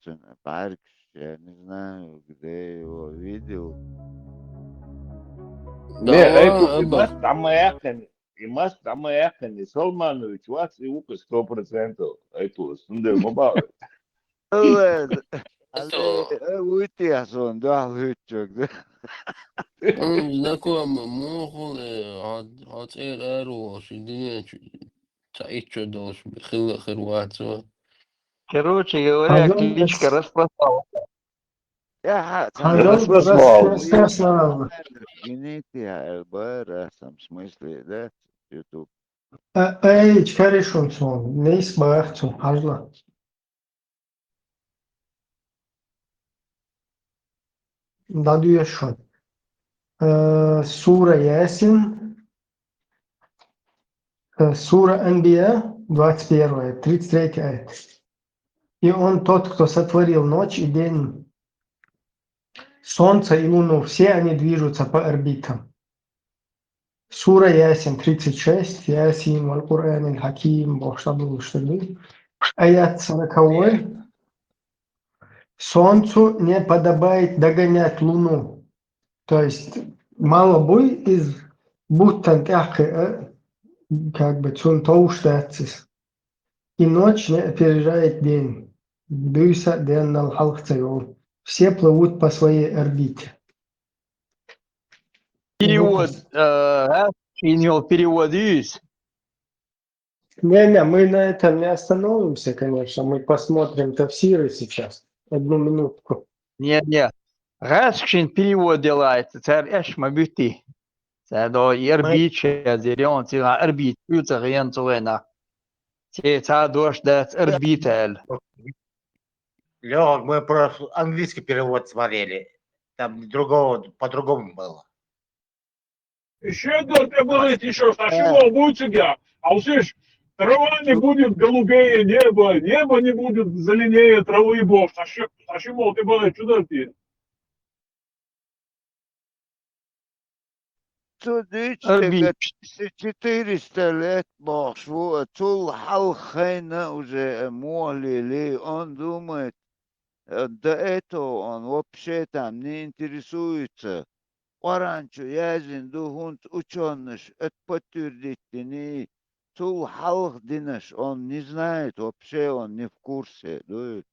Цуьнан бӀаьргаш, я не знаю, где его видел. Не, да, ай, ладно, и мас дӀа ма яьккхина, и мас дӀа ма яьккхина, и Салманович вац, и ву-кх сто процентов. Ай, ту, сунда ма бахар. Ой, это, э, вуй те сон дуьхьал хӀуьттучуьнга. М, знакомый, муха хуьлу, э, хьо, хьо цӀера араволуш, и дуьнен чу цхьа итт шо долуш хилла а хир вац вай. Короче говоря, кличка распростала. Яхьа, цхьа распростала. Гинийти хьаьр бара, в смысле, да, YouTube. А, эй, чкари шун цунна, нийса баха цунна, хьажла. ДӀадоьшу шуна. Э, сура Ясин, э, сура Анбия, двадцать первая, тридцать третий аят. И Он тот, кто сотворил ночь и день, солнце и луну, все они движутся по орбитам. Сура Ясин тридцать шесть, Ясин вал Куръанил Хаким, бохуш дӀадолуш дерг ду. Аят сороковой. Солнцу не подобает догонять луну. То есть, мало буй из бутан тӀаьхьа, э, как бы, цунна товш дац иза. И ночь не опережает день. Дуьйса денал хьалха ца йолу. Все плывут по своей орбите. Перевод, э, а? Шийна йолу перевод юьйцу? Не-не, мы на этом не остановимся, конечно. Мы посмотрим тафсиры сейчас. Одну минутку. Не-не. ГӀаьскхашна перевод делаецца, цара аьшка ма буьтий. Цара до и арбиташ язйира, йон цигахь арбиташ ю ца хиъна цу вайнах. Церан цхьа а дош дац, арбита аьлла. Лёха, мы просто английский перевод смотрели. Там другого, по-другому было. Ещё одно, ты говорит, ещё сашиво будет тебя. А услышь, трава не будет голубее неба, небо не будет зеленее травы, бо саши-, сашиво ты говорит, что ты? Цу дуьйцу стеган тысяча четыреста лет бохуш ву, цул хьалха хайна уже, э, мохь лели, он думает, э, до этого он вообще там не интересуется. Къуръан чу яздина ду, хӀунца учёныш это подтвердить дини, цул хьалха динаш он не знает, вообще он не в курсе, дуй.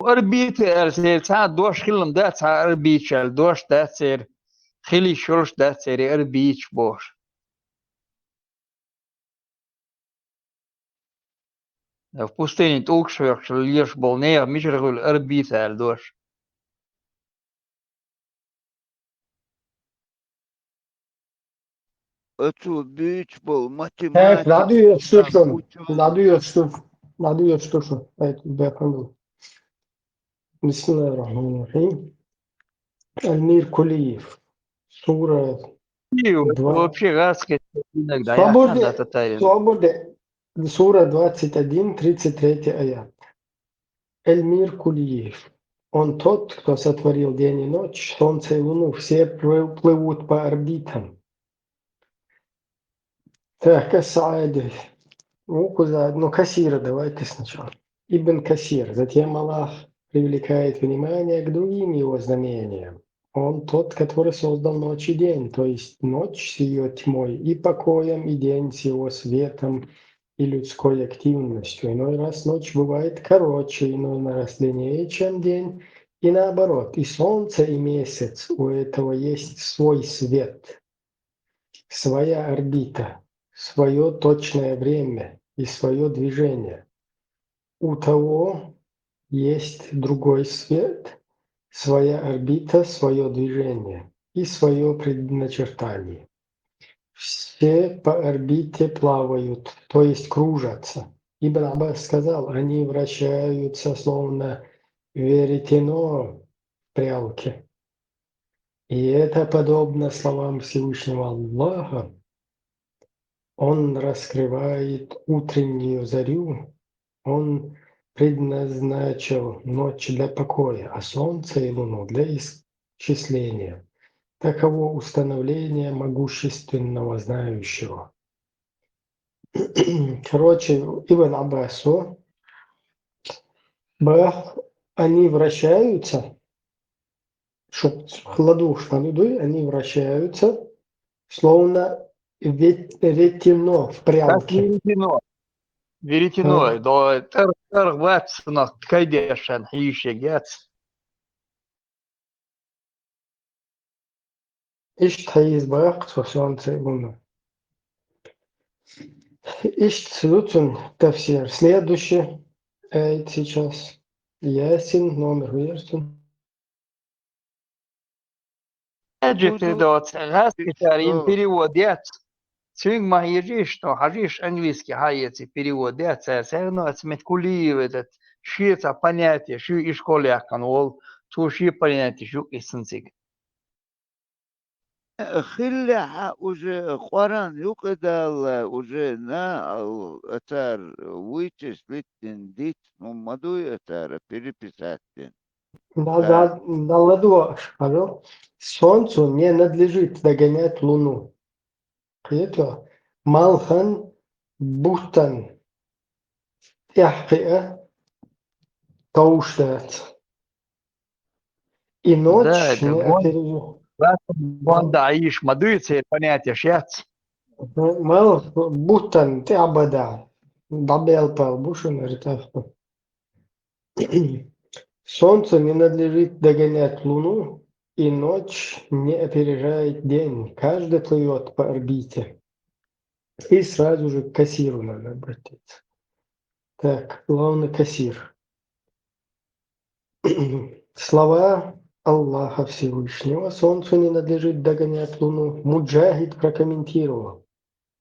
Арбита аьлла церан цхьа а дош хилла ма дац, цхьа арбиташ аьлла дош дац церан, хила йиш йолуш дац церан арбиташ бохуш. В пустыне тӀулгаш хьоькхуш лелаш болу нехан мичара хуьлу арбита аьлла дош? Оцу буьйцу болу математика. Хьех, ладуьйгӀуш ду шуна, ладуьйгӀуш ду, ладуьйгӀуш ду шуна. Хьех, бехам ду. Бисмиллахир-рахманир-рахим. Эльмир Кулиев. Сура Кулиев, два. Вообще гӀаскхи иногда. Свободе, свободе. Сура двадцать один, тридцать третий аят. Эльмир Кулиев. Он тот, кто сотворил день и ночь, солнце и луну, все плы-, плывут по орбитам. Так, Ас-Саади. Ну, куда? Ну, Касира давайте сначала. Ибн Касир. Затем Аллах привлекает внимание к другим его знамениям. Он тот, который создал ночь и день, то есть ночь с её тьмой и покоем, и день с его светом и людской активностью. Иной раз ночь бывает короче, иной раз длиннее, чем день, и наоборот. И солнце, и месяц, у этого есть свой свет, своя орбита, своё точное время и своё движение. у того есть другой свет, своя орбита, свое движение и свое предначертание. Все по орбите плавают, то есть кружатся. Ибн Аббас сказал: они вращаются, словно веретено в прялке. И это подобно словам Всевышнего Аллаха: Он раскрывает утреннюю зарю, Он предназначил ночь для покоя, а солнце и луну для исчисления. Таково установление могущественного знающего. Короче, Ибн Аббасу, бах, они вращаются, шо ладушка, ну, да, они вращаются, словно вет- веретено в Как прялке. веретено. Веретено. А. Да, тар, тар ватсынах кайдешан хишегец. Иштта хьийза бах со солнце и луну. Иштта ду цун тафсир. Следующий аят сейчас. Ясин, номер версии. Эджи Ну, передаваться. Раз ты китар им что? Перевод яц. Цуинг ма хьежиш, но хьажиш английский хьаеци перевод яц. Царна ас мет кулиев этот. Ши ца понятие, ши ишкол яхкан вол. Цу ши понятие, шу иссанциг. Хиллехьа уже Къуръан юкъедала уже на ал атар вычислить дин дит, ну, ма дуй атара переписать дин. Да, да, да, ладугӀаш хьажал. Солнцу не надлежит догонять луну. Кхету? Малхан бутан тӀехьа товш дац. И ночь Да, это не гон- опережу. Гонда аиш ма дуй цер понятие шец. Мал бутан тӀехьа бада. ДӀабелпал бушун ретафта. Солнце не надлежит догонять луну, и ночь не опережает день. Каждый плывет по орбите. И сразу же к Касиру надо обратиться. Так, главный Касир. Слова Аллаха Всевышнего: «Солнцу не надлежит догонять луну», Муджахид прокомментировал: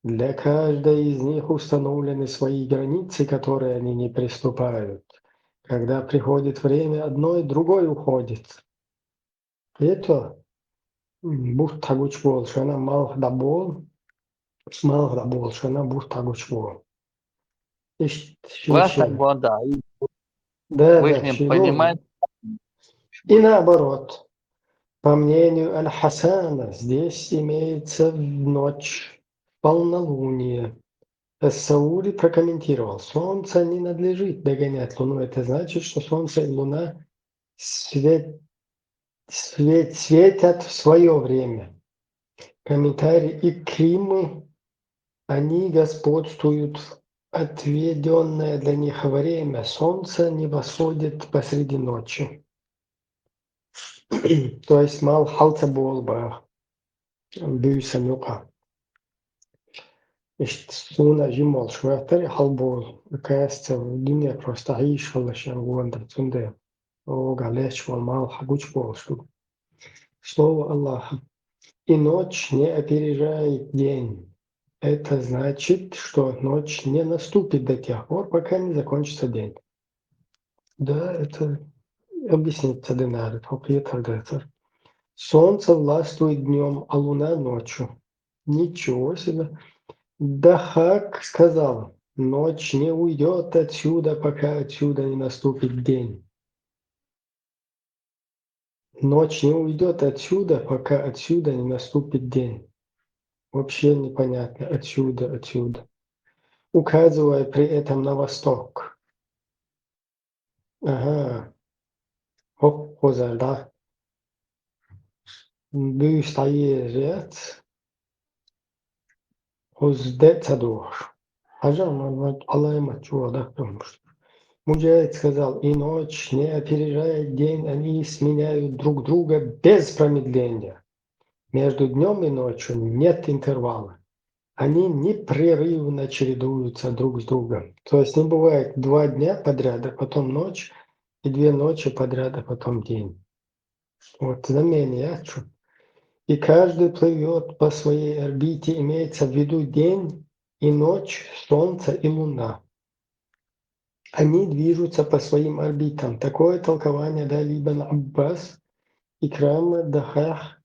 «Для каждой из них установлены свои границы, которые они не приступают. Когда приходит время одной, другой уходит». Это бутт гучбол шана малх дабол, малх дабол шана бутт гучбол. Ишт Ватан шин. гонда. Да, Вы да, с ним шин. понимаете? И наоборот, по мнению Аль-Хасана, здесь имеется ночь полнолуние. Ас-Саури прокомментировал: «Солнце не надлежит догонять луну». Это значит, что солнце и луна свет, свет, светят в свое время. Комментарий Икримы: «Они господствуют в отведённое для них время. Солнце не восходит посреди ночи». То есть мал хьалца болба буьйсан юкъа. Иштта суна жимолш ватар хьалбол касца дуьне просто хьийш хала шен вонда цунда. Ога леч вол мал хьагуч болш. Слово Аллаха: «И ночь не опережает день». Это значит, что ночь не наступит до тех пор, пока не закончится день. Да, это объяснить цадынары, хокъетар дацар. Солнце властвует днём, а луна ночью. Ничего себе. Дахак сказал: «Ночь не уйдёт отсюда, пока отсюда не наступит день». Ночь не уйдёт отсюда, пока отсюда не наступит день. Вообще непонятно. Отсюда, отсюда. Указывая при этом на восток. Ага. Хоп, хозар, да. Буьйса дӀаеза яц. Хоза де ца дохуш. Хьажа, ма, ма, Ӏаламат чу ваха даккхалмаш. Муджахид сказал: «И ночь не опережает день, они сменяют друг друга без промедления. Между днём и ночью нет интервала. они непрерывно чередуются друг с другом. То есть не бывает два дня подряд, а потом ночь, и две ночи подряд, а потом день. Вот знамение. И каждый плывет по своей орбите, имеется в виду день и ночь, солнце и луна. Они движутся по своим орбитам. Такое толкование дали Ибн Аббас, Икрама, Дахах,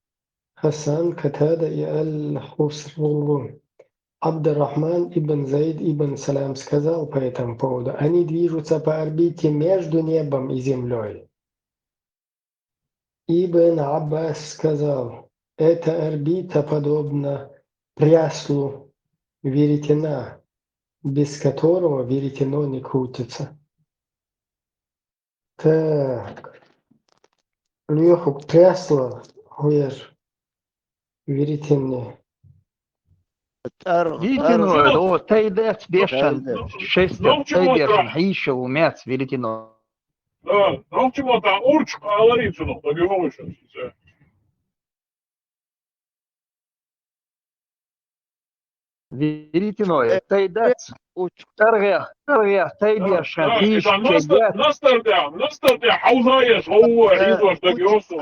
Хасан, Катада и Аль-Хусрун. Абдурахман ибн Зайд ибн Салам сказал по этому поводу: они движутся по орбите между небом и землей. Ибн Аббас сказал: эта орбита подобна пряслу веретена, без которого веретено не крутится. Так. Лёха, прясло, хуер. Веретено. Веретено, о, тайдет, бешен, шестер, тайдешен, хиша, умец, веретено. Да, ну чего там, урч, аларицу, ну, побиваешь. Веретено, тайдет, таргех, таргех, тайдешен, хиша, чегет. Настарда, настарда, хаузаеш, хауа, идош, да, гёсу.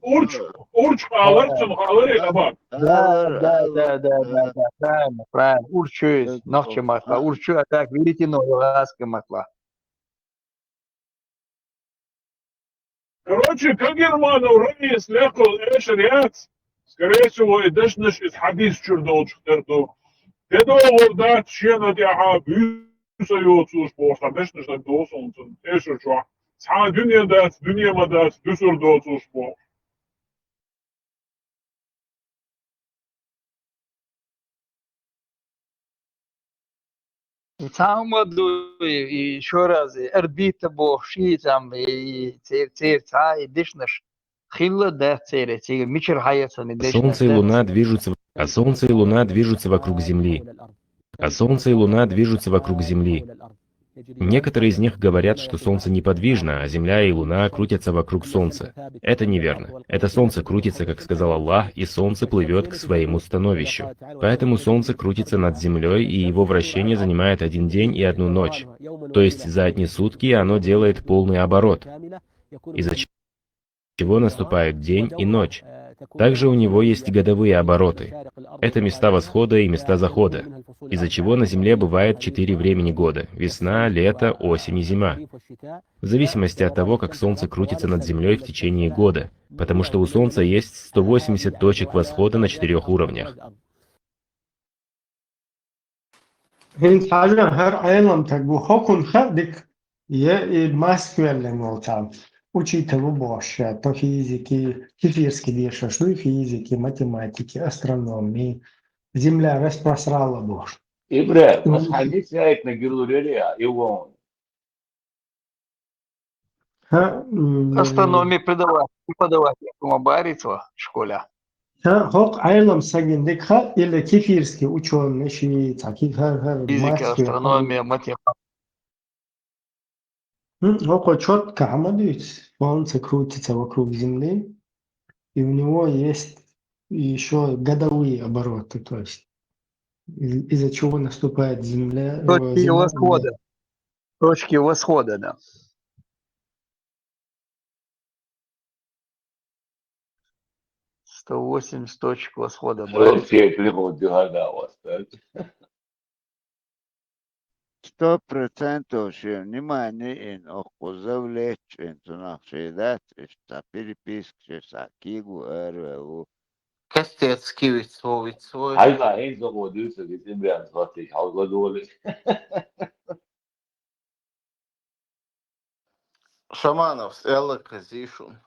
Урч, урч, аларицу, алари, хаба. Да, да, да, да, да, да, правильно, правильно. Урчуз, нахче матла, урчу, а так, веретено, югаска матла. Короче, как Германов ранее слякал эшер яц, скорее всего, и дашнаш из хадис чур долчух терту. Те договор дат шена тяха бюса йоцуш похла, дашнаш так долсун, эшер чуа. Цха дунья дац, дунья ма дац, дюсур долсуш похла. И цхьа хӀума ду, и, и ещё раз, и орбита боху, ши цхьа, и, и цер, цер цхьа, и дешнаш хилла дац церан, цигара мичара хьаэцна и дешнаш. Солнце и луна движутся, а солнце и луна движутся вокруг Земли. А солнце и луна движутся вокруг Земли. Некоторые из них говорят, что Солнце неподвижно, а Земля и Луна крутятся вокруг Солнца. Это неверно. Это Солнце крутится, как сказал Аллах, и Солнце плывет к своему становищу. Поэтому Солнце крутится над Землей, и его вращение занимает один день и одну ночь. То есть за одни сутки оно делает полный оборот. Из-за чего наступают день и ночь. Также у него есть годовые обороты. Это места восхода и места захода, из-за чего на Земле бывает четыре времени года: весна, лето, осень и зима. В зависимости от того, как Солнце крутится над Землей в течение года, потому что у Солнца есть сто восемьдесят точек восхода на четырех уровнях. ХӀинца хьажа, хӀара Ӏеламтаг ву, хӀокхунна хаьа дика, я и Москвеллин волчарна учитель ву бохуш, по физике, кефирский дешаш ду, физике, математике, астрономии, Земля распросрала бохуш. Ибрахим, аса хьан ницкъ яйтина гилурери а, и вон. ХӀа, м, Астрономия преподаватель, преподаватель хӀума барица школа. ХӀа, хӀокху Ӏелам сагина дика хаьа, или кефирский учёный ши цхьа ки-, хӀа, хӀа, Физика, Москве, астрономия, математика. М, хӀокхо чётко хьан ма дуьйцу, Солнце крутится вокруг Земли, и у него есть ещё годовые обороты, то есть из-, из-за чего наступает Земля, э, Точки зима, восхода. Точки восхода, да. Сто восемьдесят точек восхода, да. Вообще, прикол, ты гадал, да? Сто процентов шен внимание ин окху завлечь ин цунах шен дац, иш ца переписка, иш ца кигу, эрве ву. Костецкий вицвой, вицвой. Хьайга хӀинца гӀо дуьйцург иза Имрян Фатих хьалгадолуш. Шамановс аьлларг хезий шуна?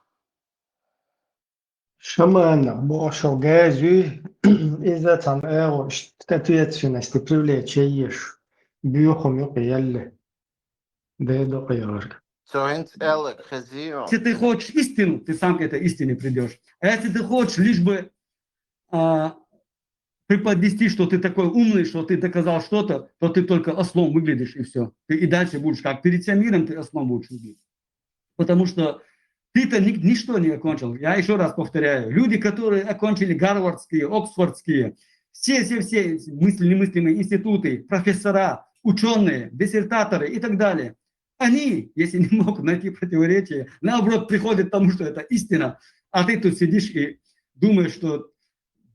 Шаманов бохуш гӀазуй, иза цхьана агӀо, ответственности привлечь еш, буьйху муьтӀа елла. Дедо къегӀарг. Цо хӀинца аьлларг хезий хьуна? Если ты хочешь истину, ты сам к этой истине придёшь. А если ты хочешь лишь бы, а, преподнести, что ты такой умный, что ты доказал что-то, то ты только ослом выглядишь, и всё. Ты и дальше будешь, как перед всем миром, ты ослом будешь выглядеть. Потому что ты-то ни-, ничто не окончил. Я ещё раз повторяю, люди, которые окончили гарвардские, оксфордские, все-все-все мысли, немыслимые институты, профессора, ученые, диссертаторы и так далее. Они, если не могут найти противоречия, наоборот, приходят к тому, что это истина. А ты тут сидишь и думаешь, что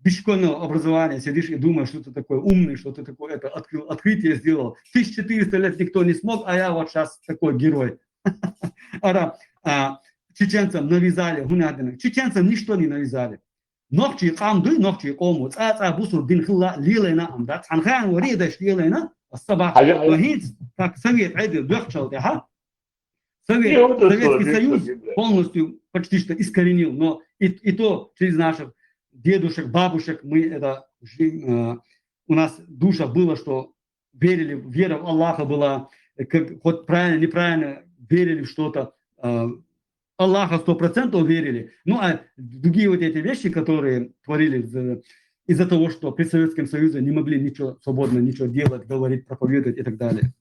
без школьного образования сидишь и думаешь, что ты такой умный, что ты такое это открыл, открытие сделал. Тысяча четыреста лет никто не смог, а я вот сейчас такой герой. Ара, а, чеченцам навязали, гьунадина. Чеченцам ничто не навязали. Нохчий къам дуй, нохчий къомо, цӀа-цӀа бусурба дин хилла лелайна ам дац. Цхьан хана вари даш лелайна, ас сабахь. Хьажа, но хӀинц, как совет гӀедил дохчал тӀехьа, совет, Советский Союз полностью, почти что искоренил, но и, и то через наших дедушек, бабушек мы это жи-, э, у нас в душах было, что верили, вера в Аллаха была, э, как, хоть правильно, неправильно верили в что-то, э, Аллаха сто процентов верили. Ну, а другие вот эти вещи, которые творили из-, из-за того, что при Советском Союзе не могли ничего свободно, ничего делать, говорить, проповедовать и так далее.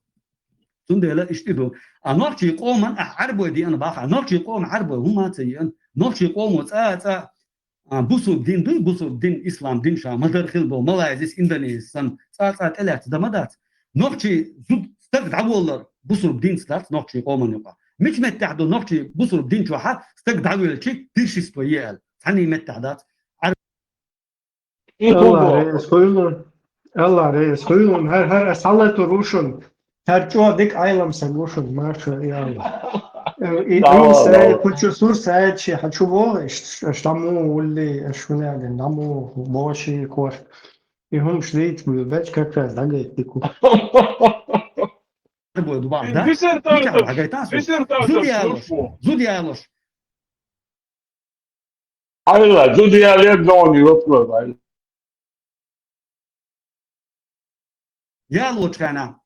Цундела иштиду. А нохчий къоман, а, гӀарбой диан баха. Нохчий къом гӀарбой, гьума ца йиан. Нохчий къомо цӀа-цӀа, а, бусурба дин дуй, бусурба дин, ислам дин ша, мадар хилбо, Малайзис, Индонезис, сан, цӀа-цӀа тӀелаьццӀа да ма дац. Нохчий зуд стаг дӀаволлар, бусурба дин дац нохчий къоман юкъа. Мич меттехь ду нохчий бусурба дин чохьа, стаг дӀавелчи, пиршество е аьл. Цхьанний меттехь дац. Алла реза хуйлун. Алла реза хуйлун. ХӀар, хӀар, ас хьалатур вушун. ХӀар чӀо дик Ӏайлам сан вушун, маша, я Алла. Э, и, Да, и, да, сай, да. Кучу сур сай, чи, хачу бо, ш-, ш-, штаму, улли, шуня, даму, боши, кор. И хум шлит, бу, бач, как раз, да, говорит, дику. Бу, дуба, да? Бисер тартыш, Мича, агайтан су. Бисер тартыш, Зуд ялош, зуд ялош. Айла, зуд яле, но не вопрос, айла. Ялочкана.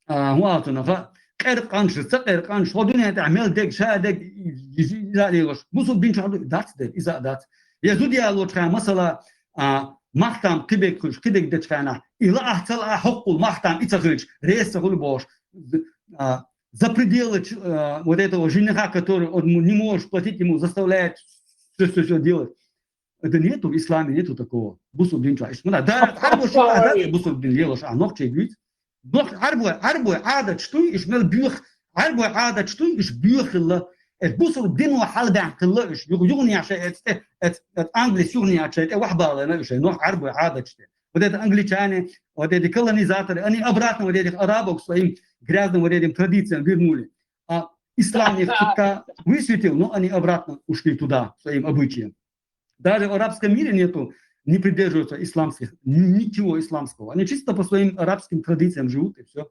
А, хӀун аьлла цунах, къеркъанш, ца къеркъанш, хӀо дуьнен тӀехь мел дег, ша дег, и, и, и, и, и, бусурба дин чохь ду-, дац дег, иза а дац. Я зуда ялочкана, масала, а, махтам кхидег хуьлуш, кхидег дечкана, и лаахь, ца лаахь, хӀоккхул махтам и ца хуьлуш, реза ца хуьлу бохуш. А, за пределы ч-, а, вот этого жениха, который он не может платить, ему заставляет всё, всё, всё делать. Это нету, в исламе нету такого. Бусурба дин чохь. Иш мана, да, гӀарбо шу а, да, бусурба дин лелош, а нохчий дуьйц. Нох-, гӀарбой, гӀарбой Ӏадаташ дуй, иш мел боьх, гӀарбой Ӏадаташ дуй, иш боьх хилла. Эс бусурба дино хьалабаьхна хилла, иш юх-, юханехь шай эц тӀе, эц, эц англис юханехь шай тӀе вахьбалийна иш, нох гӀарбой Ӏадаташ тӀе. Вот это англичане, вот эти колонизаторы, они обратно вот этих арабов к своим грязным вот этим традициям вернули. А ислам их чутка высветил, но они обратно ушли туда, к своим обычаям. Даже в арабском мире нету, не придерживаются исламских, ни-, ничего исламского. Они чисто по своим арабским традициям живут, и всё.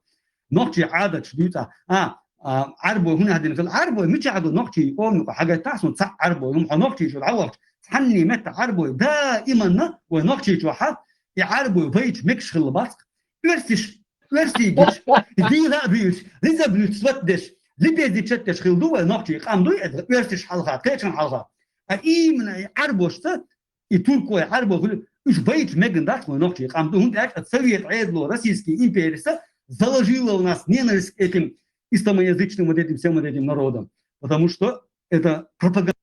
Нохчий Ӏадаташ дуьйцу, а, а, гӀарбой хӀун аьлла дина хила? ГӀарбой мичахь ду нохчий къоман юкъа? Хьагайтахь суна цхьаъ гӀарбой, хӀума хьо нохчий чу дӀавахча, цхьанний метта гӀарбой даиманна вай нохчий чохьа, и гӀарбой вайчу мегаш хилла бацкъ. Оьрсиш, оьрсий гича, дийла а буьйцу, лиза буьйцу сват деш, либези чат деш хилла ду вай нохчий къам дуй, эта оьрсиш хьалха, кхечун хьалха. А именно и гӀарбошца, и туркой гӀарбо хуьлу, уьш байта меган дац вай нохчий къам ду, хӀунда аьлча совет Ӏедало, российский империса заложила у нас ненависть к этим исламоязычным вот этим всем вот этим народам. Потому что это пропаганда.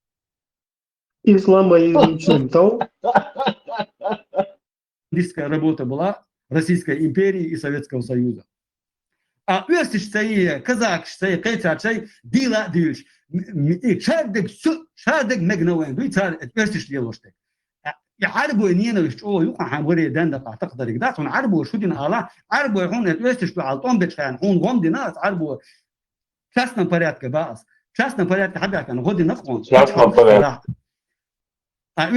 Исламоязычным, то? Пропагандистская работа была Российской империи и Советского Союза. А оьрсишца и казакашца и кхечарца и дийла а дуьйлуш, м-, м-, и шадерг су-, шадерг мегна вайн дуй цара оьрсиш лелош тӀе. А, и гӀарбой ненависть чӀогӀа юкъа хьан варе дандакъа такхадариг дац, хьуна гӀарбой шу дина ала, гӀарбой хьуна оьрсиш дуьхьал тӀом бечу хьуна гӀом дина ас гӀарбой. В частном порядке, ба ас. В частном порядке хьабаьхкана гӀо дина хьуна. В частном порядке. А,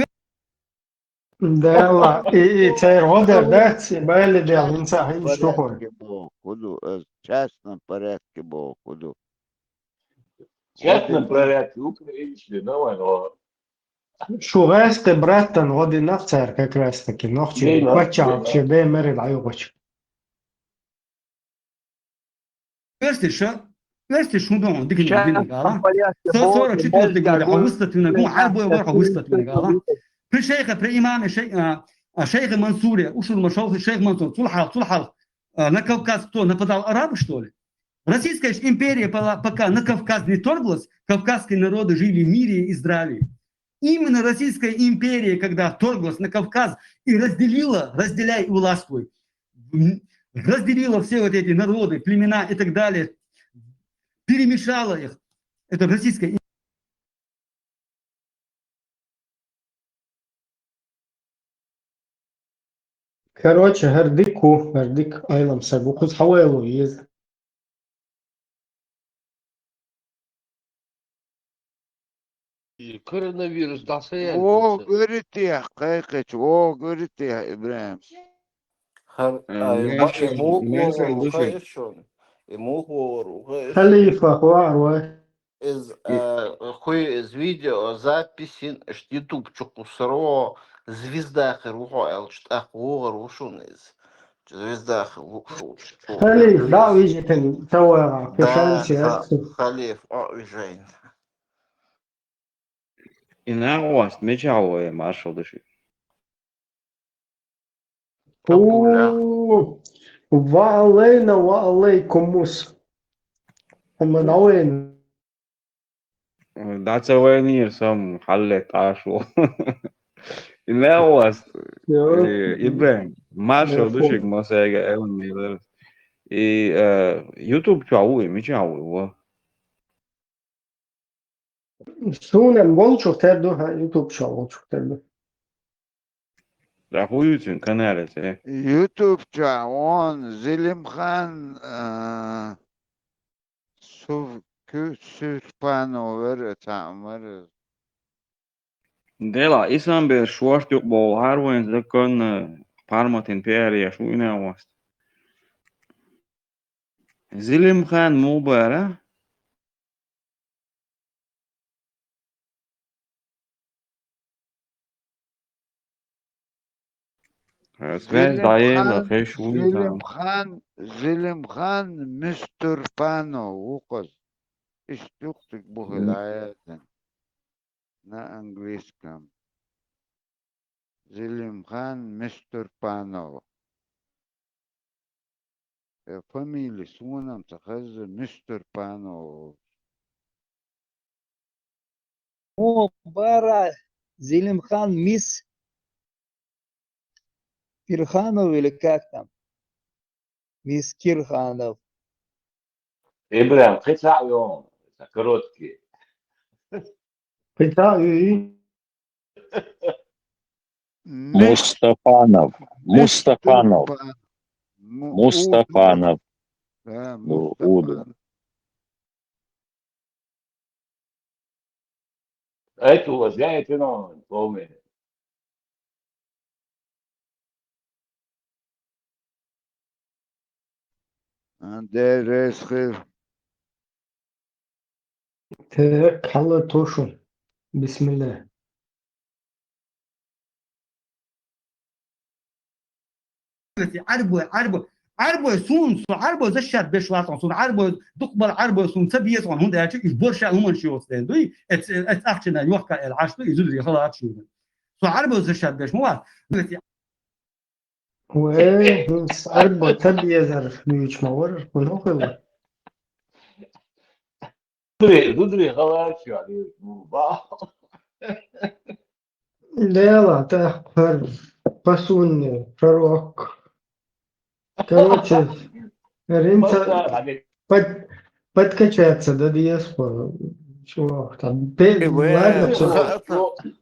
Дела, и, и церан гӀо дер дац, и байли дел, хӀинца хӀинца тохур. Порядке боху ду, ас частном порядке боху ду. В частном порядке, украинцы, давай, но Шу гӀаьсте браттан гӀо динах цара как раз таки, нохчий паччахьалкхе бен мери дӀаюгӀучу. Оьрсиша, оьрсиша хӀун ду хьуна дика динарг ала? Со сорок четвёртый года хьо выставлена, хӀун гӀарбой вара хьо выставлена ала? При шейхе, при имаме шей-, а, а, шейхе Мансуре, ушур ма шовхи шейх Мансур, цул хьалха, цул хьалха, а, на Кавказ кто нападал, арабы, что ли? Российская ж империя пола-, пока на Кавказ не торглась, кавказские народы жили в мире и здравии. Именно Российская империя, когда вторглась на Кавказ и разделила, разделяй и властвуй, м, разделила все вот эти народы, племена и так далее, перемешала их. Это Российская Короче, гьардикку, гьардик айлам сагу хуз хавайлу из. И коронавирус дӀасаяьллинца. О, говорит я, кайкач, о, говорит я, Ибрагьим. Гьар Э, ай, ну, ма- ещё, и мух имеется в вовар виду, ухайа что- эшшон. И мух вовар ухайа эшшон. Халифа, хуа, хуа. Из, э, хуй из видео записин, ишт YouTube чу кусаро, звезда хир вухо элч, тӀаккха вогар вушун из. Звезда хир вушун. Халиф, да, вижитин, тавара, Да, пешанчи, ха-, Халиф, о, вижайн. И нагъваст, мича вай, маршал души. Абуля. О, ва алейна, ва алейкумус. Аман алейна. Даца вайнир сам халле ташу. И нагъваст, э, Ибрагьим, маршал Яху. Душик масайга Эван Миллер. И, э, YouTube чу вай, мича вай, ва. Сунам волчух терду, ха, YouTube чу волчух терду. Да хуй цун канале, э. YouTube чу вон Зелимхан, э, Сув-, Кю-, Сюрпановер, это, мар. Дела, исан бер шуашт юк бол, гьар вайн закон, э, парматин пиария шу и нагъваст. Зелимхан мубара. Э, связь даела, хеш уйзан. Зелимхан, Зелимхан Мистерпанов вукъаз. Иштуктик бухилаятан. На английском. Зелимхан Мистерпанов. Э, фамилия сунам ца хаза Мистерпанов. О, бара, Зелимхан, мисс Кирханов или как там? Мисс Кирханов. Ибрагьим, кхин цхьаъ йон, короткий. Пита и Мис-, Мустафанов. Мустафанов. Мистер Па-, Му-, Мустафанов. Да, Ну, Мустафанов. Уду. Это уважаете, но, помню. А, дерес хир. Те кала тошу. Бисмилла. Арбой, арбой, арбой сун, су арбой защищать беш вацан, сун арбой, дукбар арбой сун ца бесван, хунда ячи, иш борша уман шиос ден, дуй, эц, эц ахчина йохка эл ашду, изудри халат шиос. Су арбой защищать беш муа. Уэ, с арбо табиезар мюч мавар, куно хила. Дудри, дудри, халачу, али, ну, ба. Дела, та пар пасунни, пророк. Короче, Бата, ринца али, под, подкачаться до диаспоры. Чего там? Пе- Э, вы- Ладно, всё. Ха-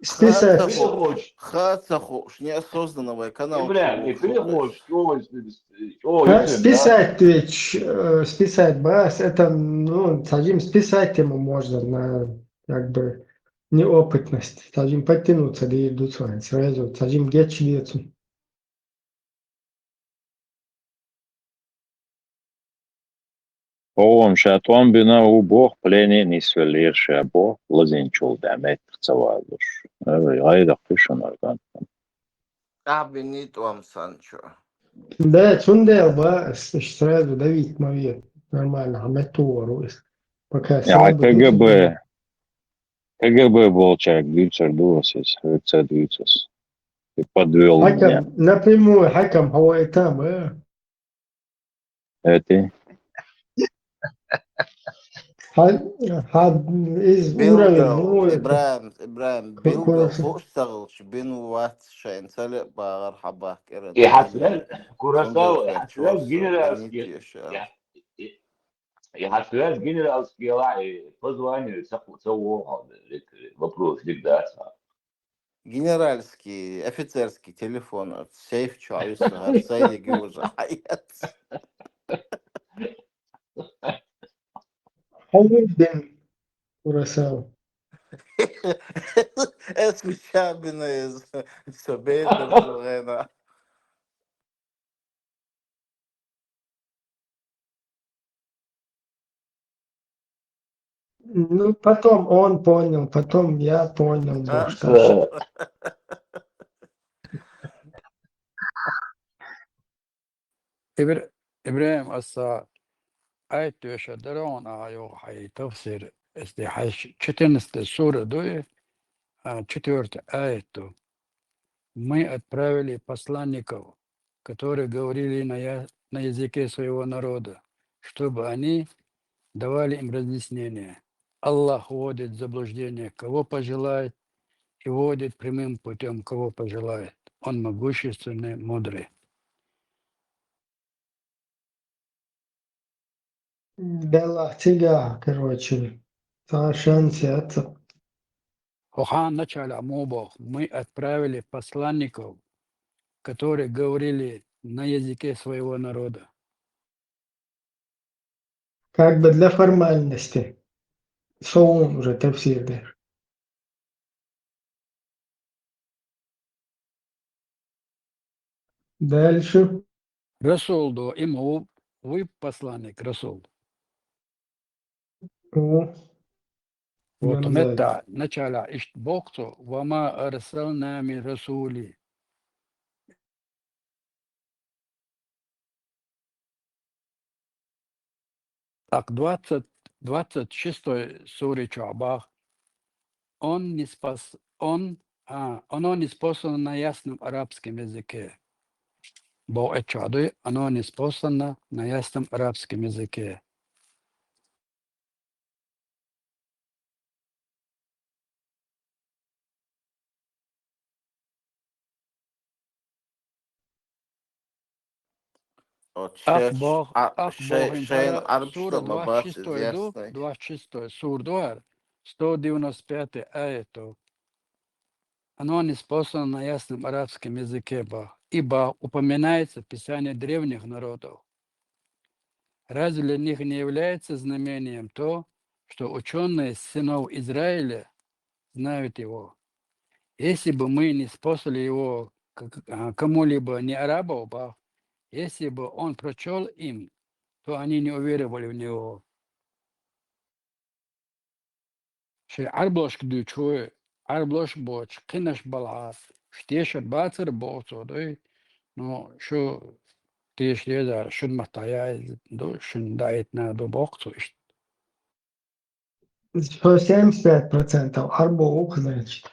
Списать. Хаца хо-, хаца хо-, уж неосознанно вай канал Бля, чего не хлопаешь. перехочешь, что вы здесь, что А, вы здесь, да? Списать, ведь, э, списать бас, это, ну, садим списать ему можно на, как бы, неопытность. Садим подтянуться, да и идут с вами сразу. Садим гетч лецу. Овам шатван бина у бох, плени нисвелир ша бох, лазин чул дамет цавалуш. Ай, ай, да кушан арган. Абинит вам санчо. Да, цундел ба, с- сразу давить мои. Нормально, а мы тур, пока Я, слабый, КГБ. КГБ болчак, дюйцер дуосис, рыцарь дюйцес. Ты подвел меня. Хакам, напрямую хакам, хавай там, э? Это. Хьа-, хьа-, из уровень, ну, это, Ибрахим, Ибрахим, ку-, билгал кураса. Бу стагъалч бин вац шайн цале багъар хьабахкеран. И хьасвел, Курасав, хьасвел генеральский. Я, и, и хьасвел генеральский ла, и по званию ца, ца вогъал, вопрос дик дац. Генеральский, офицерский телефон, сейф чуйса, гьар сайдиги уже хьаят. Хьавурдин Курасав. Эс мичабина из, собеда зогъена. Ну, потом он понял, потом я понял, А? да, что Ибр-, Ибрахим, аса аят тёша дарон а ё хай тафсир, если хай четырнадцатая сура дуй, а, четвёртый аят ту. Мы отправили посланников, которые говорили на я-, на языке своего народа, чтобы они давали им разъяснения. Аллах вводит в заблуждение, кого пожелает, и вводит прямым путём, кого пожелает. Он могущественный, мудрый. Далахь цига, короче, совершенствоваться. Хьо хьан начале муха боху: мы отправили посланников, которые говорили на языке своего народа. Как бы для формальности. Совун уже тафсир дер. Дальше. Расул ду, има ву, вуй посланник, Расул. О, Вот Рамзан. метта начала ишт бокцу: «Ва ма арсална мин расули». Так, двадцать, двадцать шестой суре чу бах. Он не спос-, он, а, оно не способно на ясном арабском языке. Бо эчаду, оно не способно на ясном арабском языке. От Ах шеш-, бог, а, ах шей-, бог им шейн пара араб сура ма бац двадцать шестой ду, известный. двадцать шестой сур дуар, сто девяносто пятый аяту. Оно не способно на ясном арабском языке, бах, ибо упоминается в Писании древних народов. Разве для них не является знамением то, что учёные сынов Израиля знают его? Если бы мы не способны его к-, к-, а, кому-либо, не арабов, бах, если бы он прочёл им, то они не уверовали в него. Ши арблошка дуьйчу, арблош боч, кхинаш балгӀа, шу тешар бацар боху цо дуй. Ну, шу тешар езар, шун маттахь яйза ду, шун даийтина ду боху цо иштта. Сто семьдесят пять процентов арбо ух, значит.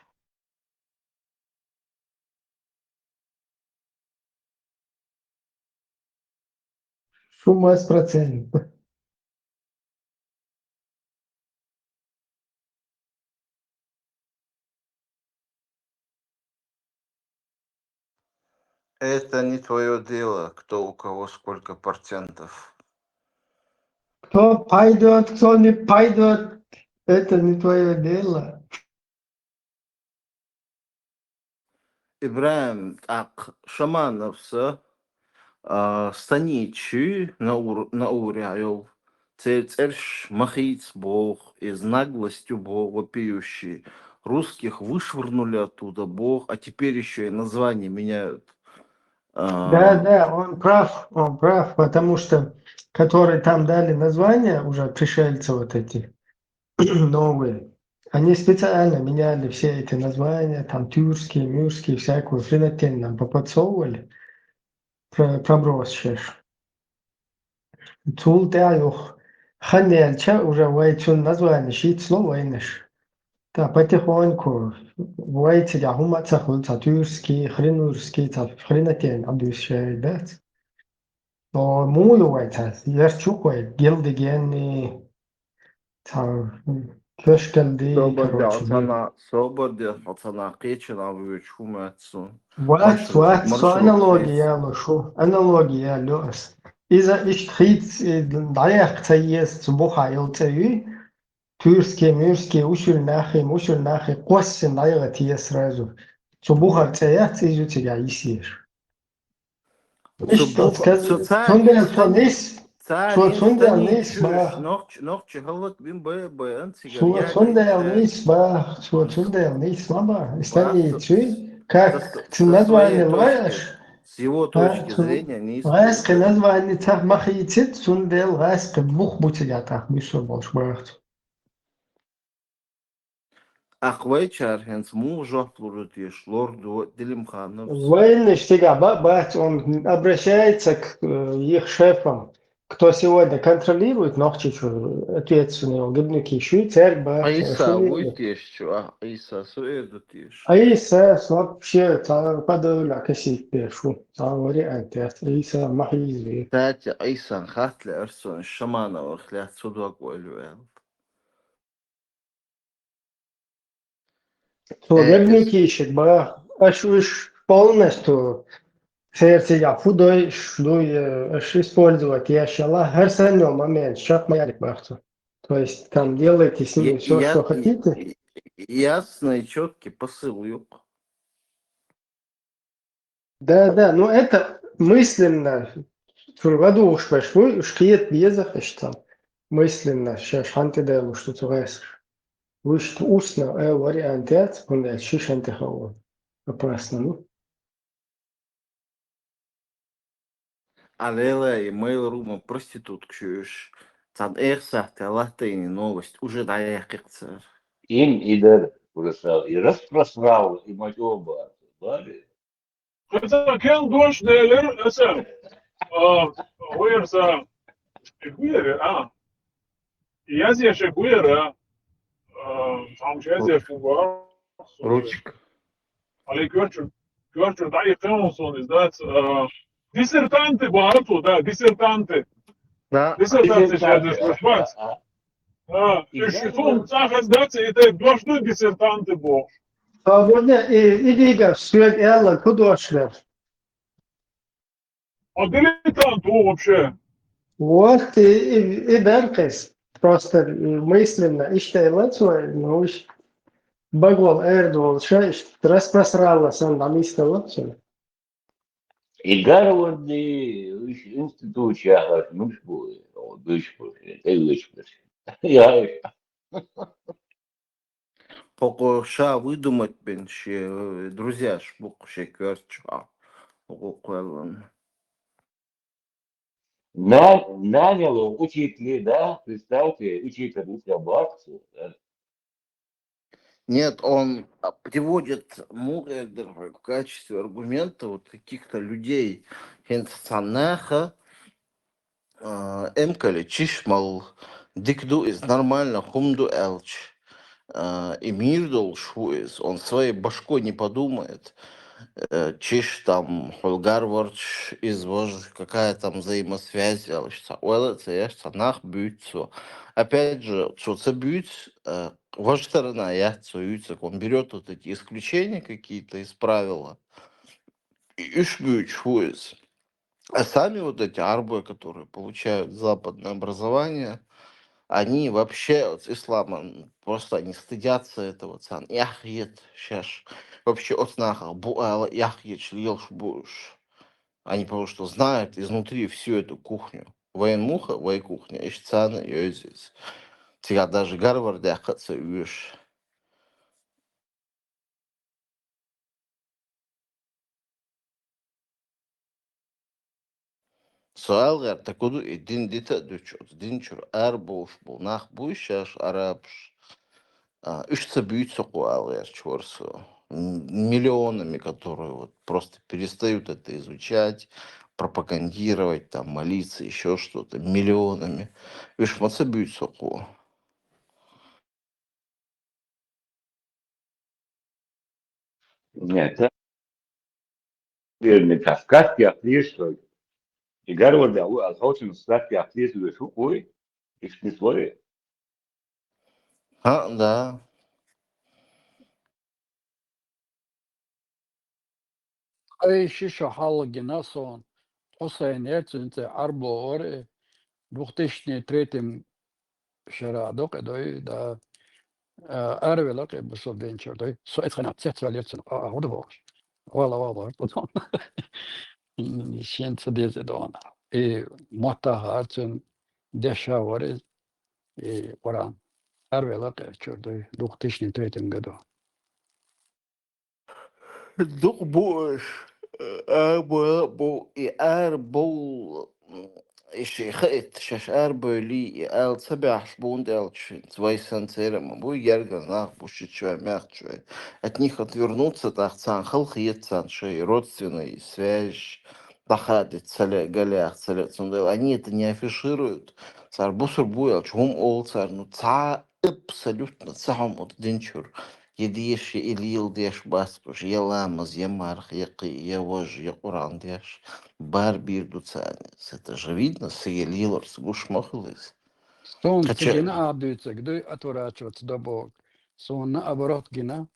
Шумас процент. Это не твоё дело, кто у кого сколько процентов. Кто пойдёт, кто не пойдёт, это не твоё дело. Ибрахим, тӀаккха Шамановса, а, станичи на ур-, на уре йол. Церан цӀерш ма хийца боху, из наглостью боху, вопиющий. Русских вышвырнули оттуда боху, а теперь ещё и название меняют. А, Да, да, он прав, он прав, потому что, которые там дали название, уже пришельцы вот эти, новые, они специально меняли все эти названия, там, тюркские, мюркские, всякую хренотень нам поподсовывали, про-, проброс шеш. Цул тӀаьхьа юха хан яьлча, уже вай цун название шийцло вайнаш. Та потихоньку вай цигахь хӀума а ца хуьлу, цхьа тюркский, хренурский, цхьа хренотень а буьйсу шаьрга дац. Но муха ю вай цхьа, ярчу вай, гелдигенный, Цхьа кошкалди, собар дел короче, цхьана, собар дел хьо цхьана кхечана вуьйчу хӀума цу. Вац, маршрут, вац, со маршрут аналогия луш ву, аналогия лу ас. Иза иштта хийц, э, дӀаяккха ца еза, цу буха йолу цӀе юй. Тюркский, мюркский, усюль нахи, мусюль нахи, кхоссина дӀайгӀа те сразу. Цу бухара цӀе яц, иза ю цигахь йисъеш. Цу Иштта буха, оцу каз-, цу цара цундела цо нис, цара цо нис цундела станий нис чуьйш, бах. Нохч-, нохчи хӀаллак бин бай, бай, ан цигара Цо яй цундела дай нис бах, цо цундела нис ма бах. И станий цуй, как цу название лоеш? С его точки зрения, нис. ГӀаскхи название цхьа ма хийцит, цундела гӀаскхи бух бу цигахь тӀаккха буьсур болуш бах цо. Ахь вайчара хӀинца муха жоп лур ду теша, лор ду, Делимханов? Вайна стигахь ба-, бац, он обращается к, э, их шефам, кто сегодня контролирует Нохчийчуьра, ответственный, он Гебнуки шу, церг бац, Ӏийса шу вуй вина. Теша чу, а, Ӏийса, со эр ду теша. Ӏийса, вообще, цхьа подавля косить беш ву, цхьа вариант яц, Ӏийса ма хьийзаве. Тати Ӏийсан хатта лаьара суна, Шамановах лаьцна цу дог ойла ваьлла. Цо Э, Гебнуки шиъ бах, аш уьш полностью церан цигахь хӀун дой, ш-, дуй, э, аш использовать еш яла, хӀара санна йолу момент шак ма ярик бах цо. То есть там делайте с ними Е-, всё, что ясный, хотите. Ясный, чёткий посыл юкъа. Да, да, ну это мысленно, цуьнан ладугӀуш берш вуй, уьш кхета беза, иштта мысленно, шаьш хьанна тӀедалуш ду цу гӀайсаш. Вуьшта устно эр вариант яц, хӀунда аьлча шишан тӀе хавон. Опасно, ну. А лела и мейл рума проститутка шуьйш, цхьана эха сахьте латтайни новость уже дӀаяьккхи цара. Им и дара, просто и распространял, и ма чӀогӀа бара. Аса кел дош делира аса. А, вуьйра сан. И вуьйра, а. Язъеш и вуьйра. А, цхьамма язъеш ву бара. Ручка. Али коьртачу, коьртачу дӀаихкхина суна иза дац. А, диссертанты бара цо, да, диссертанты. Да. Диссертацеш язъеш ву бац. А, и уьш ши цунна цӀа хезна дац, и тӀе дош ду диссертанты бохуш. Свободно, и, и дига, соьга аьлла, хӀун дош дара? А дилетант ву вообще. Вот, и, и, и дара кхес. Просто, э, мысленно, иштта аьлла цо, ну, уьш багвол эр долуш, иштта распространял санна, дӀанисдала цо. И Гарварди, уьш институташ яхарш муьлш бу, дуьйш бу, тӀе вуьйш бу. Яй. ХӀокхо ша выдумать бина шен, э, друзьяш бу-кх шен коьртачохь, хӀокхо кхоьллина. На-, нанял он учителей, да? Представьте, учитель у тебя в акции, да? Нет, он, а, приводит Мугердер в качестве аргумента вот каких-то людей, хӀинца цхьана наха, а, эмкале чиш мал дика ду иза, нормально хӀума ду аьлча, а, и мийр долуш ву иза, он своей башкой не подумает. Э, чиш там, хьуьлгар варчаш, иза важа, какая там взаимосвязь аьлла, цхьа ойла а ца еш, цхьа нах буьйцу цо. Опять же, цо ца буьйцу, э, важа сторона яц цо юьйцург, он берёт вот эти исключения какие-то из правила. И уьш буьйцуш ву иза. А сами вот эти арабы, которые получают западное образование, они вообще вот с исламом, просто они стыдятся этого, царна эхь хета шаьш. Вообще оцу нахах бу ала эхь хеташ лелаш бу уьш. Они потому что знают изнутри всю эту кухню. Вайн муха, вай кухня, иштта царна йовза иза. Цигахь даже Гарвардехь а ца оьшу. Со ала гӀерта, куду и дин дита а дуьтуш, оцу дин чуьра арабовлуш болу нах буй шаьш арабаш. А, уьш ца буьйцу кху ала гӀерташ вара со. М, миллионами, которые вот просто перестают это изучать, пропагандировать, там, молиться, ещё что-то, миллионами. Уьш ма ца буьйцу кху. Нет, это верно, так, как я пришёл. И Гарварда, а, а, а, как я пришёл, и что ли? А, да. Ай, ши шо хьалгина сон, Хьусайн яр цуьнца Ӏарбо вара, двухтысячный третьем шера докъе дой, да, а, арвела кхе бусурбенчур дой. Со эцхана цецвал яр цуьнан, а, а, гӀуда бохуш. Вала, вала, вала. Шен ца деза дона. И моттахар цуьнан деша вара, и Къуръан. Арвела кхе чур дой, двухтысячный третьем году. Дукха бу уьш, э, арабойла а бу, и арабовла, м, и ши хаийта, шаьш арабойла, и ала ца баьхьаш бу, хӀунда аьлча шуьнца вай санна церан ма бу, гергара нах бу, ши чой, мех чой. От них отвернуться, тӀаккха царна хала хета, царна шайн родственные связи дӀахадийта ца ле, галех ца ле, цундела они это не афишируют. Цара бусурба бу аьлча, хӀума олу цара, ну, цхьа абсолютно цхьа хӀума оцу динчуьра. Я деш, я и леладеш бац уьш, я ламаз, я марха, я кхин, я важа, я Къуръан деш, барбийр ду царна иза. Это же видно, сага леларца гуш ма хуьлу иза. Суна ца Кхече- гина а дуьйцург дуй, отворачиваться до Бога. Суна наоборот гина.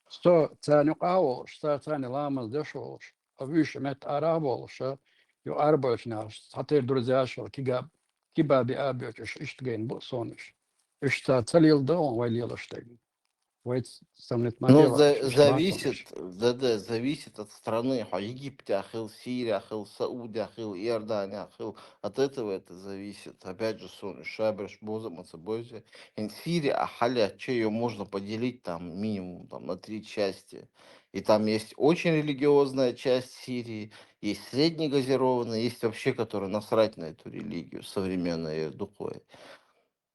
Со царна юкъа а волуш, ца-, царна ламаз деш а волуш, а вуьйш метта ара а волуш, а, ю арабоьлчу нахаша, цхьатерра друзьяш а, кига-, кибаби а боьлчу, уьш иштта гайна бу а суна уьш. Уьш цара ца леладо, вай лелаш дерг. Вай ц-, сомнить ма Ну, делахь, за-, уьш бац зависит, уьш. Да-да, зависит от страны. Хьо Египтехь хила, Сирехь хила, Саудехь хила, Иорданехь хила. От этого это зависит. Опять же, суна уьш шаберш боза а ма ца бовза. ХӀинца Сирия а хьалаьцча, её можно поделить там минимум там, на три части. И там есть очень религиозная часть Сирии, есть среднегазированная, есть вообще, которые насрать на эту религию современную, дукхой.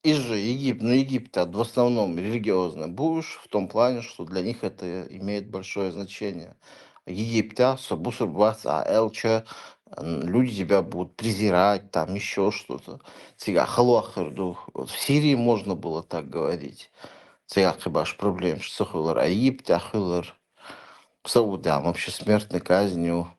Иза же Египет, ну, Египет в основном религиозный будешь, в том плане, что для них это имеет большое значение. Египет, а, со бусурба вац а аьлча, м, люди тебя будут презирать, там ещё что-то. Цигахь халох хир ду. Вот в Сирии можно было так говорить. Цигахь кхин баш проблемаш ца хуьлура, а Египте хуьлура. Саудехь вообще смертная казнь ю.